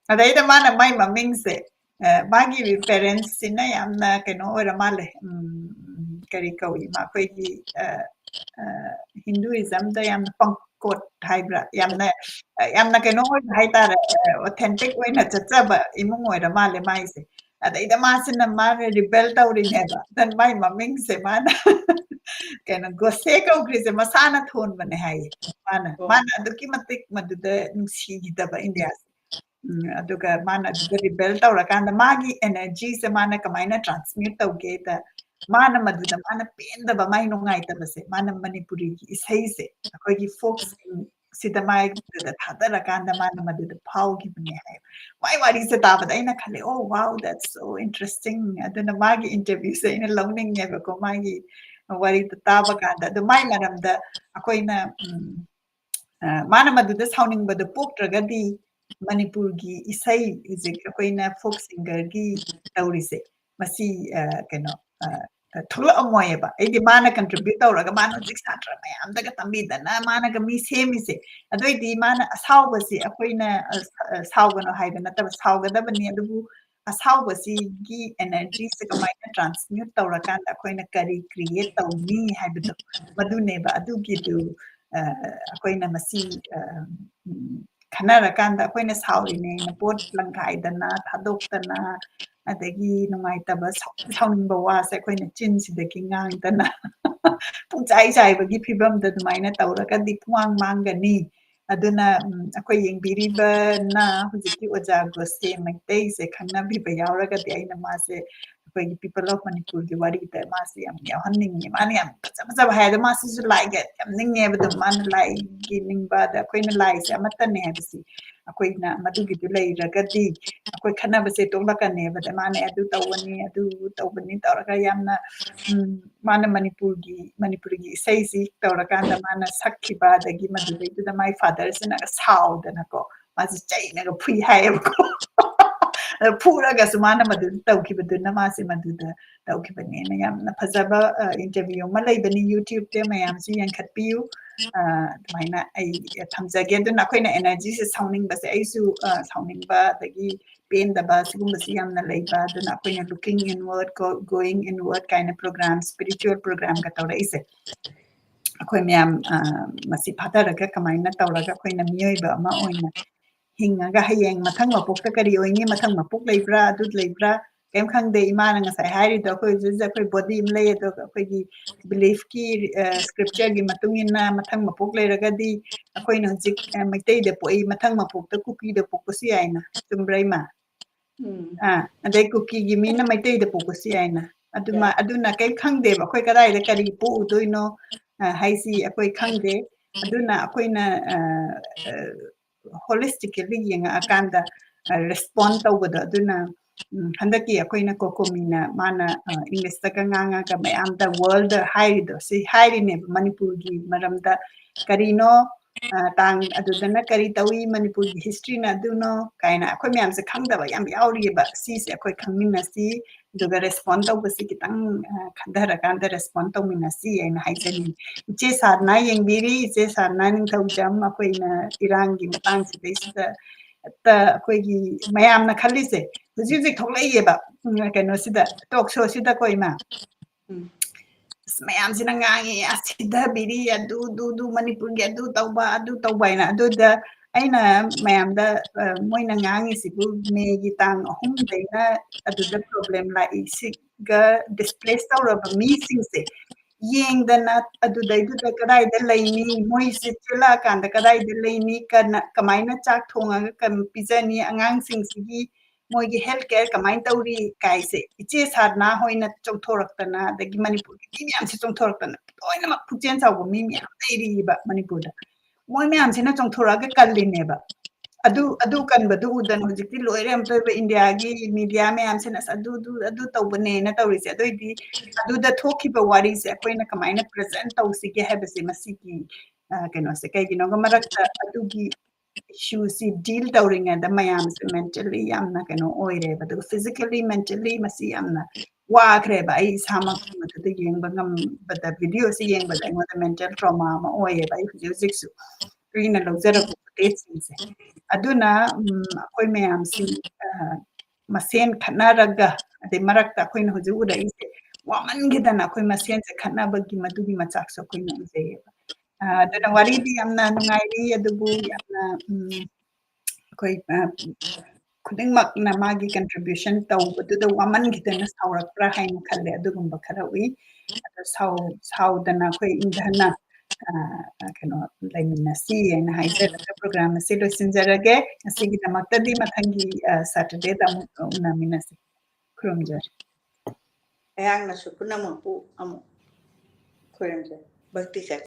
ꯑꯗꯩꯗ ꯃꯥꯅ ꯃꯥꯏ ꯃꯃꯤꯡꯁꯦ, ꯑ, ꯃꯥꯒꯤ parents ꯁꯤꯅ ꯌꯥꯝꯅ ꯀꯩꯅꯣ ꯑꯣꯏꯔ ꯃꯥꯜꯂꯦ, ꯎꯝ, ꯀꯔꯤ ꯀꯧꯏ, ꯃꯈꯣꯏꯒꯤ, ꯑ, ꯑ, Hinduism ꯗ ꯌꯥꯝꯅ ꯄꯪꯀꯣꯠ ꯍꯥꯏꯕ꯭ꯔꯥ, ꯌꯥꯝꯅ, ꯑ, ꯌꯥꯝꯅ ꯀꯩꯅꯣ ꯑꯣꯏꯕ ꯍꯥꯏꯇꯥꯔꯦ, ꯑ, authentic ꯑꯣꯏꯅ ꯆꯠꯆꯕ ꯏꯃꯨꯡ ꯑꯣꯏꯔ ꯃꯥꯜꯂꯦ ꯃꯥꯏꯁꯦ꯫ ꯑꯗꯩꯗ ꯃꯥꯁꯤꯅ, ꯃꯥꯅ rebel ꯇꯧꯔꯤꯅꯦꯕ꯫ ꯑꯗꯨꯅ ꯃꯥꯏ ꯃꯃꯤꯡꯁꯦ ꯃꯥꯅ ꯀꯩꯅꯣ, ꯒꯣꯁꯦ ꯀꯧꯈ꯭ꯔꯤꯁꯦ ꯃꯁꯥꯅ ꯊꯣꯟꯕꯅꯦ ꯍꯥꯏꯌꯦ꯫ ꯃꯥꯅ, ꯑꯣ꯫ ꯃꯥꯅ ꯑꯗꯨꯛꯀꯤ ꯃꯇꯤꯛ ꯃꯗꯨꯗ ꯅꯨꯡꯁꯤꯈꯤꯗꯕ ꯏꯟꯗꯤꯌꯥꯁꯦ꯫ ꯎꯝ, ꯑꯗꯨꯒ ꯃꯥꯅ ꯑꯗꯨꯗ rebel ꯇꯧꯔꯀꯥꯟꯗ ꯃꯥꯒꯤ energy ꯁꯦ ꯃꯥꯅ ꯀꯃꯥꯏꯅ transmute ꯇꯧꯒꯦꯗ, ꯃꯥꯅ ꯃꯗꯨꯗ ꯃꯥꯅ ꯄꯦꯟꯗꯕ, ꯃꯥꯏ ꯅꯨꯡꯉꯥꯏꯇꯕꯁꯦ, ꯃꯥꯅ ꯃꯅꯤꯄꯨꯔꯤꯒꯤ ꯏꯁꯩꯁꯦ, ꯑꯩꯈꯣꯏꯒꯤ folk sing ꯁꯤꯗ ꯃꯥꯏꯗꯨꯗ ꯊꯥꯗꯔꯀꯥꯟꯗ ꯃꯥꯅ ꯃꯗꯨꯗ ꯐꯥꯎꯈꯤꯕꯅꯦ ꯍꯥꯏ꯫ ꯃꯥꯏ ꯋꯥꯔꯤꯁꯦ ꯇꯥꯕꯗ ꯑꯩꯅ ꯈꯜꯂꯦ, "Oh, wow, that's so interesting." ꯑꯗꯨꯅ ꯃꯥꯒꯤ interview ꯁꯦ ꯑꯩꯅ ꯂꯧꯅꯤꯡꯉꯦꯕꯀꯣ, ꯃꯥꯒꯤ ꯋꯥꯔꯤꯗꯣ ꯇꯥꯕ ꯀꯥꯟꯗ꯫ ꯑꯗꯣ ꯃꯥꯏ ꯃꯔꯝꯗ ꯑꯩꯈꯣꯏꯅ, ꯎꯝ, ꯑ, ꯃꯥꯅ ꯃꯗꯨꯗ ꯁꯥꯎꯅꯤꯡꯕꯗꯣ ꯄꯣꯛꯇ꯭ꯔꯒꯗꯤ, ꯃꯅꯤꯄꯨꯔꯒꯤ ꯏꯁꯩ ꯍꯧꯖꯤꯛ ꯑꯩꯈꯣꯏꯅ folk singerꯒꯤ ꯇꯧꯔꯤꯁꯦ, ꯃꯁꯤ, ꯑ, ꯀꯩꯅꯣ, ꯑ, ꯑ, ꯊꯣꯛꯂꯛꯑꯝꯃꯣꯏꯌꯦꯕ꯫ ꯑꯩꯗꯤ ꯃꯥꯅ contribute ꯇꯧꯔꯒ ꯃꯥꯅ ꯍꯧꯖꯤꯛ ꯁꯥꯇ꯭ꯔ ꯃꯌꯥꯝꯗꯒ ꯇꯝꯕꯤꯗꯅ ꯃꯥꯅꯒ ꯃꯤ ꯁꯦꯝꯃꯤꯁꯦ꯫ ꯑꯗꯨ ꯑꯣꯏꯗꯤ ꯃꯥꯅ ꯑꯁꯥꯎꯕꯁꯤ ꯑꯩꯈꯣꯏꯅ, ꯑ, ꯁ-, ꯑ, ꯁꯥꯎꯒꯅꯨ ꯍꯥꯏꯕ ꯅꯠꯇꯕ, ꯁꯥꯎꯒꯗꯕꯅꯤ, ꯑꯗꯨꯕꯨ ꯑꯁꯥꯎꯕꯁꯤꯒꯤ energyꯁꯦ ꯀꯃꯥꯏꯅ transmute ꯇꯧꯔꯀꯥꯟꯗ ꯑꯩꯈꯣꯏꯅ ꯀꯔꯤ create ꯇꯧꯅꯤ ꯍꯥꯏꯕꯗꯣ, ꯃꯗꯨꯅꯦꯕ꯫ ꯑꯗꯨꯒꯤꯗꯨ, ꯑ, ꯑꯩꯈꯣꯏꯅ ꯃꯁꯤ, ꯑ, ꯎꯝ, ꯈꯟꯅꯔꯀꯥꯟꯗ ꯑꯩꯈꯣꯏꯅ ꯁꯥꯎꯔꯤꯅꯦꯅ ꯄꯣꯠ ꯂꯪꯈꯥꯏꯗꯅ, ꯊꯥꯗꯣꯛꯇꯅ, ꯑꯗꯒꯤ ꯅꯨꯡꯉꯥꯏꯇꯕ, ꯁꯥꯎ-, ꯁꯥꯎꯅꯤꯡꯕ ꯋꯥꯁꯦ ꯑꯩꯈꯣꯏꯅ ꯆꯤꯟꯁꯤꯗꯒꯤ ꯉꯥꯡꯗꯅ, ꯄꯨꯡꯆꯥꯏ ꯆꯥꯏꯕꯒꯤ ꯐꯤꯕꯝꯗ ꯑꯗꯨꯃꯥꯏꯅ ꯇꯧꯔꯒꯗꯤ ꯄꯨꯡꯃꯥꯡ ꯃꯥꯡꯒꯅꯤ꯫ ꯑꯗꯨꯅ, ꯎꯝ, ꯑꯩꯈꯣꯏ ꯌꯦꯡꯕꯤꯔꯤꯕꯅ ꯍꯧꯖꯤꯛꯀꯤ ꯑꯣꯖꯥ ꯒꯣꯁꯦ ꯃꯩꯇꯩꯁꯦ ꯈꯪꯅꯕꯤꯕ ꯌꯥꯎꯔꯒꯗꯤ ꯑꯩꯅ ꯃꯥꯁꯦ ꯑꯩꯈꯣꯏꯒꯤ People of ꯃꯅꯤꯄꯨꯔꯒꯤ ꯋꯥꯔꯤꯗ ꯃꯥꯁꯦ ꯌꯥꯝ ꯌꯥꯎꯍꯟꯅꯤꯡꯉꯦ꯫ ꯃꯥꯅ ꯌꯥꯝ ꯐꯖ ꯐꯖꯕ ꯍꯥꯏ, ꯑꯗꯣ ꯃꯥꯁꯤꯁꯨ ꯂꯥꯏꯒ ꯌꯥꯝ ꯅꯤꯡꯉꯦꯕ꯫ ꯑꯗꯨꯝ ꯃꯥꯅ ꯂꯥꯏꯒꯤ ꯅꯤꯡꯕ, ꯑꯗ ꯑꯩꯈꯣꯏꯅ ꯂꯥꯏꯁꯦ ꯑꯃꯠꯇꯅꯦ ꯍꯥꯏꯕꯁꯤ ꯑꯩꯈꯣꯏꯅ ꯃꯗꯨꯒꯤꯗꯨ ꯂꯩꯔꯒꯗꯤ ꯑꯩꯈꯣꯏ ꯈꯟꯅꯕꯁꯦ ꯇꯣꯛꯂꯛꯀꯅꯦꯕ꯫ ꯑꯗ ꯃꯥꯅ ꯑꯗꯨ ꯇꯧꯕꯅꯤ, ꯑꯗꯨ ꯇꯧꯕꯅꯤ ꯇꯧꯔꯒ ꯌꯥꯝꯅ, ꯎꯝ, ꯃꯥꯅ ꯃꯅꯤꯄꯨꯔꯒꯤ, ꯃꯅꯤꯄꯨꯔꯒꯤ ꯏꯁꯩꯁꯤ ꯇꯧꯔꯀꯥꯟꯗ ꯃꯥꯅ ꯁꯛꯈꯤꯕ, ꯑꯗꯒꯤ ꯃꯗꯨꯗꯩꯗꯨꯗ ꯃꯥꯏ fatherꯁꯤꯅꯒ ꯁꯥꯎꯗꯅꯀꯣ, ꯃꯥꯁꯦ ꯆꯩꯅꯒ ꯐꯨꯏ ꯍꯥꯏꯌꯦꯕꯀꯣ꯫ ꯑꯗ ꯐꯨꯔꯒꯁꯨ ꯃꯥꯅ ꯃꯗꯨ ꯇꯧꯈꯤꯕꯗꯨꯅ ꯃꯥꯁꯦ ꯃꯗꯨꯗ ꯇꯧꯈꯤꯕꯅꯦꯅ ꯌꯥꯝꯅ ꯐꯖꯕ, ꯑ, interview ꯑꯃ ꯂꯩꯕꯅꯤ YouTubeꯇ, ꯃꯌꯥꯝꯁꯨ ꯌꯦꯡꯈꯠꯄꯤꯌꯨ꯫ ꯑ, ꯑꯗꯨꯃꯥꯏꯅ ꯑꯩ ꯊꯝꯖꯒꯦ꯫ ꯑꯗꯨꯅ ꯑꯩꯈꯣꯏꯅ energyꯁꯦ, ꯁꯥꯎꯅꯤꯡꯕꯁꯦ, ꯑꯩꯁꯨ, ꯑ, ꯁꯥꯎꯅꯤꯡꯕ ꯑꯗꯒꯤ ꯄꯦꯟꯗꯕ ꯁꯤꯒꯨꯝꯕꯁꯤ ꯌꯥꯝꯅ ꯂꯩꯕ꯫ ꯑꯗꯨꯅ ꯑꯩꯈꯣꯏꯅ Looking Inward, Go-, Going Inward ꯀꯥꯏꯅ program, spiritual programꯒ ꯇꯧꯔꯛꯏꯁꯦ꯫ ꯑꯩꯈꯣꯏ ꯃꯌꯥꯝ, ꯑ, ꯃꯁꯤ ꯐꯥꯊꯔꯒ ꯀꯃꯥꯏꯅ ꯇꯧꯔꯒ ꯑꯩꯈꯣꯏꯅ ꯃꯤꯑꯣꯏꯕ ꯑꯃ ꯑꯣꯏꯅ ꯍꯤꯡꯉꯒ ꯍꯌꯦꯡ ꯃꯊꯪ ꯃꯄꯣꯛꯇ ꯀꯔꯤ ꯑꯣꯏꯅꯤ, ꯃꯊꯪ ꯃꯄꯣꯛ ꯂꯩꯕ꯭ꯔꯥ, ꯑꯗꯨ ꯂꯩꯕ꯭ꯔꯥ, ꯀꯩꯝ ꯈꯪꯗꯦ꯫ ꯏꯃꯥꯅ ꯉꯁꯥꯏ ꯍꯥꯏꯔꯤꯗꯣ, ꯑꯩꯈꯣꯏ ꯍꯧꯖꯤꯛ ꯍꯧꯖꯤꯛ ꯑꯩꯈꯣꯏ body ꯑꯃ ꯂꯩ, ꯑꯗꯨꯒ ꯑꯩꯈꯣꯏꯒꯤ beliefꯀꯤ, ꯑ, scriptureꯒꯤ ꯃꯇꯨꯡ ꯏꯟꯅ ꯃꯊꯪ ꯃꯄꯣꯛ ꯂꯩꯔꯒꯗꯤ ꯑꯩꯈꯣꯏꯅ ꯍꯧꯖꯤꯛ, ꯑ, ꯃꯩꯇꯩꯗ ꯄꯣꯛꯏ, ꯃꯊꯪ ꯃꯄꯣꯛꯇ ꯀꯨꯀꯤꯗ ꯄꯣꯛꯄꯁꯨ ꯌꯥꯏꯅ꯫ ꯆꯨꯝꯕ꯭ꯔꯥ, ꯏꯃꯥ? ꯎꯝ꯫ ꯑꯥ, ꯑꯗꯩ ꯀꯨꯀꯤꯒꯤ ꯃꯤꯅ ꯃꯩꯇꯩꯗ ꯄꯣꯛꯄꯁꯨ ꯌꯥꯏꯅ꯫ ꯑꯗꯨꯃ-, ꯌꯥꯏ꯫ ꯑꯗꯨꯅ ꯀꯩꯝ ꯈꯪꯗꯦꯕ ꯑꯩꯈꯣꯏ ꯀꯗꯥꯏꯗ ꯀꯔꯤ ꯄꯣꯛꯎꯗꯣꯏꯅꯣ, ꯑ, ꯍꯥꯏꯁꯤ ꯑꯩꯈꯣꯏ ꯈꯪꯗꯦ꯫ ꯑꯗꯨꯅ ꯑꯩꯈꯣꯏꯅ, ꯑ, ꯑ, holistically ꯌꯦꯡꯉꯛꯑꯀꯥꯟꯗ, ꯑ, respond ꯇꯧꯕꯗꯣ꯫ ꯑꯗꯨꯅ, ꯎꯝ, ꯍꯟꯗꯛꯀꯤ ꯑꯩꯈꯣꯏꯅ ꯀꯣꯀꯣꯃꯤꯅ ꯃꯥꯅ, ꯑ, Englishꯇꯒ ꯉꯥꯡꯉꯒ ꯃꯌꯥꯝꯗ, worldꯗ ꯍꯥꯏꯔꯤꯗꯣ, ꯁꯤ ꯍꯥꯏꯔꯤꯅꯦꯕ, ꯃꯅꯤꯄꯨꯔꯒꯤ ꯃꯔꯝꯗ ꯀꯔꯤꯅꯣ, ꯑ, ꯇꯥꯡ ꯑꯗꯨꯗꯅ ꯀꯔꯤ ꯇꯧꯏ, ꯃꯅꯤꯄꯨꯔꯒꯤ historyꯅ ꯑꯗꯨꯅꯣ ꯀꯥꯏꯅ ꯑꯩꯈꯣꯏ ꯃꯌꯥꯝꯁꯦ ꯈꯪꯗꯕ ꯌꯥꯝ ꯌꯥꯎꯔꯤꯑꯕ꯫ ꯁꯤꯁꯦ ꯑꯩꯈꯣꯏ ꯈꯪꯃꯤꯟꯅꯁꯤ, ꯑꯗꯨꯒ respond ꯇꯧꯕꯁꯤ ꯈꯤꯇꯪ, ꯑ, ꯈꯟꯊꯔꯀꯥꯟꯗ respond ꯇꯧꯃꯤꯟꯅꯁꯤ ꯍꯥꯏꯅ ꯍꯥꯏꯖꯅꯤꯡꯉꯤ꯫ ꯏꯆꯦ ꯁꯥꯗꯅ ꯌꯦꯡꯕꯤꯔꯤ, ꯏꯆꯦ ꯁꯥꯗꯅ ꯅꯤꯡꯊꯧꯖꯝ, ꯑꯩꯈꯣꯏꯅ ꯏꯔꯥꯡꯒꯤ ꯃꯇꯥꯡꯁꯤꯗꯩꯁꯤꯗ ꯍꯦꯛꯇ ꯑꯩꯈꯣꯏꯒꯤ ꯃꯌꯥꯝꯅ ꯈꯜꯂꯤꯁꯦ ꯍꯧꯖꯤꯛ ꯍꯧꯖꯤꯛ ꯊꯣꯛꯂꯛꯏꯌꯦꯕ, ꯎꯝ, ꯀꯩꯅꯣꯁꯤꯗ, talk showꯁꯤꯗꯀꯣ ꯏꯃꯥ꯫ ꯎꯝ꯫ ꯑꯁ, ꯃꯌꯥꯝꯁꯤꯅ ꯉꯥꯡꯉꯤ, "ꯑꯁ, ꯁꯤꯊꯕꯤꯔꯤ, ꯑꯗꯨ, ꯑꯗꯨ, ꯑꯗꯨ, ꯃꯅꯤꯄꯨꯔꯒꯤ ꯑꯗꯨ ꯇꯧꯕ, ꯑꯗꯨ ꯇꯧꯕ" ꯍꯥꯏꯅ꯫ ꯑꯗꯨꯗ ꯑꯩꯅ ꯃꯌꯥꯝꯗ, ꯑ, ꯃꯣꯏꯅ ꯉꯥꯡꯉꯤꯁꯤꯕꯨ ꯃꯦꯒꯤ ꯇꯥꯡ ꯑꯍꯨꯝꯗꯩꯅ ꯑꯗꯨꯗ problem ꯂꯥꯛꯏꯁꯤꯒ displace ꯇꯧꯔꯕ ꯃꯤꯁꯤꯡꯁꯦ ꯌꯦꯡꯗꯅ ꯑꯗꯨꯗꯩꯗꯨꯗ ꯀꯗꯥꯏꯗ ꯂꯩꯅꯤ, ꯃꯣꯏꯁꯦ ꯆꯦꯜꯂꯛꯑꯀꯥꯟꯗ ꯀꯗꯥꯏꯗ ꯂꯩꯅꯤ, ꯀꯅ-, ꯀꯃꯥꯏꯅ ꯆꯥꯛ ꯊꯣꯡꯉꯒ ꯀꯝ-, ꯄꯤꯖꯅꯤ, ꯑꯉꯥꯡꯁꯤꯡꯁꯤꯒꯤ ꯃꯣꯏꯒꯤ health care ꯀꯃꯥꯏꯅ ꯇꯧꯔꯤ ꯀꯥꯏꯁꯦ ꯏꯆꯦ ꯁꯥꯗꯅꯥ ꯍꯣꯏꯅ ꯆꯣꯡꯊꯣꯔꯛꯇꯅ, ꯑꯗꯒꯤ ꯃꯅꯤꯄꯨꯔꯒꯤ ꯃꯤ ꯃꯌꯥꯝꯁꯤ ꯆꯣꯡꯊꯣꯔꯛꯇꯅ, ꯂꯣꯏꯅꯃꯛ ꯄꯨꯛꯆꯦꯜ ꯆꯥꯎꯕ ꯃꯤ ꯃꯌꯥꯝ ꯂꯩꯔꯤꯕ ꯃꯅꯤꯄꯨꯔꯗ꯫ ꯃꯣꯏ ꯃꯌꯥꯝꯁꯤꯅ ꯆꯣꯡꯊꯣꯔꯛꯑꯒ ꯀꯜꯂꯤꯅꯦꯕ꯫ ꯑꯗꯨ, ꯑꯗꯨ ꯀꯟꯕꯗꯨ ꯎꯗꯅ ꯍꯧꯖꯤꯛꯇꯤ ꯂꯣꯏꯔꯦ ꯑꯃꯨꯛꯇꯣꯏꯕ ꯏꯟꯗꯤꯌꯥꯒꯤ media ꯃꯌꯥꯝꯁꯤꯅ, "ꯑꯁ, ꯑꯗꯨ, ꯑꯗꯨ, ꯑꯗꯨ ꯇꯧꯕꯅꯦꯅ" ꯇꯧꯔꯤꯁꯦ꯫ ꯑꯗꯨꯏꯗꯤ ꯑꯗꯨꯗ ꯊꯣꯛꯈꯤꯕ ꯋꯥꯔꯤꯁꯦ ꯑꯩꯈꯣꯏꯅ ꯀꯃꯥꯏꯅ present ꯇꯧꯁꯤꯒꯦ ꯍꯥꯏꯕꯁꯦ ꯃꯁꯤꯒꯤ, ꯑ, ꯀꯩꯅꯣꯁꯦ꯫ ꯀꯩꯒꯤꯅꯣꯒ ꯃꯔꯛꯇ ꯑꯗꯨꯒꯤ issueꯁꯤ deal ꯇꯧꯔꯤꯉꯩꯗ ꯃꯌꯥꯝꯁꯦ mentally ꯌꯥꯝꯅ ꯀꯩꯅꯣ ꯑꯣꯏꯔꯦꯕ, ꯑꯗꯨꯒ physically, mentally ꯃꯁꯤ ꯌꯥꯝꯅ ꯋꯥꯈ꯭ꯔꯦꯕ꯫ ꯑꯩ ꯏꯁꯥꯃꯛ ꯃꯗꯨꯗ ꯌꯦꯡꯕ ꯉꯝꯕꯗ, videoꯁꯤ ꯌꯦꯡꯕꯗ ꯑꯩꯉꯣꯟꯗ mental trauma ꯑꯃ ꯑꯣꯏꯌꯦꯕ꯫ ꯑꯩ ꯍꯧꯖꯤꯛ ꯍꯧꯖꯤꯛꯁꯨ ꯀꯨꯏꯅ ꯂꯧꯖꯔꯛꯄ footageꯁꯤꯡꯁꯦ꯫ ꯑꯗꯨꯅ, ꯎꯝ, ꯑꯩꯈꯣꯏ ꯃꯌꯥꯝꯁꯤ, ꯑ, ꯃꯁꯦꯟ ꯈꯠꯅꯔꯒ, ꯑꯗꯩ ꯃꯔꯛꯇ ꯑꯩꯈꯣꯏꯅ ꯍꯧꯖꯤꯛ ꯎꯔꯛꯏꯁꯦ ꯋꯥꯃꯟꯈꯤꯗꯅ ꯑꯩꯈꯣꯏ ꯃꯁꯦꯟꯁꯦ ꯈꯠꯅꯕꯒꯤ ꯃꯗꯨꯒꯤ ꯃꯆꯥꯛꯁꯨ ꯑꯩꯈꯣꯏꯅ ꯎꯖꯩꯌꯦꯕ꯫ ꯑ, ꯑꯗꯨꯅ ꯋꯥꯔꯤꯗꯤ ꯌꯥꯝꯅ ꯅꯨꯡꯉꯥꯏꯔꯤ, ꯑꯗꯨꯕꯨ ꯌꯥꯝꯅ, ꯎꯝ, ꯑꯩꯈꯣꯏ, ꯑ, ꯈꯨꯗꯤꯡꯃꯛꯅ ꯃꯥꯒꯤ contribution ꯇꯧꯕꯗꯨꯗ ꯋꯥꯃꯟꯈꯤꯗꯅ ꯁꯥꯎꯔꯛꯄ꯭ꯔꯥ ꯍꯥꯏꯅ ꯈꯜꯂꯦ꯫ ꯑꯗꯨꯒꯨꯝꯕ ꯈꯔ ꯎꯏ꯫ ꯑꯗꯣ ꯁꯥꯎ-, ꯁꯥꯎꯗꯅ ꯑꯩꯈꯣꯏ ꯏꯪꯊꯅ, ꯑ, ꯑ, ꯀꯩꯅꯣ, ꯂꯩꯃꯤꯟꯅꯁꯤ ꯍꯥꯏꯅ ꯍꯥꯏꯖꯔꯒ program ꯑꯁꯤ ꯂꯣꯏꯁꯤꯟꯖꯔꯒꯦ꯫ ꯉꯁꯤꯒꯤꯗꯃꯛꯇꯗꯤ ꯃꯊꯪꯒꯤ, ꯑ, Saturdayꯗ ꯑꯃꯨꯛ ꯎꯅꯃꯤꯟꯅꯁꯤ꯫ ꯈꯨꯔꯨꯝꯖꯔꯤ꯫ ꯑꯩꯍꯥꯛꯅꯁꯨ ꯄꯨꯝꯅꯃꯛꯄꯨ ꯑꯃꯨꯛ ꯈꯨꯔꯨꯝꯖꯔꯤ꯫ ꯚꯛꯇꯤ ꯆꯠ-